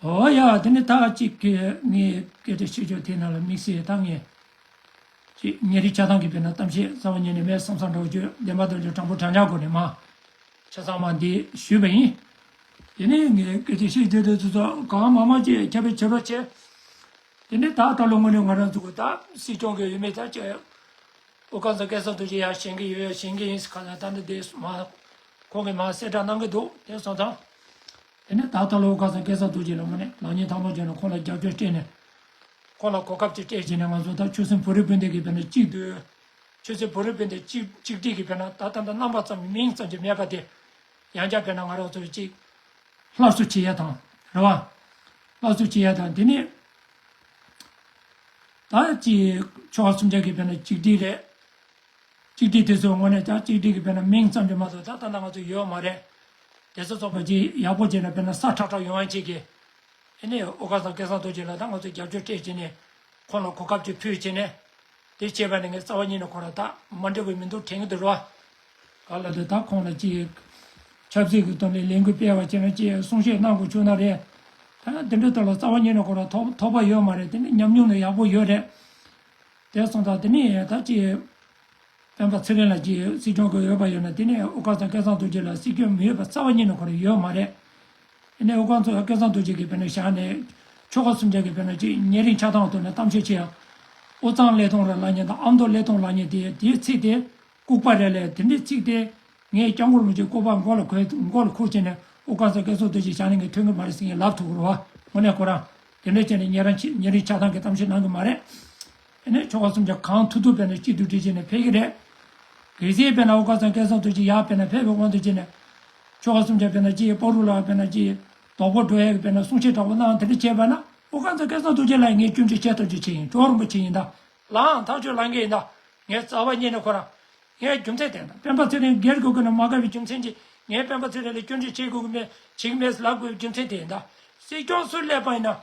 ཨོ་ཡ་དེ་ནི་ད་ཅིག་གི་ངས་སྐད་ཆ་བཤད་ཕྱོགས་དེ་ནང་ལ་དམིགས་བསལ་ད་ངས་ཅིག་ཉེ་རིང་ཆགས་སྡང་གི་དཔེར་ན་གཏམ་བཤད་རྩ་བ་ཉིད་ནས་མེད་བསམ་བསམ་འདྲ་བོ་བརྗོད་བདེན་པ་དང་བརྗོད་དྲང་པོ་དྲང་སྙོམས་སྒོ་ནས་མ། ཆ་ཚང་མ་འདི་ཞུས་པ་ཡིན། དེ་ནས་ངས་སྐད་ཆ་བཤད་དུས་དུས་ཚོད་གང་མང་མང་ཅིག་ཁྱབ་སྤེལ་བྱེད་རོགས་བྱེད། དེ་ནས་ད་ལྟ་ལོ་དངོས་གནས་ང་རང་ཚོ་གི་ད་སྲིད་སྐྱོང་གི་ཡོད་མེད་ད་ཅིག་ཨོ་ཁ་སང་སྐལ་བཟང་རྡོ་རྗེ་ཡར་བཞེངས་གི་ཡོད་ཡ་བཞེངས་གི་ཡིན་ཟེར་ཁ་ན་ད་ནི་དེ་མ་ཁོང་གིས་མ་གསལ་བསྒྲགས་གནང་གི་འདུག་དེ་སོང་ཙང་། དེ་ནས་ད་ལྟ་ལོ་ཨོ་ཁ་སང་སྐལ་བཟང་རྡོ་རྗེ་ལ་དངོས་གནས་ལག་གཉིས་ཐལ་མོ་སྦྱར་ནས་ཁོང་ལ་རྒྱབ་སྐྱོར་སྤྲད་ནས། ཁོང་ལ་གོ་སྐབས་ཅིག་སྤྲད་བྱས་ནས་ང་ཚོ་ད་ཆོལ་གསུམ་བོད་རིགས་སྤུན་ཟླ་གི་དཔེར་ན་གཅིག་སྡུད། ཆོལ་གསུམ་བོད་རིགས་སྤུན་ཟླ་གཅིག་གཅིག་སྒྲིལ་གྱི་དཔེར་ན་ད་ལྟ་ད་རྣམ་པ་ཙམ་མིང་ཙམ་གྱི་མེད་པ་དེ། ཡང་བསྐྱར་དཔེར་ན་ང་རང་ཚོ་གཅིག་སླར་གསོ་བྱེད་ཡ་དང་རེད་བ། སླར་གསོ་བྱེད་ཡ་དང་དེ་ནས་ད་ཅིག་ཆོལ་ཁ་སུམ་ཅུ་གི་དཔེར་ན་གཅིག་སྒྲིལ་རེད། གཅིག་སྒྲིལ་དེ་ཚོ་དངོས་གནས་ད་གཅིག་སྒྲིལ་གྱི་དཔེར་ན་མིང་ཙམ་གྱི་མ་གཏོགས་ད་ལྟ་ང་ཚོ་ཡོད་མ་རེད། དེ་ཚོ་ཚོགས་པ་ཅིག་ཡག་པོ་བྱས་ན་དཔེར་ན་ས་ཁྲ་ཁྲ་ཡོང་ཡ་ཅིག་གི་ཨེ་ནས་ཨོ་ཁ་སང་སྐལ་བཟང་རྡོ་རྗེ་ལ་ད་ང་ཚོས་རྒྱབ་སྐྱོར་སྤྲད་བྱས་ནས་ཁོང་ལ་གོ་སྐབས་ཅིག་ཕུལ་བྱས་ནས་དེ་བྱས་པ་ནི་ངས་རྩ་བ་ཉིད་ནས་ཁོ་ར་ད་མ་འགྲིག་པའི་མི་འདུག་དྲན་གྱི་འདུག་རོ། ག་ལ་དེ་ད་ཁོང་ལ་ཅིག་ཆབ་སྲིད་ཀྱི་ཐོག་ནས་ལས་འགུལ་སྤེལ་བ་བྱས་ན་ཅིག་གསུང་བཤད་གནང་དགོས་བྱུང་ན་རེད། ད་དེ་འདྲའི་ཐོག་ལ་རྩ་བ་ཉིད་ནས་ཁོ་ར་ཐོབ་ཐོབ་པ་ཡོད་མ་རེད། དེ་ནི་ཉམས་མྱོང་ནི་ཡག་པོ་ཡོད་རེད། དེ་སོང་ཙང་དེ་ནི་ད་ཅིག་སྤེན་པ་ཚེ་རིང་ལགས་ཀྱིས་སྲིད་སྐྱོང་གི་འོས་པ་ཡོད་ན་དེ་ནས་ཨོ་ཁ་སང་སྐལ་བཟང་རྡོ་རྗེ་ལ་སྲིད་སྐྱོང་མི་འོས་པ་རྩ་བ་ཉིད་ནས་ཁོ་རང་ཡོད་མ་རེད། དེ་ནས་ཨོ་ཁ་སང་སྐལ་བཟང་རྡོ་རྗེ་གིས་དཔེར་ན་བཞག་ནས་ཆོལ་ཁ་གསུམ་ཆ་གི་དཔེར་ན་ཅིག་ཉེ་རིང་ཆགས་སྡང་ཐོག་ནས་གཏམ་བཤད་བྱེད་ཡ། དབུས་གཙང་ཀླད་སྟོང་རེད་ལབ་མཁན་དང་ཨ་མདོ་ཀླད་སྟོང་ལབ་མཁན་དེ་དེའི་ཚིག་དེ་ལྐུགས་པ་རེད་ལས་དེ་འདྲའི་ཚིག་དེ་ངས་སྐྱབས་མགོན་རིན་པོ་ཆེའི་བཀོད་པ་མགོ་ལ་འཁོར་མགོ་ལ་འཁོར་བྱས་ནས་ཨོ་ཁ་སང་སྐལ་བཟང་རྡོ་རྗེ་བཞག་ནས་ངས་ཐོན་གི་མ་རེད་ཟེར་ངས་ལབ་ཐུབ་ཀྱི་རེད་བ། དངོས་གནས་ཁོ་རང་དེ་འདྲ་བྱས་ནས་ཉེ་རང་ཆེ་ཉེ་རིང་ཆགས་སྡང་གི་གཏམ་བཤད་གནང་གི་མ་རེད། ཨ་ནི་ཆོལ་ཁ་གསུམ་ཆ་གང་ཐུབ་ཐུབ་དཔེར་ན་སྐྱིད་སྡུག་འདྲ་བྱས་ནས་ཕེབས་ཀྱི་རེད། གལ་སྲིད་དཔེར་ན་ཨོ་ཁ་སང་སྐལ་བཟང་རྡོ་རྗེ་ཡར་དཔེར་ན་ཕེབས་པའི་དབང་དུ་བྱས་ནས་ཆོལ་ཁ་གསུམ་ཆ་དཔེར་ན་ཅིག་སྤ་རོ་ལ་དཔེར་ན་ཅིག་རྡོག་པོ་འགྲོ་ཡག་གི་དཔེར་ན་གསུང་བཤད་འདྲ་པོ་གནང་དེ་འདྲ་བྱས་པ་ན་ཨོ་ཁ་སང་སྐལ་བཟང་རྡོ་རྗེ་ལ་ངས་སྐྱོན་བརྗོད་བྱས་ཐག་གཅོད་བྱས་ཡིན། གྲོགས་རིན་པོ་ཆེ་ཡིན་ད། ལའང་ཐག་གཅོད་ལངས་ཀྱི་ཡིན་ད། ངས་རྩ་བ་ཉིད་ནས་ཁོ་རང་། ངས་རྒྱུ་མཚན་དེ་ད་སྤེན་པ་ཚེ་རིང་སྒེར་གྱི་སྒོ་ནས་མ་དགའ་བའི་རྒྱུ་མཚན་གྱིས་ངས་སྤེན་པ་ཚེ་རིང་ལ་སྐྱོན་བརྗོད་བྱེད་དགོས་ཀྱི་མེད་བྱེད་ཀྱི་མེད་ལབ་དགོས་པའི་རྒྱུ་མཚན་དེ་ཡིན་ད། སྲིད་སྐྱོང་སུ་སླེབས་པ་ཡིན་ན།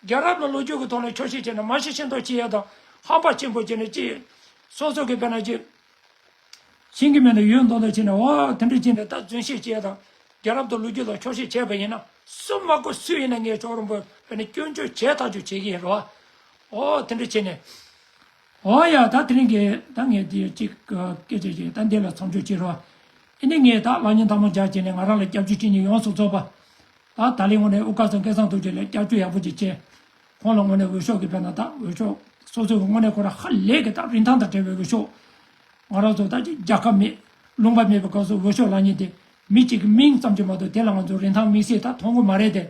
རྒྱལ་རབས་ལ་ལོ་རྒྱུས་ཀྱི་ཐོག་ནས་འཁྱོག་བཤད་བྱས་ནས་མ་ཤེས་ཤེས་མདོག་བྱེད་ཡ་དང་ཧམ་པ་ཆེན་པོ་བྱས་ནས་ཅི། སོ་སོ་གི་དཔེར་ན་ཅི། ཤེས་ཀྱི་མེད་ན་ཡོད་མདོག་མདོག་བྱས་ནས་ཨོ་དེ་འདྲ་བྱས་ནས་ད་རྫུན་བཤད་བྱས་ཡ་དང་རྒྱལ་རབས་དང་ལོ་རྒྱུས་ལ་འཁྱོག་བཤད་བྱས་པ་ཡིན་ན་སུ་མ་གོ་སུ་ཡིན་ན་ངས་ཅོག་རིན་པོ་དཔེར་ན་སྐྱོན་བརྗོད་བྱས་ཐག་གཅོད་བྱེད་ཀྱི་ཡིན་རོ། ཨོ་དེ་འདྲ་བྱས་ནས། ཨོ་ཡ་ད་དེ་རིང་གི་ད་ངས་དེ་གཅིག་སྐད་ཆ་ཅིག་ད་འདི་ལ་མཚམས་འཇོག་བྱེད་རོགས། ཨེ་ནི་ངས་ད་ལག་གཉིས་ཐལ་མོ་སྦྱར་བྱས་ནས་ང་རང་ལ་སྐྱབས་བཅོལ་བྱེད་མཁན་ཡོངས་སུ་རྫོགས་པ། ད་ད་ལན་དངོས་གནས་དབུ་དཀར་ཚང་སྐལ་བཟང་རྡོ་རྗེ་ལ་སྐྱབས་བཅོལ་ཡག་པོ་ཅིག་བྱས། ཁོང་ལ་དངོས་གནས་འོས་ཤོག་གི་དཔེར་ན་ད་འོས་ཤོག་སོ་སོ་གི་དངོས་གནས་ཁོ་རང་ཧ་ལས་གི་ད་རིན་ཐང་དང་བྲལ་བའི་འོས་ཤོག་ང་རང་ཚོ་ད་ཅིག་རྒྱལ་ཁབ་མེད་ལུང་པ་མེད་པའི་སྐབས་སུ་འོས་ཤོག་ལེན་མཁན་དེ་མི་གཅིག་གི་མིང་ཙམ་གྱིས་མ་གཏོགས་དེ་ལ་ང་ཚོ་རིན་ཐང་དམིགས་བསལ་ད་མཐོང་གི་མ་རེད་དེ།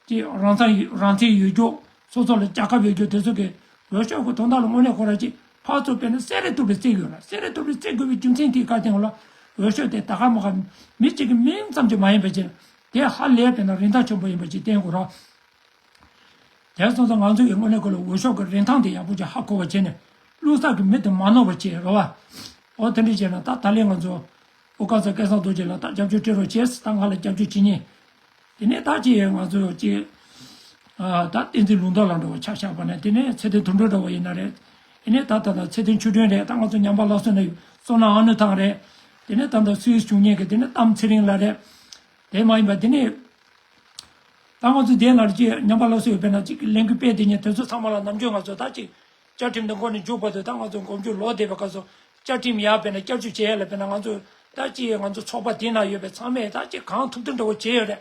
ཅིག་རང་ཚ་ཡོད་རང་ཚན་ཡོད་རྒྱུ། སོ་སོ་ལ་རྒྱལ་ཁབ་ཡོད་རྒྱུ་དེ་ཚོ་གི་འོས་ཤོག་གི་དོན་དག་ལ་དངོས་གནས་ཁོ་རང་ཅིག་ཕར་ཚུར་དཔེར་ན་སེ་ར་ཐུབ་པའི་རྩིས་དགོས་ལ་སེ་ར་ཐུབ་པའི་རྩིས་དགོས་པའི་རྒྱུ་མཚན་དེ་ག་དེ་ལ་འོས་ཤོག་དེ་ད་ག་མ་ག་མི་གཅིག་གི་མིང་ཙམ་གྱིས་མ་ཡིན་པ་ཅིག་དེ་ཧ་ལས་དཔེར་ན་རིན་ཐང་ཆེན་པོ་ཡིན་པ་ཅིག་བསྟན་དགོས་ར། དེ་སོང་ཙང་ང་ཚོ་གི་དངོས་གནས་ཁོ་ལ་འོས་ཤོག་གི་རིན་ཐང་དེ་ཡག་པོ་ཅིག་ཧ་གོ་བ་བྱས་ནས་བླུག་ས་གི་མི་དེ་མ་ནོར་བ་བྱས་ར་བ། འོ་དེ་འདྲ་བྱས་ན་ད་ད་ལན་ང་ཚོ་དབུ་དཀར་ཚང་སྐལ་བཟང་རྡོ་རྗེ་ལ་ད་རྒྱབ་སྐྱོར་སྤྲད་རོགས་བྱས་ད་ང་ལ་རྒྱབ་སྐྱོར་བྱེད་ཉེ། དེ་ནས་ད་ཅི་ང་ཚོ་ཅི། ད་བསྟན་འཛིན་ལུང་རྟོགས་ལགས་འདྲ་བོ་ཆ་བཞག་པ་ན་དེ་ནས་ཚེ་བརྟན་དོན་གྲུབ་འདྲ་བོ་ཡིན་ན་རེད། དེ་ནས་ད་ད་ད་ཚེ་བརྟན་ཆོས་སྒྲོན་རེད། ད་ང་ཚོ་ཉམས་པ་སླར་གསོ་ནས་བསོད་ནམས་ཨ་ནུ་ཐང་རེད། དེ་ནས་ད་ལྟ་སུད་སི་བཞུགས་མཁན་གྱི་དེ་ནས་གཏམ་ཚེ་རིང་ལགས་རེད། དེ་མ་ཡིན་པ་དེ་ནས་ད་ང་ཚོ་དེ་ལ་ཅིག་ཉམས་པ་སློབ་གསོ་ཡོད་པས་ན་ཅིག་ལས་འགུལ་སྤེལ་དེ་ཉིད་དེ་ཚོ་ཚང་མ་ལ་ནམ་རྒྱུན་ང་ཚོ་ད་ཅིག་བཅའ་ཁྲིམས་དེ་འགོ་ནས་མཇུག་བར་དུ་ད་ང་ཚོ་མགོ་མཇུག་ལོག་བསྡད་པའི་སྐབས་སུ་བཅའ་ཁྲིམས་ཡར་སྤེལ་ན་བསྐྱར་བཅོས་བྱེད་ཡ་ལ་སྤེལ་ན་ང་ཚོ་ད་ཅིག་ང་ཚོ་ཚོགས་པ་དེ་ན་ཡོད་པའི་ཚང་མས་ད་ཅིག་གང་ཐུབ་ཐུབ་འདྲ་བོ་བྱས་ཡོད་རེད།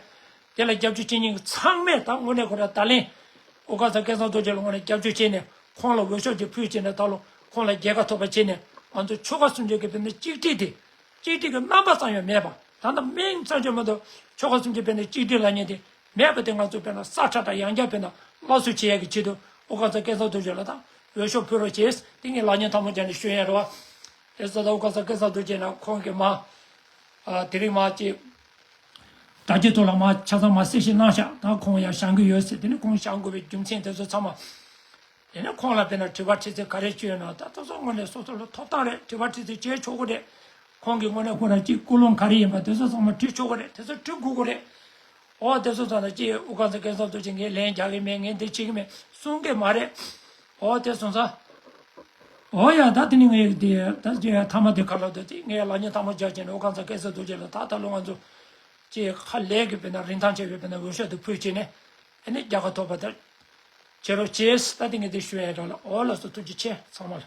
དེ་ལ་སྐྱབས་བཅོལ་བྱེད་མཁན་ཚང་མས་ད་དངོས་གནས་ཁོ་ར་ད་ལན་ཨོ་དཀར་ཚང་སྐལ་བཟང་རྡོ་རྗེ་ལ་དངོས་གནས་སྐྱབས་བཅོལ་བྱས་ནས་ཁོང་ལ་འོས་ཤོག་ཅིག་ཕུལ་བྱས་ནས་ད་ལོ་ཁོང་ལ་རྒྱལ་ཁ་ཐོབ་པ་བྱས་ནས་ང་ཚོ་ཆོལ་ཁ་གསུམ་ཆོས་ཀྱི་དཔེར་ན་གཅིག་སྒྲིལ་དེ་གཅིག་སྒྲིལ་གྱི་རྣམ་པ་ཙམ་ཡང་མེད་པ། ད་ལྟ་མིང་ཙམ་ཅིག་མ་གཏོགས་ཆོལ་ཁ་གསུམ་ཆོས་དཔེར་ན་གཅིག་སྒྲིལ་ལབ་མཁན་དེ་མེད་པ་དེ་ང་ཚོ་དཔེར་ན་ས་ཁྲ་དང་ཡང་བསྐྱར་དཔེར་ན་སླར་གསོ་བྱེད་ཡག་གི་ཆེད་དུ་ཨོ་དཀར་ཚང་སྐལ་བཟང་རྡོ་རྗེ་ལ་ད་འོས་ཤོག་ཕུལ་རོགས་བྱས། དེ་ངས་ལག་གཉིས་ཐལ་མོ་སྦྱར་ནས་ཞུ་ཡ་རེད་བ། དེ་ཚོ་ད་ཨོ་དཀར་ཚང་སྐལ་བཟང་རྡོ་རྗེ་ན་ཁོང་གི་མ། ཨ་དེ་རིང་མ་ཅིག་དྲ་རྒྱའི་ཐོག་ལ་མ་ཆ་ཚང་མ་གསལ་བཤད་གནང་ཤག་ད་ཁོང་ཡང་བཞེངས་གི་ཡོད་ཟེར། དེ་ནི་ཁོང་བཞེངས་དགོས་པའི་རྒྱུ་མཚན་དེ་ཚོ་ཚང་མ། དེ་ནི་ཁོང་ལ་དཔེར་ན་དྲི་བ་དྲི་ཚིག་ག་རེ་བཅོལ་ན་ད་ལྟ་སོ་དངོས་གནས་སོ་སོ་ལ་ཐོབ་ཐང་རེད། དྲི་བ་དྲི་ཚིག་བཅོལ་ཆོག་གི་རེད། ཁོང་གི་དངོས་གནས་ཁོ་རང་གཅིག་ཀུན་སློང་ག་རེ་ཡིན་པ་དེ་ཚོ་ཚང་མ་དྲི་ཆོག་གི་རེད། དེ་ཚོ་དྲི་དགོས་གི་རེད། ཨོ་དེ་ཚོ་ཚང་ལ་ཅི་ཨོ་དཀར་ཚང་སྐལ་བཟང་རྡོ་རྗེ་ངས་ལན་རྒྱག་གི་མེད། ངས་འདི་བྱེད་གི་མེད་གསུང་གི་མ་རེད། ཨོ་དེ་སོང་ཙང་། ཨོ་ཡ་ད་དེ་ནི་ངས་དེ་ད་ཅི་ཐ་མ་དེ་ཁ་ལོ་དེ་དེ་ངས་ལག་གཉིས་ཐལ་མོ་སྦྱར་བྱས་ནས་ཨོ་དཀར་ཚང་སྐལ་བཟང་རྡོ་རྗེ་ལ་ད་ད་ལོ་ང་ཚོ་ཅི་ཧ་ལས་གི་དཔེར་ན་རིན་ཐང་ཆེ་བའི་དཔེར་ན་འོས་ཤོག་དེ་ཕུལ་བྱས་ནས་ཨ་ནི་རྒྱལ་ཁ་ཐོབ་པ་དེ་བྱེད་རོགས་བྱས། ད་དེ་ངས་དེ་ཞུ་ཡ་ར་ལ། ཨོ་ལགས་སོ། ཐུགས་རྗེ་ཆེ་ཚང་མ་ལ།